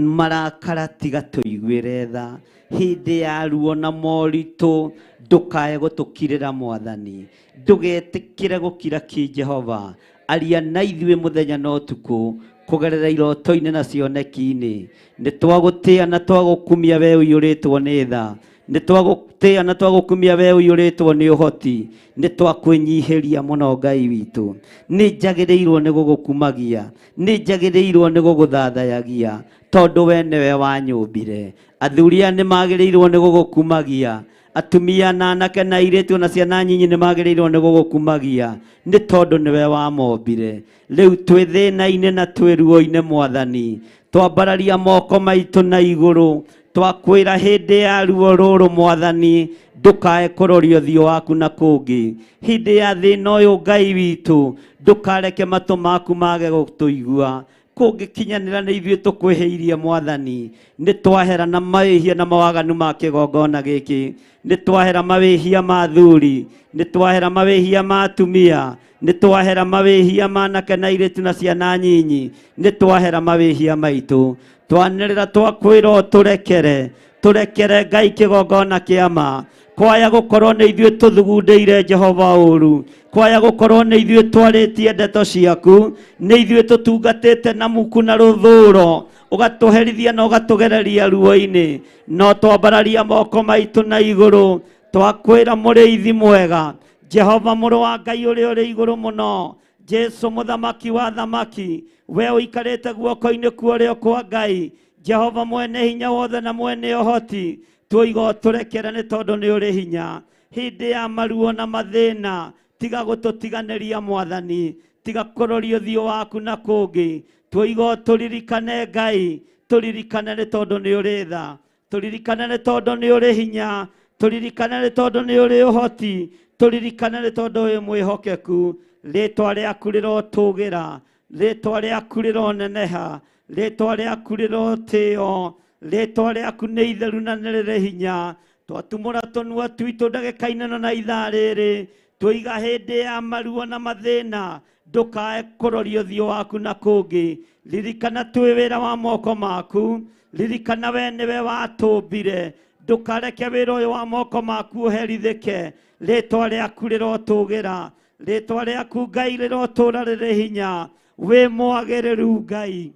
Marakara tiga tũiguĩre tha, hĩndĩ ya ruo na moritũ ndũkae gũtũkirĩra mwathani, ndũgetĩkĩre gũkira ki Jehova. Aria na ithuĩ mũthenya na ũtukũ kũgerera iroto-inĩ na cioneki-inĩ. Nĩ twagũtĩa na twagũkumia we ũiyũrĩtwo nĩ tha, nĩ twagũtĩa na twagũkumia we ũiyũrĩtwo nĩ ũhoti, nĩ twakwĩnyihĩria mũno Ngai witũ. Nĩ njagĩrĩirwo nĩ gũgũkumagia, nĩ njagĩrĩirwo nĩ gũgũthathayagia, tondũ we nĩwe wanyũmbire. Athuri aya nĩ magĩrĩirwo nĩ gũgũkumagia, atumia na anake na airĩtu na ciana nyinyi nĩ magĩrĩirwo nĩ gũgũkumagia, nĩ tondũ nĩwe wamombire. Rĩu twĩ thĩna-inĩ na twĩ ruo-inĩ mwathani, twambararia moko maitũ na igũrũ, twakwĩra hĩndĩ ya ruo rũrũ mwathani, ndũkae kũroria ũthiũ waku na kũngĩ. Hĩndĩ ya thĩna ũyũ Ngai witũ, ndũkareke matũ maku mage gũtũigua. Kũngĩkinyanĩra nĩ ithuĩ tũkwĩhĩirie mwathani, nĩ twahera na mawĩhia na mawaganu ma kĩgongona gĩkĩ, nĩ twahera mawĩhia ma athuri, nĩ twahera mawĩhia ma atumia, Nĩ twahera mawĩhia manake na airĩtu na ciana nyinyi. Nĩ twahera mawĩhia maitũ. Twanĩrĩra twakwĩrwo tũrekere. Tũrekere Ngai kĩgongona kĩa ma. Kwaya gũkorwo nĩ ithuĩ tũthugundĩire Jehova ũru. Kwaya gũkorwo nĩ ithuĩ twarĩtie ndeto ciaku. Nĩ ithuĩ tũtungatĩte na muku na rũthũro. Ũgatũherithia na ũgatũgereria ruo-inĩ. No twambararia moko maitũ na igũrũ. Twakwĩra mũrĩithi mwega. Jehova mũrũ wa Ngai ũrĩa ũrĩ igũrũ mũno. Jesu mũthamaki wa thamaki. We ũikarĩte guoko-inĩ kwa ũrĩo kwa Ngai. Jehova mwene hinya wothe na mwene ũhoti. Tuiga ũtũrekere nĩ tondũ nĩ ũrĩ hinya. Hĩndĩ ya maruo na mathĩna, tiga gũtũtiganĩria Mwathani. Tiga kũroria ũthiũ waku na kũngĩ. Tuiga ũtũririkane Ngai. Tũririkane nĩ tondũ nĩ ũrĩ tha. Tũririkane nĩ tondũ nĩ ũrĩ hinya. Tũririkane nĩ tondũ nĩ ũrĩ ũhoti. Tũririkane nĩ tondũ wĩ mwĩhokeku. Rĩtwa rĩaku rĩrotũgĩra. Rĩtwa rĩaku rĩroneneha. Rĩtwa rĩaku rĩrotĩo. Rĩtwa rĩaku nĩ itheru na nĩ rĩrĩ hinya. Twatumũra tũnua twitũ ndagĩka-inĩ ĩno na ithaa rĩrĩ. Tũiga hĩndĩ ya maruo na mathĩna. Ndũkae kũroria ũthiũ waku na kũngĩ. Ririkana twĩ wĩra wa moko maku. Ririkana we nĩwe watũmbire. Ndũkareke wĩra ũyũ wa moko maku ũherithĩke. Rĩtwa rĩaku rĩrotũgĩra. Rĩtwa rĩaku Ngai rĩrotũra rĩrĩ hinya. Wĩ mwagĩrĩru Ngai.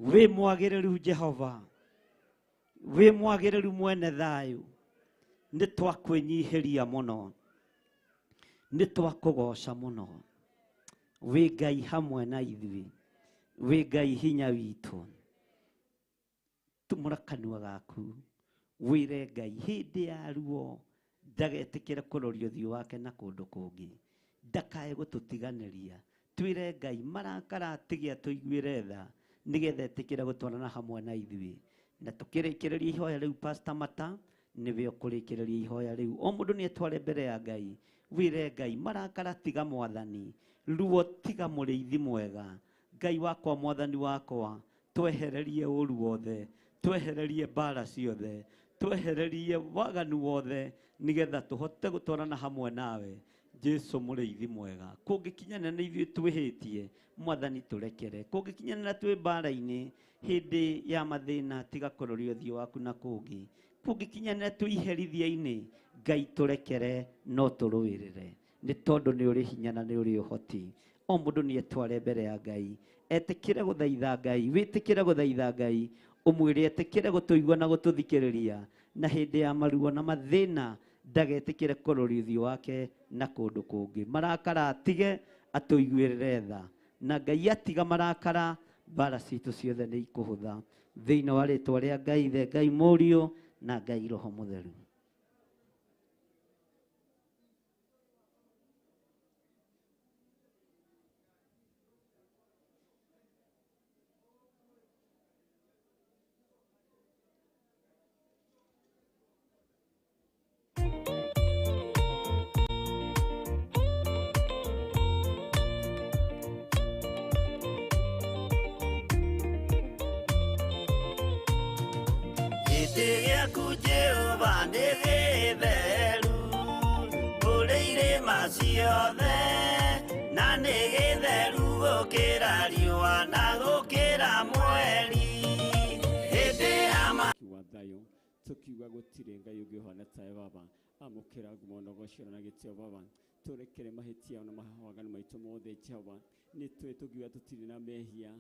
Wĩ mwagĩrĩru Jehova. Wĩ mwagĩrĩru mwene thayũ. Nĩ twakwĩnyihĩria mũno. Nĩ twakũgoca mũno. Wĩ Ngai hamwe na ithuĩ. Wĩ Ngai hinya witũ. Tumũra kanua gaku. Wĩre Ngai hĩndĩ ya ruo ndagetĩkĩre kũroria ũthiũ wake na kũndũ kũngĩ. Ndakae gũtũtiganĩria. Twĩre Ngai marakara atige atũiguĩre tha nĩgetha etĩkĩre gũtwarana hamwe na ithuĩ. Na tũkĩrĩkĩrĩria ihoya rĩu Pastor Mata nĩwe ũkũrĩkĩrĩria ihoya rĩu. O mũndũ nĩ etware mbere ya Ngai. Wĩre Ngai marakara tiga Mwathani. Ruo tiga mũrĩithi mwega. Ngai wakwa Mwathani wakwa twehererie ũru wothe. Twehererie mbara ciothe. Twehererie waganu wothe nĩgetha tũhote gũtwarana hamwe nawe. Jesu mũrĩithi mwega. Kũngĩkinyanĩra nĩ ithuĩ twĩhĩtie, Mwathani tũrekere. Kũngĩkinyanĩra twĩ mbara-inĩ hĩndĩ ya mathĩna tiga kũroria ũthiũ waku na kũngĩ. Kũngĩkinyanĩra twĩ iherithia-inĩ, Ngai tũrekere no tũrũĩrĩre. Nĩ tondũ nĩ ũrĩ hinya na nĩ ũrĩ ũhoti. O mũndũ nĩ etware mbere ya Ngai. Etĩkĩre gũthaitha Ngai, wĩtĩkĩre gũthaitha Ngai, ũmwĩre etĩkĩre gũtũigua na gũtũthikĩrĩria. Na hĩndĩ ya maruo na mathĩna ndagetĩkĩre kũroria ũthiũ wake na kũndũ kũngĩ. Marakara atige atũiguĩrĩre tha. Na Ngai atiga marakara, mbara citũ ciothe nĩ ikũhũtha. Thĩinĩ wa rĩtwa rĩa Ngai Ithe, Ngai Mũriũ na Ngai Roho Mũtheru. Gĩtĩ gĩaku Jehova nĩ gĩtheru, kũrĩ irĩma ciothe, na nĩ gĩtheru gũkĩra riũa na gũkĩra mweri. Hĩndĩ ya wa thayũ tũkiuga gũtirĩ Ngai ũngĩ ũhana tawe Baba. Amũkĩra ngumo na ũgocero na gĩtĩo Baba. Tũrekere mahĩtia na mawaganu maitũ mothe Jehova. Nĩ tũĩ tũngiuga tũtirĩ na mehia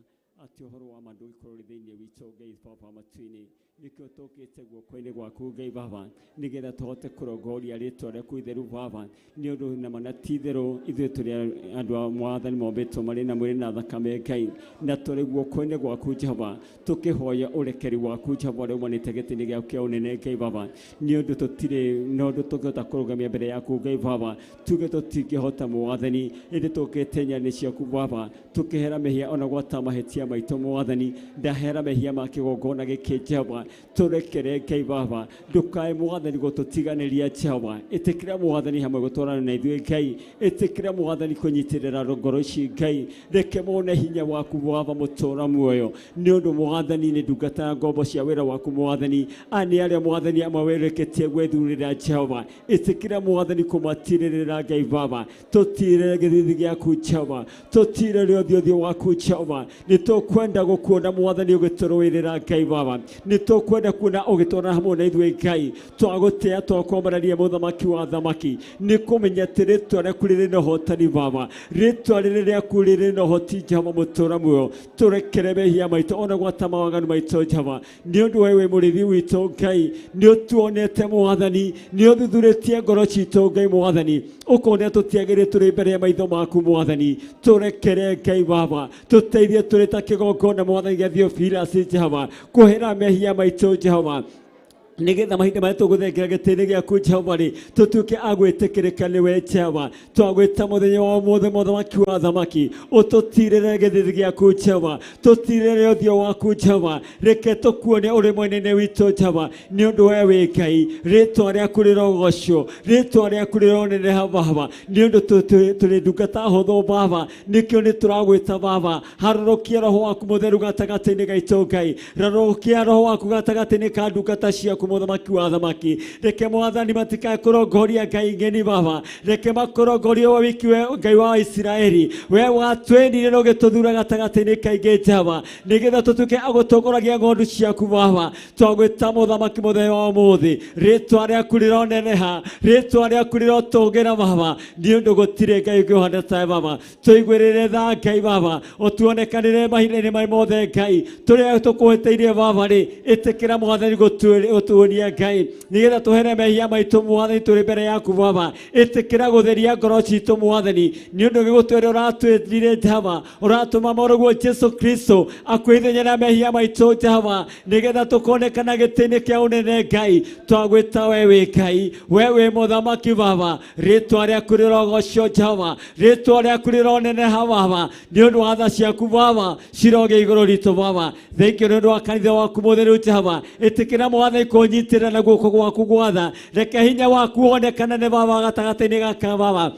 atĩ ũhoro wa ma ndũngĩkorwo ũrĩ thĩinĩ witũ Ngai Baba wa matu-inĩ. Nĩkĩo tũkĩte guoko-inĩ gwaku Ngai Baba nĩgetha tũhote kũrongoria rĩtwa rĩaku itheru Baba, nĩ ũndũ nama na ti itherũ ithuĩ tũrĩ andũ a Mwathani mombĩtwo marĩ na mwĩrĩ na thakame Ngai, na tũrĩ guoko-inĩ gwaku Jehova tũkĩhoya ũrekeri waku Jehova ũrĩa umanĩte gĩtĩ-inĩ gĩaku kĩa ũnene Ngai Baba, nĩ ũndũ tũtirĩ na ũndũ tũngĩhota kũrũgamia mbere yaku Ngai Baba, tuge tũtingĩhota Mwathani, ĩndĩ tũkĩte nyaĩri ciaku Baba tũkĩhera mehia ona gwata mahĩtia maitũ Mwathani. Ndahera mehia ma kĩgongona gĩkĩ Jehova, Tũrekere Ngai Baba, ndũkae Mwathani gũtũtiganĩria Jehova. Ĩtĩkĩra Mwathani hamwe gũtwarana na ithuĩ Ngai, ĩtĩkĩra Mwathani kũnyitĩrĩra ngoro ici Ngai, reke mone hinya waku Baba mũtũra muoyo, nĩ ũndũ Mwathani nĩ ndungata ya ngombo cia wĩra waku Mwathani, aya nĩ arĩa Mwathani amwe wĩrĩkĩtie gwĩthurĩra Jehova. Ĩtĩkĩra Mwathani kũmatirĩrĩra Ngai Baba, tũtirĩre gĩthithi gĩaku Jehova, tũtirĩre ũthiũ waku Jehova. Nĩ tũkwenda gũkuona Mwathani ũgĩtũrũĩrĩra Ngai Baba, nĩ tũkwenda kuona ũgĩtwarana hamwe na ithuĩ Ngai. Twagũtĩa twakwambarania mũthamaki wa thamaki, nĩ kũmenya atĩ rĩtwa rĩaku rĩrĩ na ũhotani Baba, rĩtwa rĩrĩ rĩaku rĩrĩ na ũhoti Jehova mũtũra muoyo. Tũrekere mehia maitũ ona gwata mawaganu maitũ Jehova, nĩ ũndũ we wĩ mũrĩithi witũ Ngai, nĩ ũtuonete Mwathani, nĩ ũthuthurĩtie ngoro citũ Ngai Mwathani, ũkona tũtiagĩrĩire tũrĩ mbere ya maitho maku Mwathani. Tũrekere Ngai Baba, tũteithie tũrĩ ta kĩgongona Mwathani gĩa Theophilus Jehova, kũhera mehia maitũ Jehova, nĩgetha mahinda marĩa tũgũthengera gĩtĩ-inĩ gĩaku Jehova rĩ, tũtuĩke a gwĩtĩkĩrĩka nĩwe Jehova. Twagwĩta mũthenya wa ũmũthĩ mũthamaki wa thamaki, ũtũtirĩre gĩthithi gĩaku Jehova, tũtirĩre ũthiũ waku Jehova, reke tũkuone ũrĩ mwena-inĩ witũ Jehova, nĩ ũndũ we wĩ Ngai. Rĩtwa rĩaku rĩrogocwo, rĩtwa rĩaku rĩroneneha Baba, nĩ ũndũ tũrĩ ndungata hũthũ Baba, nĩkĩo nĩ tũragwĩta Baba. Harũrũkia roho waku mũtheru gatagatĩ-inĩ gaitũ Ngai, harũrũkia roho waku gatagatĩ-inĩ ka ndungata ciaku mũthamaki wa thamaki. Reke Mwathani matikae kũrongoria Ngai ng'eni Baba, reke makũrongorie we wiki we Ngai wa Isiraeli, we watwĩnire na ũgĩtũthura gatagatĩ-inĩ kaingĩ Jehova, nĩgetha tũtuĩke a gũtongoragia ng'ondu ciaku Baba. Twagwĩta mũthamaki mũthenya wa ũmũthĩ, rĩtwa rĩaku rĩroneneha, rĩtwa rĩaku rĩrotũgĩra Baba, nĩ ũndũ gũtirĩ Ngai ũngĩ ũhana tawe Baba. Tũiguĩrĩre tha Ngai Baba, ũtuonekanĩre mahinda-inĩ marĩ mothe Ngai, tũrĩa tũkũhĩtĩirie Baba rĩ, ĩtĩkĩra Mwathani gũtuonia Ngai, nĩgetha tũhere mehia maitũ Mwathani tũrĩ mbere yaku Baba. Ĩtĩkĩra gũtheria ngoro citũ Mwathani, nĩ ũndũ gĩgũtwĩra ũratwĩrire Jehova, ũratũma mũrũguo Jesu Kristo akue ithenya rĩa mehia maitũ Jehova, nĩgetha tũkonekana gĩtĩ-inĩ kĩa ũnene Ngai. Twagwĩta we wĩ Ngai, we wĩ mũthamaki Baba, rĩtwa rĩaku rĩrogocwo Jehova, rĩtwa rĩaku rĩroneneha Baba, nĩ ũndũ wa tha ciaku Baba cirogĩa igũrũ ritũ Baba. Thengiũ nĩ ũndũ wa kanitha waku mũtheru Jehova, ĩtĩkĩra Mwathani kũnyitĩrĩra na guoko gwaku gwatha, reke hinya waku wonekane nĩ Baba gatagatĩ-inĩ gaka Baba.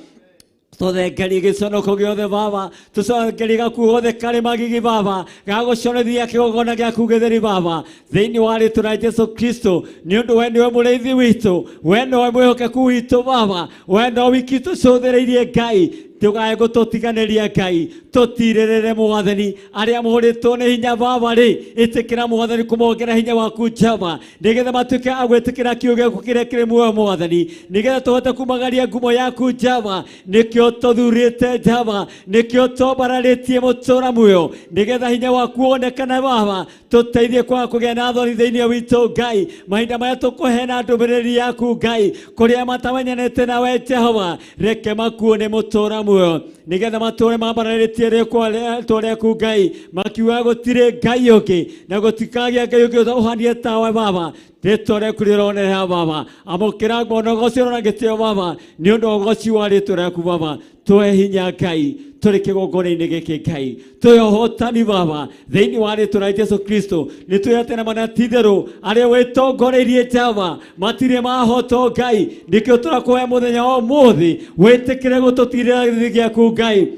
Tũthengerie gĩconoko gĩothe Baba, tũcengerie gakuo gothe karĩ magigi Baba, gagũconithia kĩgongona gĩaku gĩtheri Baba, thĩinĩ wa rĩtwa rĩa Jesu Kristo, nĩ ũndũ we nĩwe mũrĩithi witũ, we nĩwe mwĩhokeku witũ Baba, we no wiki tũcũthĩrĩirie Ngai, ndũkae gũtũtiganĩria Ngai, tũtirĩrĩre Mwathani. Arĩa mohũrĩtwo nĩ hinya Baba rĩ, ĩtĩkĩra Mwathani kũmongera hinya waku Jehova, nĩgetha matuĩke a gwĩtĩkĩra kiugo gĩaku kĩrĩa kĩrĩ muoyo Mwathani, nĩgetha tũhote kumagaria ngumo yaku Jehova. Nĩkĩo tũthurĩte Jehova, nĩkĩo twambararĩtie mũtũra muoyo, nĩgetha hinya waku wonekane Baba. Tũteithie kwaga kũgĩa na thoni thĩinĩ witũ Ngai, mahinda marĩa tũkũheana ndũmĩrĩri yaku Ngai, kũrĩa matamenyanĩte nawe Jehova, reke makuone mũtũra muoyo, nĩgetha matũre mambararĩtie rĩtwa rĩaku Ngai, makiuga gũtirĩ Ngai ũngĩ na gũtikagĩa Ngai ũngĩ ũhanie tawe Baba. Rĩtwa rĩaku rĩroneneha Baba, amũkĩra mũnogoci na gĩtĩo Baba, nĩ ũndũ wa ũgoci wa rĩtwa rĩaku Baba. Tũhe hinya Ngai tũrĩ kĩgongona-inĩ gĩkĩ Ngai, tũhe ũhotani Baba thĩinĩ wa rĩtwa rĩa Jesu Kristo. Nĩ twĩhete na mana ti-itherũ arĩa wĩtongoreirie Jehova matirĩ mahotwo Ngai, nĩkĩo tũrakũhe mũthenya wa ũmũthĩ, wĩtĩkĩre gũtũtirĩra gĩthithi gĩaku Ngai,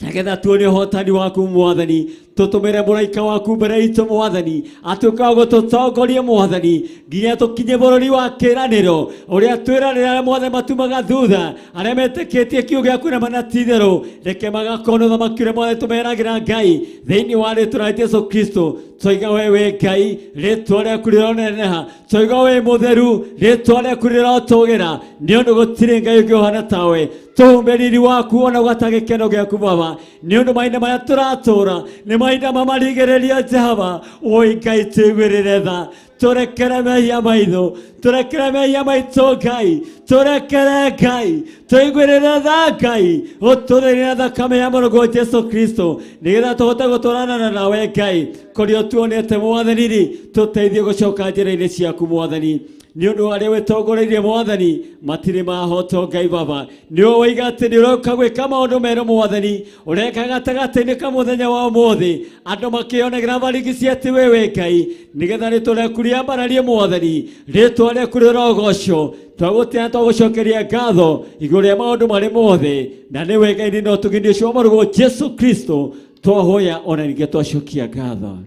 nĩgetha tuone ũhotani waku Mwathani. Tũtũmĩre mũraika waku mbere itũ Mwathani, atuĩke wa gũtũtongoria Mwathani nginya tũkinye bũrũri wa kĩĩranĩro ũrĩa twĩranĩra arĩa mothe matumaga thutha, arĩa metĩkĩtie kiugo gĩaku na mana ti-itherũ, reke magakona ũthamaki ũrĩa mothe tũmeragĩra Ngai thĩinĩ wa rĩtwa rĩa Jesu Kristo. Twaiga we wĩ Ngai, rĩtwa rĩaku rĩroneneha, twaiga wĩ mũtheru, rĩtwa rĩaku rĩrotũgĩra, nĩ ũndũ gũtirĩ Ngai ũngĩ ũhana tawe. Tũhumbe riri waku ona gwata gĩkeno gĩaku Baba, nĩ ũndũ mahinda marĩa tũratũra nĩ mahinda ma marigĩrĩrio Jehova. Oi Ngai, tũiguĩrĩre tha, tũrekere mehia maitũ, tũrekere mehia maitũ Ngai, tũrekere Ngai, tũiguĩrĩre tha Ngai, ũtũtherie na thakame ya mũrũguo Jesu Kristo, nĩgetha tũhote gũtwarana nawe Ngai kũrĩa ũtuonete Mwathani rĩ, tũteithie gũcoka njĩra-inĩ ciaku Mwathani. Nĩ ũndũ wa arĩa wĩtongoreirie Mwathani matirĩ mahotwo Ngai Baba. Nĩ ũĩ waiga atĩ nĩ ũroka gwĩka maũndũ merũ Mwathani, ũreka gatagatĩ-inĩ ka mũthenya wa ũmũthĩ, andũ makĩonagĩra barigi atĩ we wĩ Ngai, nĩgetha rĩtwa rĩaku rĩambararie Mwathani, rĩtwa rĩaku rĩrogocwo. Twagũtĩa twagũcokeria ngatho igũrũ rĩa maũndũ marĩ mothe, na nĩwe Ngai nĩ ũtũgĩri ũcio wa mũrũguo Jesu Kristo twahoya ona ningĩ twacokia ngatho.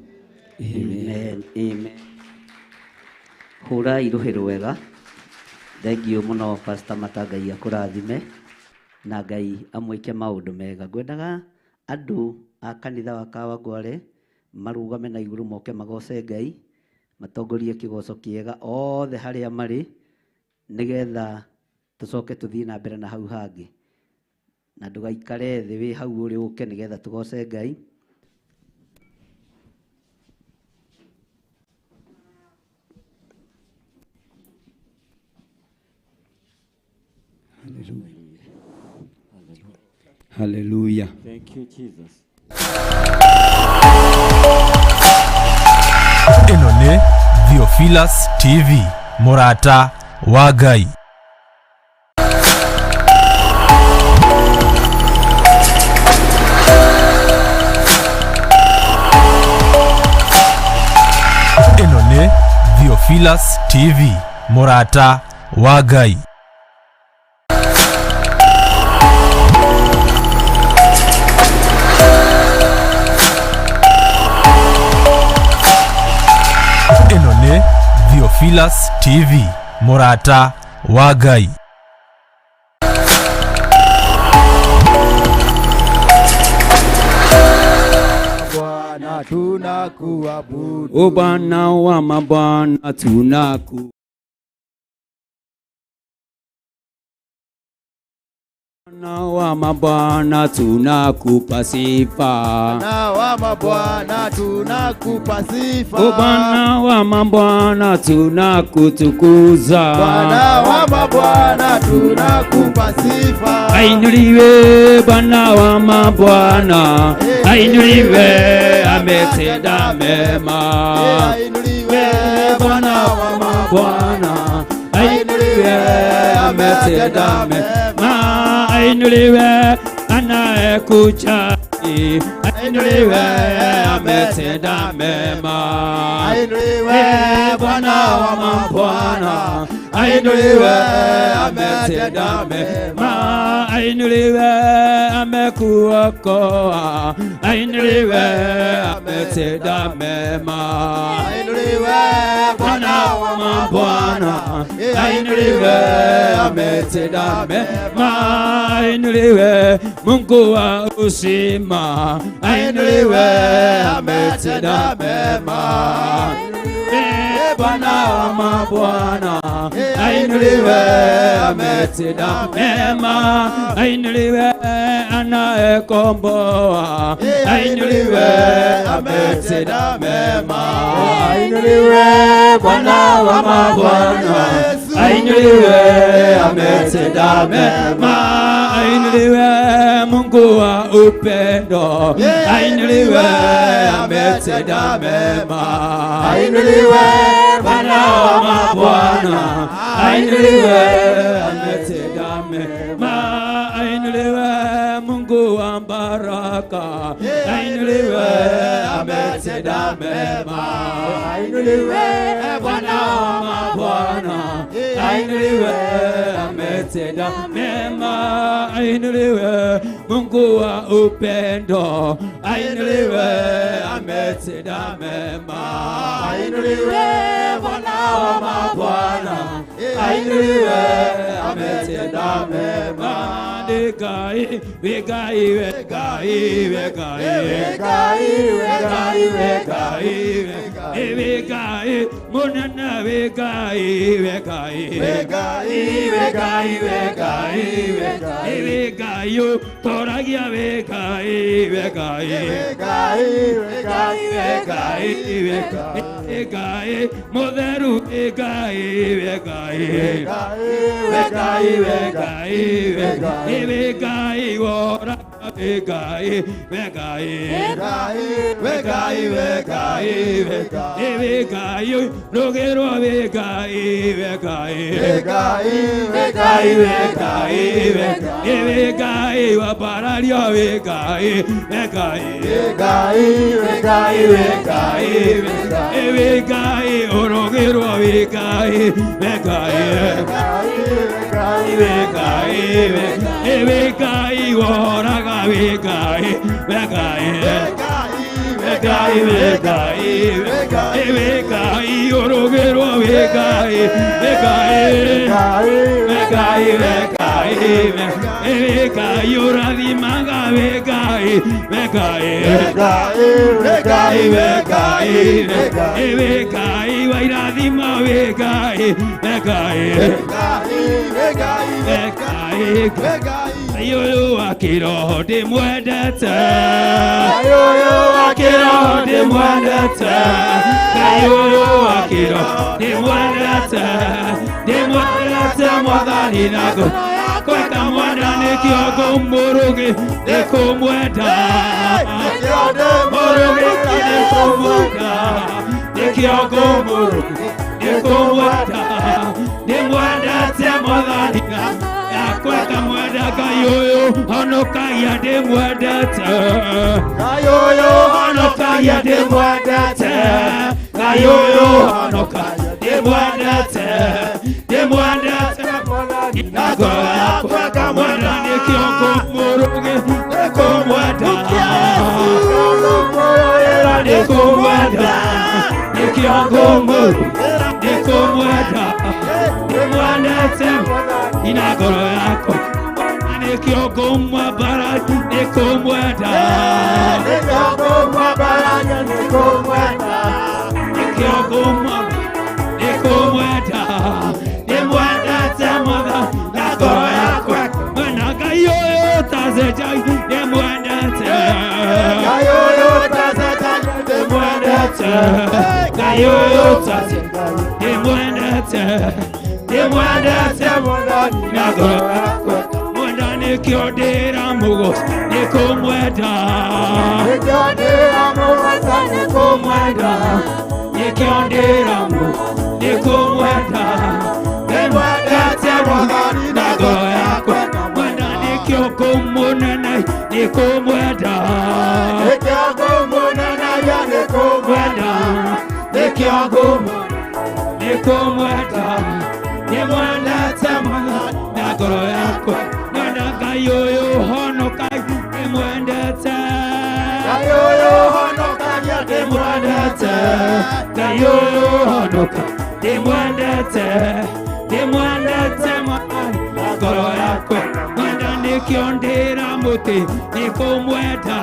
Amen. Amen. Hũrai rũhĩ rwega. Thengiũ mũno Pastor Mata, Ngai akũrathime na Ngai amwĩke maũndũ mega. Ngwendaga andũ a kanitha wa Kawangware marũgame na igũrũ moke magoce Ngai, matongorie kĩgoco kĩega othe harĩa marĩ, nĩgetha tũcoke tũthiĩ na mbere na hau hangĩ. Na ndũgaikare thĩ wĩ hau ũrĩ ũke nĩgetha tũgoce Ngai. Hallelujah. Thank you, Jesus. Ĩno nĩ Theophilus TV, mũrata wa Ngai. Ĩno nĩ Theophilus TV, mũrata wa Ngai. Ĩno nĩ Theophilus TV, mũrata wa Ngai. Bwana tunakuabudu. O Bwana wa mabwana tunaku Bwana wa mabwana tunakupa sifa. Bwana wa mabwana tunakupa sifa. O Bwana wa mabwana tunakutukuza. Bwana wa mabwana tunakupa sifa. Ainuliwe Bwana wa mabwana, ainuliwe ametenda mema. Ainuliwe Bwana wa mabwana, ainuliwe ametenda mema. Ainuliwe anayekuja, ainuliwe ametenda mema. Ainuliwe Bwana wa mabwana, ainuliwe ametenda mema. Ainuliwe amekuokoa, ainuliwe ametenda mema. Ainuliwe Bwana wa mabwana, ainuliwe ametenda mema. Ainuliwe Mungu wa uzima, ainuliwe ametenda mema. Bwana wa mabwana, ainuliwe ametenda mema. Ainuliwe anayekomboa, ainuliwe ametenda mema. Ainuliwe Bwana wa mabwana, ainuliwe ametenda mema. Ainuliwe Mungu wa upendo, ainuliwe ametenda mema. Ainuliwe Bwana wa mabwana, ainuliwe ametenda mema. Ainuliwe Mungu wa baraka, ainuliwe ametenda mema. Ainuliwe Bwana wa mabwana, ainuliwe ametenda mema. Ainuliwe Mungu wa upendo, ainuliwe ametenda mema. Ainuliwe Bwana wa mabwana, ainuliwe ametenda mema. Ngai, we Ngai, we Ngai, we Ngai, we Ngai, we Ngai, we Ngai, we Ngai, munana we Ngai, we Ngai, we Ngai, we Ngai, we Ngai, we Ngai, we Ngai, toragia we Ngai, we Ngai, we Ngai, we Ngai, we Ngai, we Ngai, mutheru we Ngai, we Ngai, we Ngai, we Ngai, we Ngai, we Ngai, wora We Ngai, we Ngai, we Ngai, we Ngai, we Ngai, we Ngai, rũgĩrwo we Ngai, we Ngai, we Ngai, we Ngai, we Ngai, we Ngai, we Ngai, wambarario we Ngai, we Ngai, we Ngai, we Ngai, we Ngai, we Ngai, we Ngai, ũrũgĩrwo we Ngai, we Ngai, we Ngai, we Ngai, we Ngai, we Ngai, wohoraga we Ngai, we Ngai, we Ngai, we Ngai, we Ngai, we Ngai, ũrũgĩrwo we Ngai, we Ngai, we Ngai, we Ngai, we Ngai, ũrathimaga we Ngai, we Ngai, we Ngai, we Ngai, we Ngai, we Ngai, we Ngai, wairathima we Ngai, we Ngai, we Ngai, we Ngai, we Ngai, we Ngai, Ngai ũyũ wa kĩroho ndĩmwendete, Ngai ũyũ wa kĩroho ndĩmwendete, Ngai ũyũ wa kĩroho ndĩmwendete, ndĩmwendete Mwathani na ngoro yakwa ĩkamwenda nĩkĩo ngũmũrũgĩ nĩkũmwenda, mũrũgĩ nĩkũmwenda, nĩkĩo ngũmũrũgĩ nĩkũmwenda, ndĩmwendete Mwathani na yakwa ĩkamwenda Ngai ũyũ honokagia ndĩmwendete, Ngai ũyũ honokagia ndĩmwendete, Ngai ũyũ honokagia ndĩmwendete, ndĩmwendete na ngoro yakwa ĩkamwenda nĩkĩo ngũmũrũgĩ nĩkũmwenda, nĩkũmwenda, nĩkĩo ngũmũrũgĩ nĩkũmwenda, ndĩmwendete ina ngoro yakwa nĩkĩo ngũmwambara nĩkũmwenda, nĩkĩo ngũmwambara nĩkũmwenda, nĩkĩo ngũmwambara nĩkũmwenda, ndĩmwendete Mwathani na ngoro yakwa mwena Ngai ũyũ ũtacenjagia ndĩmwendete, Ngai ũyũ ũtacenjagia ndĩmwendete, Ngai ũyũ ũtacenjagia ndĩmwendete, ndĩmwendete Mwathani na ngoro yakwa mwenda nĩkĩo ndĩramũgoca nĩkũmwenda, nĩkĩo ndĩramũgoca nĩkũmwenda, nĩkĩo ndĩramũgoca nĩkũmwenda, ndĩmwendete Mwathani na ngoro yakwa mwenda nĩkĩo ngũmũnene nĩkũmwenda, nĩkĩo ngũmũnene nĩkũmwenda, nĩkĩo ngũmũnene nĩkũmwenda, ndĩmwendete Mwathani na ngoro yakwa mwenda Ngai ũyũ honokagia ndĩmwendete, Ngai ũyũ honokagia ndĩmwendete, Ngai ũyũ honokagia ndĩmwendete, ndĩmwendete Mwathani na ngoro yakwa mwenda nĩkĩo ndĩramũtĩ nĩkũmwenda,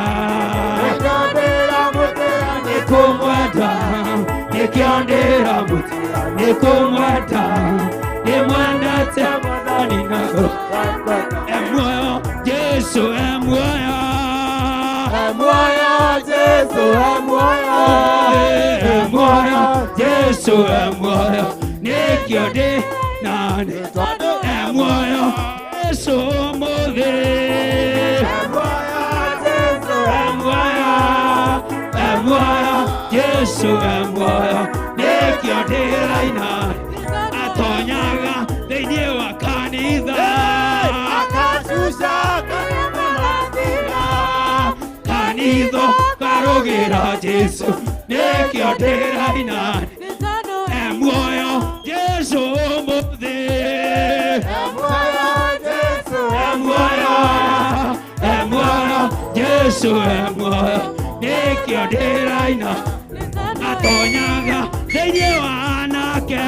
nĩkĩo ndĩramũtĩ nĩkũmwenda, nĩkĩo ndĩramũtĩ nĩkũmwenda, ndĩmwendete Mwathani na ngoro yakwa e muoyo Jesu e muoyo, e muoyo Jesu e muoyo, e muoyo Jesu e muoyo, nĩkĩo ndĩ nani e muoyo Jesu ũmũthĩ, e muoyo Jesu e muoyo, e muoyo Jesu e muoyo, nĩkĩo ndĩraina atonyaga thĩinĩ wa kanitha kanitho karũgĩra Jesu nĩkĩo ndĩraina e muoyo Jesu ũmũthĩ, e muoyo Jesu e muoyo, e muoyo Jesu e muoyo, nĩkĩo ndĩraina atonyaga thĩinĩ wa anake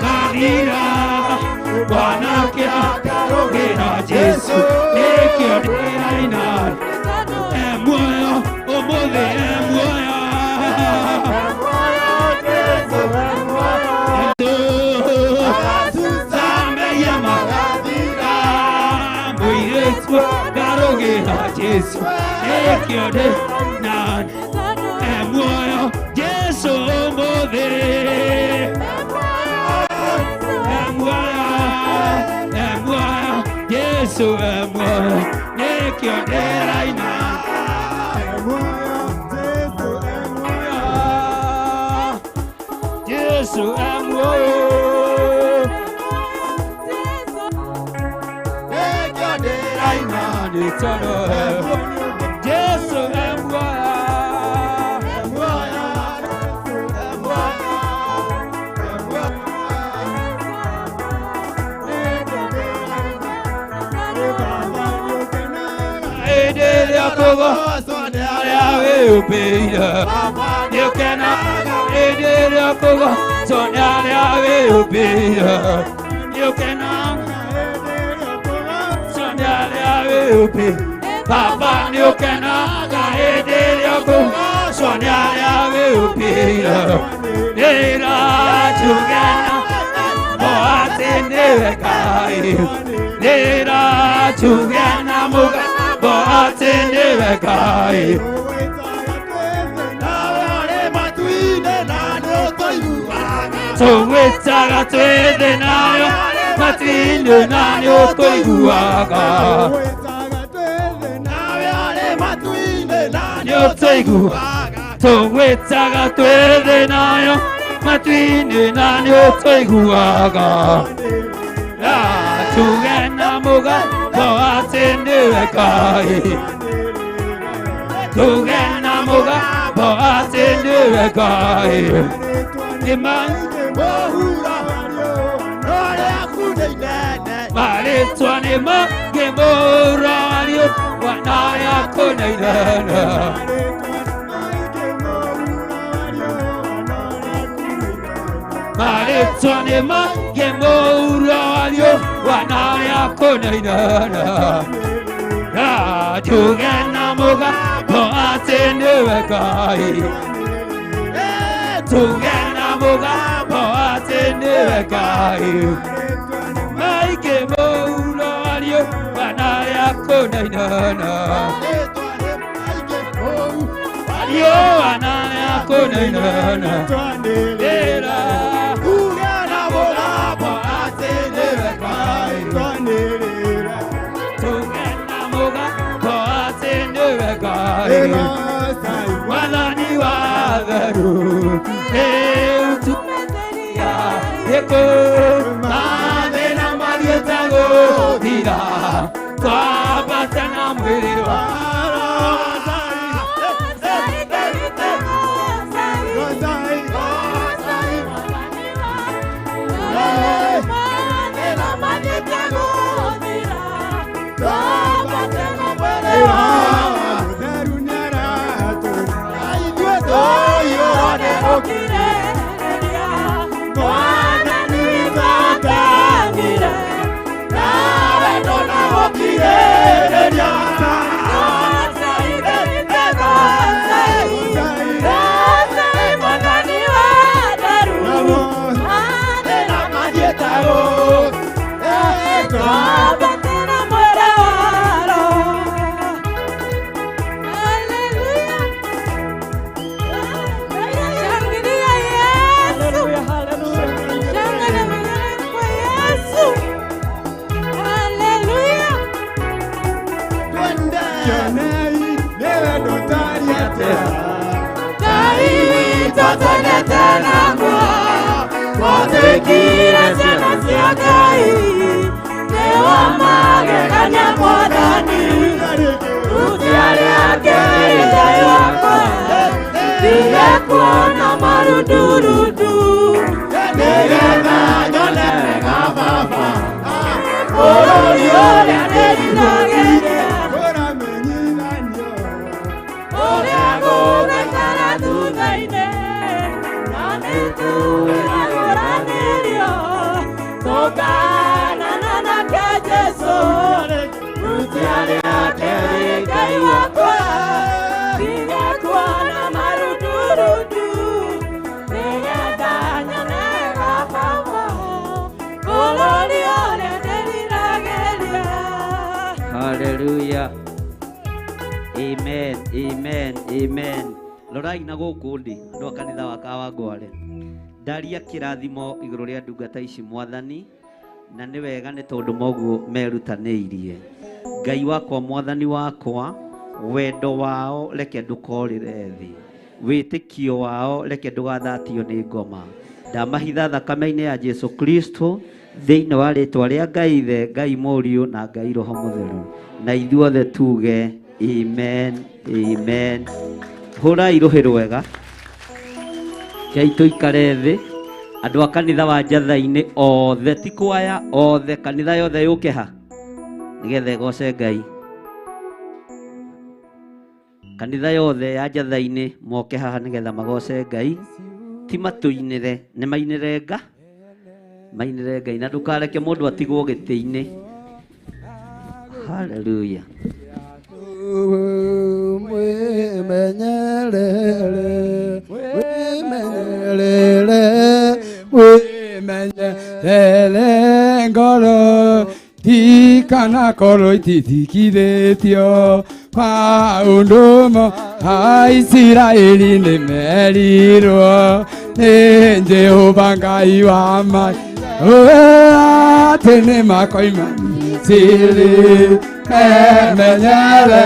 kathira wanake akarũgĩra Jesu nĩkĩo ndĩraina e muoyo ũmũthĩ e muoyo, mũirĩtu akarũgĩra Jesu nĩkĩo ndĩraina e muoyo Jesu ũmũthĩ, e muoyo, e muoyo Jesu Jesu e muoyo nĩkĩo ndĩraina Jesu e muoyo nĩkĩo ndĩraina nĩ tondũ e Jesu e muoyo Baba nĩũkenaga hĩndĩ ĩrĩa ũkũgocwo nĩ arĩa wĩyũmbĩire nĩĩratugana mo atĩ nĩwe Ngai nĩĩratugana mũgambo atĩ nĩwe Ngai tũgwĩtaga twĩ thĩ nayo matu-inĩ na nĩũtũiguaga tũgwĩtaga twĩ thĩ nayo matu-inĩ na nĩũtũiguaga tuge na mũgambo atĩ nĩwe Ngai tuge na mũgambo atĩ nĩwe Ngai marĩtwa nĩ mangĩ mũrario wana yaku nĩ inene marĩtwa nĩ mangĩ mũrario wana yaku nĩ inene tuge na mũgambo atĩ nĩwe Ngai tuge na mũgambo atĩ nĩwe Ngai maingĩ mũrario wana yaku nĩ inene wana yaku nĩ inene tuge na mũgambo atĩ nĩwe Ngai Mwathani wa theru nĩũtumetheria gĩkũ mathĩna mathiĩte gũthira twambate na mwĩrĩ wa Hallelujah. Amen. Amen. Amen. Rorai na gũkũ ndĩ andũ a kanitha wa Kawangware ndaria kĩrathimo igũrũ rĩa ndungata ici mwathani Na nĩ wega nĩ tondũ moguo merutanĩirie. Ngai wakwa, mwathani wakwa, wendo wao reke ndũkorĩre thĩ, wĩtĩkio wao reke ndũgathatio nĩ ngoma. Ndamahitha thakame-inĩ ya Jesu Kristo, thĩinĩ wa rĩtwa rĩa Ngai Ithe, Ngai Mũriũ na Ngai Roho Mũtheru, na ithuothe tuge amen, amen. Hũrai rũhĩ rwega, kei tũikare thĩ. Andũ a kanitha wa Njatha-inĩ othe, ti kwaya othe, kanitha yothe yũke ha nĩgetha ĩgoce Ngai. Kanitha yothe ya Njatha-inĩ moke haha nĩgetha magoce Ngai, ti matũinĩre, nĩ mainĩre nga, mainĩre Ngai, na ndũkareke mũndũ atigwo gĩtĩ-inĩ. Hallelujah. Mwimenyerere, mwimenyerere, mwimenyerere ngoro tikana korwo ititikithĩtio maũndũ mo a Isiraeli nĩ merirwo nĩ Jehova Ngai wa ma atĩ nĩ makoima Misiri. Memenyerere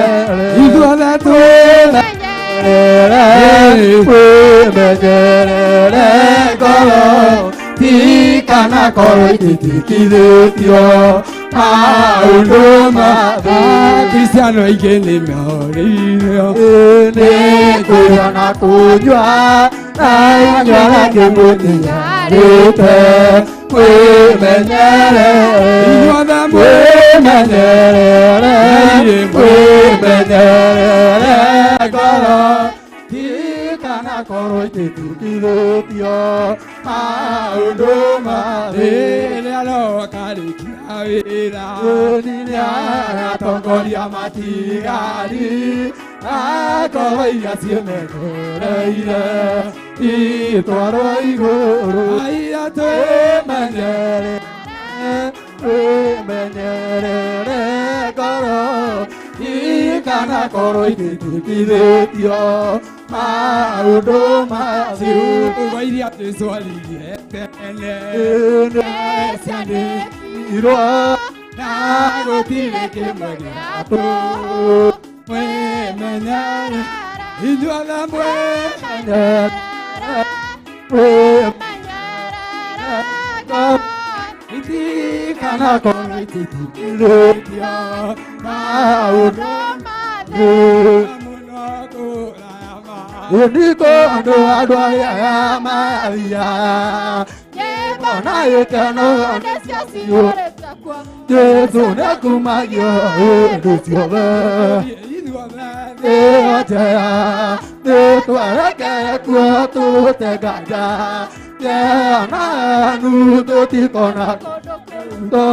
ithuothe twĩmenyerere, mwimenyerere ngoro tikana korwo ititikithĩtio maũndũ ma Kristiano aingĩ nĩ morĩirio nĩ kũrĩa na kũnyua na inyua na kĩmũtigarĩte. Mwimenyerere, ithuothe mwimenyerere, mwimenyerere ngoro tikana korwo ititikithĩtio maũndũ ma rĩrĩa rokarĩkia wĩra nĩagatongoria matigari akorwo iria ciĩmenyereire itwarwo igũrũ. Aiya Twĩmenyerere, twĩmenyerere ngoro ikana korwo ititikithĩtio maũndũ macio. Ciugo iria Jesũ aririe tene ciandĩkirwo na gũtirĩ kĩmwe gĩatũ. Mwimenyerere ithuothe itikana korwo ititikithĩtio maũndũ mũno kũraya ma nĩko andũ andũ arĩa mathiaga ona gĩkeno Jesũ nĩakumagio hĩndĩ ciothe. Ithuothe Ĩyo njega nĩtwareke kuo tũte nganja Yeananu tũtikona tondũ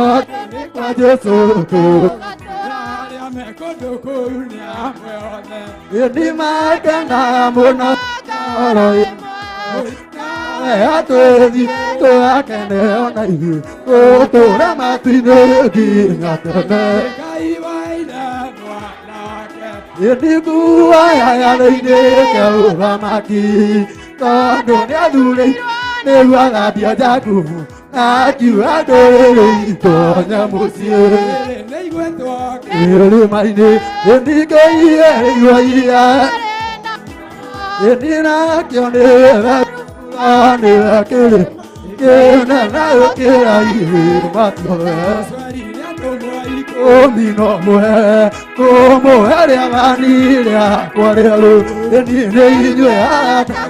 nĩ kwa Jesũ tũ arĩa me kũndũ kũu nĩ amwe othe. Nĩ makena mũno ngoro nawe atwĩthi tũgakene ona ithuĩ tũtũũre matu-inĩ nginya tene. Ngai wa ithe mwanake Nĩnguo yathĩ-inĩ kĩa ũthamaki tondũ nĩathurĩirwo nĩguo athambia Jakubu akiuga ndũrĩrĩ itonye mũciĩ nĩiguĩtwo irĩma-inĩ nĩndingĩiyĩirwo iria nĩndinakĩo nĩwe nĩwe kĩrĩ kĩnene gũkĩra irĩma ciothe. Swahili atũmwo Ikũmi no mwe kũmũhe rĩathani rĩakwa rĩerũ niĩ nĩ inyuĩ arata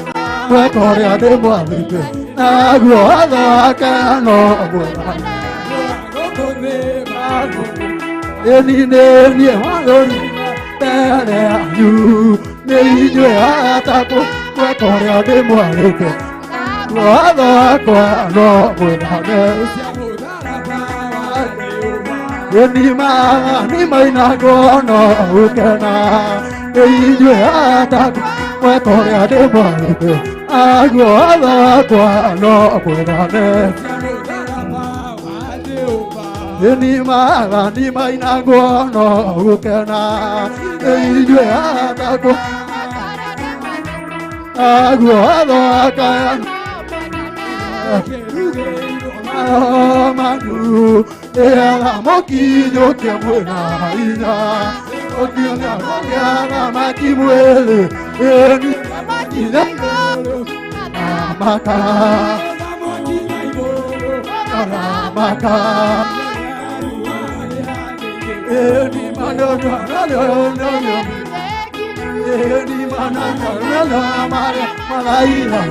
mweka ũrĩa ndĩmwathĩte naguo watho wake no mwega. Gũkũ thĩ magũrũ Ĩni nĩ niĩ mwathani mbere yanyu nĩ inyuĩ arata mweka ũrĩa ndĩmwathĩte watho wakwa no mwega. Cia mũtharaba wa Jehova Nĩ mainagwo no gũkena nĩ inyuĩ arata mweka ũrĩa ndĩmwathĩte aguo watho wakwa no mwega. Cia mũtharaba wa Jehova Nĩ mainagwo no gũkena nĩ inyuĩ arata aguo watho wakwa Kĩrugĩirwo Manu era mokinyo ke mwena ina okiona na makimwele eni makina maka maka eni manana eni manana mare malaila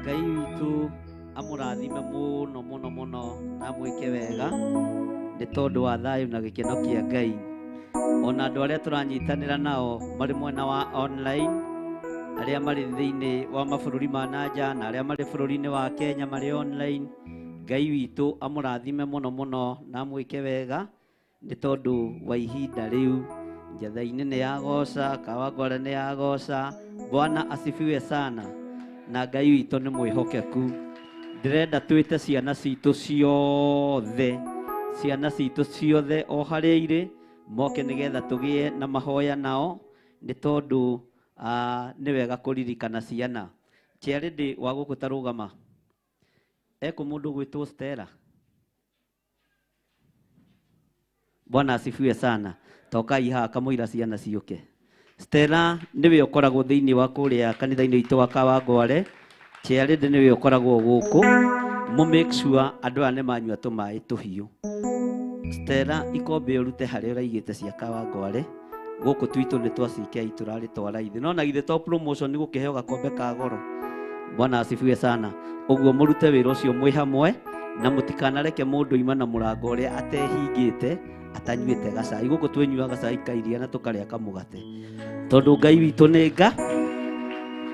Ngai witũ amũrathime mũno mũno mũno na amwĩke wega nĩ tondũ wa thayũ na gĩkeno kĩa Ngai. Ona andũ arĩa tũranyitanĩra nao marĩ mwena wa online, arĩa marĩ thĩinĩ wa mabũrũri ma nanja na arĩa marĩ bũrũri-inĩ wa Kenya marĩ online, Ngai witũ amũrathime mũno mũno na amwĩke wega nĩ tondũ wa ihinda rĩu. Njatha-inĩ nĩ yagoca, Kawangware nĩ yagoca. Bwana asifiwe sana. Na Ngai witũ nĩ mwĩhokeku. Ndĩrenda twĩte ciana citũ ciothe, ciana citũ ciothe o harĩa irĩ moke nĩgetha tũgĩe na mahoya nao, nĩ tondũ nĩ wega kũririkana ciana. Charity wa gũkũ ta rũgama ekũ mũndũ ũgwĩtwo Stella. Bwana asifiwe sana. Tokai haha kamũira ciana ciũke. Stella nĩwe ũkoragwo thĩinĩ wa kũrĩa kanitha-inĩ witũ wa Kawangware. Charity nĩwe ũkoragwo gũkũ. Mũ make sure andũ aya nĩ manyua tũmaĩ tũhiũ. Stella ikombe ũrute harĩa ũraigĩte cia Kawangware. Gũkũ twitũ nĩ twa CK tũrarĩ twa raithi. No na githĩ to promotion nĩ gũkĩheo gakombe ka goro. Bwana asifiwe sana. Ũguo mũrute wĩra ũcio mwĩ hamwe na mũtikanareke mũndũ ima na mũrango ũrĩa atehingĩte atanyuĩte gacai. Gũkũ twĩnyuaga gacai ka iria na tũkarĩa kamũgate tondũ Ngai witũ nĩ nga.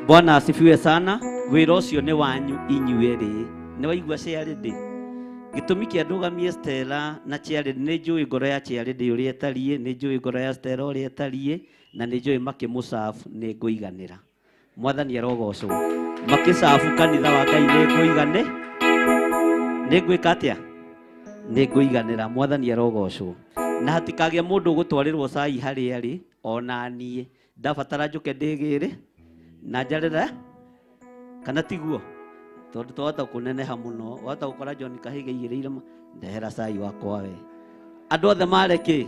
Bwana asifiwe sana. Wĩra ũcio nĩ wanyu inyuerĩ. Nĩ waigua Charity? Gĩtũmi kĩa ndũgamie Stella na Charity, nĩ njũĩ ngoro ya Charity ũrĩa ĩtariĩ, nĩ njũĩ ngoro ya Stella ũrĩa ĩtariĩ, na nĩ njũĩ makĩmũcabu nĩ ngũiganĩra. Mwathani arogocwo. Makĩcabu kanitha wa Ngai nĩ ngũigane, nĩ ngwĩka atĩa? Nĩ ngũiganĩra. Mwathani arogocwo. Na hatikagĩa mũndũ ũgũtwarĩrwo cai harĩa arĩ, ona niĩ ndabatara njũke ndĩgĩre na njarĩre Kana tiguo? Tondũ twahota kũneneha mũno, wahota gũkora John Kahiga igĩrĩire ndehera cai wakwa we. Andũ othe mare kĩ?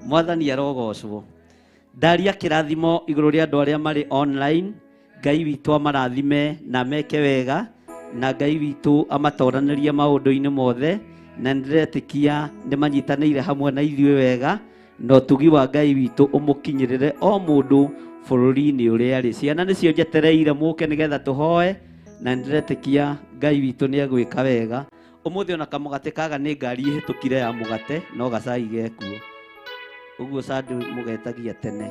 Mwathani arogocwo. Ndaria kĩrathimo igũrũ rĩa andũ arĩa marĩ online, Ngai witũ amarathime na meke wega, na Ngai witũ amatoranĩrie maũndũ-inĩ mothe, na nĩndĩretĩkia nĩ manyitanĩire hamwe na ithuĩ wega, na ũtugi wa Ngai witũ ũmũkinyĩrĩre o mũndũ bũrũri-inĩ ũrĩa arĩ. Ciana nĩcio njetereire mũke nĩgetha tũhoe, na nĩndĩretĩkia Ngai witũ nĩ egwĩka wega. Ũmũthĩ ona kamũgate kaga nĩ ngari ĩhĩtũkire ya mũgate, no gacai gekuo. Ũguo sandu mũgetagia tene.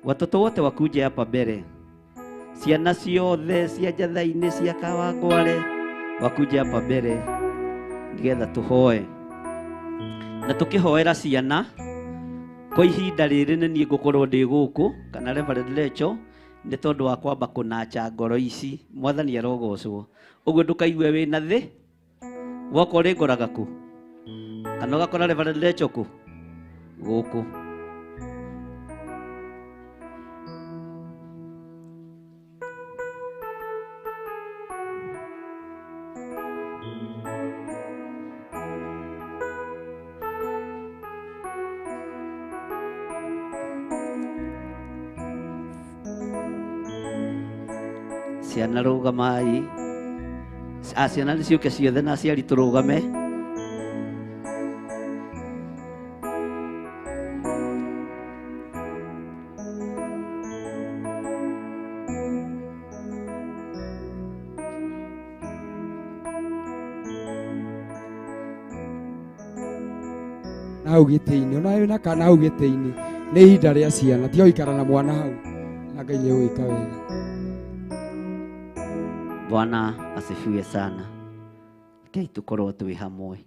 Watoto wote wakuje hapa mbere. Ciana ciothe cia Njathai-inĩ cia Kawangware wakuje hapa mbere nĩgetha tũhoe. Na tũkĩhoera ciana kwa ihinda rĩrĩ nĩ niĩ ngũkorwo ndĩ gũkũ kana Reverend Lecho nĩ tondũ wa kwamba kũnacha ngoro ici. Mwathani arogocwo. Ũguo ndũkaigue wĩna thĩ woka ũrĩngoraga kũ kana ũgakora Reverend Lecho kũ gũkũ. Ciana rũgamai. Ciana nĩ ciũke ciothe na aciari tũrũgame. Na hau gĩtĩ-inĩ, ona wĩna kana hau gĩtĩ-inĩ, nĩ ihinda rĩa ciana, tiga gũikara na mwana hau, na Ngai nĩ egwĩka wega. Bwana asifiwe sana. Rekei tũkorwo twĩ hamwe.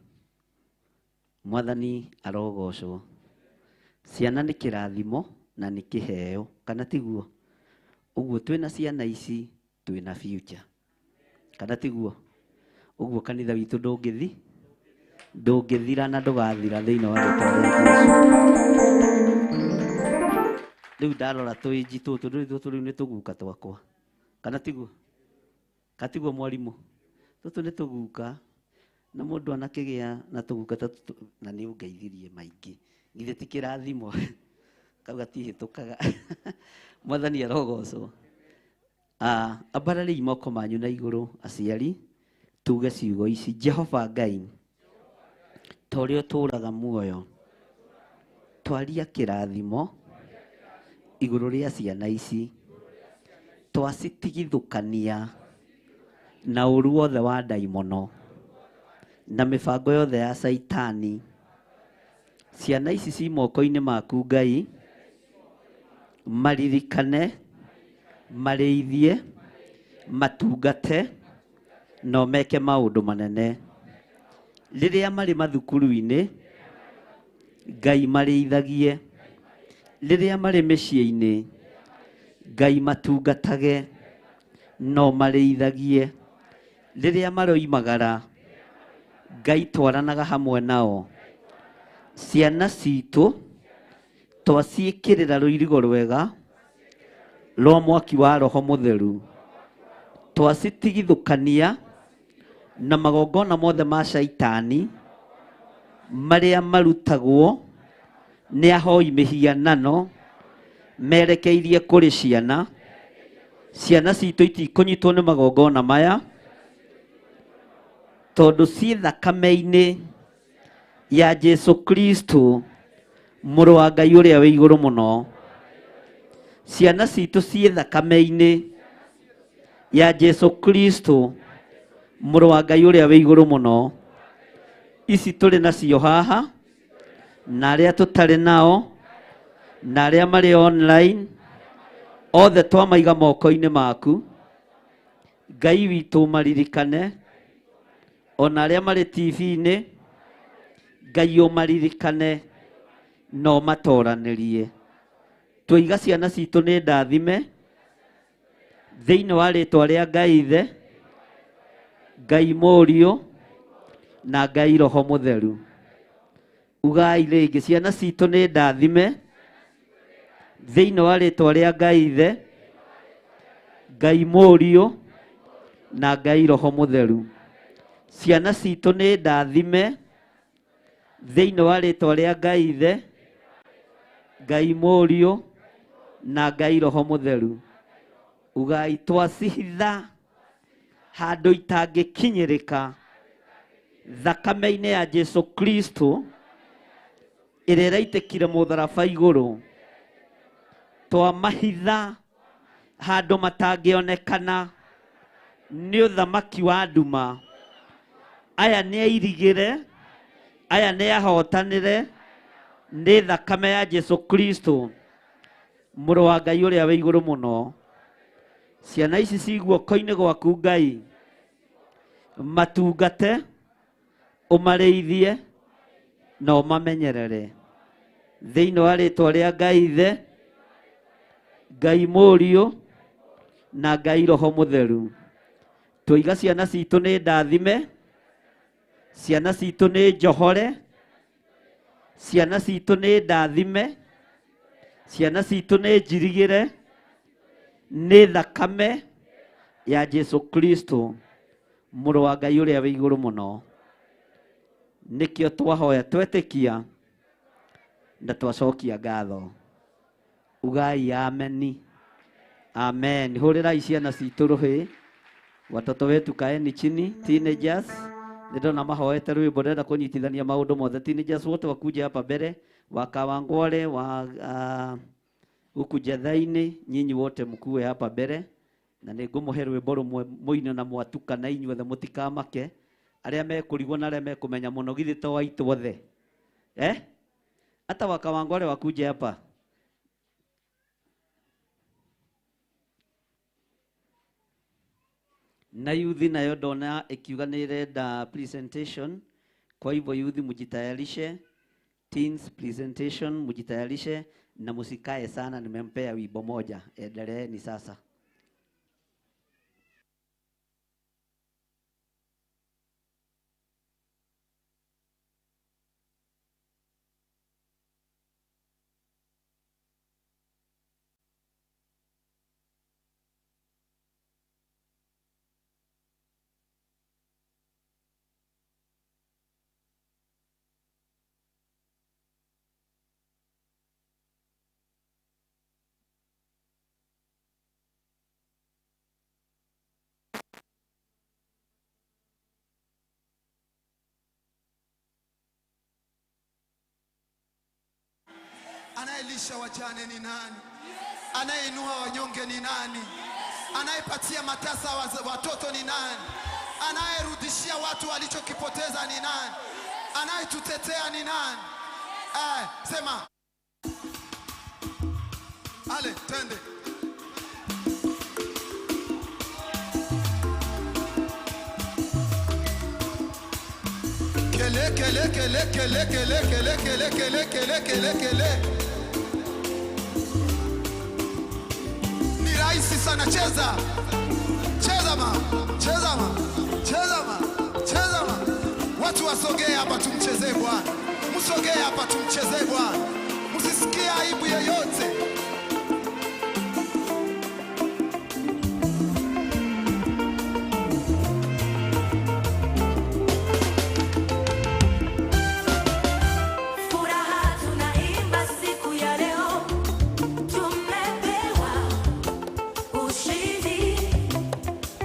Mwathani arogocwo. Ciana nĩ kĩrathimo na nĩ kĩheo, kana tiguo? Ũguo twĩna ciana ici twĩna future, kana tiguo? Ũguo kanitha witũ ndũngĩthira na ndũgathira thĩinĩ wa rĩtwa rĩa Jesũ. Rĩu ndarora tũinji tũtũ, ndũĩ tũtũ rĩu nĩ tũguka twakwa, kana tiguo? Katiguo mwarimũ? Tũtũ nĩ tũguka, na mũndũ anakĩgĩa na tũguka ta tũtũ, na nĩ ũngeithirie maingĩ. Githĩ ti kĩrathimo? Kau gatihĩtũkaga. Mwathani arogocwo. Ambarariai moko manyu na igũrũ aciari, tuge ciugo ici. Jehova Ngai, ta ũrĩa ũtũũraga muoyo, twaria kĩrathimo igũrũ rĩa ciana ici, twacitigithũkania na ũru wothe wa ndaimono na mĩbango yothe ya Caitani. Ciana ici ci moko-inĩ maku Ngai, maririkane, marĩithie, matungate, na ũmeke maũndũ manene. Rĩrĩa marĩ mathukuru-inĩ, Ngai marĩithagie. Rĩrĩa marĩ mĩciĩ-inĩ, Ngai matungatage, na ũmarĩithagie. Rĩrĩa maroimagara, Ngai twaranaga hamwe nao. Ciana citũ twaciĩkĩrĩra rũirigo rwega rwa mwaki wa Roho Mũtheru, twacitigithũkania na magongona mothe ma Caitani marĩa marutagwo nĩ ahoi mĩhianano merekeirie kũrĩ ciana. Ciana citũ itikũnyitwo nĩ magongona maya tondũ ciĩ thakame-inĩ ya Jesu Kristo mũrũ wa Ngai ũrĩa wĩ igũrũ mũno. Ciana citũ ciĩ thakame-inĩ ya Jesu Kristo mũrũ wa Ngai ũrĩa wĩ igũrũ mũno. Ici tũrĩ nacio haha na arĩa tũtarĩ nao na arĩa marĩ online othe twamaiga moko-inĩ maku. Ngai witũ maririkane, ona arĩa marĩ TV-inĩ Ngai ũmaririkane na ũmatoranĩrie. Twaiga ciana citũ nĩ ndathime thĩinĩ wa rĩtwa rĩa Ngai Ithe, Ngai Mũriũ na Ngai Roho Mũtheru. Ugai rĩngĩ, ciana citũ nĩ ndathime thĩinĩ wa rĩtwa rĩa Ngai Ithe, Ngai Mũriũ Na Ngai Roho Mũtheru. Ciana citũ nĩ ndathime thĩinĩ wa rĩtwa rĩa Ngai Ithe, Ngai Mũriũ na Ngai Roho Mũtheru. Ugai twacihitha handũ itangĩkinyĩrĩka thakame-inĩ ya Jesu Kristo ĩrĩa ĩraitĩkire mũtharaba igũrũ. Twamahitha handũ matangĩonekana nĩ ũthamaki wa nduma. Aya nĩ airigĩre, aya nĩ ahotanĩre nĩ thakame ya Jesu Kristo mũrũ wa Ngai ũrĩa wĩ igũrũ mũno. Ciana ici ci guoko-inĩ gwaku Ngai, matungate, ũmarĩithie na ũmamenyerere thĩinĩ wa rĩtwa rĩa Ngai Ithe, Ngai Mũriũ na Ngai Roho Mũtheru. Tũiga ciana citũ nĩ ndathime, ciana citũ nĩ njohore, ciana citũ nĩ ndathime, ciana citũ nĩ njirigĩre nĩ thakame ya Jesu Kristo mũrũ wa Ngai ũrĩa wĩ igũrũ mũno. Nĩkĩo twahoya twetĩkia na twacokia ngatho. Ugai ameni. Amen. Hũrĩrai ciana citũ rũhĩ. Watoto wetu kaeni chini, teenagers. Nĩndona mahoete rwĩmbo, ndĩrenda kũnyitithania maũndũ mothe. Teenagers wote wakuje hapa mbere, wa Kawangware, wa huku Njetha-inĩ, nyinyi wote mkuwe hapa mbere. Na nĩngũmũhe rwĩmbo rũmwe mũine na mwatukana inyuothe mũtikamake. Arĩa mekũrigwo na arĩa mekũmenya mũno githĩ to aitũ othe. Eh? Hata wa Kawangware wakuje hapa. Na yuthi nayo ndona ikiuga nĩ ĩrenda presentation. Kwa hivyo yuthi mjitayarishe, teens presentation mjitayarishe na musikae sana, nimempea wimbo moja. Endeleeni sasa. Anayelisha wajane ni nani? Anayeinua wanyonge ni nani? Anayepatia matasa watoto ni nani? Anayerudishia watu walichokipoteza ni nani? Anayetutetea ni nani? Sema. Ale, twende. Kele kele kele kele kele kele kele kele kele kele kele. Ni rahisi sana, cheza. Cheza ma, cheza ma, cheza ma, cheza ma. Watu wasogee hapa tumchezee Bwana. Msogee hapa tumchezee Bwana. Msisikie aibu yoyote. Furaha tunaimba siku ya leo, tumepewa ushindi.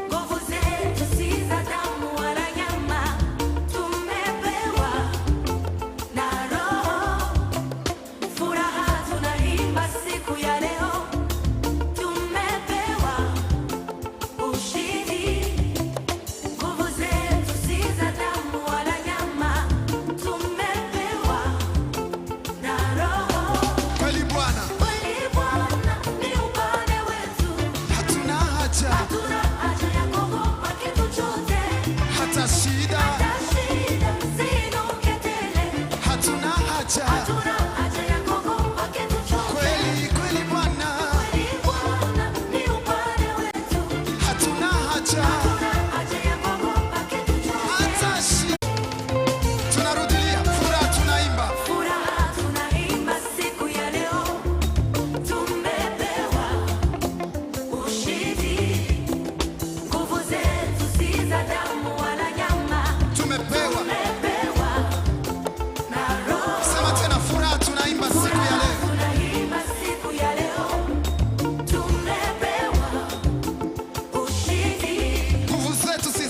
Nguvu zetu si za damu wala nyama, tumepewa na Roho. Furaha tunaimba siku ya leo, tumepewa ushindi. Nguvu zetu si za damu wala nyama, tumepewa na Roho. Kweli Bwana, Kweli Bwana ni upande wetu, hatuna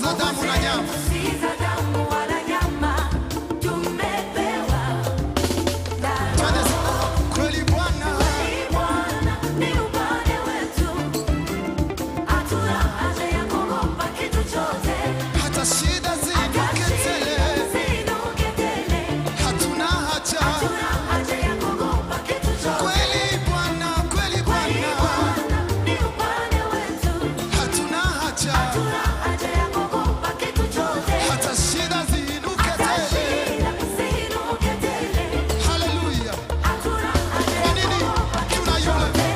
za damu na nyama. Si za damu wala nyama, tumepewa na Twende kweli Bwana. Bwana ni upande wetu, hatuna haja ya kuogopa kitu chote. Hata shida ziinuke tele, Ziinuke tele, hatuna haja. hatuna haja ya kuogopa kitu chote. Kweli Bwana, kweli Bwana, Bwana ni upande wetu, hatuna haja. hatuna haja ya kuogopa kitu chote. Hata shida ziinuke Hata tele. shida ziinuke tele, Haleluya. hatuna haja Kwa ya nini? kuogopa kitu Tuna yule. chote.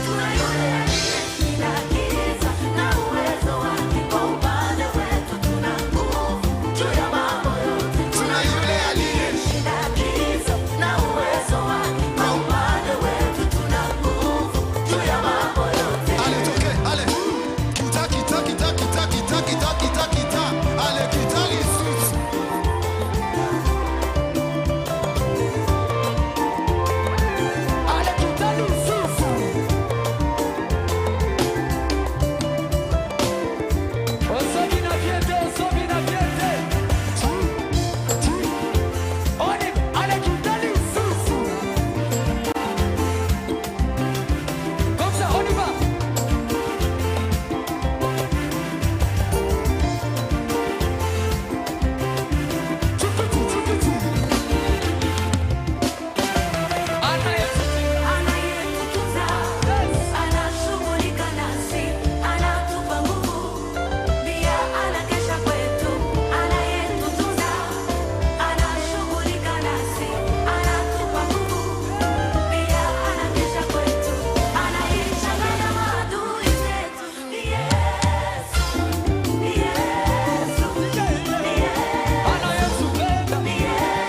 Tuna yule aliyeshinda giza na uwezo wake kwa upande wetu, tuna nguvu juu ya mambo yote. Tuna yule aliye Shinda giza na uwezo wake kwa upande wetu, tuna nguvu juu ya mambo yote. Ale toke, ale. Kita kita kita kita kita kita kita kita. Ale kita lisusu. Anayetutunza, anashughulika nasi, anatupa nguvu, pia anakesha kwetu. Anayetutunza, anashughulika nasi, anatupa nguvu, pia anakesha kwetu. Anayechanganya maadui zetu ni Yesu, ni Yesu, ni Yesu, ni Yesu, ni Yesu.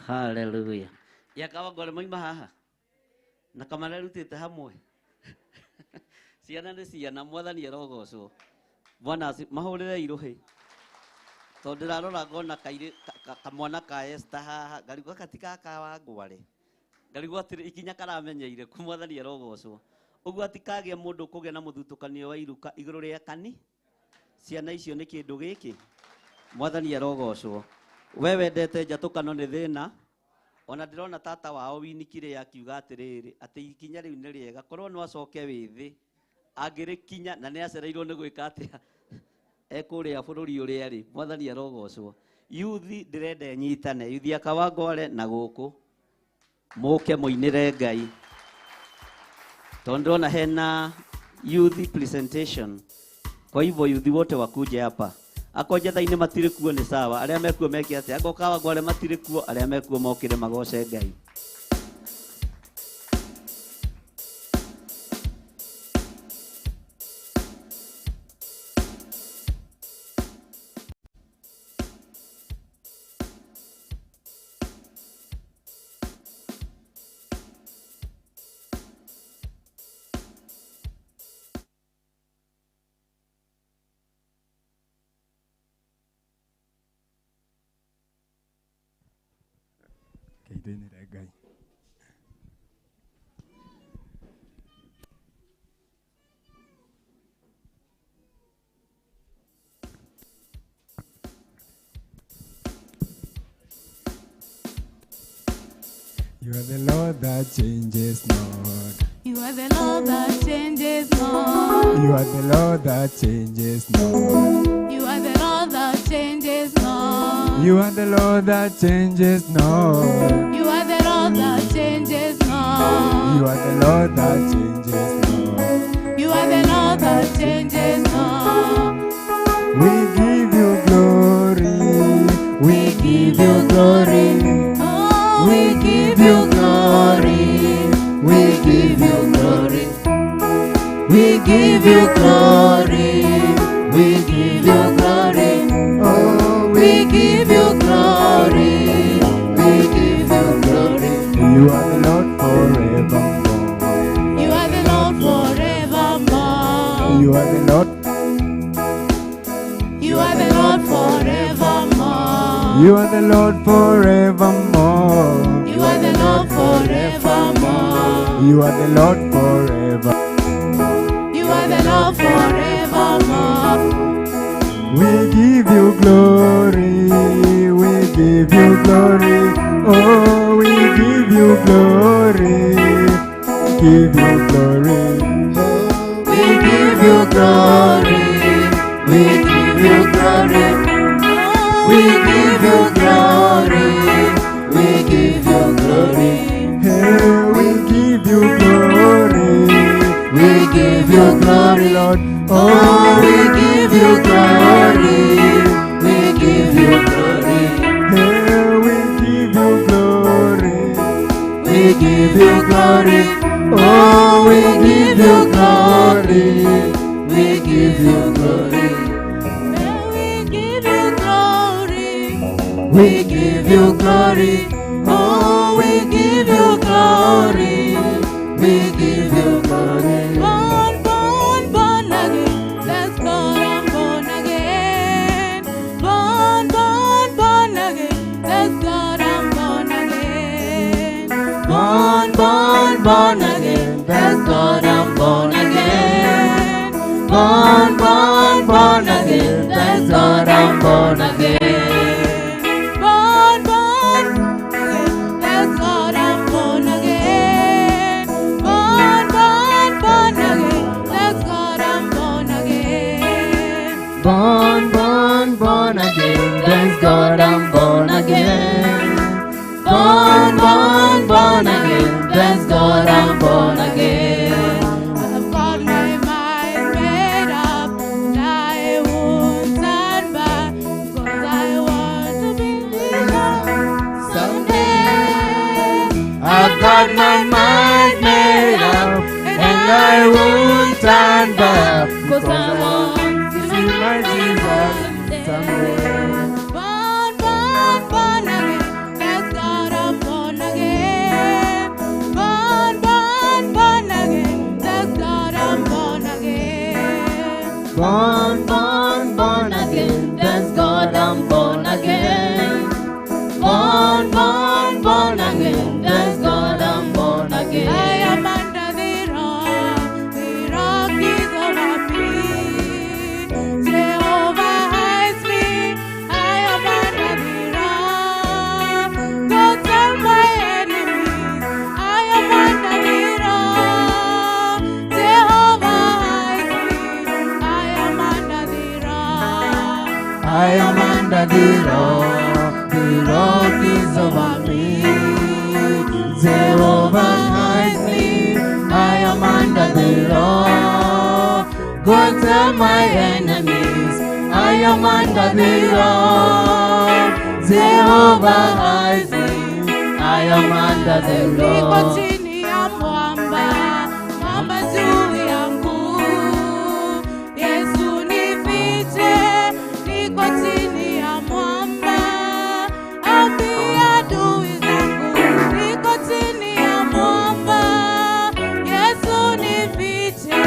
Haleluya. Yakawangware moima haha na kamarerutĩte hamwe. Ciana nĩ ciana, mwathani arogocwo. Bwana mahũrĩre irũhĩ tondũ ndĩrarora ngona kairĩ kamwana ka Esther haha ngarigwo gaka ti gaka Wangware, ngarigwo atĩrĩ ikinya karamenyeire ku. Mwathani arogocwo. Ũguo atikagĩa mũndũ ũkũgĩa na mũthutũkanio wa iruka igũrũ rĩa kani ciana icio nĩ kĩndũ gĩkĩ. Mwathani arogocwo. We wendete njatũkano nĩ thĩna. Ona ndĩrona tata wao winikire akiuga atĩrĩrĩ atĩ ikinya rĩu nĩ rĩega, korwo no acoke wĩthĩ angĩrĩkinya na nĩ acereirwo nĩ gwĩka atĩa ekũrĩa bũrũri ũrĩa rĩ. Mwathani arogocwo. Yuthi ndĩrenda ĩnyitane, yuthi ya Kawangware na gũkũ mũke mũinĩre Ngai, tondũ ndĩrona hena youth presentation. Kwa hivyo yuthi wote wakuje hapa. Akorwo Njetha-inĩ matirĩ kuo nĩ sawa, arĩa mekuo meke atĩa? Akorwo Kawangware matirĩ kuo, arĩa mekuo mokĩre magoce Ngai. Ndeithĩrĩre Ngai. You are the Lord that changes not. You are the Lord that changes not. You are the Lord that changes not. You are the Lord that changes not. You are the Lord that changes not. You are the Lord that changes not. You are the Lord that changes not. You are the Lord that changes not. We give you glory. We give you glory. Oh, we give you glory. We give you glory. We give you glory. We give you glory. Oh, we give you glory. We give you glory. You are the Lord forevermore. You are the Lord forevermore. You are the Lord. You are the Lord forevermore. You are the Lord forevermore. You are the Lord forevermore. You are the Lord forever. You are the Lord forevermore. We give you glory. We give you glory. Oh, we give you glory. Give you glory. We give you glory. We give you glory. We give you glory. We give you glory. Hey, we give you glory. We give you glory, Lord. Oh, we give you glory. We give you glory. Hey, we give you glory. We give you glory. Oh, we give you glory. We give you glory. We give you glory. We give you glory. Oh, we give you glory. We give you glory. Born, born, born again. That's God, I'm born again. Born, born, born again. That's God, I'm born again. Born, born, born again. That's God, I'm born again. Born, born, born again. That's God, I'm born again. Born, born, that's God, I'm born again. Born, born, born again. That's God, I'm born again. Born, born, born again. Thank God I'm born again. Born, born, born again. Thank God I'm born again. I've got my mind made up, and I won't turn back, 'cause I want to be with God someday. I've got my mind made up, and I won't turn back, 'Cause I want to see my Jesus someday. Born, born, born again. Thank God I'm born again. Born, born, born again. Thank God I'm born again. Born, born, born again. Thank God I'm born again. Born, born, born again. Thank God I'm born again. I am under the rock is over me. Jehovah hides me. I am under the rock. Go tell my enemies, I am under the rock. Jehovah hides me. I am under the rock. I am under the rock is over me. Jehovah hides me, I am under the rock. Go tell my enemies, I am under the rock. Jehovah Isaac, I am under the Niko rock. chini ya mwamba, mwamba juu yangu. Yesu nifiche, niko chini ya mwamba. Ambia adui zangu, niko chini ya mwamba. Yesu nifiche,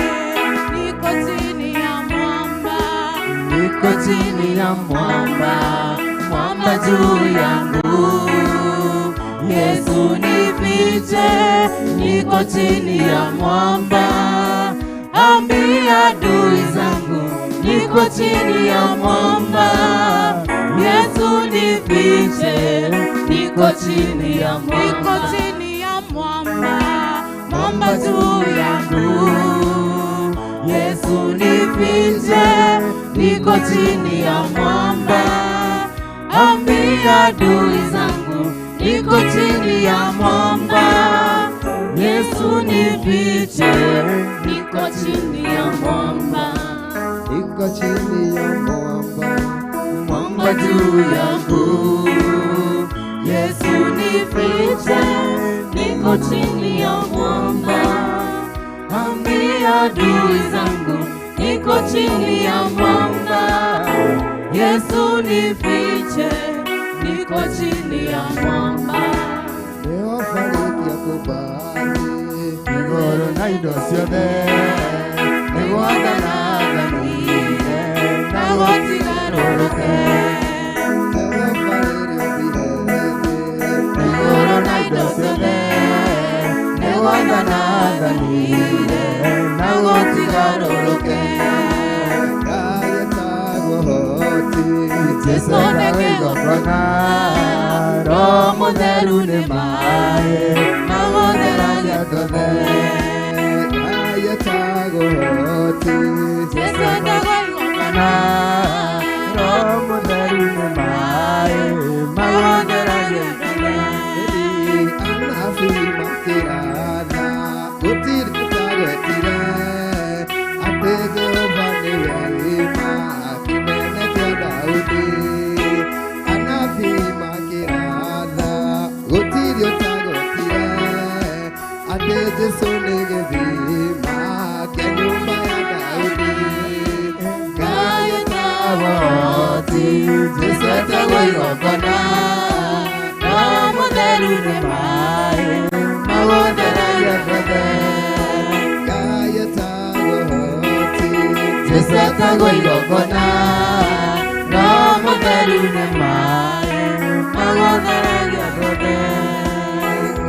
niko chini ya mwamba. Niko chini ya mwamba, mwamba juu yangu. Yesu nifiche, niko chini ya mwamba. Ambia adui zangu, niko chini ya mwamba. Yesu nifiche, niko chini ya Niko mwamba. chini ya mwamba, mwamba juu yangu. Yesu nifiche, niko chini ya mwamba. Ambia adui zangu, niko chini ya mwamba. Yesu nifiche, niko chini ya mwamba. Niko chini ya mwamba, Mwamba juu yangu. Yesu nifiche, niko chini ya mwamba. Ambia adui zangu, niko chini ya mwamba. Yesu nifiche, niko chini ya mwamba. Jehova nĩkĩakũbali Igũrũ na indo ciothe nĩ gwathana athanire na gũtigarũrũke. Jehova rĩrĩa ombire thĩ Igũrũ na indo ciothe nĩ gwathana athanire na gũtigarũrũke. Ngai etagwo hoti Jesũ etagwo igongona, Roho Mũtheru nĩ maaĩ magũtheragia andũ othe. Ngai etagwo hoti Yesu etagwo igongona, Roho Mũtheru nĩ maaĩ magũtheragia andũ othe. Anabii makĩratha gũtirĩ ũtagwetire atĩ Jehova nĩwe kĩrĩma kĩnene kĩa Daudi. Anabii makĩratha gũtirĩ ũtagwetire atĩ Jesũ nĩ gĩthima kĩa nyũmba ya Daudi. Ngai etagwo hoti, Jesũ etagwo igongona, Roho Mũtheru nĩ maaĩ magũtheragia andũ othe. Ngai etagwo hoti, Jesũ etagwo igongona, Roho Mũtheru nĩ maaĩ magũtheragia andũ othe.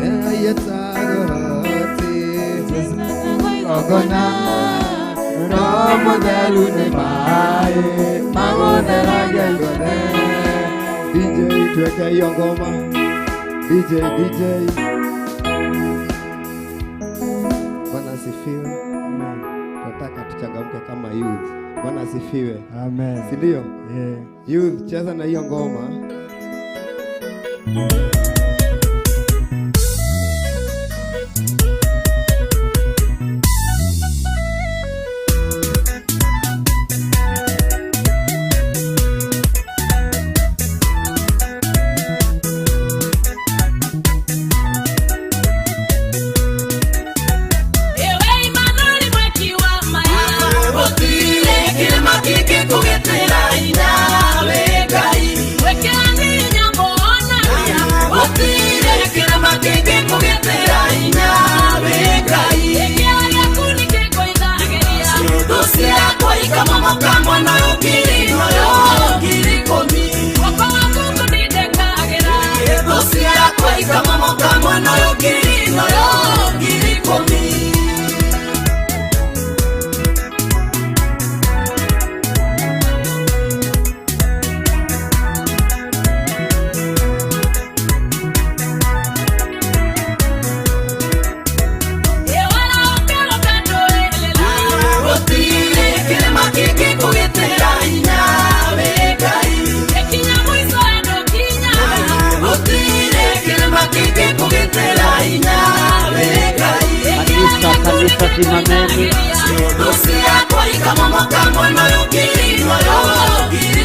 Ngai etagwo hoti, Jesũ etagwo igongona, Roho Mũtheru nĩ maaĩ magũtheragia andũ othe. DJ tuweke hiyo ngoma. DJ DJ. Bwana asifiwe. Tunataka tuchangamke kama youth. Bwana asifiwe. Amen. Si ndio? Yeah. Youth cheza na hiyo ngoma. Ewe Imanueli mweki wa maya, gũtirĩ kĩrĩma kĩngĩkũgitĩra hinya wĩ Ngai. Wĩkĩra hinya mũhonania, gũtirĩ kĩrĩma kĩngĩkũgitĩra hinya wĩ Ngai. Gĩkĩra gĩaku nĩkĩngũithagĩria. Thũ ciakwa ikamomoka mwena ũyũ ngiri na ũyũ 10,000. Guoko gwaku kũndindĩkagĩra. Thũ ciakwa ikamomoka mwena ũyũ ngiri na ũyũ 10,000. Gũtirĩ kĩrĩma kĩngĩkũgitĩra hinya wĩ Ngai. Gũtirĩ kĩrĩma kĩngĩkũgitĩra hinya wĩ Ngai. Kanisa, kanisa, simameni. Thũ ciakwa ikamomoka mwena ũyũ ngiri na ũyũ 10,000.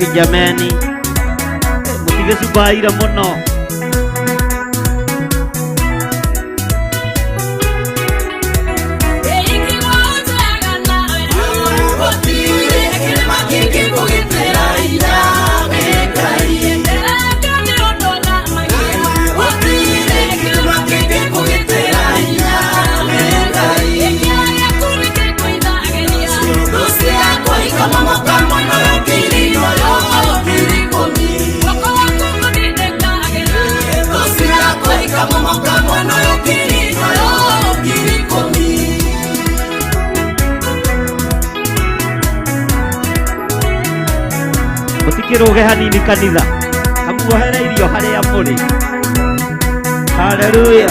Wapi jameni? Mutigĩcumbaire mũno. Mũtikĩrũge hanini kanitha, amuohere irio harĩa mũrĩ. Haleluya.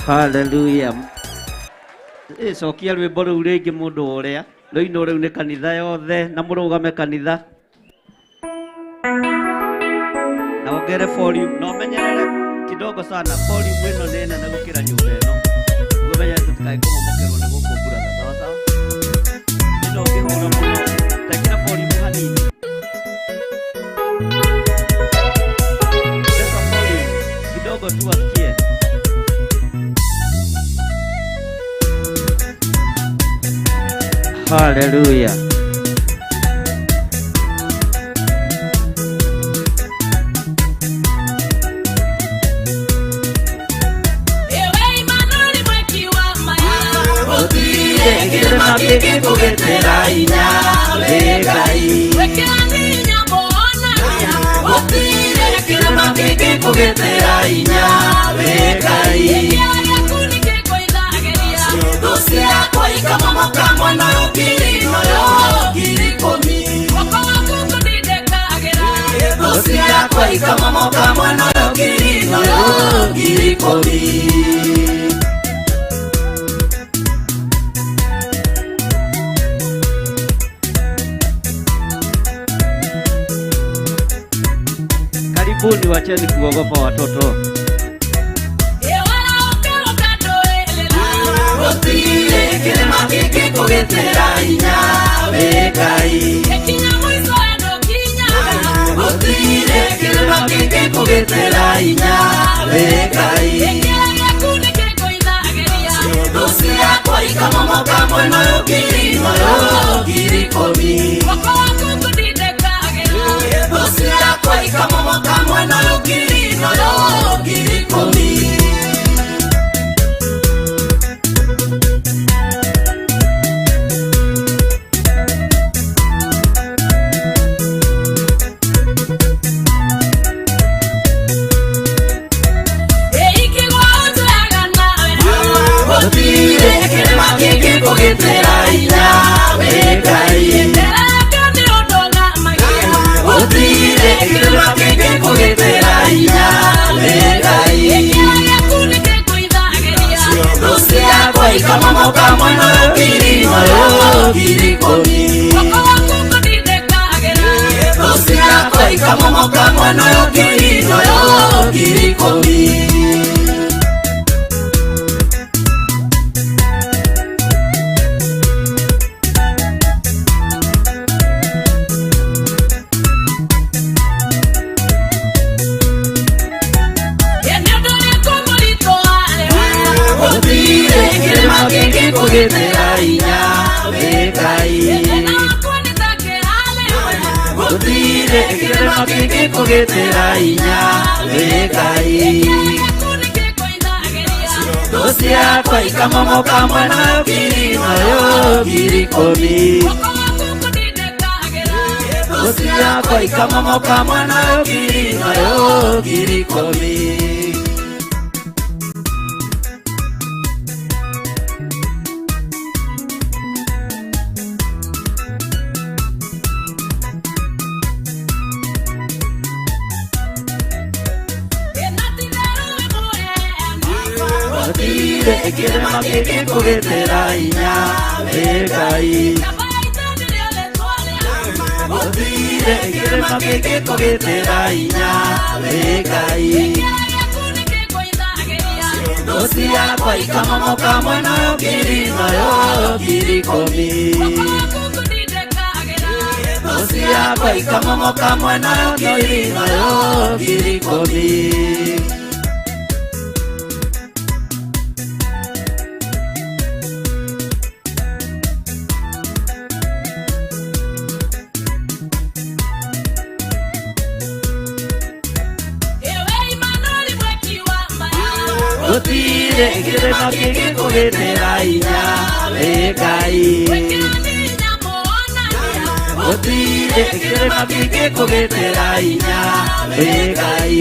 Haleluya. Cokia rwĩmbo rũu rĩngĩ mũndũ ũrĩa rũinwo rĩu nĩ kanitha yothe na mũrũgame kanitha na wongere volume na ũmenyerere kidogo sana volume ĩno nĩ nene gũkĩra nyũmba ĩno ũmenyerere tũtikae kũmomokerwo nĩ gũkũ mbura sawa sawa ĩno ũngĩhũra mũno tekĩra volume hanini. Sasa volume kidogo tu wasikie. Hallelujah. Karibuni, wacheni kuogopa watoto. Gũtirĩ kĩrĩma kĩngĩkũgitĩra hinya wĩ Ngai. Thũ ciakwa ikamomoka mwena ũyũ ngiri na ũyũ 10,000. Thũ ciakwa ikamomoka mwena ũyũ ngiri na ũyũ 10,000. Gũtirĩ kĩrĩma kĩngĩkũgitĩra hinya wĩ Ngai. Gũtirĩ kĩrĩma kĩngĩkũgitĩra hinya wĩ Ngai. Thũ ciakwa ikamomoka mwena ũyũ ngiri na ũyũ 10,000. Thũ ciakwa ikamomoka mwena ũyũ ngiri na ũyũ 10,000. Gũtirĩ kĩrĩma kĩngĩkũgitĩra hinya wĩ Ngai. Gũtirĩ kĩrĩma kĩngĩkũgitĩra hinya wĩ Ngai. Thũ ciakwa ikamomoka mwena ũyũ ngiri na ũyũ 10,000. Thũ ciakwa ikamomoka mwena ũyũ ngiri na ũyũ 10,000. Gũtirĩ kĩrĩma kĩngĩkũgitĩra hinya wĩ Ngai. Gũtirĩ kĩrĩma kĩngĩkũgitĩra hinya wĩ Ngai. Thũ ciakwa ikamomoka mwena ũyũ ngiri na ũyũ 10,000. Thũ ciakwa ikamomoka mwena ũyũ ngiri na ũyũ 10,000. Gũtirĩ kĩrĩma kĩngĩkũgitĩra hinya wĩ Ngai. Gũtirĩ kĩrĩma kĩngĩkũgitĩra hinya wĩ Ngai.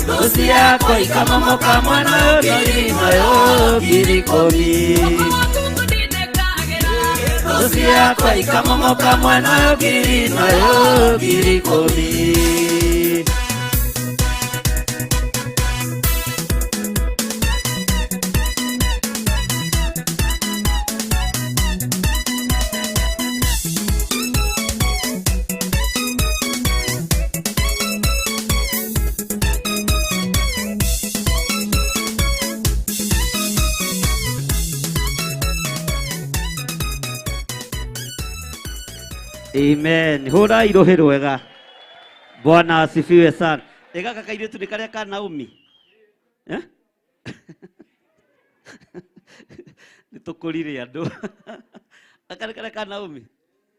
Thũ ciakwa ikamomoka mwena ũyũ ngiri na ũyũ 10,000. Thũ ciakwa ikamomoka mwena ũyũ ngiri na ũyũ 10,000. Amen. Hũrai rũhĩ rwega. Bwana asifiwe sana. Ĩ gaka kairĩtu nĩ karĩa ka Naomi? Eh? Nĩ tũkũrire andũ. Gaka nĩ karĩa ka Naomi?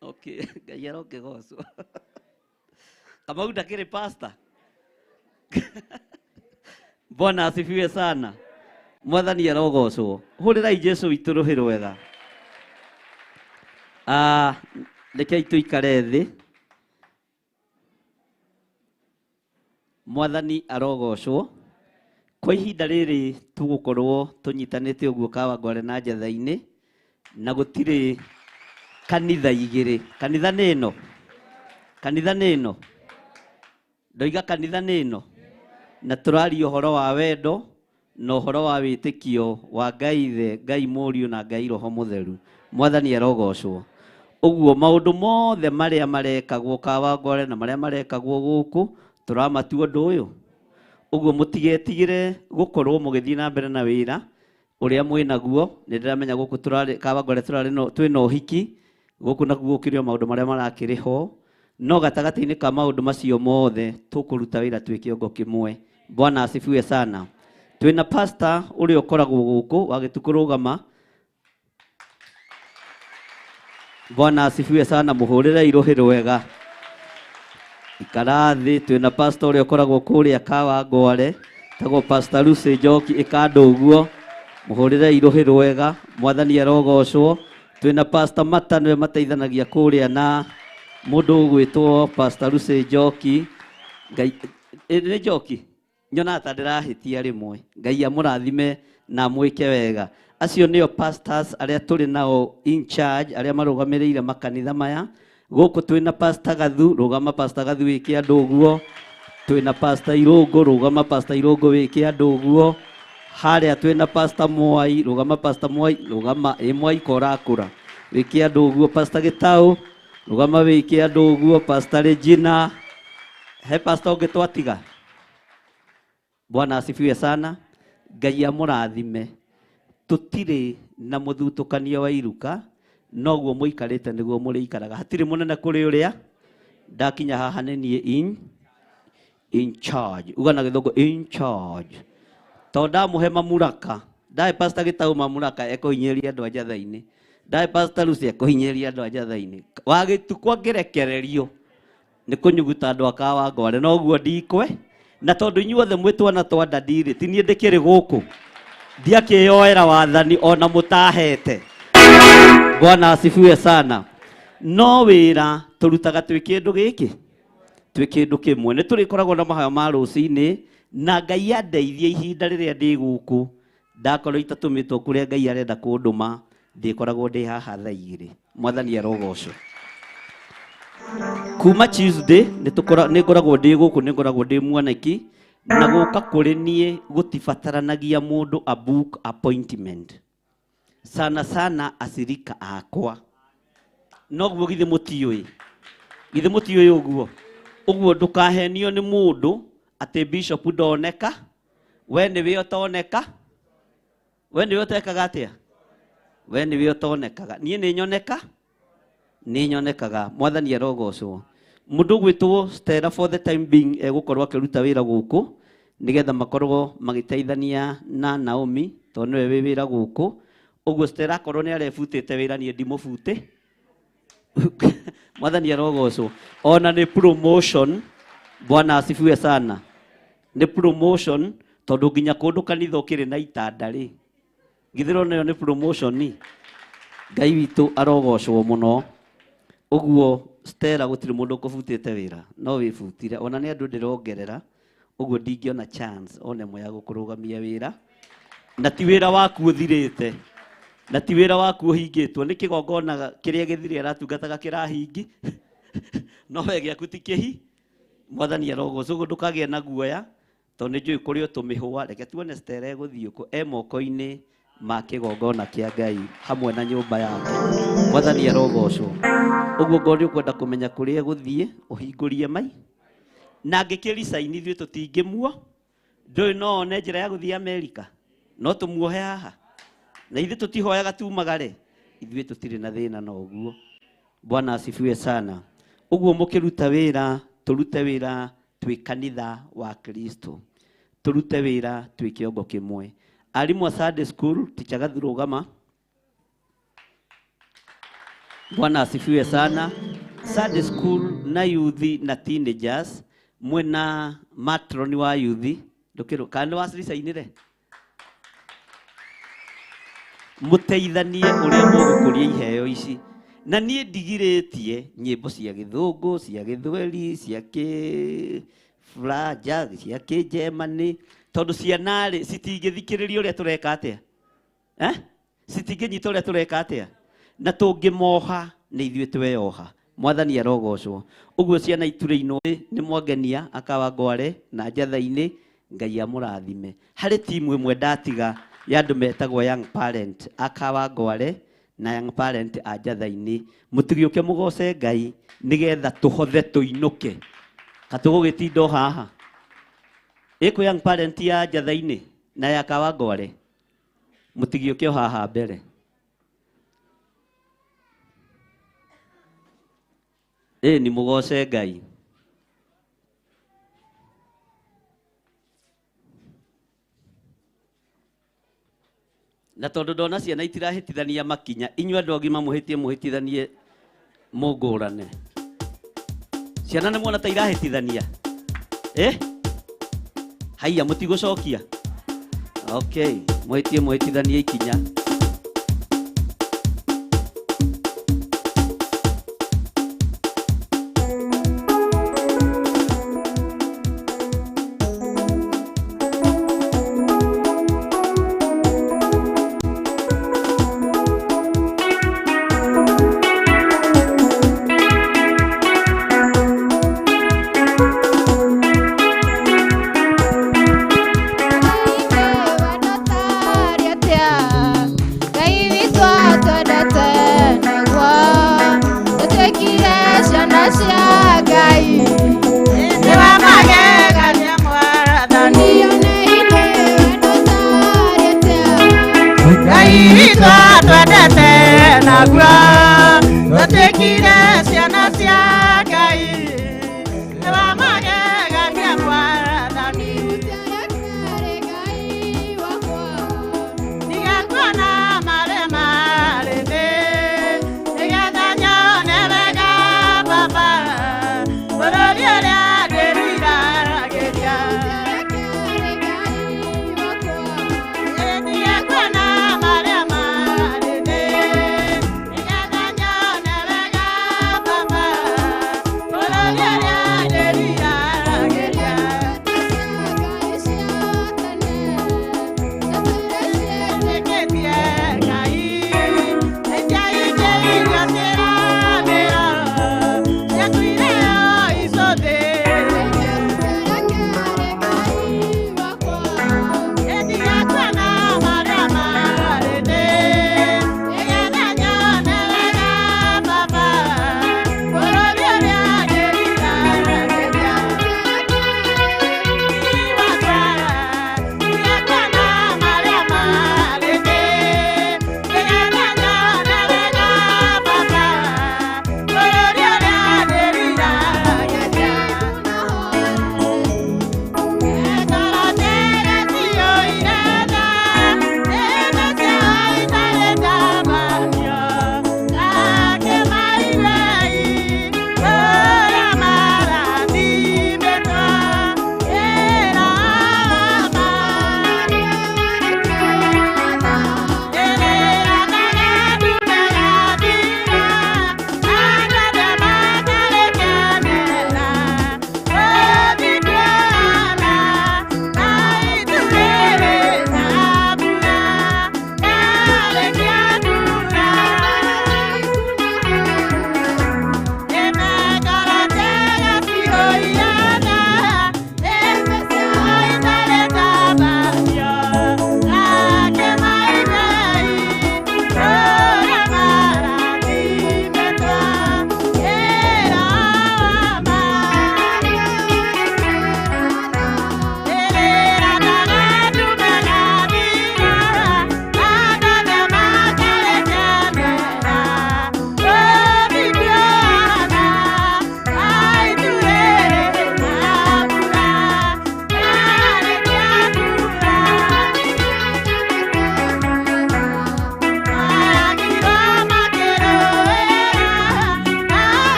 Okay, Ngai arokĩgocwo. Kamau ndakĩrĩ pastor. Bwana asifiwe sana. Mwathani arogocwo. Hũrĩrai Jesu witũ rũhĩ rwega. Rekei tũikare thĩ. Mwathani arogocwo. Kwa ihinda rĩrĩ tũgũkorwo tũnyitanĩte ũguo Kawangware na Njetha-inĩ, na gũtirĩ kanitha igĩrĩ. Kanitha nĩ ĩno, kanitha nĩ ĩno, ndoiga kanitha nĩ ĩno, na tũraria ũhoro wa wendo na ũhoro wa wĩtĩkio wa Ngai Ithe, Ngai Mũriũ na Ngai Roho Mũtheru. Mwathani arogocwo. Ũguo maũndũ mothe marĩa marekagwo Kawangware na marĩa marekagwo gũkũ tũramatua ũndũ ũyũ. Ũguo mũtigetigĩre gũkorwo mũgĩthiĩ na mbere na wĩra ũrĩa mwĩnaguo. Nĩ ndĩramenya gũkũ tũrarĩ Kawangware tũrarĩ no twĩna ũhiki gũkũ naguo gũkĩrĩ o maũndũ marĩa marakĩrĩ ho, No gatagatĩ-inĩ ka maũndũ macio mothe tũkũruta wĩra twĩ kĩongo kĩmwe. Bwana asifiwe sana. Twĩna pastor ũrĩa ũkoragwo gũkũ wa Gĩtukũ. Bwana asifiwe sana, mũhũrĩre irũhĩ rwega. Ikara thĩ. Twĩna pastor ũrĩa ũkoragwo kũrĩa Kawangware, tagwo Pastor Lucy Njoki, ĩkandũ ũguo, mũhũrĩre irũhĩ rwega. Mwathani arogocwo. Twĩna Pastor Mata, nĩwe mateithanagia kũrĩa na mũndũ ũgwĩtwo Pastor Lucy Njoki. Ngai nĩ Njoki, nyonaga ta ndĩrahĩtia rĩmwe. Ngai amũrathime na amwĩke wega. Acio nĩo pastors arĩa tũrĩ nao in charge, arĩa marũgamĩrĩire makanitha maya gũkũ. Twĩna Pastor Gathu, rũgama Pastor Gathu wĩke andũ ũguo. Twĩna Pastor Irũngũ, rũgama Pastor Irũngũ wĩke andũ ũguo. Harĩa twĩna Pastor Mwai, rũgama Pastor Mwai, rũgama ĩ Mwai korakũra wĩke andũ ũguo. Pastor Gĩtaũ, rũgama wĩke andũ ũguo. Pastor Regina, he pastor ũngĩ twatiga? Bwana asifiwe sana. Ngai amũrathime. Tũtirĩ na mũthutũkanio wa iruka, noguo mũikarĩte nĩguo mũrĩikaraga. Hatirĩ mũnene kũrĩ ũrĩa ndakinya haha nĩ niĩ in charge. Uga na gĩthũngũ, in charge. Tondũ ndamũhe mamuraka, ndahe Pastor Gĩtaũ mamuraka, ekũhinyĩrĩria andũ a Njatha-inĩ. Ndahe Pastor Lucy, ekũhinyĩrĩria andũ a Njatha-inĩ. Wa Gĩtukũ angĩrekererio nĩ kũnyuguta andũ a Kawangware, noguo ndikwe. Na tondũ inyuothe mwĩ twana twa ndadi-rĩ, ti niĩ ndĩkĩrĩ gũkũ, ndiakĩyoera wathani ona mũtahete. Bwana asifiwe sana. No wĩra tũrutaga twĩ kĩndũ gĩkĩ, twĩ kĩndũ kĩmwe. Nĩ tũrĩkoragwo na mahoya ma rũcinĩ, na Ngai andeithie ihinda rĩrĩa ndĩ gũkũ, ndakorwo itatũmĩtwo kũrĩa Ngai arenda kũndũma, ndĩkoragwo ndĩ haha thaa 2. Mwathani arogocwo. Kuma Tuesday nĩ ngoragwo ndĩ gũkũ, nĩ ngoragwo ndĩ mwanaki, na gũka kũrĩ niĩ gũtibataranagia mũndũ a book appointment. Sana sana acirika akwa. Noguo githĩ mũtiũĩ? Githĩ mũtiũĩ ũguo? Ũguo ndũkahenio nĩ mũndũ atĩ bishop ndoneka, we nĩwe ũtoneka, we nĩwe ũtekaga atĩa? We nĩwe ũtonekaga. Niĩ nĩ nyoneka? Nĩ nyonekaga. Mwathani arogocwo. Mũndũ ũgwĩtwo Stella for the time being egũkorwo akĩruta wĩra gũkũ nĩgetha makorwo magĩteithania na Naomi, tondũ nĩwe wĩ wĩra gũkũ. Ũguo Stella akorwo nĩ arebutĩte wĩra, niĩ ndimũbute. Mwathani arogocwo. Ona nĩ promotion. Bwana asifiwe sana. Nĩ promotion, tondũ nginya kũndũ kanitha ũkĩrĩ na itanda rĩ, githĩ nayo nĩ promotion? Ngai witũ arogocwo mũno. Ũguo Stella gũtirĩ mũndũ ũkũbutĩte wĩra, no wĩbutire. Ona nĩ andũ ndĩrongerera, ũguo ndingĩona chance ona ĩmwe ya gũkũrũgamia wĩra. Na ti wĩra waku ũthirĩte, na ti wĩra waku ũhingĩtwo, nĩ kĩgongona kĩrĩa gĩthire aratungataga kĩrahingi, no we gĩaku ti kĩhi. Mwathani arogocwo. Ũguo ndũkagĩe na guoya, tondũ nĩ njũĩ kũrĩ o tũmĩhũa. Reke tuone Stella egũthiĩ kũ, e moko-inĩ ma kĩgongona kĩa Ngai hamwe na nyũmba yake. Mwathani arogocwo. Ũguo ngorwo nĩ ũkwenda kũmenya kũrĩa egũthiĩ, ũhingũrie mai na angĩkĩricaini, ithuĩ tũtingĩmuo. Ndũĩ no one njĩra ya gũthiĩ Amerika, no tũmuohe haha, na ithuĩ tũtihoyaga tumagare, ithuĩ tũtirĩ na thĩna na ũguo. Bwana asifiwe sana. Ũguo mũkĩruta wĩra, tũrute wĩra twĩ kanitha wa Kristo, tũrute wĩra twĩ kĩongo kĩmwe. Arimũ a Sunday school, Teacher Gathu, rũgama. Bwana asifiwe sana. Sunday school na youth na teenagers, mwena matron wa youth, ndũkĩrũ kana nĩ waciricainĩre, mũteithanie ũrĩa mũgũkũria iheo ici. Na niĩ ndigirĩtie nyĩmbo cia gĩthũngũ, cia gĩthweri, cia kĩfranja, cia kĩnjemani, tondũ ciana rĩ citingĩthikĩrĩria ũrĩa tũreka atĩa, eh? Citingĩnyita ũrĩa tũreka atĩa, na tũngĩmoha nĩ ithuĩ tweyoha. Mwathani arogocwo. Ũguo ciana iturĩinwo nĩ mwangenia Akawangware na Njatha-inĩ. Ngai amũrathime. Harĩ timu ĩmwe ndatiga ya andũ metagwo young parent Akawangware na young parent a Njatha-inĩ, mũtigĩũke mũgoce Ngai nĩgetha tũhothe tũinũke, katũgũgĩtinda o haha. Ĩkũ young parent ya Njatha-inĩ na ya Kawangware, mũtigĩũke o haha mbere. Ĩni mũgoce Ngai. Na tondũ ndona ciana itirahĩtithania makinya, inyuĩ andũ agima mũhĩtie mũhĩtithanie mũngũrane. Ciana nĩ muona ta irahĩtithania? Eh? Haiya mũtigũcokia? Okay, mũhĩtie mũhĩtithanie ikinya. Atĩa?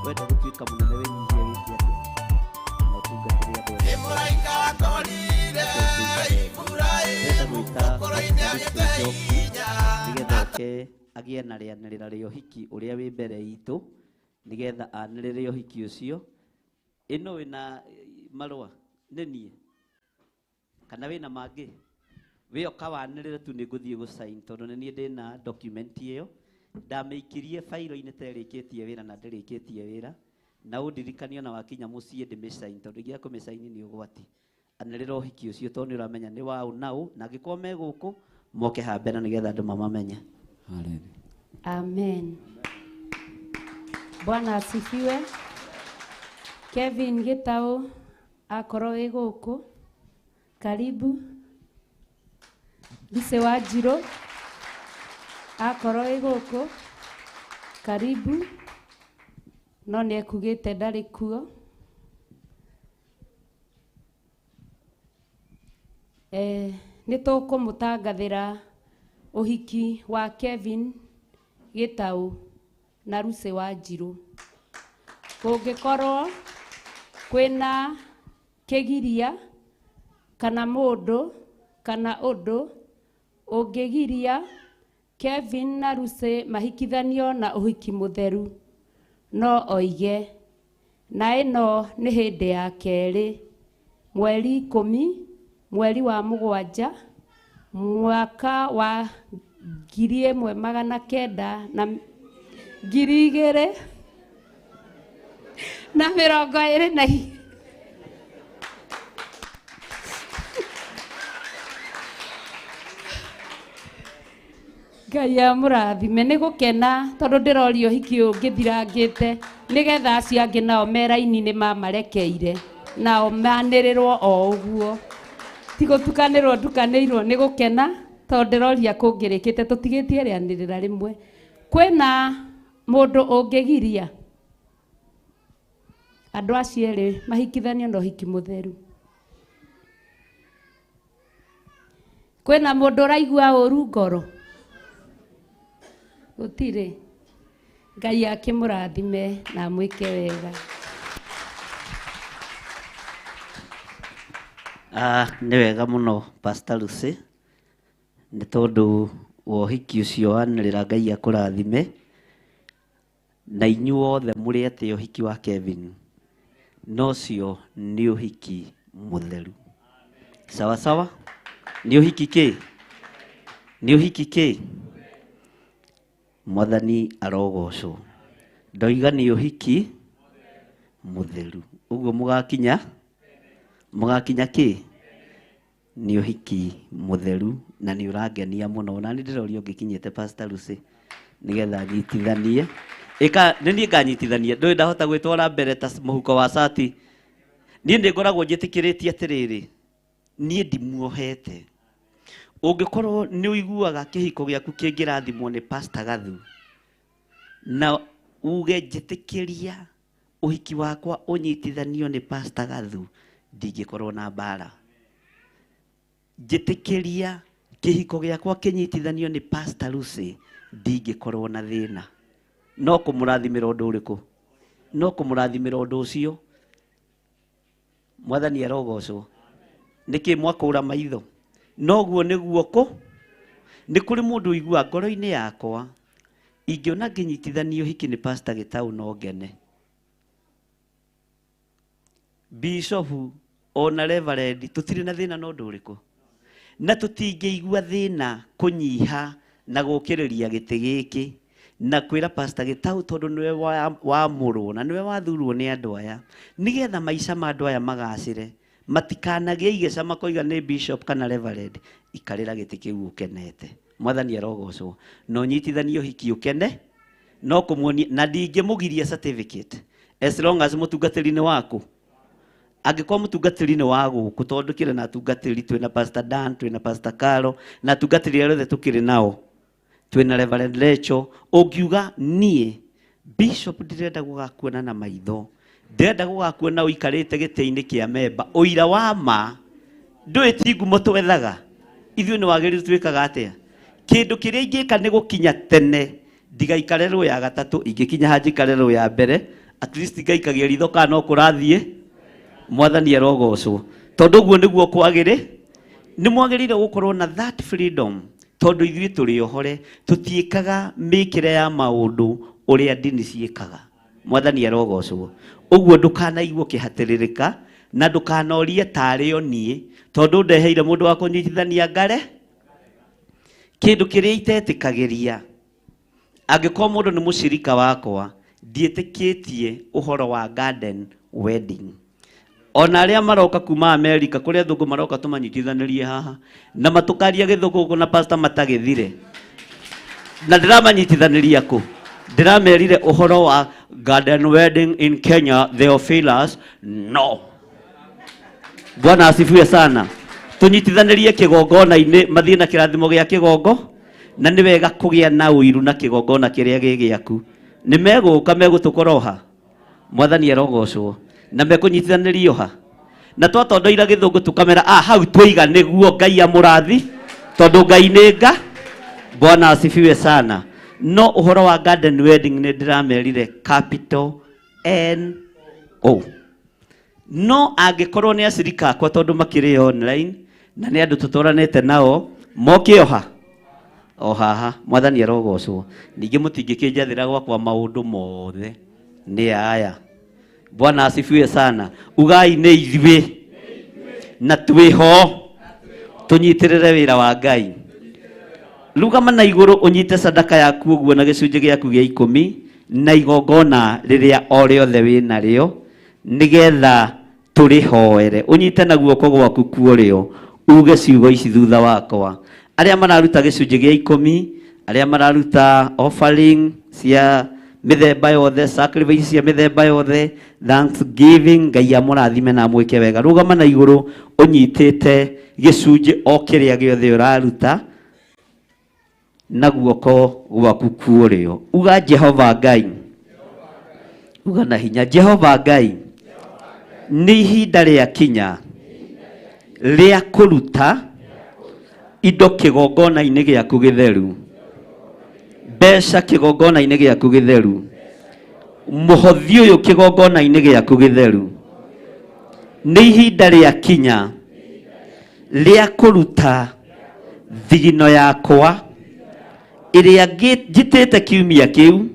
Wenda gũtuĩka mũnene wĩnyihie wĩke atĩa? Na ũtungatĩre andũ arĩa Ndĩrenda gwĩta Njoki nĩgetha oke agĩe na rĩanĩrĩra rĩa ũhiki ũrĩa wĩ mbere itũ, nĩgetha anĩrĩre ũhiki ũcio. Ĩno wĩna marũa nĩ niĩ kana wĩna mangĩ? Wĩoka wanĩrĩre tu nĩ ngũthiĩ gũcain, tondũ nĩ niĩ ndĩna document ĩyo. Ndamĩikirie bairo-inĩ ta ĩrĩkĩtie wĩra na ndĩrĩkĩtie wĩra, na ũndirikanie ona wakinya mũciĩ ndĩmĩcain, tondũ ingĩaga kũmĩcaini nĩ ũgwati. Anĩrĩra ũhiki ũcio tondũ nĩ ũramenya nĩ waũ naũ, na angĩkorwo me gũkũ moke haha mbere nĩgetha andũ mamamenye. Amen. Bwana asifiwe. Kevin Gitau akorwo wĩ gũkũ, karibu. Lucy Wanjirũ akorwo wĩ gũkũ, karibu. No nĩ ekugĩte ndarĩ kuo. Nĩ tũkũmũtangathĩra ũhiki wa Kevin Gitau na Lucy Wanjirũ. Kũngĩkorwo kwĩna kĩgiria kana mũndũ kana ũndũ ũngĩgiria Kevin na Lucy mahikithanio na ũhiki mũtheru, no oige. Na ĩno nĩ hĩndĩ ya kerĩ, mweri 10 mweri wa mũgwanja mwaka wa ngiri ĩmwe magana kenda na ngiri igĩrĩ na mĩrongo ĩrĩ na igĩrĩ. Ngai amũrathime. Nĩ gũkena tondũ ndĩroria ũhiki ũyũ ũngĩthirangĩte nĩgetha acio angĩ nao me raini-inĩ mamarekeire nao manĩrĩrwo o ũguo. Ti gũtukanĩrwo ndukanĩirwo, nĩ gũkena tondũ ndĩroria kũngĩrĩkĩte tũtigĩtie rĩanĩrĩra rĩmwe. Kwĩna mũndũ ũngĩgiria andũ acio erĩ mahikithanio na ũhiki mũtheru? Kwĩna mũndũ ũraigua ũru ngoro? Gũtirĩ. Ngai akĩmũrathime na amwĩke wega. Nĩ wega mũno Pastor Lucy, nĩ tondũ wa ũhiki ũcio wanĩrĩra. Ngai akũrathime na inyuothe mũrĩ atĩ ũhiki wa Kevin no ũcio nĩ ũhiki mũtheru. Sawa sawa? Nĩ ũhiki kĩ? Nĩ ũhiki kĩ? Mwathani arogocwo. Ndoiga nĩ ũhiki mũtheru. Ũguo mũgakinya? Mũgakinya kĩ? Nĩ ũhiki mũtheru na nĩ ũrangenia mũno. Na nĩ ndĩroria ũngĩkinyĩte Pastor Lucy nĩgetha nyitithanie. Ĩka nĩ niĩ nganyitithania. Ndũĩ ndahota gwĩtwara mbere ta mũhuko wa cati. Niĩ nĩ ngoragwo njĩtĩkĩrĩtie atĩrĩrĩ, niĩ ndimuohete. Ũngĩkorwo nĩ ũiguaga kĩhiko gĩaku kĩngĩrathimwo nĩ Pastor Gathu na uge njĩtĩkĩria ũhiki wakwa ũnyitithanio nĩ Pastor Gathu, ndingĩkorwo na mbara. Njĩtĩkĩria kĩhiko gĩakwa kĩnyitithanio nĩ Pastor Lucy, ndingĩkorwo na thĩna. No kũmũrathimĩra ũndũ ũrĩkũ? No kũmũrathimĩra ũndũ ũcio. Mwathani arogocwo. Nĩkĩ mwakũra maitho? Noguo nĩguo kũ? Nĩ kũrĩ mũndũ ũigua ngoro-inĩ yakwa ingĩona ngĩnyitithanio ũhiki nĩ Pastor Gitau no ngene. Bishop ona Reverend tũtirĩ na thĩna na ũndũ ũrĩkũ? Na tũtingĩigua thĩna kũnyiha na gũkĩrĩria gĩtĩ gĩkĩ na kwĩra Pastor Gitau tondũ nĩwe wamũrwo na nĩwe wathurwo nĩ andũ aya, nĩgetha maica ma andũ aya magacĩre, matikanagĩe igeca makoiga nĩ bishop kana reverend. Ikarĩra gĩtĩ kĩu ũkenete. Mwathani arogocwo. Na ũnyitithanie ũhiki ũkene, no kũmuonia na ndingĩmũgiria certificate as long as mũtungatĩri nĩ waku. Angĩkorwo mũtungatĩri nĩ wa gũkũ, tondũ kĩrĩ na atungatĩri, twĩna Pastor Dan, twĩna Pastor Caro, na atungatĩri arĩa othe tũkĩrĩ nao, twĩna Reverend Lecho. Ũngiuga niĩ bishop ndĩrenda gũgakuona na maitho, ndĩrenda gũgakuona ũikarĩte gĩtĩ-inĩ kĩa memba, ũira wa ma ndũĩ ti ngumo twethaga ithuĩ, nĩ wagĩrĩru twĩkaga atĩa? Kĩndũ kĩrĩa ingĩka nĩ gũkinya tene, ndigaikare rũ ya gatatũ, ingĩkinya ha njikare rũ ya mbere. At least ngaikagia ritho kana no kũrathiĩ. Mwathani arogocwo, tondũ ũguo nĩguo kwagĩrĩ. Nĩ mwagĩrĩire gũkorwo na that freedom, tondũ ithuĩ tũrĩ ohore, tũtiĩkaga mĩkĩre ya maũndũ ũrĩa ndini ciĩkaga. Mwathani arogocwo. Ũguo ndũkanaigwo kĩhatĩrĩrĩka na ndũkanorie tarĩ o niĩ, tondũ ndeheire mũndũ wa kũnyitithania ngare kĩndũ kĩrĩa itetĩkagĩria. Angĩkorwo mũndũ nĩ mũcirika wakwa, ndiĩtĩkĩtie ũhoro wa garden wedding. Ona arĩa maroka kuma Amerika, kũrĩa athũngũ maroka tũmanyitithanĩrie haha na matũkaria gĩthũngũ gũkũ na pastor matagĩthire, na ndĩramanyitithanĩria kũ? Ndĩramerire ũhoro wa garden wedding in Kenya, Theophilus, no. Bwana asifiwe sana. Tũnyitithanĩrie kĩgongona-inĩ, mathiĩ na kĩrathimo gĩa kĩgongo, na nĩ wega kũgĩa na ũiru na kĩgongona kĩrĩa gĩ gĩaku. Nĩ megũka megũtũkora oha. Mwathani arogocwo. Na mekũnyitithanĩrio ha? Na twatondoira gĩthũngũ tũkamera, ah, hau twaiga nĩguo Ngai amũrathi, tondũ Ngai nĩ nga. Bwana asifiwe sana. No ũhoro wa garden wedding nĩ ndĩramerire capital N O. No angĩkorwo nĩ acirika akwa, tondũ makĩrĩ online na nĩ andũ tũtũranĩte nao, moke oha o haha. Mwathani arogocwo. Ningĩ mũtingĩkĩnjathĩra gwakwa maũndũ mothe nĩ aya. Bwana asifiwe sana. Ugai nĩ ithuĩ na twĩho tũnyitĩrĩre wĩra wa Ngai. Rũgama na igũrũ ũnyite sadaka yaku ũguo na gĩcunjĩ gĩaku gĩa 10 na igongona rĩrĩa o rĩothe wĩ narĩo, nĩgetha tũrĩhoere. Ũnyite na guoko gwaku kuorĩo, uge ciugo ici thutha wakwa. Arĩa mararuta gĩcunjĩ gĩa 10, arĩa mararuta offering cia mĩthemba yothe, sacrifice cia mĩthemba yothe, thanksgiving, Ngai amũrathime na amwĩke wega. Rũgama na igũrũ ũnyitĩte gĩcunjĩ o kĩrĩa gĩothe ũraruta na guoko gwaku kuorĩo. Uga Jehova Ngai, uga na hinya, Jehova Ngai, nĩ ihinda rĩa kinya rĩa kũruta indo kĩgongona-inĩ gĩaku gĩtheru, mbeca kĩgongona-inĩ gĩaku gĩtheru, mũhothi ũyũ kĩgongona-inĩ gĩaku gĩtheru. Nĩ ihinda rĩa kinya rĩa kũruta thigino yakwa ĩrĩa njitĩte kiumia kĩu,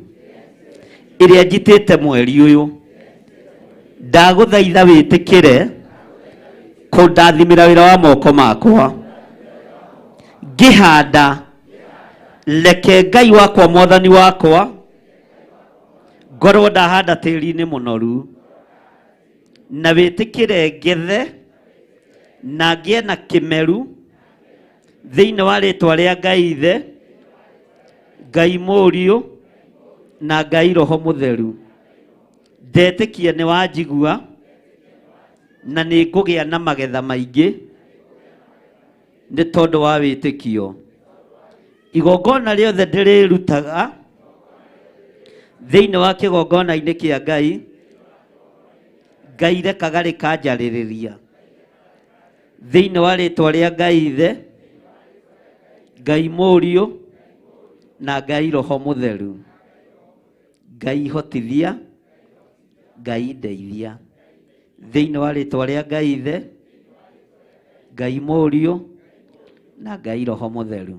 ĩrĩa njitĩte mweri ũyũ. Ndagũthaitha wĩtĩkĩre kũndathimĩra wĩra wa moko makwa. Ngĩhanda, reke Ngai wakwa, Mwathani wakwa, ngorwo ndahanda tĩri-inĩ mũnoru, na wĩtĩkĩre ngethe na ngĩe na kĩmeru thĩinĩ wa rĩtwa rĩa Ngai Ithe, Ngai Mũriũ na Ngai Roho Mũtheru. Ndetĩkia nĩ wanjigua na nĩ ngũgĩa na magetha maingĩ nĩ tondũ wa wĩtĩkio. Igongona rĩothe ndĩrĩrutaga thĩinĩ wa kĩgongona-inĩ kĩa Ngai, Ngai rekaga rĩkanjarĩrĩria thĩinĩ wa rĩtwa rĩa Ngai Ithe, Ngai Mũriũ na Ngai Roho Mũtheru. Ngai hotithia, Ngai ndeithia thĩinĩ wa rĩtwa rĩa Ngai Ithe, Ngai Mũriũ na Ngai Roho Mũtheru.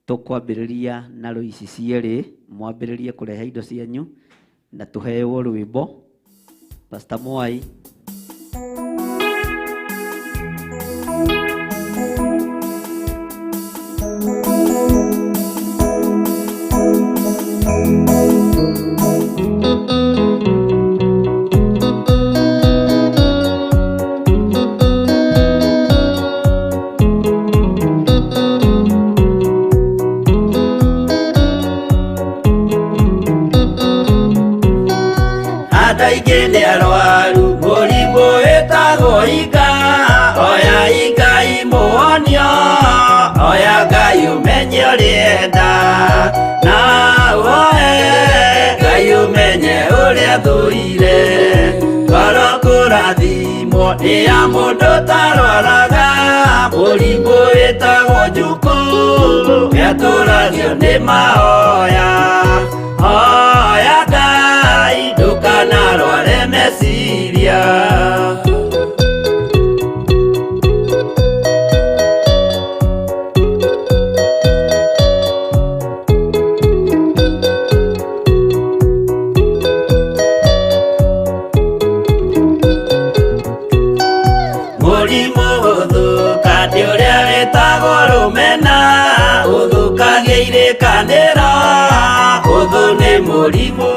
Tũkwambĩrĩria na rũ ici cierĩ, mwambĩrĩrie kũrehe indo cianyu na tũheo rwĩmbo. Pastor Mwai. Andũ aingĩ nĩ arwaru mũrimũ wĩtagwo inga, oya Ngai mũhonio, oya Ngai ũmenye ũrĩenda, na woe Ngai ũmenye ũrĩa thũire. Ngoro kũrathimwo nĩ ya mũndũ ũtarwaraga mũrimũ wĩtagwo njukũ, gĩatũragio nĩ mahoya. Hoya Ngai. Ndikanarware meciria. Mũrimũ gũthũka nĩ ũrĩa wĩtagwo rũmena, ũthũkagia irĩkanĩro, ũthũ nĩ mũrimũ.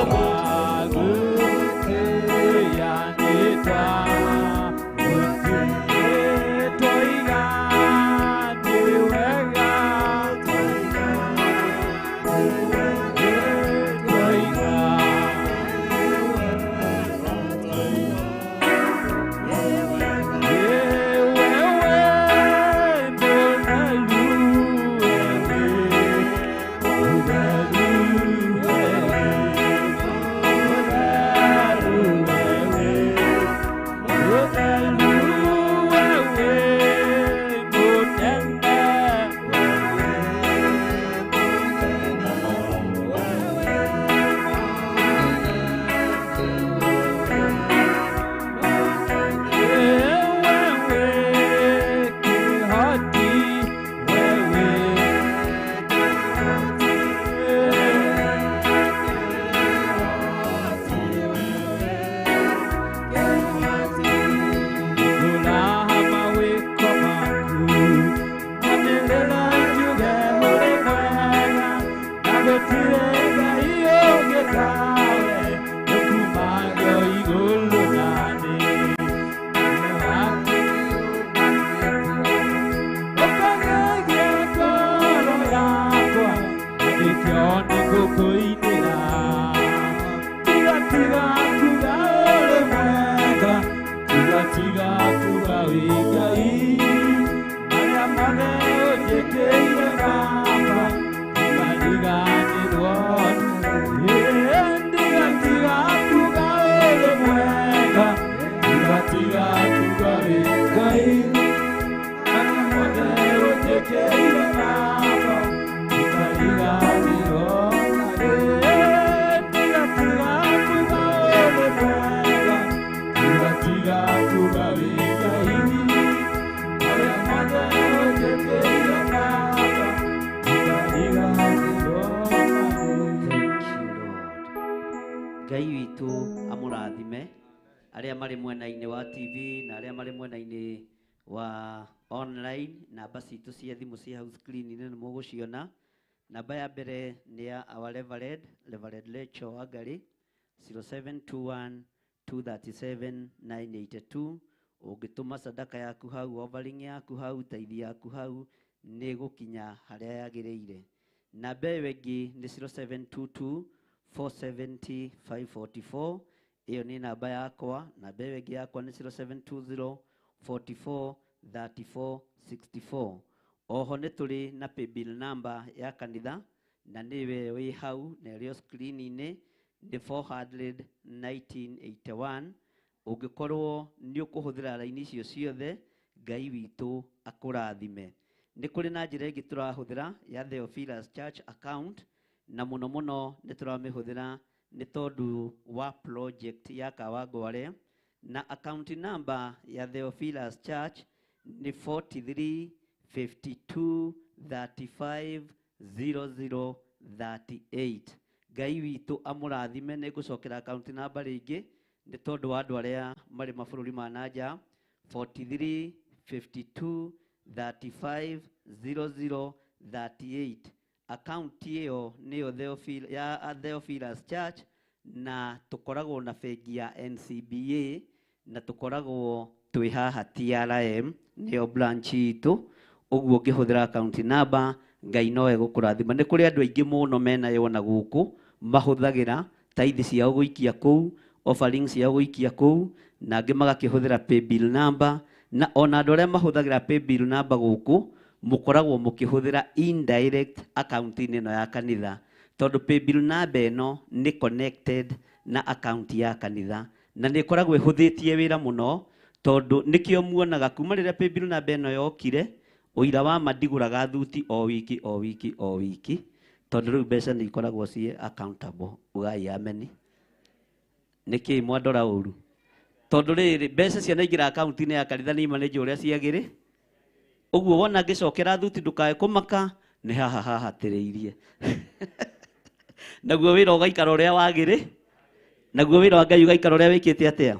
Ngai witũ amũrathime arĩa marĩ mwena-inĩ wa TV na arĩa marĩ mwena-inĩ wa online. Namba citũ cia thimũ cia hau screen-inĩ nĩ mũgũciona. Namba ya mbere nĩ ya our Reverend, Reverend Rachel Wangari, 0721 237 982. Ũngĩtũma sadaka yaku hau, offering yaku hau, taithi yaku hau, nĩ ĩgũkinya harĩa yagĩrĩire. Namba ĩyo ĩngĩ nĩ 0722 470 544. Ĩyo nĩ namba yakwa. Namba ĩyo ĩngĩ yakwa nĩ 0720 44 34 64. Oho nĩ tũrĩ na paybill number ya kanitha, na nĩwe wĩ hau na ĩrĩ o screen-inĩ, nĩ 400 1981. Ũngĩkorwo nĩ ũkũhũthĩra raini icio ciothe, Ngai witũ akũrathime. Nĩ kũrĩ na njĩra ĩngĩ tũrahũthĩra ya Theophilus Church account, na mũno mũno nĩ tũramĩhũthĩra nĩ tondũ wa project ya Kawangware, na account number ya Theophilus Church nĩ 43 52 35 00 38. Ngai witũ amũrathime. Nĩ ngũcokera account number rĩngĩ nĩ tondũ wa andũ arĩa marĩ mabũrũri ma na nja, 43 52 35 00 38. Account ĩyo nĩyo ya Theophilus Church, na tũkoragwo na bengi ya NCBA, na tũkoragwo twĩ haha TRM, nĩyo branch itũ. Ũguo ũngĩhũthĩra account number, Ngai no egũkũrathima. Nĩ kũrĩ andũ aingĩ mũno menayo ona gũkũ mahũthagĩra taithi ciao gũikia kũu, offering ciao gũikia kũu, na angĩ magakĩhũthĩra paybill number. Na ona andũ arĩa mahũthagĩra paybill number gũkũ, mũkoragwo mũkĩhũthĩra indirect account-inĩ ĩno ya kanitha, tondũ paybill number ĩno nĩ connected na account ya kanitha, na nĩ ĩkoragwo ĩhũthĩtie wĩra mũno, tondũ nĩkĩo muonaga kuma rĩrĩa paybill number ĩno yokire, ũira wa ma ndigũraga thuti o wiki o wiki o wiki, tondũ rĩu mbeca nĩ ikoragwo ciĩ accountable. Ugai ameni. Nĩkĩ mwandora ũru? Tondũ rĩrĩ mbeca cianaingĩra akaunti-inĩ ya kanitha nĩ manage ũrĩa ciagĩrĩ. Ũguo wona ngĩcokera thuti ndũkae kũmaka nĩ haha hahatĩrĩirie. Naguo wĩra ũgaikara ũrĩa wagĩrĩ, naguo wĩra wa Ngai ũgaikara ũrĩa wĩkĩte atĩa.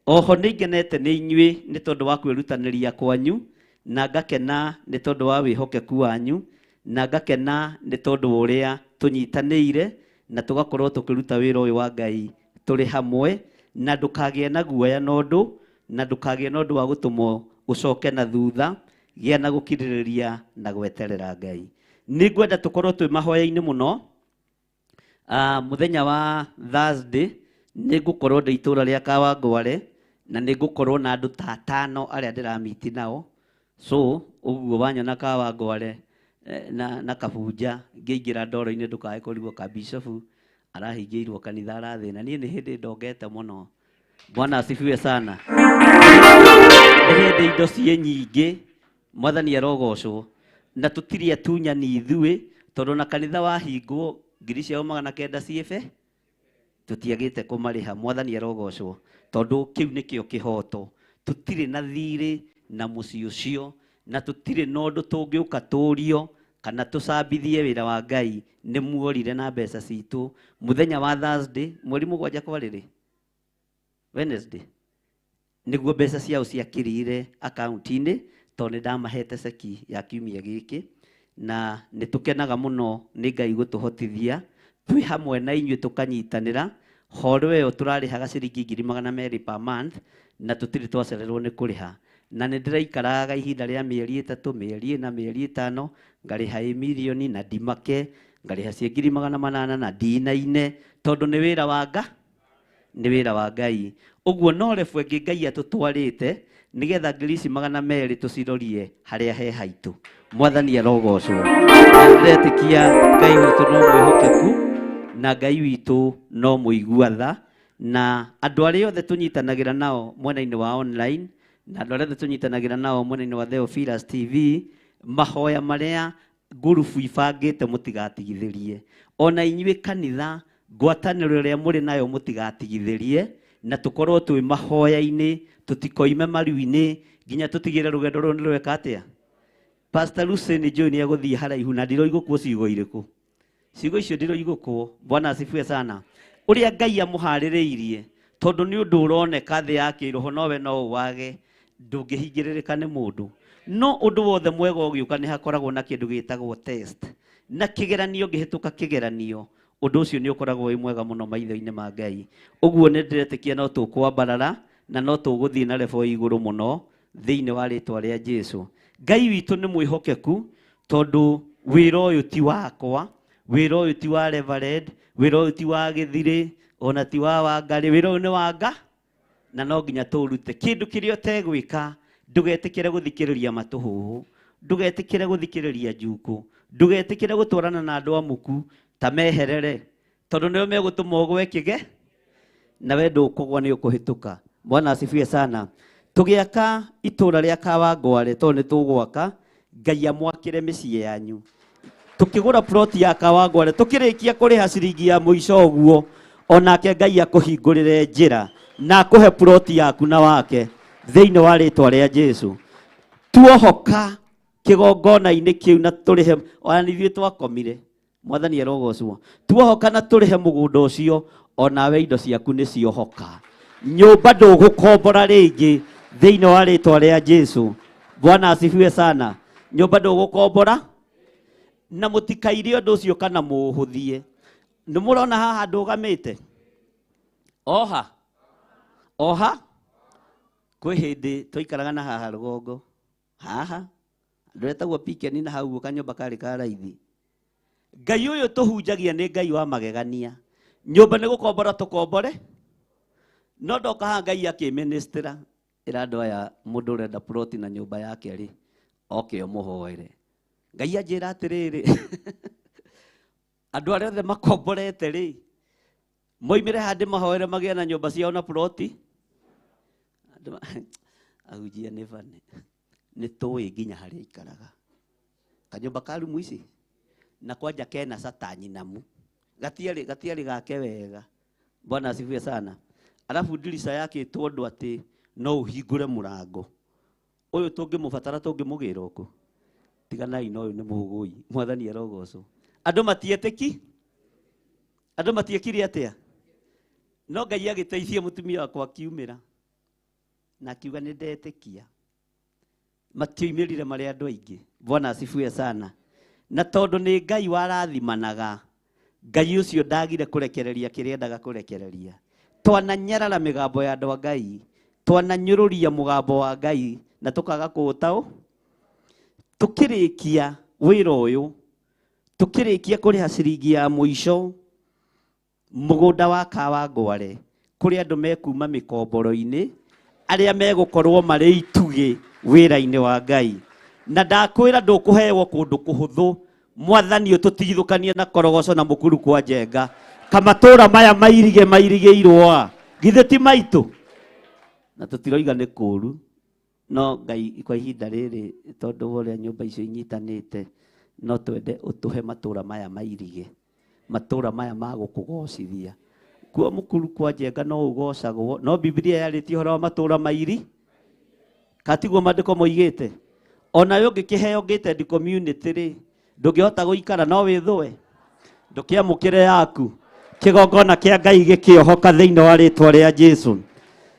Oho nĩ ngenete nĩ inyuĩ nĩ tondũ wa kwĩrutanĩria kwanyu, na ngakena nĩ tondũ wa wĩhokeku wanyu, na ngakena nĩ tondũ wa ũrĩa tũnyitanĩire na tũgakorwo tũkĩruta wĩra ũyũ wa Ngai tũrĩ hamwe, na ndũkagĩe na guoya na ũndũ, na ndũkagĩe na ũndũ wa gũtũmwo ũcoke na thutha, gĩa na gũkirĩrĩria na gweterera Ngai. Nĩ ngwenda tũkorwo twĩ mahoya-inĩ mũno. Mũthenya wa Thursday nĩ ngũkorwo ndĩ itũra rĩa Kawangware, na nĩ ngũkorwo na andũ ta atano arĩa ndĩramiti nao. So ũguo wanyona Kawangware na Kabunja ngĩingĩra ndoro-inĩ ndũkae kũrigwo ka bishop arahingĩirwo kanitha arathĩna. Niĩ nĩ hĩndĩ ndongete mũno. Bwana asifiwe sana. Nĩ hĩndĩ indo ciĩ nyingĩ, Mwathani arogocwo, na tũtirĩ atunyani ithuĩ, tondũ na kanitha wahingwo 900 ciĩbe tũtiagĩte kũmarĩha. Mwathani arogocwo, tondũ kĩu nĩkĩo kĩhoto. Tũtirĩ na thirĩ na mũciĩ ũcio, na tũtirĩ na ũndũ tũngĩũka tũrio kana tũcambithie wĩra wa Ngai. Nĩ muorire na mbeca citũ mũthenya wa Thursday mweri 7 kwarĩrĩ Wednesday nĩguo mbeca ciao ciakĩrire akaunti-inĩ, tondũ nĩ ndamahete ceki ya kiumia gĩkĩ. Na nĩ tũkenaga mũno nĩ Ngai gũtũhotithia twĩ hamwe na inyuĩ tũkanyitanĩra. Horo ĩyo tũrarĩhaga ciringi 200,000 per month, na tũtirĩ twacererwo nĩ kũrĩha. Na nĩ ndĩraikaraga ihinda rĩa mĩeri 3, mĩeri 4, mĩeri 5, ngarĩha ĩ mirioni na ndimake, ngarĩha cie 800,000 na ndinaine, tondũ nĩ wĩra wa Ngai, nĩ wĩra wa Ngai. Ũguo no rebu ĩngĩ Ngai atũtwarĩte nĩgetha 200,000 tũcirorie harĩa he haitũ. Mwathani arogocwo. Ndĩretĩkia Ngai witũ no mwĩhokeku, na Ngai witũ no mũigua tha, na andũ arĩa othe tũnyitanagĩra nao mwena-inĩ wa online, na andũ arĩa othe tũnyitanagĩra nao mwena-inĩ wa Theophilus TV, mahoya marĩa ngurubu ibangĩte mũtigatigithĩrie. Ona inyuĩ kanitha, ngwatanĩro ĩrĩa mũrĩ nayo mũtigatigithĩrie, na tũkorwo twĩ mahoya-inĩ, tũtikoime maru-inĩ nginya tũtigĩre rũgendo rũrũ nĩ rweka atĩa. Pastor Lucy nĩ njũĩ nĩ egũthiĩ haraihu, na ndiroigũkwo ciugo irĩkũ. Ciugo icio ndiroigũkwo. Bwana asifiwe sana. Ũrĩa Ngai amũharĩrĩirie, tondũ nĩ ũndũ ũroneka thĩ ya kĩroho nowe no ũwage, ndũngĩhingĩrĩrĩka nĩ mũndũ. No ũndũ wothe mwega ũgĩũka nĩ hakoragwo na kĩndũ gĩtagwo test, na kĩgeranio. Ngĩhĩtũka kĩgeranio, ũndũ ũcio nĩ ũkoragwo wĩ mwega mũno maitho-inĩ ma Ngai. Ũguo nĩ ndĩretĩkia no tũkwambarara na no tũgũthiĩ na level igũrũ mũno thĩinĩ wa rĩtwa rĩa Jesu. Ngai witũ nĩ mwĩhokeku, tondũ wĩra ũyũ ti wakwa, wĩra ũyũ ti wa Reverend, wĩra ũyũ ti wa Gĩthirĩ, ona ti wa Wangarĩ, wĩra ũyũ nĩ wa Nga, na no nginya tũũrute. Kĩndũ kĩrĩa ũtegwĩka, ndũgetĩkĩre gũthikĩrĩria matũhũhũ, ndũgetĩkĩre gũthikĩrĩria njukũ, ndũgetĩkĩre gũtwarana na andũ amuku ta meherere, tondũ nĩo megũtũma ũgwe kĩge, na we ndũkũgwa nĩ ũkũhĩtũka. Bwana asifiwe sana. Tũgĩaka itũra rĩa Kawangware, tondũ nĩ tũgwaka, Ngai amwakĩre mĩciĩ yanyu. Tũkĩgũra plot ya Kawangware, tũkĩrĩkia kũrĩha ciringi ya mũico ũguo, onake Ngai akũhingũrĩre njĩra na akũhe plot yaku na wake thĩinĩ wa rĩtwa rĩa Jesu. Tuohoka kĩgongona-inĩ kĩu na tũrĩhe, ona ithuĩ twakomire. Mwathani arogocwo. Tuohoka na tũrĩhe mũgũnda ũcio, onawe indo ciaku nĩ ciohoka. Nyũmba ndũgũkombora rĩngĩ thĩinĩ wa rĩtwa rĩa Jesu. Bwana asifiwe sana. Nyũmba ndũgũkombora, na mũtikaire ũndũ ũcio kana mũũhũthie. Nĩ mũrona haha ndũgamĩte? Oha. Oha. Kwĩ hĩndĩ twaikaraga na haha rũgongo. Haha. Ndũretagwo Pikeni na hau ũguo kanyũmba karĩ ka raithi. Ngai ũyũ tũhunjagia nĩ Ngai wa magegania. Nyũmba nĩ gũkombora tũkombore, no ndoka haha Ngai akĩministera, ĩra andũ aya mũndũ ũrenda ploti na nyũmba yake rĩ, oke ũmũhoere. Ngai anjĩra atĩrĩrĩ, andũ arĩa othe makomborete rĩ, moimĩre handĩ mahoere magĩe na nyũmba ciao na ploti. Ahunjia nĩ bane. Nĩ tũĩ nginya harĩa aikaraga. Kanyũmba ka rumu ici, na kwanja kena satani namu. Gatiarĩ gake wega. Bwana asifiwe sana. Alafu ndirica yakĩtwo ũndũ atĩ no ũhingũre mũrango ũyũ tũngĩmũbatara tũngĩmũgĩra ũkũ. Tiganai na ũyũ nĩ mũgũi. Mwathani arogocwo. Andũ matietĩki, andũ matiekire atĩa? No Ngai agĩteithia mũtumia wakwa akiumĩra na akiuga nĩ ndetĩkia. Matioimĩrire marĩ andũ aingĩ. Bwana asifiwe sana. Na tondũ nĩ Ngai warathimanaga, Ngai ũcio ndagire kũrekereria kĩrĩa endaga kũrekereria. Twananyarara mĩgambo ya andũ a Ngai, twananyũrũria mũgambo wa Ngai na tũkaga kũũtaũ. Tũkĩrĩkia wĩra ũyũ, tũkĩrĩkia kũrĩha ciringi ya mũico mũgũnda wa Kawangware kũrĩ andũ mekuma mĩkomboro-inĩ arĩa megũkorwo marĩ itugĩ wĩra-inĩ wa Ngai. Na ndakwĩra ndũkũheo kũndũ kũhũthũ. Mwathani ũtũtigithũkanie na korogoco na mũkuru kwa njenga. Kamatũra maya mairige mairigĩirwo a githĩ ti maitũ? Na tũtiroiga nĩ kũũru, no Ngai kwa ihinda rĩrĩ tondũ wa ũrĩa nyũmba icio inyitanĩte no twende ũtũhe matũra maya mairige, matũra maya ma gũkũgocithia. Kuo mũkuru kwa njenga no ũgocagwo, no Biblia yarĩtie ũhoro wa matũra mairi katiguo maandĩko moigĩte. Ona ũngĩkĩheo gated community rĩ, ndũngĩhota gũikara no wĩthũe. Ndũkĩamũkĩre yaku. Kĩgongona kĩa Ngai gĩkĩohoka thĩinĩ wa rĩtwa rĩa Jesu,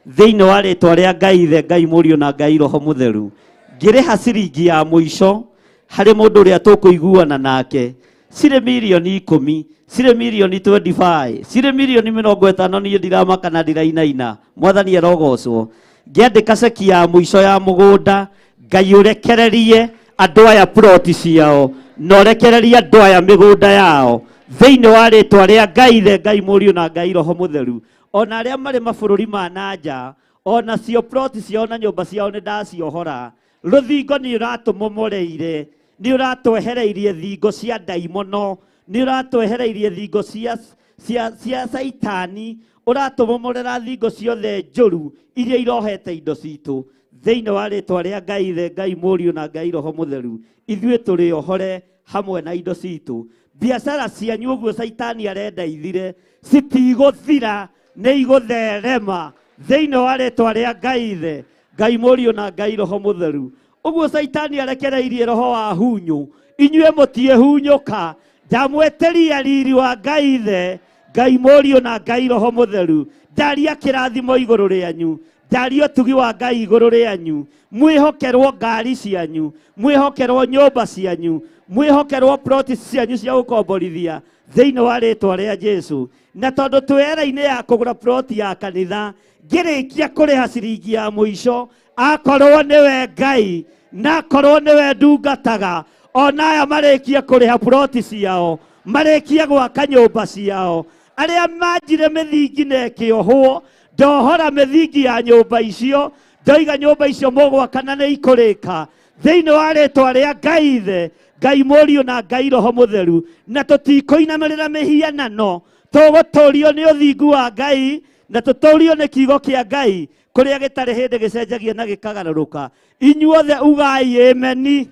thĩinĩ wa rĩtwa rĩa Ngai Ithe, Ngai Mũriũ na Ngai Roho Mũtheru. Ngĩrĩha ciringi ya mũico harĩ mũndũ ũrĩa tũkũiguana nake, cirĩ mirioni 10, cirĩ mirioni 25, cirĩ mirioni 50, niĩ ndiramaka na ndirainaina. Mwathani arogocwo. Ngĩandĩka ceki ya mũico ya mũgũnda, Ngai ũrekererie andũ aya ploti ciao na ũrekererie andũ aya mĩgũnda yao thĩinĩ wa rĩtwa rĩa Ngai Ithe, Ngai Mũriũ na Ngai Roho Mũtheru. Ona arĩa marĩ mabũrũri ma na nja, ona cio ploti ciao na nyũmba ciao nĩ ndaciohora. Rũthingo nĩ ũratũmomoreire, nĩ ũratwehereirie thingo cia ndaimono, nĩ ũratwehereirie thingo cia Saitani, ũratũmomorera thingo ciothe njũru iria irohete indo citũ thĩinĩ wa rĩtwa rĩa Ngai Ithe, Ngai Mũriũ na Ngai Roho Mũtheru. Ithuĩ tũrĩ ohore hamwe na indo citũ. Biacara cianyu ũguo Saitani arenda ithire citigũthira, nĩ igũtherema thĩinĩ wa rĩtwa rĩa Ngai Ithe, Ngai Mũriũ na Ngai Roho Mũtheru. Ũguo Saitani arekereirie roho wa hunyũ, inyuĩ mũtiĩhunyũka. Ndamwĩtĩria riri wa Ngai Ithe, Ngai Mũriũ na Ngai Roho Mũtheru. Ndaria kĩrathimo igũrũ rĩanyu, ndaria ũtugi wa Ngai igũrũ rĩanyu. Mwĩhokerwo ngari cianyu, mwĩhokerwo nyũmba cianyu, mwĩhokerwo ploti cianyu cia gũkomborithia thĩinĩ wa rĩtwa rĩa Jesu. Na tondũ twĩ era-inĩ ya kũgũra ploti ya kanitha, ngĩrĩkia kũrĩha ciringi ya mũico, akorwo nĩwe Ngai na akorwo nĩwe ndungataga, ona aya marĩkie kũrĩha ploti ciao, marĩkie gwaka nyũmba ciao, arĩa manjire mĩthingi na ĩkĩohwo, ndohora mĩthingi ya nyũmba icio, ndoiga nyũmba icio mũgwaka na nĩ ikũrĩka thĩinĩ wa rĩtwa rĩa Ngai Ithe, Ngai Mũriũ na Ngai Roho Mũtheru. Na tũtikũinamĩrĩra mĩhianano, tũgũtũrio nĩ ũthingu wa Ngai na tũtũrio nĩ kiugo kĩa Ngai kũrĩa gĩtarĩ hĩndĩ gĩcenjagia na gĩkagarũrũka. Inyuothe ugai ameni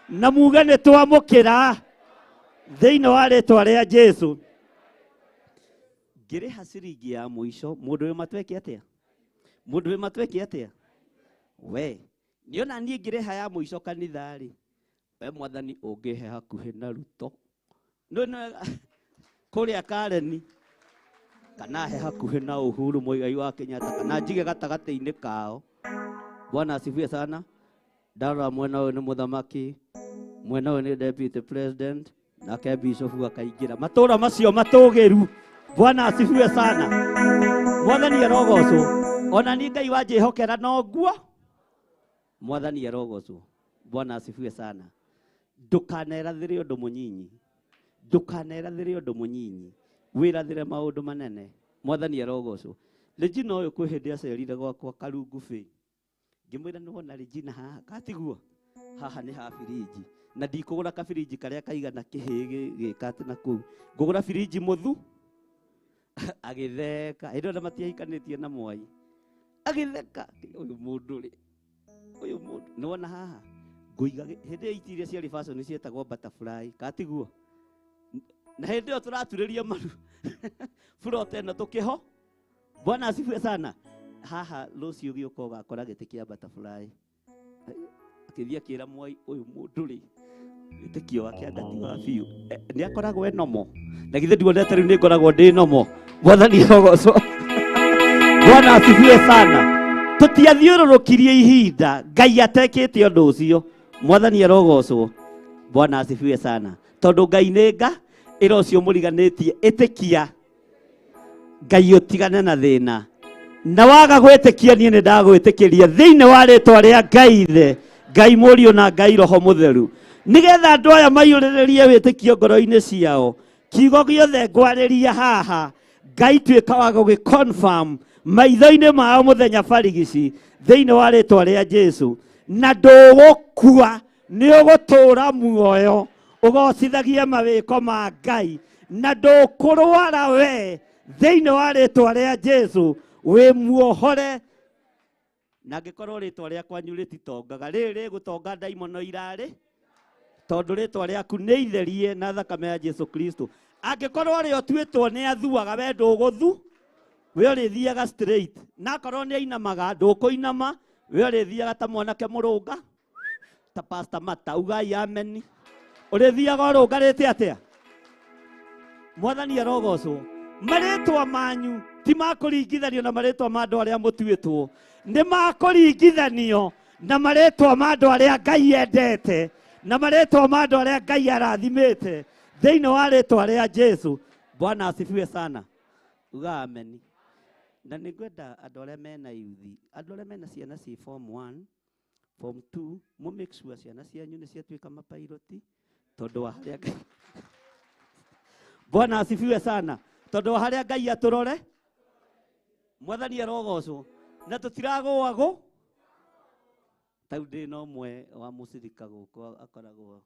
na muge nĩ twamũkĩra thĩinĩ wa rĩtwa rĩa Jesu. Ngĩrĩha ciringi ya mũico, mũndũ wĩ matweke atĩa? Mũndũ wĩ matweke atĩa? We nĩona niĩ ngĩrĩha ya mũico kanitha-rĩ, we Mwathani ũngĩhe hakuhĩ na Ruto kũrĩa Kareni, kana he hakuhĩ na Uhuru Muigai wa Kenyatta, kana njige gatagatĩ-inĩ kao. Bwana asifiwe sana. Ndarora mwena ũyũ nĩ mũthamaki, mwena ũyũ nĩ deputy president, nake bishop akaingĩra. Matũra macio matũgĩru. Bwana asifiwe sana. Mwathani arogocwo. Ona niĩ Ngai wanjĩhokera no nguo. Mwathani arogocwo. Bwana asifiwe sana. Ndũkanerathĩre ũndũ mũnyinyi, ndũkanerathĩre ũndũ mũnyinyi, wĩrathĩre maũndũ manene. Mwathani arogocwo. Regina ũyũ kwĩ hĩndĩ acerire gwakwa Karungu Bay, ngĩmwĩra nĩ wona Regina haha katiguo haha nĩ ha birinji, na ndikũgũra kabirinji karĩa kaigana kĩhĩ gĩka atĩ na kũu, ngũgũra birinji mũthu. Agĩtheka hĩndĩ ĩyo na matiahikanĩtie na mwai, agĩtheka ũyũ mũndũ rĩ, ũyũ mũndũ nĩ wona haha ngũiga hĩndĩ ĩyo iti iria ciarĩ fashion cietagwo butterfly katiguo, na hĩndĩ ĩyo tũraturĩria maru burota ĩno tũkĩho Bwana asifiwe sana. Haha rũciũ gĩũka ũgakora gĩtĩ kĩa butterfly. Akĩthiĩ akĩra mwai ũyũ mũndũ rĩ wĩtĩkio wake anga ti wa biũ. Nĩ akoragwo e nomo. Na githĩ ndionete rĩu nĩ ngoragwo ndĩ nomo. Mwathani arogocwo. Bwana asifiwe sana. Tũtiathiũrũrũkirie ihinda Ngai atekĩte ũndũ ũcio. Mwathani arogocwo. Bwana asifiwe sana. Tondũ Ngai nĩ nga ĩra ũcio mũriganĩtie ĩtĩkia Ngai ũtigane na thĩna. Na waga gwĩtĩkia niĩ nĩ ndagwĩtĩkĩria thĩinĩ wa rĩtwa rĩa Ngai Ithe, Ngai Mũriũ na Ngai Roho Mũtheru. Nĩgetha andũ aya maiyũrĩrĩrie wĩtĩkio ngoro-inĩ ciao. Kiugo gĩothe ngwarĩria haha Ngai tuĩka wa gũgĩ-confirm maitho-inĩ mao mũthenya barigici thĩinĩ wa rĩtwa rĩa Jesu. Na ndũgũkua nĩ ũgũtũũra muoyo ũgocithagie mawĩko ma Ngai na ndũkũrwara we thĩinĩ wa rĩtwa rĩa Jesu wĩ muohore. Na angĩkorwo rĩtwa rĩa kwanyu rĩtitongaga rĩrĩ rĩgũtonga ndaimono irarĩ tondũ rĩtwa rĩaku nĩ itherie na thakame ya Jesu Kristo. Angĩkorwo rĩ ũtuĩtwo nĩ athuaga we ndũgũthu we ũrĩthiaga straight, na akorwo nĩ ainamaga ndũkũinama we ũrĩthiaga ta mwanake mũrũnga ta Pastor Mata ugai ameni. Ũrĩthiaga ũrũngarĩte atĩa? Mwathani arogocwo. Marĩtwa manyu ti ma kũringithanio na marĩtwa ma andũ arĩa mũtuĩtwo, nĩ ma kũringithanio na marĩtwa ma andũ arĩa Ngai endete na marĩtwa ma andũ arĩa Ngai arathimĩte thĩinĩ wa rĩtwa rĩa Jesu. Bwana asifiwe sana. Uga ameni. Na nĩ ngwenda andũ arĩa mena yuthi, andũ arĩa mena ciana ci form 1, form 2, mũ make sure ciana cianyu nĩ ciatuĩka mapairoti tondũ wa harĩa Ngai. Bwana asifiwe sana. Tondũ wa harĩa Ngai atũrore, Mwathani arogocwo. Na tũtiragũagwo. Tau ndĩ na ũmwe wa mũcirika gũkũ akoragwo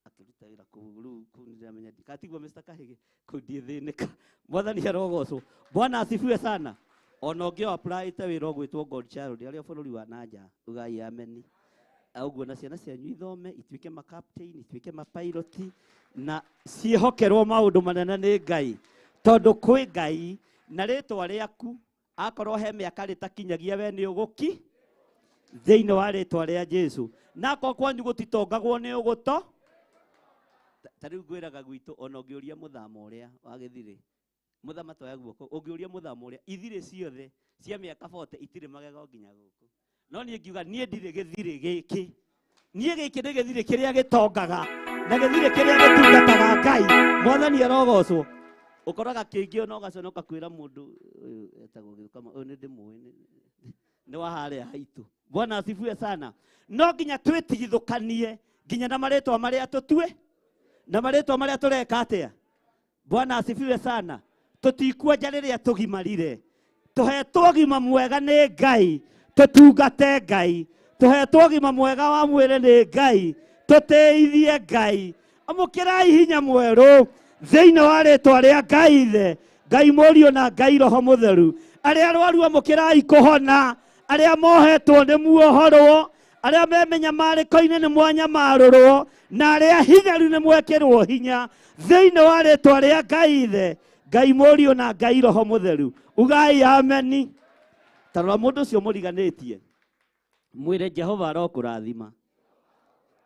akĩruta wĩra kũu rĩu kũu nĩndĩramenya katigwo Mr. Kahĩgĩ kũu ndiĩthĩnĩka. Mwathani arogocwo. Bwana asifiwe sana. Ona ũngĩ o applyĩte wĩra ũgwĩtwo God Child arĩa bũrũri wa nanja ugai ameni. Ũguo na ciana cianyu ithome ituĩke ma captain ituĩke ma pilot na ciĩhokerwo maũndũ manene nĩ Ngai tondũ kwĩ Ngai na rĩtwa rĩaku akorwo he mĩaka rĩtakinyagia we nĩ ũgũki thĩinĩ wa rĩtwa rĩa Jesu. Na akorwo kwanyu gũtitongagwo nĩ ũgũto ta rĩu ngwĩraga gwitũ ona ũngĩũria mũthama ũrĩa wa gĩthirĩ mũthama toya guoko ũngĩũria mũthama ũrĩa ithirĩ ciothe cia mĩaka 40 itirĩ magego nginya gũkũ. No niĩ ngiuga niĩ ndirĩ gĩthirĩ gĩkĩ, niĩ gĩkĩ nĩ gĩthirĩ kĩrĩa gĩtongaga na gĩthirĩ kĩrĩa gĩtungataga Ngai. Mwathani arogocwo. Ũkoraga kĩngĩ ona ũgaconoka kwĩra mũndũ ũyũ etagwo Gĩũkama, ũyũ nĩ ndĩmũĩ nĩ wa harĩa haitũ. Bwana asifiwe sana. No nginya twĩtigithũkanie nginya na marĩtwa marĩa tũtue na marĩtwa marĩa tũreka atĩa. Bwana asifiwe sana. Tũtikuonja rĩrĩa tũgimarire, tũhetwo ũgima mwega nĩ Ngai, tũtungate Ngai, tũhetwo ũgima mwega wa mwĩrĩ nĩ Ngai, tũtĩithie Ngai. Amũkĩrai hinya mwerũ thĩinĩ wa rĩtwa rĩa Ngai Ithe, Ngai Mũriũ na Ngai Roho Mũtheru. Arĩa arwaru amũkĩrai kũhona, arĩa mohetwo nĩ muohorwo, arĩa me mĩnyamarĩko-inĩ nĩ mwanyamarũrwo, na arĩa hinyaru nĩ mwekĩrwo hinya thĩinĩ wa rĩtwa rĩa Ngai Ithe, Ngai Mũriũ na Ngai Roho Mũtheru. Ugai ameni. Ta rora mũndũ ũcio mũriganĩtie, mwĩre Jehova arokũrathima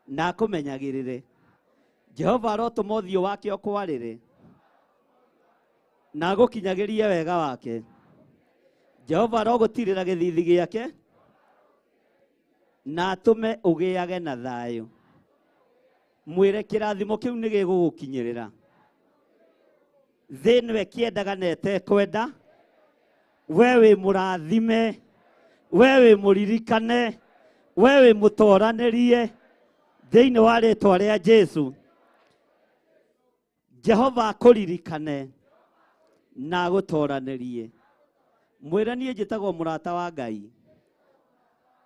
na akũmenyagĩrĩre. Jehova arotũma ũthiũ wake ũkwarĩre na agũkinyagĩrie wega wake. Jehova arogũtirĩra gĩthithi gĩake na atũme ũgĩage na thayũ. Mwĩre kĩrathimo kĩu nĩ gĩgũgũkinyĩrĩra. Thĩ ĩno ĩkĩendaga na ĩtekwenda, we wĩ mũrathime, we wĩ mũririkane, we wĩ mũtoranĩrie thĩinĩ wa rĩtwa rĩa Jesu. Jehova akũririkane na agũtoranĩrie. Mwĩre niĩ njĩtagwo mũrata wa Ngai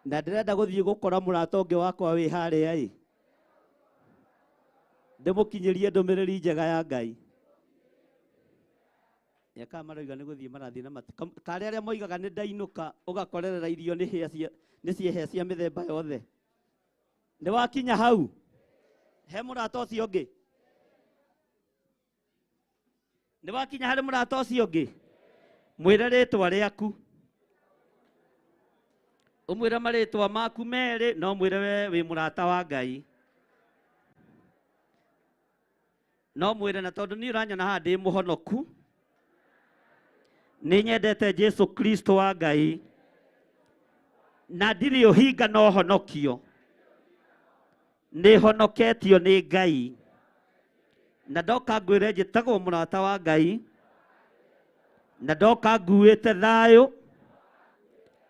na ndĩrenda gũthiĩ gũkora mũrata ũngĩ wakwa wĩ harĩa ĩ, ndĩmũkinyĩrie ndũmĩrĩri njega ya Ngai. Eka maroiga nĩ gũthiĩ marathiĩ na mati karĩa arĩa moigaga nĩ ndainũka ũgakorerera irio nĩ hĩa cia nĩ ciehĩa cia mĩthemba yothe. Nĩ wakinya hau he mũrata ũcio ũngĩ, nĩ wakinya harĩ mũrata ũcio ũngĩ. Mwĩre rĩtwa rĩaku, ũmwĩre marĩtwa maku merĩ, no mwĩre we wĩ mũrata wa Ngai. No mwĩre na tondũ niĩ ũranyona haha ndĩ mũhonoku, nĩ nyendete Jesu Kristo wa Ngai, na ndirĩ ũhinga no honokio, nĩ honoketio nĩ Ngai. Na ndoka ngwĩre njĩtagwo mũrata wa Ngai, na ndoka nguĩte thayũ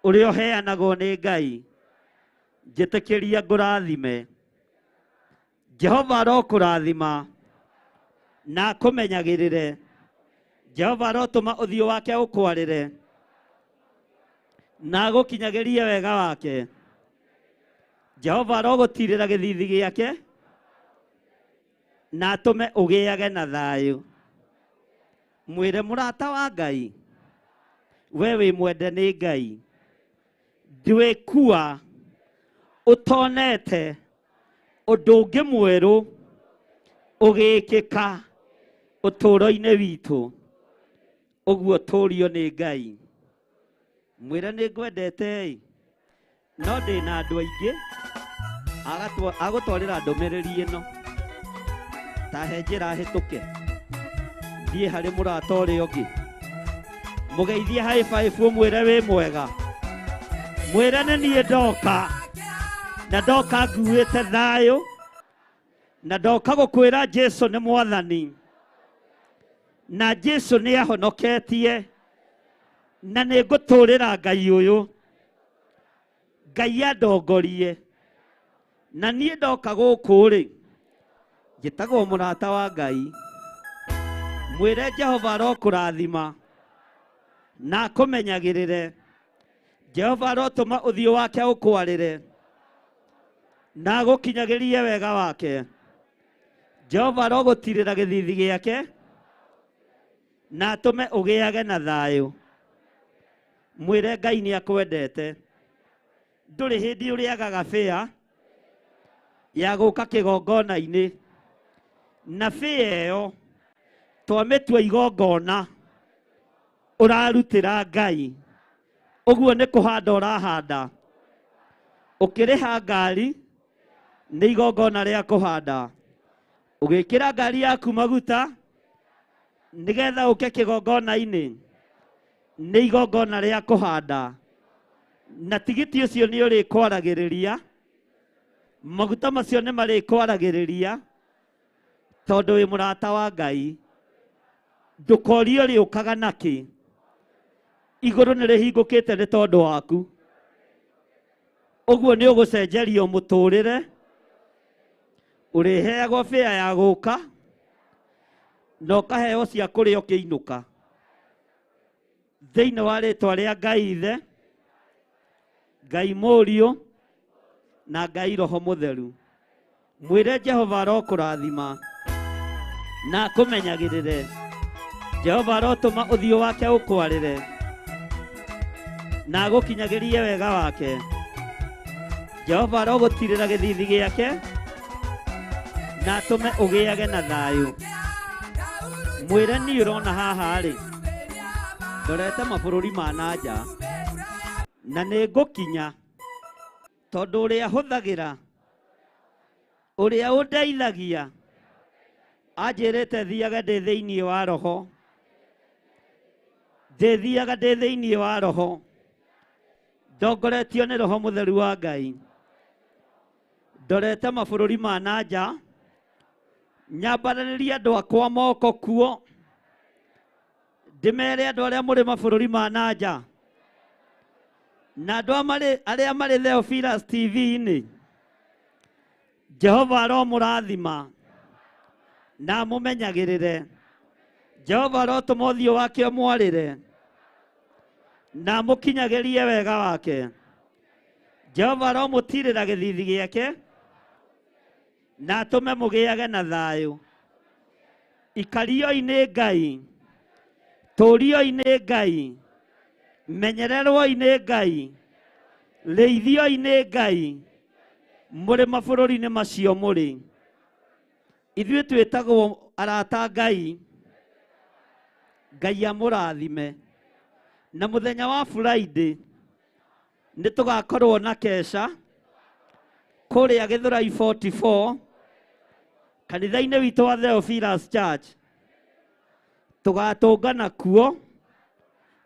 ũrĩa ũheanagwo nĩ Ngai. Njĩtĩkĩria ngũrathime. Jehova arokũrathima na akũmenyagĩrĩre. Jehova arotũma ũthiũ wake ũkwarĩre na agũkinyagĩrie wega wake. Jehova arogũtirĩra gĩthithi gĩake na atũme ũgĩage na thayũ. Mwĩre mũrata wa Ngai, we wĩ mwende nĩ Ngai, ndwĩkua ũtonete ũndũ ũngĩ mwerũ ũgĩkĩka ũtũũro-inĩ witũ, ũguo tũrio nĩ Ngai. Mwĩre nĩ ngwendete ĩ, no ndĩna andũ aingĩ agũtwarĩra ndũmĩrĩri ĩno, ta he njĩra hĩtũke thiĩ harĩ mũrata ũrĩa ũngĩ, mũgeithie high five ũmwĩre wĩ mwega, mwĩre nĩ niĩ ndoka, na ndoka nguĩte thayũ, na ndoka gũkwĩra Jesu nĩ mwathani, na Jesu nĩ ahonoketie, na nĩ ngũtũũrĩra Ngai ũyũ, Ngai andongorie. Na niĩ ndoka gũkũ rĩ, njĩtagwo mũrata wa Ngai. Mwĩre Jehova arokũrathima na akũmenyagĩrĩre. Jehova arotũma ũthiũ wake ũkwarĩre na agũkinyagĩrie wega wake. Jehova arogũtirĩra gĩthithi gĩake na atũme ũgĩage na thayũ. Mwĩre Ngai nĩ akwendete. Ndũrĩ hĩndĩ ũrĩagaga bĩa ya gũka kĩgongona-inĩ, na bĩa ĩyo twamĩtua igongona ũrarutĩra Ngai. Ũguo nĩ kũhanda ũrahanda. Ũkĩrĩha ngari nĩ igongona rĩa kũhanda. Ũgĩkĩra ngari yaku maguta nĩgetha ũke kĩgongona-inĩ nĩ igongona rĩa kũhanda. Na tigiti ũcio nĩ ũrĩkwaragĩrĩria, maguta macio nĩ marĩkwaragĩrĩria, tondũ wĩ mũrata wa Ngai. Ndũkorie ũrĩũkaga nakĩ, igũrũ nĩ rĩhingũkĩte nĩ tondũ waku. Ũguo nĩ ũgũcenjerio mũtũrĩre, ũrĩheagwo bĩa ya gũka na ũkaheo cia kũrĩa ũkĩinũka. Thĩinĩ wa rĩtwa rĩa Ngai Ithe, Ngai Mũriũ na Ngai Roho Mũtheru, mwĩre Jehova arokũrathima na akũmenyagĩrĩre. Jehova arotũma ũthiũ wake ũkwarĩre na agũkinyagĩrie wega wake. Jehova arogũtirĩra gĩthithi gĩake na atũme ũgĩage na thayũ. Mwĩre niĩ ũrona haha rĩ, ndorete mabũrũri ma na nja na nĩ ngũkinya, tondũ ũrĩa hũthagĩra, ũrĩa ũndeithagia, anjĩrĩte thiage ndĩ thĩinĩ wa roho, ndĩthiaga ndĩ thĩinĩ wa roho, ndongoretio nĩ Roho Mũtheru wa Ngai. Ndorete mabũrũri ma na nja, nyambarĩrĩrie andũ akwa moko kuo, ndĩmere andũ arĩa mũrĩ mabũrũri ma na nja na andũ arĩa marĩ Theophilus TV-inĩ, Jehova aromũrathima na amũmenyagĩrĩre. Jehova arotũma ũthiũ wake ũmwarĩre na amũkinyagĩrie wega wake. Jehova aromũtirĩra gĩthithi gĩake na atũme mũgĩage na thayũ. Ikarioi nĩ Ngai, tũrioi nĩ Ngai, menyererwoi nĩ Ngai, rĩithioi nĩ Ngai, mũrĩ mabũrũri-inĩ macio mũrĩ. Ithuĩ twĩtagwo arata Ngai. Ngai amũrathime. Na mũthenya wa Friday nĩ tũgakorwo na kesha kũrĩa Gĩthũrai 44 kanitha-inĩ witũ wa Theophilus Church. Tũgatũngana kuo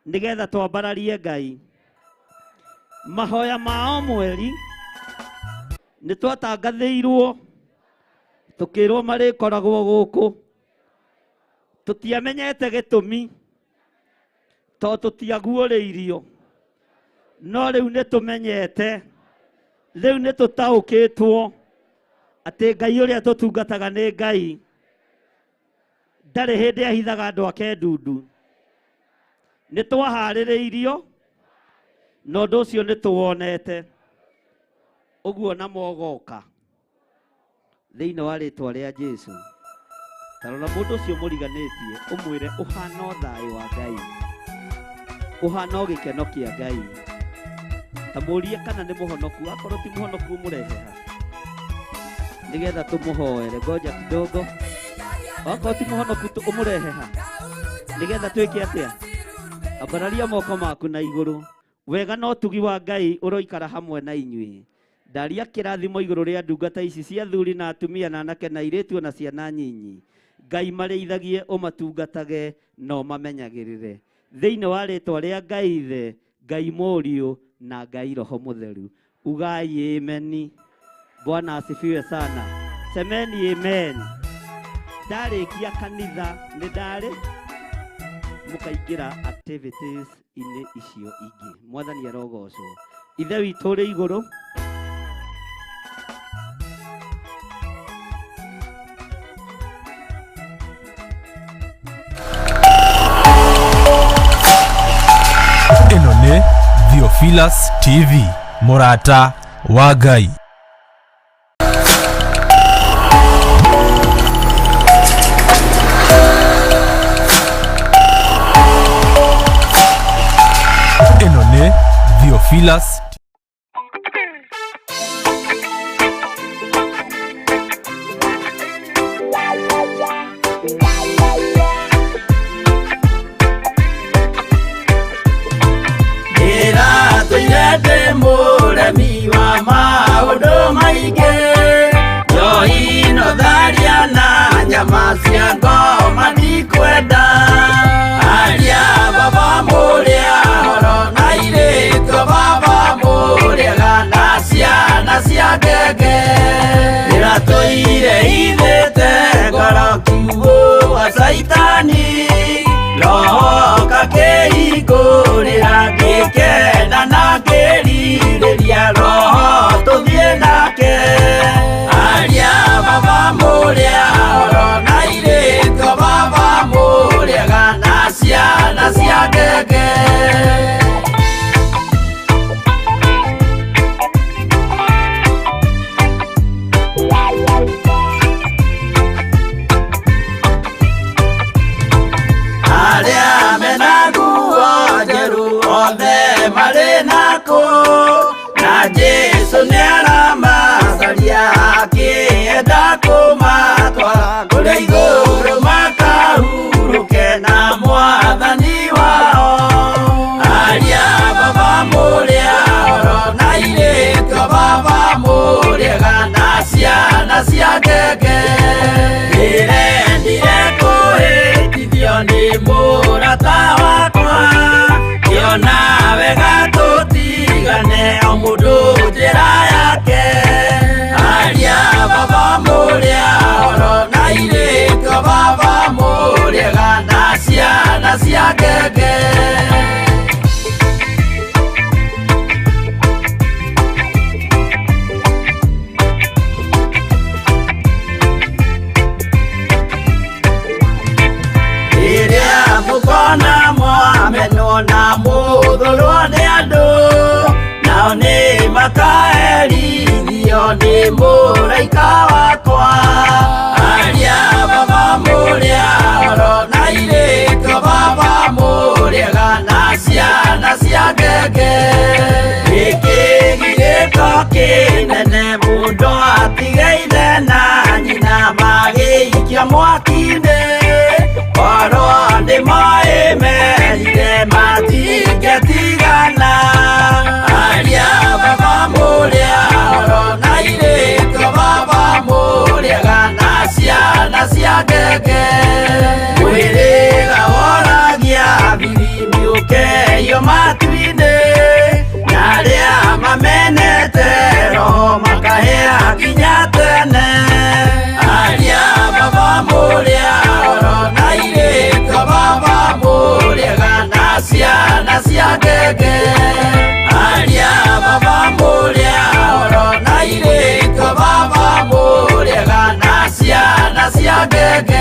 nĩgetha twambararie Ngai. Mahoya ma o mweri nĩ twatangathĩirwo tũkĩrwo marĩkoragwo gũkũ. Tũtiamenyete gĩtũmi tondũ tũtiaguũrĩirio, no rĩu nĩ tũmenyete, rĩu nĩ tũtaũkĩtwo atĩ Ngai ũrĩa tũtungataga nĩ Ngai ndarĩ hĩndĩ ahithaga andũ ake ndundu. Nĩ twaharĩrĩirio na ũndũ ũcio nĩ tũwonete. Ũguo na mogoka thĩinĩ wa rĩtwa rĩa Jesu. Ta rora mũndũ ũcio mũriganĩtie ũmwĩre ũhana o thayũ wa Ngai, ũhana o gĩkeno kĩa Ngai. Ta mũrie kana nĩ mũhonoku, akorwo ti mũhonoku ũmũrehe ha nĩgetha tũmũhoere. Ngoja kidogo, akorwo ti mũhonoku ũmũrehe ha nĩgetha twĩke atĩa? Ambararia moko maku na igũrũ. Wega na ũtugi wa Ngai ũroikara hamwe na inyuĩ. Ndaria kĩrathimo igũrũ rĩa ndungata ici cia athuri na atumia na anake na airĩtu na ciana nyinyi. Ngai marĩithagie, ũmatungatage na ũmamenyagĩrĩre thĩinĩ wa rĩtwa rĩa Ngai Ithe, Ngai Mũriũ na Ngai Roho Mũtheru. Ugai ameni. Bwana asifiwe sana. Semeni amen. Ndarĩkia kanitha nĩ ndarĩ mũkaingĩra activities inĩ icio ingĩ. Mwathani arogocwo. Ithe witũ ũrĩ igũrũ, Ĩno nĩ Theophilus TV, mũrata wa Ngai. Ĩno nĩ Theophilus Ndĩratũire ndĩ mũremi wa maũndũ maingĩ, njohi no tharia na nyama cia ngoma ndikwenda. Aria baba mũrĩa horo na airĩtu baba mũrĩega na ciana cia ngenge. Ndĩratũire ithĩte ngoro kiugũ wa Caitani, roho kakĩhingũrĩra ngĩkena na ngĩrirĩria roho tũthiĩ nake. Aria baba mũrĩa horo na airĩtu baba mũrĩega na ciana cia ngenge. Arĩa mena nguo njerũ othe marĩ nakũ, na Jesũ nĩaramacaria akĩenda kũmatwara kũrĩa igũrũ makahurũke na mwathani wao. Aria baba mũrĩa horo na airĩtu baba mũrĩega na ciana cia ngenge. Ndĩrendire kũhĩtithio nĩ mũrata wakwa, ngĩona wega tũtigane o mũndũ njĩra yake. Aria baba mũrĩa horo na airĩtu baba mũrĩega na ciana cia ngenge. Rĩrĩa mũkona mwamenwo na mũthũrwo nĩ andũ, nao nĩ makaherithio nĩ mũraika wakwa. Aria baba mũrĩa horo na airĩtu baba mũrĩega na ciana cia ngenge. Gĩkĩ gĩgĩko kĩnene mũndũ atige ithe na nyina magĩikia mwaki-inĩ. Korwo nĩ moĩ merire matingĩremire. cia ngenge. Aria baba mũrĩa oro na irĩtu baba mũrĩega na ciana cia ngenge.